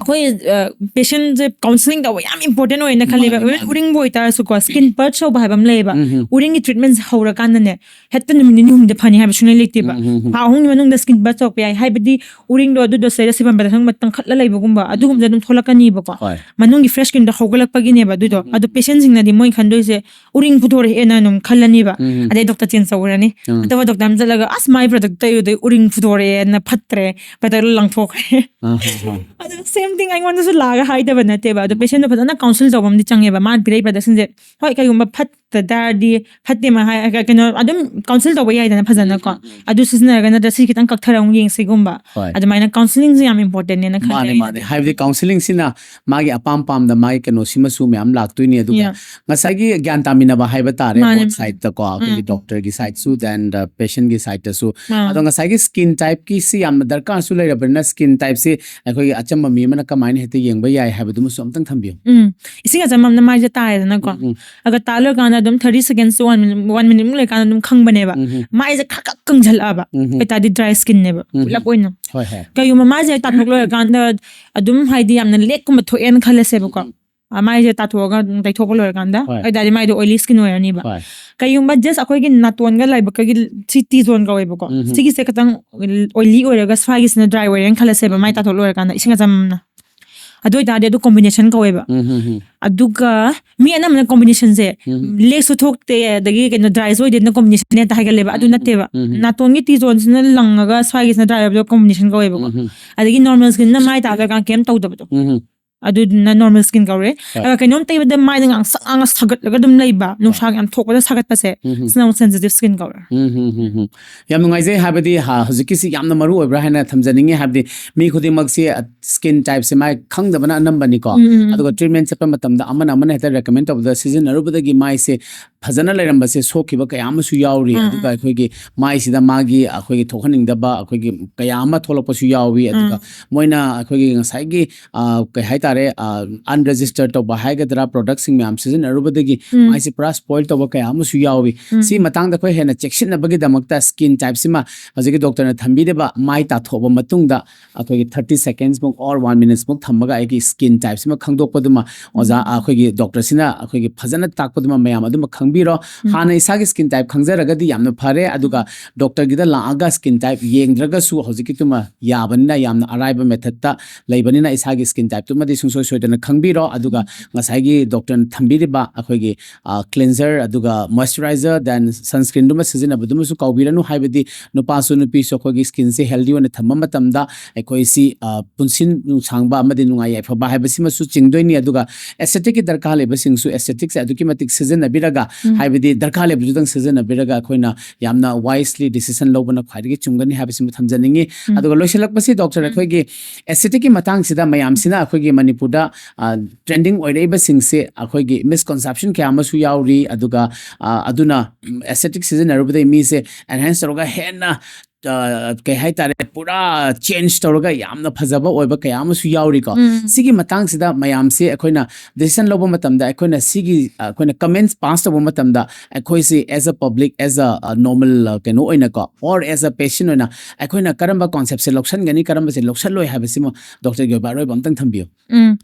ꯑꯩꯈꯣꯏ ꯄꯦꯁꯦꯟꯁꯦ ꯀꯥꯎꯟꯁꯤꯂꯤꯡ ꯇꯧꯕ ꯌꯥꯝ ꯏꯝꯄꯣꯔꯇꯦꯟ ꯑꯣꯏꯅ ꯈꯜꯂꯦꯕ꯫ ꯃꯥꯅꯦ, ꯎꯔꯤꯡ ꯃꯥꯅꯦ꯫ ꯎꯔꯤꯡꯕꯨ ꯑꯣꯏꯇꯥꯔꯁꯨꯀꯣ, ꯁ꯭ꯀꯤꯟ ꯄꯔꯆ ꯇꯧꯕ ꯍꯥꯏꯕ ꯑꯃ ꯂꯩꯌꯦꯕ꯫ ꯎꯝ, ꯎꯝ꯫ ꯎꯔꯤꯡꯒꯤ ꯇ꯭ꯔꯤꯠꯃꯦꯟꯁꯦ ꯍꯧꯔꯀꯥꯟꯗꯅꯦ, ꯍꯦꯛꯇ ꯅꯨꯃꯤꯠ ꯅꯤꯅꯤ ꯍꯨꯝꯅꯤꯗ ꯐꯅꯤ ꯍꯥꯏꯕ ꯁꯨꯡꯂꯩ ꯂꯩꯇꯦꯕ꯫ ꯎꯝ, ꯎꯝ, ꯎꯝ꯫ ꯊꯥ ꯑꯍꯨꯝꯒꯤ ꯃꯅꯨꯡꯗ ꯁ꯭ꯀꯤꯟ ꯄꯔꯆ ꯇꯧꯔꯛꯄ ꯌꯥꯏ, ꯍꯥꯏꯕꯗꯤ ꯎꯔꯤꯡꯗꯣ ꯑꯗꯨꯗꯣ ꯁꯤꯗꯩꯗ ꯁꯤꯐꯝ ꯄꯦꯇꯥꯁꯟꯒꯨꯝꯕ ꯇꯪꯈꯠꯂ ꯂꯩꯕꯒꯨꯝꯕ ꯑꯗꯨꯒꯨꯝꯕꯗ ꯑꯗꯨꯝ ꯊꯣꯛꯂꯛꯀꯅꯤꯕꯀꯣ꯫ ꯍꯣꯏ꯫ ꯃꯅꯨꯡꯒꯤ ꯐ꯭ꯔꯦꯁ ꯁ꯭ꯀꯤꯟꯗꯣ ꯍꯧꯒꯠꯂꯛꯄꯒꯤꯅꯦꯕ ꯑꯗꯨꯗꯣ꯫ ꯎꯝ, ꯎꯝ꯫ ꯑꯗꯣ ꯄꯦꯁꯦꯟꯁꯤꯡꯅꯗꯤ ꯃꯣꯏ ꯈꯟꯗꯣꯏꯁꯦ ꯎꯔꯤꯡ ꯐꯨꯗꯣꯔꯛꯑꯦꯅ ꯑꯗꯨꯝ ꯈꯜꯂꯅꯤꯕ꯫ ꯎꯝ, ꯎꯝ꯫ ꯑꯗꯩ ꯗꯣꯛꯇꯔ ꯆꯦꯟꯖ ꯇꯧꯈ꯭ꯔꯅꯤ꯫ ꯎꯝ꯫ ꯑꯇꯣꯞꯄ ꯗꯣꯛꯇꯔ ꯑꯃ ꯆꯠꯂꯒ, "ꯑꯁ, ꯃꯥꯏ ꯄ꯭ꯔꯗꯛ ꯇꯩꯔꯨꯗꯩ ꯎꯔꯤꯡ ꯐꯨꯗꯣꯔꯛꯑꯦꯅ ꯐꯠꯇ꯭ꯔꯦ, ꯄ꯭ꯔꯗꯛ ꯂꯪꯊꯣꯛꯈ꯭ꯔꯦ"꯫ ꯑꯥ, ꯍꯥ, ꯍꯥ꯫ ꯑꯗꯨ ꯁꯦꯝ ꯊꯤꯡ ꯑꯩꯉꯣꯟꯗꯁꯨ ꯂꯥꯛꯑꯒ ꯍꯥꯏꯗꯕ ꯅꯠꯇꯦꯕ꯫ ꯑꯗꯣ ꯄꯦꯁꯦꯟꯗꯣ ꯐꯖꯅ ꯀꯥꯎꯟꯁꯤꯜ ꯇꯧꯕ ꯑꯃꯗꯤ ꯆꯪꯉꯦꯕ꯫ ꯃꯥꯅ ꯄꯤꯔꯛꯏ ꯄ꯭ꯔꯗꯛꯁꯤꯡꯁꯦ, ꯍꯣꯏ, ꯀꯩꯒꯨꯝꯕ ꯐꯠꯇ ꯇꯥꯔꯗꯤ, ꯐꯠꯇꯦ ꯃꯥ ꯍꯥꯏ, ꯀꯩꯅꯣ, ꯑꯗꯨꯝ ꯀꯥꯎꯟꯁꯤꯜ ꯇꯧꯕ ꯌꯥꯏꯗꯅ ꯐꯖꯅꯀꯣ꯫ ꯎꯝ, ꯎꯝ, ꯎꯝ꯫ ꯑꯗꯨ ꯁꯤꯖꯤꯟꯅꯔꯒꯅ ꯁꯤ ꯈꯤꯇꯪ ꯀꯛꯊꯔ ꯑꯃꯨꯛ ꯌꯦꯡꯁꯤꯒꯨꯝꯕ꯫ ꯍꯣꯏ꯫ ꯑꯗꯨꯃꯥꯏꯅ ꯀꯥꯎꯟꯁꯤꯂꯤꯡꯁꯦ ꯌꯥꯝ ꯏꯝꯄꯣꯔꯇꯦꯟꯅꯦꯅ ꯈꯜꯂꯦ ꯃꯥꯅꯦ, ꯑꯩꯅꯗꯤ꯫ ꯃꯥꯅꯦ꯫ ꯍꯥꯏꯕꯗꯤ ꯀꯥꯎꯟꯁꯤꯂꯤꯡꯁꯤꯅ ꯃꯥꯒꯤ ꯑꯄꯥꯝ ꯄꯥꯝꯗ ꯃꯥꯒꯤ ꯀꯩꯅꯣꯁꯤꯃꯁꯨ ꯃꯌꯥꯝ ꯂꯥꯛꯇꯣꯏꯅꯤ꯫ ꯑꯗꯨꯒ Yeah. ꯉꯁꯥꯏꯒꯤ ꯒ꯭ꯌꯥꯟ ꯇꯥꯃꯤꯟꯅꯕ ꯍꯥꯏꯕ ꯇꯥꯔꯦ, ꯃꯥꯅꯦ, ꯕꯣꯠ ꯃꯥꯅꯦ꯫ ꯁꯥꯏꯗꯇꯀꯣ, ꯑꯩꯈꯣꯏꯒꯤ ꯎꯝ꯫ ꯗꯣꯛꯇꯔꯒꯤ ꯁꯥꯏꯗꯁꯨ, then the patientꯀꯤ ꯁꯥꯏꯗꯇꯁꯨ꯫ ꯑꯥ꯫ ꯑꯗꯣ ꯉꯁꯥꯏꯒꯤ ꯁ꯭ꯀꯤꯟ ꯇꯥꯏꯞꯀꯤꯁꯤ ꯌꯥꯝꯅ ꯗꯔꯀꯥꯔꯁꯨ ꯂꯩꯔꯕꯅꯤꯅ, ꯁ꯭ꯀꯤꯟ ꯇꯥꯏꯞꯁꯤ ꯑꯩꯈꯣꯏꯒꯤ ꯑꯆꯝꯕ ꯃꯤ ꯑꯃꯅ ꯀꯃꯥꯏꯅ ꯍꯦꯛꯇ ꯌꯦꯡꯕ ꯌꯥꯏ ꯍꯥꯏꯕꯗꯨꯃꯁꯨ ꯑꯝꯇꯪ ꯊꯝꯕꯤꯌꯨ꯫ ꯎꯝ, ꯏꯁꯤꯡ ꯑꯆꯝꯕ ꯑꯃꯅ ꯃꯥꯏꯁꯦ ꯇꯥꯔꯦꯗꯅꯀꯣ꯫ ꯎꯝ, ꯎꯝ꯫ ꯑꯗꯨꯒ ꯇꯥ ꯂꯣꯏꯔꯀꯥꯟꯗ ꯑꯗꯨꯝ thirty seconds to one minute, one minuteꯃꯨꯛ ꯂꯩꯔꯀꯥꯟꯗ ꯑꯗꯨꯝ ꯈꯪꯕꯅꯦꯕ꯫ ꯎꯝ, ꯎꯝ꯫ ꯃꯥꯏꯁꯦ ꯈꯔ ꯈꯛ ꯀꯪꯁꯤꯜꯂꯛꯑꯕ꯫ ꯎꯝ, ꯎꯝ꯫ ꯑꯣꯏꯇꯥꯔꯗꯤ ꯗ꯭ꯔꯥꯏ ꯁ꯭ꯀꯤꯟꯅꯦꯕ ꯎꯝ, ꯎꯝ꯫ ꯄꯨꯂꯞ ꯑꯣꯏꯅ꯫ ꯍꯣꯏ, ꯍꯣꯏ꯫ ꯀꯩꯒꯨꯝꯕ ꯃꯥꯏꯁꯦ ꯇꯥꯊꯣꯛ ꯂꯣꯏꯔꯀꯥꯟꯗ ꯑꯗꯨꯝ, ꯍꯥꯏꯗꯤ, ꯌꯥꯝꯅ ꯂꯦꯛꯀꯨꯝꯕ ꯊꯣꯛꯑꯦꯅ ꯈꯜꯂꯁꯦꯕꯀꯣ꯫ ꯎꯝ꯫ ꯑ, ꯃꯥꯏꯁꯦ ꯇꯥꯊꯣꯛꯑꯒ ꯑꯗꯨꯝ ꯇꯩꯊꯣꯛꯄ ꯂꯣꯏꯔꯀꯥꯟꯗ, ꯍꯣꯏ꯫ ꯑꯣꯏꯇꯥꯔꯗꯤ ꯃꯥꯏꯗꯣ ꯑꯣꯏꯂꯤ ꯁ꯭ꯀꯤꯟ ꯑꯣꯏꯔꯅꯤꯕ꯫ ꯍꯣꯏ꯫ ꯀꯩꯒꯨꯝꯕ just ꯑꯩꯈꯣꯏꯒꯤ ꯅꯥꯇꯣꯟꯒ ꯂꯥꯏꯕꯛꯀꯒꯤ ꯁꯤ ꯇꯤ ꯖꯣꯟ ꯀꯧꯋꯦꯕꯀꯣ꯫ ꯎꯝ꯫ ꯁꯤꯒꯤꯁꯦ ꯈꯤꯇꯪ ꯑꯣꯏꯂꯤ ꯑꯣꯏꯔꯒ ꯁ꯭ꯋꯥꯏꯒꯤꯁꯤꯅ ꯗ꯭ꯔꯥꯏ ꯑꯣꯏꯔꯦꯅ ꯈꯜꯂꯁꯦꯕ, ꯃꯥꯏ ꯇꯥꯊꯣꯛ ꯂꯣꯏꯔꯀꯥꯟꯗ ꯏꯁꯤꯡ ꯑꯆꯝꯕꯅ꯫ ꯑꯗꯨ ꯑꯣꯏꯇꯥꯔꯗꯤ ꯑꯗꯨ ꯀꯣꯝꯕꯤꯅꯦꯁꯟ ꯀꯧꯋꯦꯕ꯫ ꯎꯝ, ꯎꯝ, ꯎꯝ꯫ ꯑꯗꯨꯒ ꯃꯤ ꯑꯅꯝꯕꯅ ꯀꯣꯝꯕꯤꯅꯦꯁꯟꯁꯦ ꯎꯝ꯫ ꯂꯦꯛꯁꯨ ꯊꯣꯛꯇꯦ, ꯑꯗꯒꯤ ꯀꯩꯅꯣ ꯗ꯭ꯔꯥꯏꯁꯨ ꯑꯣꯏꯗꯦꯅ ꯀꯣꯝꯕꯤꯅꯦꯁꯟ ꯍꯦꯛꯇ ꯍꯥꯏꯒꯜꯂꯦꯕ꯫ ꯑꯗꯨ ꯎꯝ, ꯅꯠꯇꯦꯕ꯫ ꯎꯝ, ꯎꯝ꯫ ꯅꯥꯇꯣꯟꯒꯤ ꯇꯤ ꯖꯣꯟꯁꯤꯅ ꯂꯪꯉꯒ ꯁ꯭ꯋꯥꯏꯒꯤꯁꯤꯅ ꯗ꯭ꯔꯥꯏ ꯑꯣꯏꯕꯗꯣ ꯀꯣꯝꯕꯤꯅꯦꯁꯟ ꯀꯧꯋꯦꯕꯀꯣ꯫ ꯎꯝ, ꯎꯝ꯫ ꯑꯗꯒꯤ ꯅꯣꯔꯃꯦꯜ ꯁ꯭ꯀꯤꯟꯅ ꯃꯥꯏ ꯇꯥꯕ ꯀꯩꯝ ꯇꯧꯗꯕꯗꯣ꯫ ꯎꯝ, ꯎꯝ꯫ ꯑꯗꯨꯗꯨꯅ ꯅꯣꯔꯃꯦꯜ ꯁ꯭ꯀꯤꯟ ꯀꯧꯔꯦ꯫ ꯍꯣꯏ꯫ ꯑꯗꯨꯒ ꯀꯩꯅꯣꯝ ꯇꯩꯕꯗ ꯃꯥꯏꯗ ꯉꯥꯡꯁꯛ ꯉꯥꯡꯉ ꯁꯥꯒꯠꯂꯒ ꯑꯗꯨꯝ ꯂꯩꯕ, ꯅꯨꯡꯁꯥ ꯌꯥꯝ ꯊꯣꯛꯄꯗ ꯁꯥꯒꯠꯄꯁꯦ, ꯎꯝ, ꯎꯝ꯫ ꯁꯤꯅ ꯑꯃꯨꯛ ꯁꯦꯟꯁꯤꯇꯤꯚ ꯁ꯭ꯀꯤꯟ ꯀꯧꯔꯦ꯫ ꯎꯝ, ꯎꯝ, ꯎꯝ, ꯎꯝ꯫ ꯌꯥꯝ ꯅꯨꯡꯉꯥꯏꯖꯩ꯫ ꯍꯥꯏꯕꯗꯤ, ꯍꯥ, ꯍꯧꯖꯤꯛꯀꯤꯁꯤ ꯌꯥꯝꯅ ꯃꯔꯨ ꯑꯣꯏꯕ꯭ꯔꯥ ꯍꯥꯏꯅ ꯊꯝꯖꯅꯤꯡꯉꯤ꯫ ꯍꯥꯏꯕꯗꯤ ꯃꯤ ꯈꯨꯗꯤꯡꯃꯛꯁꯤ, ꯑ, ꯁ꯭ꯀꯤꯟ ꯇꯥꯏꯞꯁꯦ ꯃꯥꯏ ꯈꯪꯗꯕꯅ ꯑꯅꯝꯕꯅꯤꯀꯣ꯫ ꯎꯝ, ꯎꯝ, ꯎꯝ꯫ ꯑꯗꯨꯒ ꯇ꯭ꯔꯤꯠꯃꯦꯟ ꯆꯠꯄ ꯃꯇꯝꯗ ꯑꯃꯅ ꯑꯃꯅ ꯍꯦꯛꯇ ꯔꯦꯀꯃꯦꯟ ꯇꯧꯕꯗ ꯁꯤꯖꯤꯟꯅꯔꯨꯕꯗꯒꯤ ꯃꯥꯏꯁꯦ ꯐꯖꯅ ꯂꯩꯔꯝꯕꯁꯦ ꯁꯣꯛꯈꯤꯕ ꯀꯌꯥ ꯑꯃꯁꯨ ꯌꯥꯎꯔꯤ꯫ ꯎꯝ, ꯑꯗꯨꯒ ꯎꯝ꯫ ꯑꯩꯈꯣꯏꯒꯤ ꯃꯥꯏꯁꯤꯗ ꯃꯥꯒꯤ ꯑꯩꯈꯣꯏꯒꯤ ꯊꯣꯛꯍꯟꯅꯤꯡꯗꯕ ꯑꯩꯈꯣꯏꯒꯤ ꯀꯌꯥ ꯑꯃ ꯊꯣꯛꯂꯛꯄꯁꯨ ꯌꯥꯎꯏ꯫ ꯑꯗꯨꯒ ꯎꯝ꯫ ꯃꯣꯏꯅ ꯑꯩꯈꯣꯏꯒꯤ ꯉꯁꯥꯏꯒꯤ, ꯑ, ꯀꯩ ꯍꯥꯏꯇꯥꯔꯦ, ꯍꯥꯏꯇꯥꯔꯦ, ꯑꯟꯔꯦꯖꯤꯁꯇꯔ ꯇꯧꯕ ꯍꯥꯏꯒꯗ꯭ꯔꯥ, ꯄ꯭ꯔꯗꯛꯁꯤꯡ ꯃꯌꯥꯝ ꯁꯤꯖꯤꯟꯅꯔꯨꯕꯗꯒꯤ ꯎꯝ꯫ ꯃꯥꯏꯁꯦ ꯄꯨꯔꯥ ꯁ꯭ꯄꯣꯏꯜ ꯇꯧꯕ ꯀꯌꯥ ꯑꯃꯁꯨ ꯌꯥꯎꯏ꯫ ꯎꯝ꯫ ꯁꯤ ꯃꯇꯥꯡꯗ ꯑꯩꯈꯣꯏ ꯍꯦꯟꯅ ꯆꯦꯛꯁꯤꯟꯅꯕꯒꯤꯗꯃꯛꯇ ꯁ꯭ꯀꯤꯟ ꯇꯥꯏꯞꯁꯤꯃ ꯍꯧꯖꯤꯛꯀꯤ ꯗꯣꯛꯇꯔꯅ ꯊꯝꯕꯤꯔꯤꯕ ꯃꯥꯏ ꯇꯥꯊꯣꯛꯑꯕ ꯃꯇꯨꯡꯗ ꯑꯩꯈꯣꯏꯒꯤ ꯊꯥꯔꯇꯤ ꯁꯦꯀꯦꯟꯁꯃꯨꯛ ꯑꯣꯔ ꯋꯥꯟ ꯃꯤꯅꯤꯠꯁꯃꯨꯛ ꯊꯝꯃꯒ ꯑꯩꯒꯤ ꯁ꯭ꯀꯤꯟ ꯇꯥꯏꯞꯁꯤꯃ ꯈꯪꯗꯣꯛꯄꯗꯨꯃ ꯑꯣꯖꯥ, ꯑꯩꯈꯣꯏꯒꯤ ꯗꯣꯛꯇꯔꯁꯤꯅ ꯑꯩꯈꯣꯏꯒꯤ ꯐꯖꯅ ꯇꯥꯛꯄꯗꯨꯃ ꯃꯌꯥꯝ ꯑꯗꯨꯃ ꯈꯪꯕꯤꯔꯣ꯫ ꯍꯥꯟꯅ ꯏꯁꯥꯒꯤ ꯁ꯭ꯀꯤꯟ ꯇꯥꯏꯞ ꯈꯪꯖꯔꯒꯗꯤ ꯌꯥꯝꯅ ꯐꯔꯦ, ꯑꯗꯨꯒ ꯗꯣꯛꯇꯔꯒꯤꯗ ꯂꯥꯛꯑꯒ ꯁ꯭ꯀꯤꯟ ꯇꯥꯏꯞ ꯌꯦꯡꯗ꯭ꯔꯒꯁꯨ ꯍꯧꯖꯤꯛꯀꯤꯗꯨꯃ ꯌꯥꯕꯅꯤꯅ, ꯌꯥꯝꯅ ꯑꯔꯥꯏꯕ ꯃꯦꯊꯠꯇ ꯂꯩꯕꯅꯤꯅ ꯏꯁꯥꯒꯤ ꯁ꯭ꯀꯤꯟ ꯇꯥꯏꯞꯇꯨꯃꯗꯤ ꯁꯨꯡꯁꯣꯏ ꯁꯣꯏꯗꯅ ꯈꯪꯕꯤꯔꯣ꯫ ꯑꯗꯨꯒ ꯉꯁꯥꯏꯒꯤ ꯗꯣꯛꯇꯔꯅ ꯊꯝꯕꯤꯔꯤꯕ ꯑꯩꯈꯣꯏꯒꯤ ꯀ꯭ꯂꯤꯟꯖꯔ ꯑꯗꯨꯒ ꯃꯣꯏꯆꯔꯥꯏꯖꯔ, ꯗꯦꯟ ꯁꯟꯁ꯭ꯀ꯭ꯔꯤꯟꯗꯨꯃ ꯁꯤꯖꯤꯟꯅꯕꯗꯨꯃꯁꯨ ꯀꯥꯎꯕꯤꯔꯅꯨ꯫ ꯍꯥꯏꯕꯗꯤ ꯅꯨꯄꯥꯁꯨ ꯅꯨꯄꯤꯁꯨ ꯑꯩꯈꯣꯏꯒꯤ ꯁ꯭ꯀꯤꯟꯁꯦ ꯍꯦꯜꯗꯤ ꯑꯣꯏꯅ ꯊꯝꯕ ꯃꯇꯝꯗ ꯑꯩꯈꯣꯏꯁꯤ, ꯑ, ꯄꯨꯟꯁꯤ ꯅꯨꯡꯁꯥꯡꯕ ꯑꯃꯗꯤ ꯅꯨꯡꯉꯥꯏ ꯌꯥꯏꯐꯕ ꯍꯥꯏꯕꯁꯤꯃꯁꯨ ꯆꯤꯡꯗꯣꯏꯅꯤ꯫ ꯑꯗꯨꯒ ꯑꯦꯁꯊꯦꯇꯤꯛꯀꯤ ꯗꯔꯀꯥꯔ ꯂꯩꯕꯁꯤꯡꯁꯨ ꯑꯦꯁꯊꯦꯇꯤꯛꯁꯦ ꯑꯗꯨꯛꯀꯤ ꯃꯇꯤꯛ ꯁꯤꯖꯤꯟꯅꯕꯤꯔꯒ, ꯍꯥꯏꯕꯗꯤ ꯗꯔꯀꯥꯔ ꯂꯩꯕꯗꯨꯗꯪ ꯁꯤꯖꯤꯟꯅꯕꯤꯔꯒ ꯑꯩꯈꯣꯏꯅ ꯌꯥꯝꯅ ꯋꯥꯏꯁꯂꯤ ꯗꯤꯁꯤꯖꯟ ꯂꯧꯕꯅ ꯈ꯭ꯋꯥꯏꯗꯒꯤ ꯆꯨꯝꯒꯅꯤ ꯍꯥꯏꯕꯁꯤꯃ ꯊꯝꯖꯅꯤꯡꯉꯤ꯫ ꯑꯗꯨꯒ ꯂꯣꯏꯁꯤꯜꯂꯛꯄꯁꯤ ꯗꯣꯛꯇꯔ, ꯑꯩꯈꯣꯏꯒꯤ ꯑꯦꯁꯊꯦꯇꯤꯛꯀꯤ ꯃꯇꯥꯡꯁꯤꯗ ꯃꯌꯥꯝꯁꯤꯅ ꯑꯩꯈꯣꯏꯒꯤ ꯃꯅꯤꯄꯨꯔꯗ, ꯑ, ꯇ꯭ꯔꯦꯟꯗꯤꯡ ꯑꯣꯏꯔꯛꯏꯕꯁꯤꯡꯁꯦ ꯑꯩꯈꯣꯏꯒꯤ ꯃꯤꯁꯀꯣꯟꯁꯦꯞꯁꯟ ꯀꯌꯥ ꯑꯃꯁꯨ ꯌꯥꯎꯔꯤ꯫ ꯑꯗꯨꯒ, ꯑ, ꯑꯗꯨꯅ, ꯎꯝ, ꯑꯦꯁꯊꯦꯇꯤꯛ ꯁꯤꯖꯤꯟꯅꯔꯨꯕꯗꯒꯤ ꯃꯤꯁꯦ ꯑꯦꯟꯍꯦꯟꯁ ꯇꯧꯔꯒ ꯍꯦꯟꯅ, ꯑ, ꯀꯩ ꯍꯥꯏꯇꯥꯔꯦ, ꯄꯨꯔꯥ ꯆꯦꯟꯖ ꯇꯧꯔꯒ ꯌꯥꯝꯅ ꯐꯖꯕ ꯑꯣꯏꯕ ꯀꯌꯥ ꯑꯃꯁꯨ ꯌꯥꯎꯔꯤꯀꯣ꯫ ꯁꯤꯒꯤ ꯃꯇꯥꯡꯁꯤꯗ ꯃꯌꯥꯝꯁꯦ ꯑꯩꯈꯣꯏꯅ ꯗꯤꯁꯤꯖꯟ ꯂꯧꯕ ꯃꯇꯝꯗ ꯑꯩꯈꯣꯏꯅ ꯁꯤꯒꯤ, ꯑ, ꯑꯩꯈꯣꯏꯅ ꯀꯃꯦꯟꯠꯁ ꯄꯥꯁ ꯇꯧꯕ ꯃꯇꯝꯗ ꯑꯩꯈꯣꯏꯁꯤ as a public, as a, ꯑ, normal, ꯑ, ꯀꯩꯅꯣ ꯑꯣꯏꯅꯀꯣ, or as a patient ꯑꯣꯏꯅ ꯑꯩꯈꯣꯏꯅ ꯀꯔꯝꯕ ꯀꯣꯟꯁꯦꯞꯁꯦ ꯂꯧꯁꯟꯒꯅꯤ, ꯀꯔꯝꯕꯁꯦ ꯂꯧꯁꯜꯂꯣꯏ ꯍꯥꯏꯕꯁꯤꯃ ꯗꯣꯛꯇꯔꯒꯤ ꯑꯣꯏꯕ ꯑꯔꯣꯏꯕ ꯑꯝꯇꯪ ꯊꯝꯕꯤꯌꯨ꯫ ꯎꯝ꯫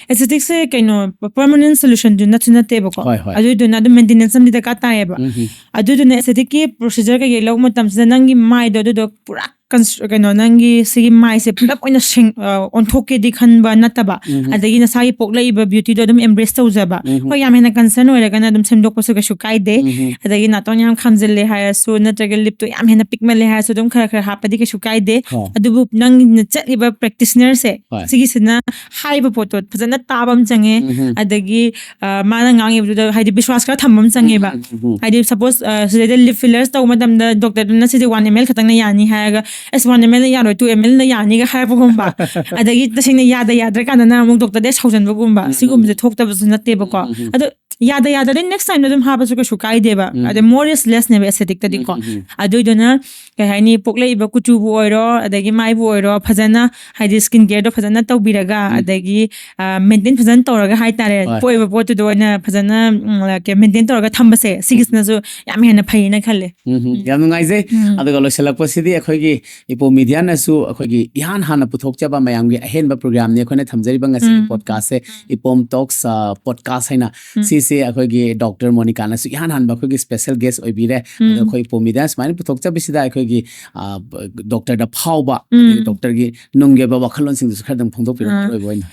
ꯑꯦꯁꯊꯦꯇꯤꯛꯁꯦ ꯀꯩꯅꯣ, ꯄꯔꯃꯅꯦꯟ ꯁꯣꯂꯨꯁꯟꯗꯨ ꯅꯠꯁꯨ ꯅꯠꯇꯦꯕꯀꯣ꯫ ꯍꯣꯏ, ꯍꯣꯏ꯫ ꯑꯗꯨꯏꯗꯨꯅ ꯑꯗꯨꯝ ꯃꯦꯟꯇꯦꯅꯦꯟꯁ ꯑꯃꯗꯤ ꯗꯔꯀꯥꯔ ꯇꯥꯏꯌꯦꯕ꯫ ꯎꯝ, ꯎꯝ꯫ ꯑꯗꯨꯗꯨꯅ ꯑꯦꯁꯊꯦꯇꯤꯛꯀꯤ ꯄ꯭ꯔꯣꯁꯤꯖꯔ ꯀꯩꯀꯩ ꯂꯧꯕ ꯃꯇꯝꯁꯤꯗ ꯅꯪꯒꯤ ꯃꯥꯏꯗꯣ ꯑꯗꯨꯗꯣ ꯄꯨꯔꯥ ꯀꯟꯁ-, ꯀꯩꯅꯣ, ꯅꯪꯒꯤ ꯁꯤꯒꯤ ꯃꯥꯏꯁꯦ ꯄꯨꯂꯞ ꯑꯣꯏꯅ ꯁꯦꯡ-, ꯑ, ꯑꯣꯟꯊꯣꯛꯀꯦꯗꯤ ꯈꯟꯕ ꯅꯠꯇꯕ, ꯑꯗꯒꯤ ꯅꯁꯥꯒꯤ ꯄꯣꯛꯂꯛꯏꯕ ꯕ꯭ꯌꯨꯇꯤꯗꯣ ꯑꯗꯨꯝ ꯑꯦꯝꯕ꯭ꯔꯦꯁ ꯇꯧꯖꯕ꯫ ꯍꯣꯏ, ꯌꯥꯝ ꯍꯦꯟꯅ ꯀꯟꯁꯔꯟ ꯑꯣꯏꯔꯒꯅ ꯑꯗꯨꯝ ꯁꯦꯝꯗꯣꯛꯄꯁꯨ ꯀꯩꯁꯨ ꯀꯥꯏꯗꯦ꯫ ꯑꯗꯒꯤ ꯅꯥꯇꯣꯟ ꯌꯥꯝ ꯈꯥꯝꯖꯤꯜꯂꯦ ꯍꯥꯏꯔꯁꯨ, ꯅꯠꯇ꯭ꯔꯒ ꯂꯤꯞꯇꯣ ꯌꯥꯝ ꯍꯦꯟꯅ ꯄꯤꯛꯃꯜꯂꯦ ꯍꯥꯏꯔꯁꯨ, ꯑꯗꯨꯝ ꯈꯔ ꯈꯔ ꯍꯥꯞꯄꯗꯤ ꯀꯩꯁꯨ ꯀꯥꯏꯗꯦ꯫ ꯍꯣꯏ꯫ ꯑꯗꯨꯕꯨ ꯅꯪꯅ ꯆꯠꯂꯤꯕ ꯄ꯭ꯔꯦꯛꯇꯤꯁꯅꯔꯁꯦ, ꯍꯣꯏ꯫ ꯁꯤꯒꯤꯁꯤꯅ ꯍꯥꯏꯔꯤꯕ ꯄꯣꯠꯇꯣ ꯐꯖꯅ ꯇꯥꯕ ꯑꯃ ꯆꯪꯉꯦ꯫ ꯑꯗꯒꯤ, ꯑ, ꯃꯥꯅ ꯉꯥꯡꯉꯤꯕꯗꯨꯗ ꯍꯥꯏꯗꯤ ꯕꯤꯁ꯭ꯋꯥꯁ ꯈꯔ ꯊꯝꯕ ꯑꯃ ꯆꯪꯉꯦꯕ꯫ ꯍꯥꯏꯗꯤ ꯁꯄꯣꯁ, ꯑ, ꯁꯤꯗꯩꯗ ꯂꯤꯞ ꯐꯤꯂꯔꯁ ꯇꯧꯕ ꯃꯇꯝꯗ ꯗꯣꯛꯇꯔꯗꯨꯅ ꯁꯤꯗꯤ ꯋꯥꯟ ꯑꯦꯝ ꯑꯦꯜ ꯈꯛꯇꯪꯅ ꯌꯥꯅꯤ ꯍꯥꯏꯔꯒ, "ꯑꯁ, ꯋꯥꯟ ꯑꯦꯝ ꯑꯦꯜꯅ ꯌꯥꯔꯣꯏ, ꯇꯨ ꯑꯦꯝ ꯑꯦꯜꯅ ꯌꯥꯅꯤꯒ" ꯍꯥꯏꯔꯛꯄꯒꯨꯝꯕ꯫ ꯑꯗꯒꯤ ꯇꯁꯦꯡꯅ ꯌꯥꯗ ꯌꯥꯗ꯭ꯔꯀꯥꯟꯗꯅ ꯑꯃꯨꯛ ꯗꯣꯛꯇꯔꯗ ꯁꯥꯎꯖꯟꯕꯒꯨꯝꯕ, ꯁꯤꯒꯨꯝꯕꯁꯦ ꯊꯣꯛꯇꯕꯁꯨ ꯅꯠꯇꯦꯕꯀꯣ꯫ ꯑꯗꯣ ꯌꯥꯗ ꯌꯥꯗꯗꯤ next time ꯑꯗꯨꯝ ꯍꯥꯞꯄꯁꯨ ꯀꯩꯁꯨ ꯀꯥꯏꯗꯦꯕ꯫ ꯎꯝ. ꯑꯗꯩ more is less ꯅꯦꯕ aesthetic ꯇꯗꯤꯀꯣ꯫ ꯎꯝ, ꯎꯝ. ꯑꯗꯨꯏꯗꯨꯅ ꯀꯩ ꯍꯥꯏꯅꯤ, ꯄꯣꯛꯂꯛꯏꯕ ꯀꯨꯆꯨꯕꯨ ꯑꯣꯏꯔꯣ, ꯑꯗꯒꯤ ꯃꯥꯏꯕꯨ ꯑꯣꯏꯔꯣ, ꯐꯖꯅ ꯍꯥꯏꯗꯤ skin care ꯗꯣ ꯐꯖꯅ ꯇꯧꯕꯤꯔꯒ, ꯎꯝ. ꯑꯗꯒꯤ ꯃꯦꯟꯇꯦꯟ ꯐꯖꯅ ꯇꯧꯔꯒ ꯍꯥꯏꯇꯥꯔꯦ, ꯍꯣꯏ. ꯄꯣꯛꯏꯕ ꯄꯣꯠꯇꯨꯗ ꯑꯣꯏꯅ ꯐꯖꯅ ꯃꯦꯟꯇꯦꯟ ꯇꯧꯔꯒ ꯊꯝꯕꯁꯦ, ꯁꯤꯒꯤꯁꯤꯅꯁꯨ ꯌꯥꯝ ꯍꯦꯟꯅ ꯐꯩꯌꯦꯅ ꯈꯜꯂꯦ꯫ ꯎꯝ, ꯎꯝ. ꯌꯥꯝ ꯅꯨꯡꯉꯥꯏꯖꯩ꯫ ꯎꯝ. ꯑꯗꯨꯒ ꯂꯣꯏꯁꯤꯜꯂꯛꯄꯁꯤꯗꯤ ꯑꯩꯈꯣꯏꯒꯤ ꯏꯄꯣꯝ ꯃꯤꯗꯤꯌꯥꯅꯁꯨ ꯑꯩꯈꯣꯏꯒꯤ ꯏꯍꯥꯟ ꯍꯥꯟꯅ ꯄꯨꯊꯣꯛꯆꯕ ꯃꯌꯥꯝꯒꯤ ꯑꯍꯦꯟꯕ ꯄ꯭ꯔꯣꯒ꯭ꯔꯥꯝꯅꯤ ꯑꯩꯈꯣꯏꯅ ꯊꯝꯖꯔꯤꯕ ꯉꯁꯤꯒꯤ ꯎꯝ. ꯄꯣꯗꯀꯥꯁꯁꯦ, ꯏꯄꯣꯝ ꯇꯣꯛꯁ ꯄꯣꯗꯀꯥꯁ ꯍꯥꯏꯅ꯫ ꯎꯝ. ꯁꯤꯁꯦ ꯑꯩꯈꯣꯏꯒꯤ ꯗꯣꯛꯇꯔ ꯃꯣꯅꯤꯀꯥꯅꯁꯨ ꯏꯍꯥꯟ ꯍꯥꯟꯕ ꯑꯩꯈꯣꯏꯒꯤ ꯁ꯭ꯄꯦꯁꯦꯜ ꯒꯦꯁ ꯑꯣꯏꯕꯤꯔꯦ꯫ ꯎꯝ. ꯑꯗꯣ ꯑꯩꯈꯣꯏ ꯏꯄꯣꯝ ꯃꯤꯗꯤꯌꯥ ꯁꯨꯃꯥꯏꯅ ꯄꯨꯊꯣꯛꯆꯕꯁꯤꯗ ꯑꯩꯈꯣꯏꯒꯤ, ꯑ, ꯗꯣꯛꯇꯔꯗ ꯐꯥꯎꯕ, ꯎꯝ. ꯑꯗꯒꯤ ꯗꯣꯛꯇꯔꯒꯤ ꯅꯨꯡꯒꯤ ꯑꯣꯏꯕ ꯋꯥꯈꯜꯂꯣꯟꯁꯤꯡꯗꯨꯁꯨ ꯈꯔ ꯑꯗꯨꯝ ꯐꯣꯡꯗꯣꯛꯄꯤꯔꯣ, ꯑꯥ. ꯃꯔꯨ ꯑꯣꯏꯕ ꯑꯣꯏꯅ꯫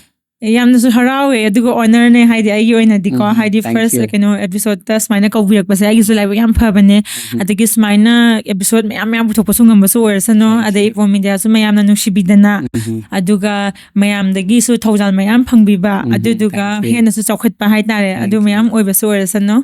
ꯑꯦ, ꯌꯥꯝꯅꯁꯨ ꯍꯔꯥꯎꯋꯦ, ꯑꯗꯨꯒ ꯑꯣꯅꯔꯅꯦ, ꯍꯥꯏꯗꯤ ꯑꯩꯒꯤ ꯑꯣꯏꯅꯗꯤꯀꯣ, ꯎꯝ, ꯍꯥꯏꯗꯤ thank ꯐꯥꯔꯁ you. ꯀꯩꯅꯣ ꯑꯦꯄꯤꯁꯣꯗꯇ ꯁꯨꯃꯥꯏꯅ ꯀꯧꯕꯤꯔꯛꯄꯁꯦ ꯑꯩꯒꯤꯁꯨ ꯂꯥꯏꯕꯛ ꯌꯥꯝ ꯐꯕꯅꯦ꯫ ꯎꯝ. ꯑꯗꯒꯤ ꯁꯨꯃꯥꯏꯅ ꯑꯦꯄꯤꯁꯣꯗ ꯃꯌꯥꯝ ꯃꯌꯥꯝ ꯄꯨꯊꯣꯛꯄꯁꯨ ꯉꯝꯕꯁꯨ ꯑꯣꯏꯔꯁꯅꯨ, Thank ꯑꯗꯩ you. ꯏꯄꯣꯝ ꯃꯤꯗꯤꯌꯥꯁꯨ ꯃꯌꯥꯝꯅ ꯅꯨꯡꯁꯤꯕꯤꯗꯅ, ꯑꯗꯨꯒ ꯃꯌꯥꯝꯗꯒꯤꯁꯨ ꯊꯧꯖꯥꯜ ꯃꯌꯥꯝ ꯐꯪꯕꯤꯕ, ꯎꯝ, ꯑꯗꯨꯗꯨꯒ thank you. ꯍꯦꯟꯅꯁꯨ ꯆꯥꯎꯈꯠꯄ ꯍꯥꯏꯇꯥꯔꯦ, Thank ꯑꯗꯨ you. ꯃꯌꯥꯝ ꯑꯣꯏꯕꯁꯨ ꯑꯣꯏꯔꯁꯅꯨ꯫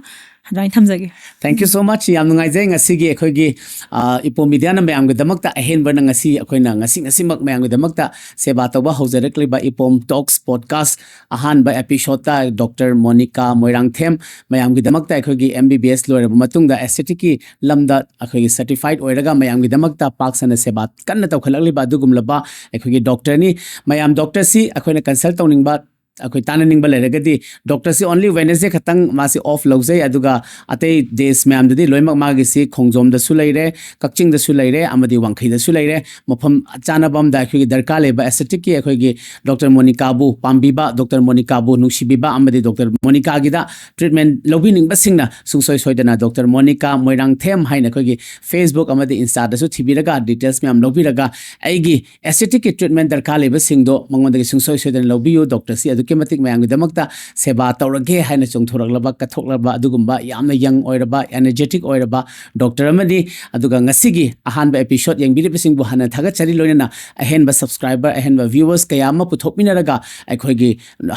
ꯑꯗꯨꯃꯥꯏꯅ ꯊꯝꯖꯒꯦ꯫ Thank you so much. ꯌꯥꯝ ꯅꯨꯡꯉꯥꯏꯖꯩ ꯉꯁꯤꯒꯤ ꯑꯩꯈꯣꯏꯒꯤ, ꯑ, ꯏꯄꯣꯝ ꯃꯤꯗꯤꯌꯥꯅ ꯃꯌꯥꯝꯒꯤꯗꯃꯛꯇ ꯑꯍꯦꯟꯕꯅ ꯉꯁꯤ ꯑꯩꯈꯣꯏꯅ ꯉꯁꯤ ꯉꯁꯤꯃꯛ ꯃꯌꯥꯝꯒꯤꯗꯃꯛꯇ ꯁꯦꯕꯥ ꯇꯧꯕ ꯍꯧꯖꯔꯛꯂꯤꯕ ꯏꯄꯣꯝ ꯇꯣꯛꯁ ꯄꯣꯗꯀꯥꯁ ꯑꯍꯥꯟꯕ ꯑꯦꯄꯤꯁꯣꯗꯇ ꯗꯣꯛꯇꯔ ꯃꯣꯅꯤꯀꯥ ꯃꯣꯏꯔꯥꯡꯊꯦꯝ ꯃꯌꯥꯝꯒꯤꯗꯃꯛꯇ ꯑꯩꯈꯣꯏꯒꯤ ꯑꯦꯝ ꯕꯤ ꯕꯤ ꯑꯦꯁ ꯂꯣꯏꯔꯕ ꯃꯇꯨꯡꯗ ꯑꯦꯁꯊꯦꯇꯤꯛꯀꯤ ꯂꯝꯗ ꯑꯩꯈꯣꯏꯒꯤ ꯁꯔꯇꯤꯐꯥꯏꯠ ꯑꯣꯏꯔꯒ ꯃꯌꯥꯝꯒꯤꯗꯃꯛꯇ ꯄꯥꯛ ꯁꯟꯅ ꯁꯦꯕꯥ ꯀꯟꯅ ꯇꯧꯈꯠꯂꯛꯂꯤꯕ ꯑꯗꯨꯒꯨꯝꯂꯕ ꯑꯩꯈꯣꯏꯒꯤ ꯗꯣꯛꯇꯔꯅꯤ꯫ ꯃꯌꯥꯝ ꯗꯣꯛꯇꯔꯁꯤ ꯑꯩꯈꯣꯏꯅ ꯀꯟꯁꯜ ꯇꯧꯅꯤꯡꯕ, ꯑꯩꯈꯣꯏ ꯇꯥꯟꯅꯅꯤꯡꯕ ꯂꯩꯔꯒꯗꯤ ꯗꯣꯛꯇꯔꯁꯤ only Wednesday ꯈꯛꯇꯪ ꯃꯥꯁꯤ ꯑꯣꯐ ꯂꯧꯖꯩ, ꯑꯗꯨꯒ ꯑꯇꯩ ꯗꯦꯁ ꯃꯌꯥꯝꯗꯗꯤ ꯂꯣꯏꯅꯃꯛ ꯃꯥꯒꯤꯁꯤ ꯈꯣꯡꯖꯣꯝꯗꯁꯨ ꯂꯩꯔꯦ, ꯀꯛꯆꯤꯡꯗꯁꯨ ꯂꯩꯔꯦ, ꯑꯃꯗꯤ ꯋꯥꯡꯈꯩꯗꯁꯨ ꯂꯩꯔꯦ꯫ ꯃꯐꯝ ꯆꯥꯅꯕ ꯑꯃꯗ ꯑꯩꯈꯣꯏꯒꯤ ꯗꯔꯀꯥꯔ ꯂꯩꯕ ꯑꯦꯁꯊꯦꯇꯤꯛꯀꯤ ꯑꯩꯈꯣꯏꯒꯤ ꯗꯣꯛꯇꯔ ꯃꯣꯅꯤꯀꯥꯕꯨ ꯄꯥꯝꯕꯤꯕ, ꯗꯣꯛꯇꯔ ꯃꯣꯅꯤꯀꯥꯕꯨ ꯅꯨꯡꯁꯤꯕꯤꯕ, ꯑꯃꯗꯤ ꯗꯣꯛꯇꯔ ꯃꯣꯅꯤꯀꯥꯒꯤꯗ ꯇ꯭ꯔꯤꯠꯃꯦꯟ ꯂꯧꯕꯤꯅꯤꯡꯕꯁꯤꯡꯅ ꯁꯨꯡꯁꯣꯏ ꯁꯣꯏꯗꯅ ꯗꯣꯛꯇꯔ ꯃꯣꯅꯤꯀꯥ ꯃꯣꯏꯔꯥꯡꯊꯦꯝ ꯍꯥꯏꯅ ꯑꯩꯈꯣꯏꯒꯤ Facebook ꯑꯃꯗꯤ Insta ꯗꯁꯨ ꯊꯤꯕꯤꯔꯒ ꯗꯤꯇꯦꯜꯁ ꯃꯌꯥꯝ ꯂꯧꯕꯤꯔꯒ ꯑꯩꯒꯤ ꯑꯦꯁꯊꯦꯇꯤꯛꯀꯤ ꯇ꯭ꯔꯤꯠꯃꯦꯟ ꯗꯔꯀꯥꯔ ꯂꯩꯕꯁꯤꯡꯗꯣ ꯃꯉꯣꯟꯗꯒꯤ ꯁꯨꯡꯁꯣꯏ ꯁꯣꯏꯗꯅ ꯂꯧꯕꯤꯌꯨ꯫ ꯗꯣꯛꯇꯔꯁꯤ ꯑꯗꯨꯛꯀꯤ ꯃꯇꯤꯛ ꯃꯌꯥꯝꯒꯤꯗꯃꯛꯇ ꯁꯦꯕꯥ ꯇꯧꯔꯒꯦ ꯍꯥꯏꯅ ꯆꯣꯡꯊꯣꯔꯛꯂꯕ, ꯀꯠꯊꯣꯛꯂꯕ, ꯑꯗꯨꯒꯨꯝꯕ ꯌꯥꯝꯅ ꯌꯪ ꯑꯣꯏꯔꯕ, ꯑꯦꯅꯔꯖꯦꯇꯤꯛ ꯑꯣꯏꯔꯕ ꯗꯣꯛꯇꯔ ꯑꯃꯅꯤ꯫ ꯑꯗꯨꯒ ꯉꯁꯤꯒꯤ ꯑꯍꯥꯟꯕ ꯑꯦꯄꯤꯁꯣꯗ ꯌꯦꯡꯕꯤꯔꯤꯕꯁꯤꯡꯕꯨ ꯍꯥꯟꯅ ꯊꯥꯒꯠꯆꯔꯤ, ꯂꯣꯏꯅꯅ ꯑꯍꯦꯟꯕ ꯁꯕꯁꯀ꯭ꯔꯥꯏꯕꯔ, ꯑꯍꯦꯟꯕ ꯚ꯭ꯌꯨꯋꯔꯁ ꯀꯌꯥ ꯑꯃ ꯄꯨꯊꯣꯛꯃꯤꯟꯅꯔꯒ ꯑꯩꯈꯣꯏꯒꯤ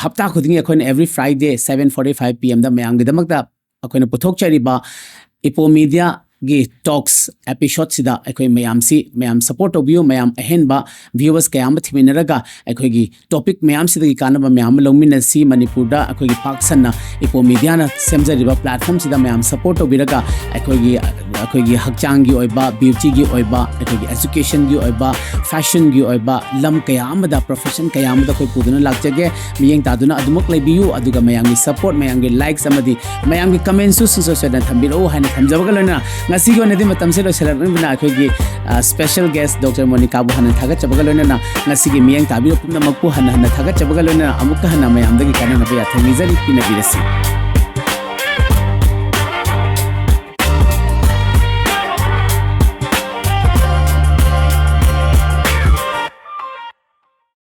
ꯍꯞꯇꯥ ꯈꯨꯗꯤꯡꯒꯤ ꯑꯩꯈꯣꯏꯅ every Friday seven forty five P M ꯗ ꯃꯌꯥꯝꯒꯤꯗꯃꯛꯇ ꯑꯩꯈꯣꯏꯅ ꯄꯨꯊꯣꯛꯆꯔꯤꯕ ꯏꯄꯣꯝ ꯃꯤꯗꯤꯌꯥ ꯒꯤ ꯇꯣꯛꯁ ꯑꯦꯄꯤꯁꯣꯗꯁꯤꯗ ꯑꯩꯈꯣꯏ ꯃꯌꯥꯝꯁꯤ, ꯃꯌꯥꯝ ꯁꯄꯣꯔꯠ ꯇꯧꯕꯤꯌꯨ꯫ ꯃꯌꯥꯝ ꯑꯍꯦꯟꯕ ꯚ꯭ꯌꯨꯋꯔꯁ ꯀꯌꯥ ꯑꯃ ꯊꯤꯃꯤꯟꯅꯔꯒ ꯑꯩꯈꯣꯏꯒꯤ ꯇꯣꯄꯤꯛ ꯃꯌꯥꯝꯁꯤꯗꯒꯤ ꯀꯥꯟꯅꯕ ꯃꯌꯥꯝ ꯑꯃ ꯂꯧꯃꯤꯟꯅꯁꯤ꯫ ꯃꯅꯤꯄꯨꯔꯗ ꯑꯩꯈꯣꯏꯒꯤ ꯄꯥꯛ ꯁꯟꯅ ꯏꯄꯣ ꯃꯤꯗꯤꯌꯥꯅ ꯁꯦꯝꯖꯔꯤꯕ ꯄ꯭ꯂꯦꯠꯐꯣꯔꯝꯁꯤꯗ ꯃꯌꯥꯝ ꯁꯄꯣꯔꯠ ꯇꯧꯕꯤꯔꯒ ꯑꯩꯈꯣꯏꯒꯤ, ꯑꯩꯈꯣꯏꯒꯤ ꯍꯛꯆꯥꯡꯒꯤ ꯑꯣꯏꯕ, ꯕ꯭ꯌꯨꯇꯤꯒꯤ ꯑꯣꯏꯕ, ꯑꯩꯈꯣꯏꯒꯤ ꯑꯦꯖꯨꯀꯦꯁꯟꯒꯤ ꯑꯣꯏꯕ, ꯐꯦꯁꯟꯒꯤ ꯑꯣꯏꯕ, ꯂꯝ ꯀꯌꯥ ꯑꯃꯗ, ꯄ꯭ꯔꯣꯐꯦꯁꯟ ꯀꯌꯥ ꯑꯃꯗ ꯑꯩꯈꯣꯏ ꯄꯨꯗꯨꯅ ꯂꯥꯛꯆꯒꯦ꯫ ꯃꯤꯠꯌꯦꯡ ꯇꯥꯗꯨꯅ ꯑꯗꯨꯃꯛ ꯂꯩꯕꯤꯌꯨ, ꯑꯗꯨꯒ ꯃꯌꯥꯝꯒꯤ ꯁꯄꯣꯔꯠ, ꯃꯌꯥꯝꯒꯤ ꯂꯥꯏꯛꯁ ꯑꯃꯗꯤ ꯃꯌꯥꯝꯒꯤ ꯀꯃꯦꯟꯁꯨ ꯁꯨꯡꯁꯣꯏ ꯁꯣꯏꯗꯅ ꯊꯝꯕꯤꯔꯛꯎ ꯍꯥꯏꯅ ꯊꯝꯖꯕꯒ ꯂꯣꯏꯅꯅ ꯉꯁꯤꯒꯤ ꯑꯣꯏꯅꯗꯤ ꯃꯇꯝꯁꯦ ꯂꯣꯏꯁꯤꯜꯂꯛꯂꯕꯅꯤꯅ ꯑꯩꯈꯣꯏꯒꯤ, ꯑ, ꯁ꯭ꯄꯦꯁꯦꯜ ꯒꯦꯁ ꯗꯣꯛꯇꯔ ꯃꯣꯅꯤꯀꯥꯕꯨ ꯍꯥꯟꯅ ꯊꯥꯒꯠꯆꯕꯒ ꯂꯣꯏꯅꯅ ꯉꯁꯤꯒꯤ ꯃꯤꯠꯌꯦꯡ ꯇꯥꯕꯤꯕ ꯄꯨꯝꯅꯃꯛꯄꯨ ꯍꯟꯅ ꯍꯟꯅ ꯊꯥꯒꯠꯆꯕꯒ ꯂꯣꯏꯅꯅ ꯑꯃꯨꯛꯀ ꯍꯟꯅ ꯃꯌꯥꯝꯗꯒꯤ ꯀꯥꯏꯅꯅꯕ ꯌꯥꯊꯪ ꯅꯤꯖꯔꯤ, ꯄꯤꯅꯕꯤꯔꯁꯤ꯫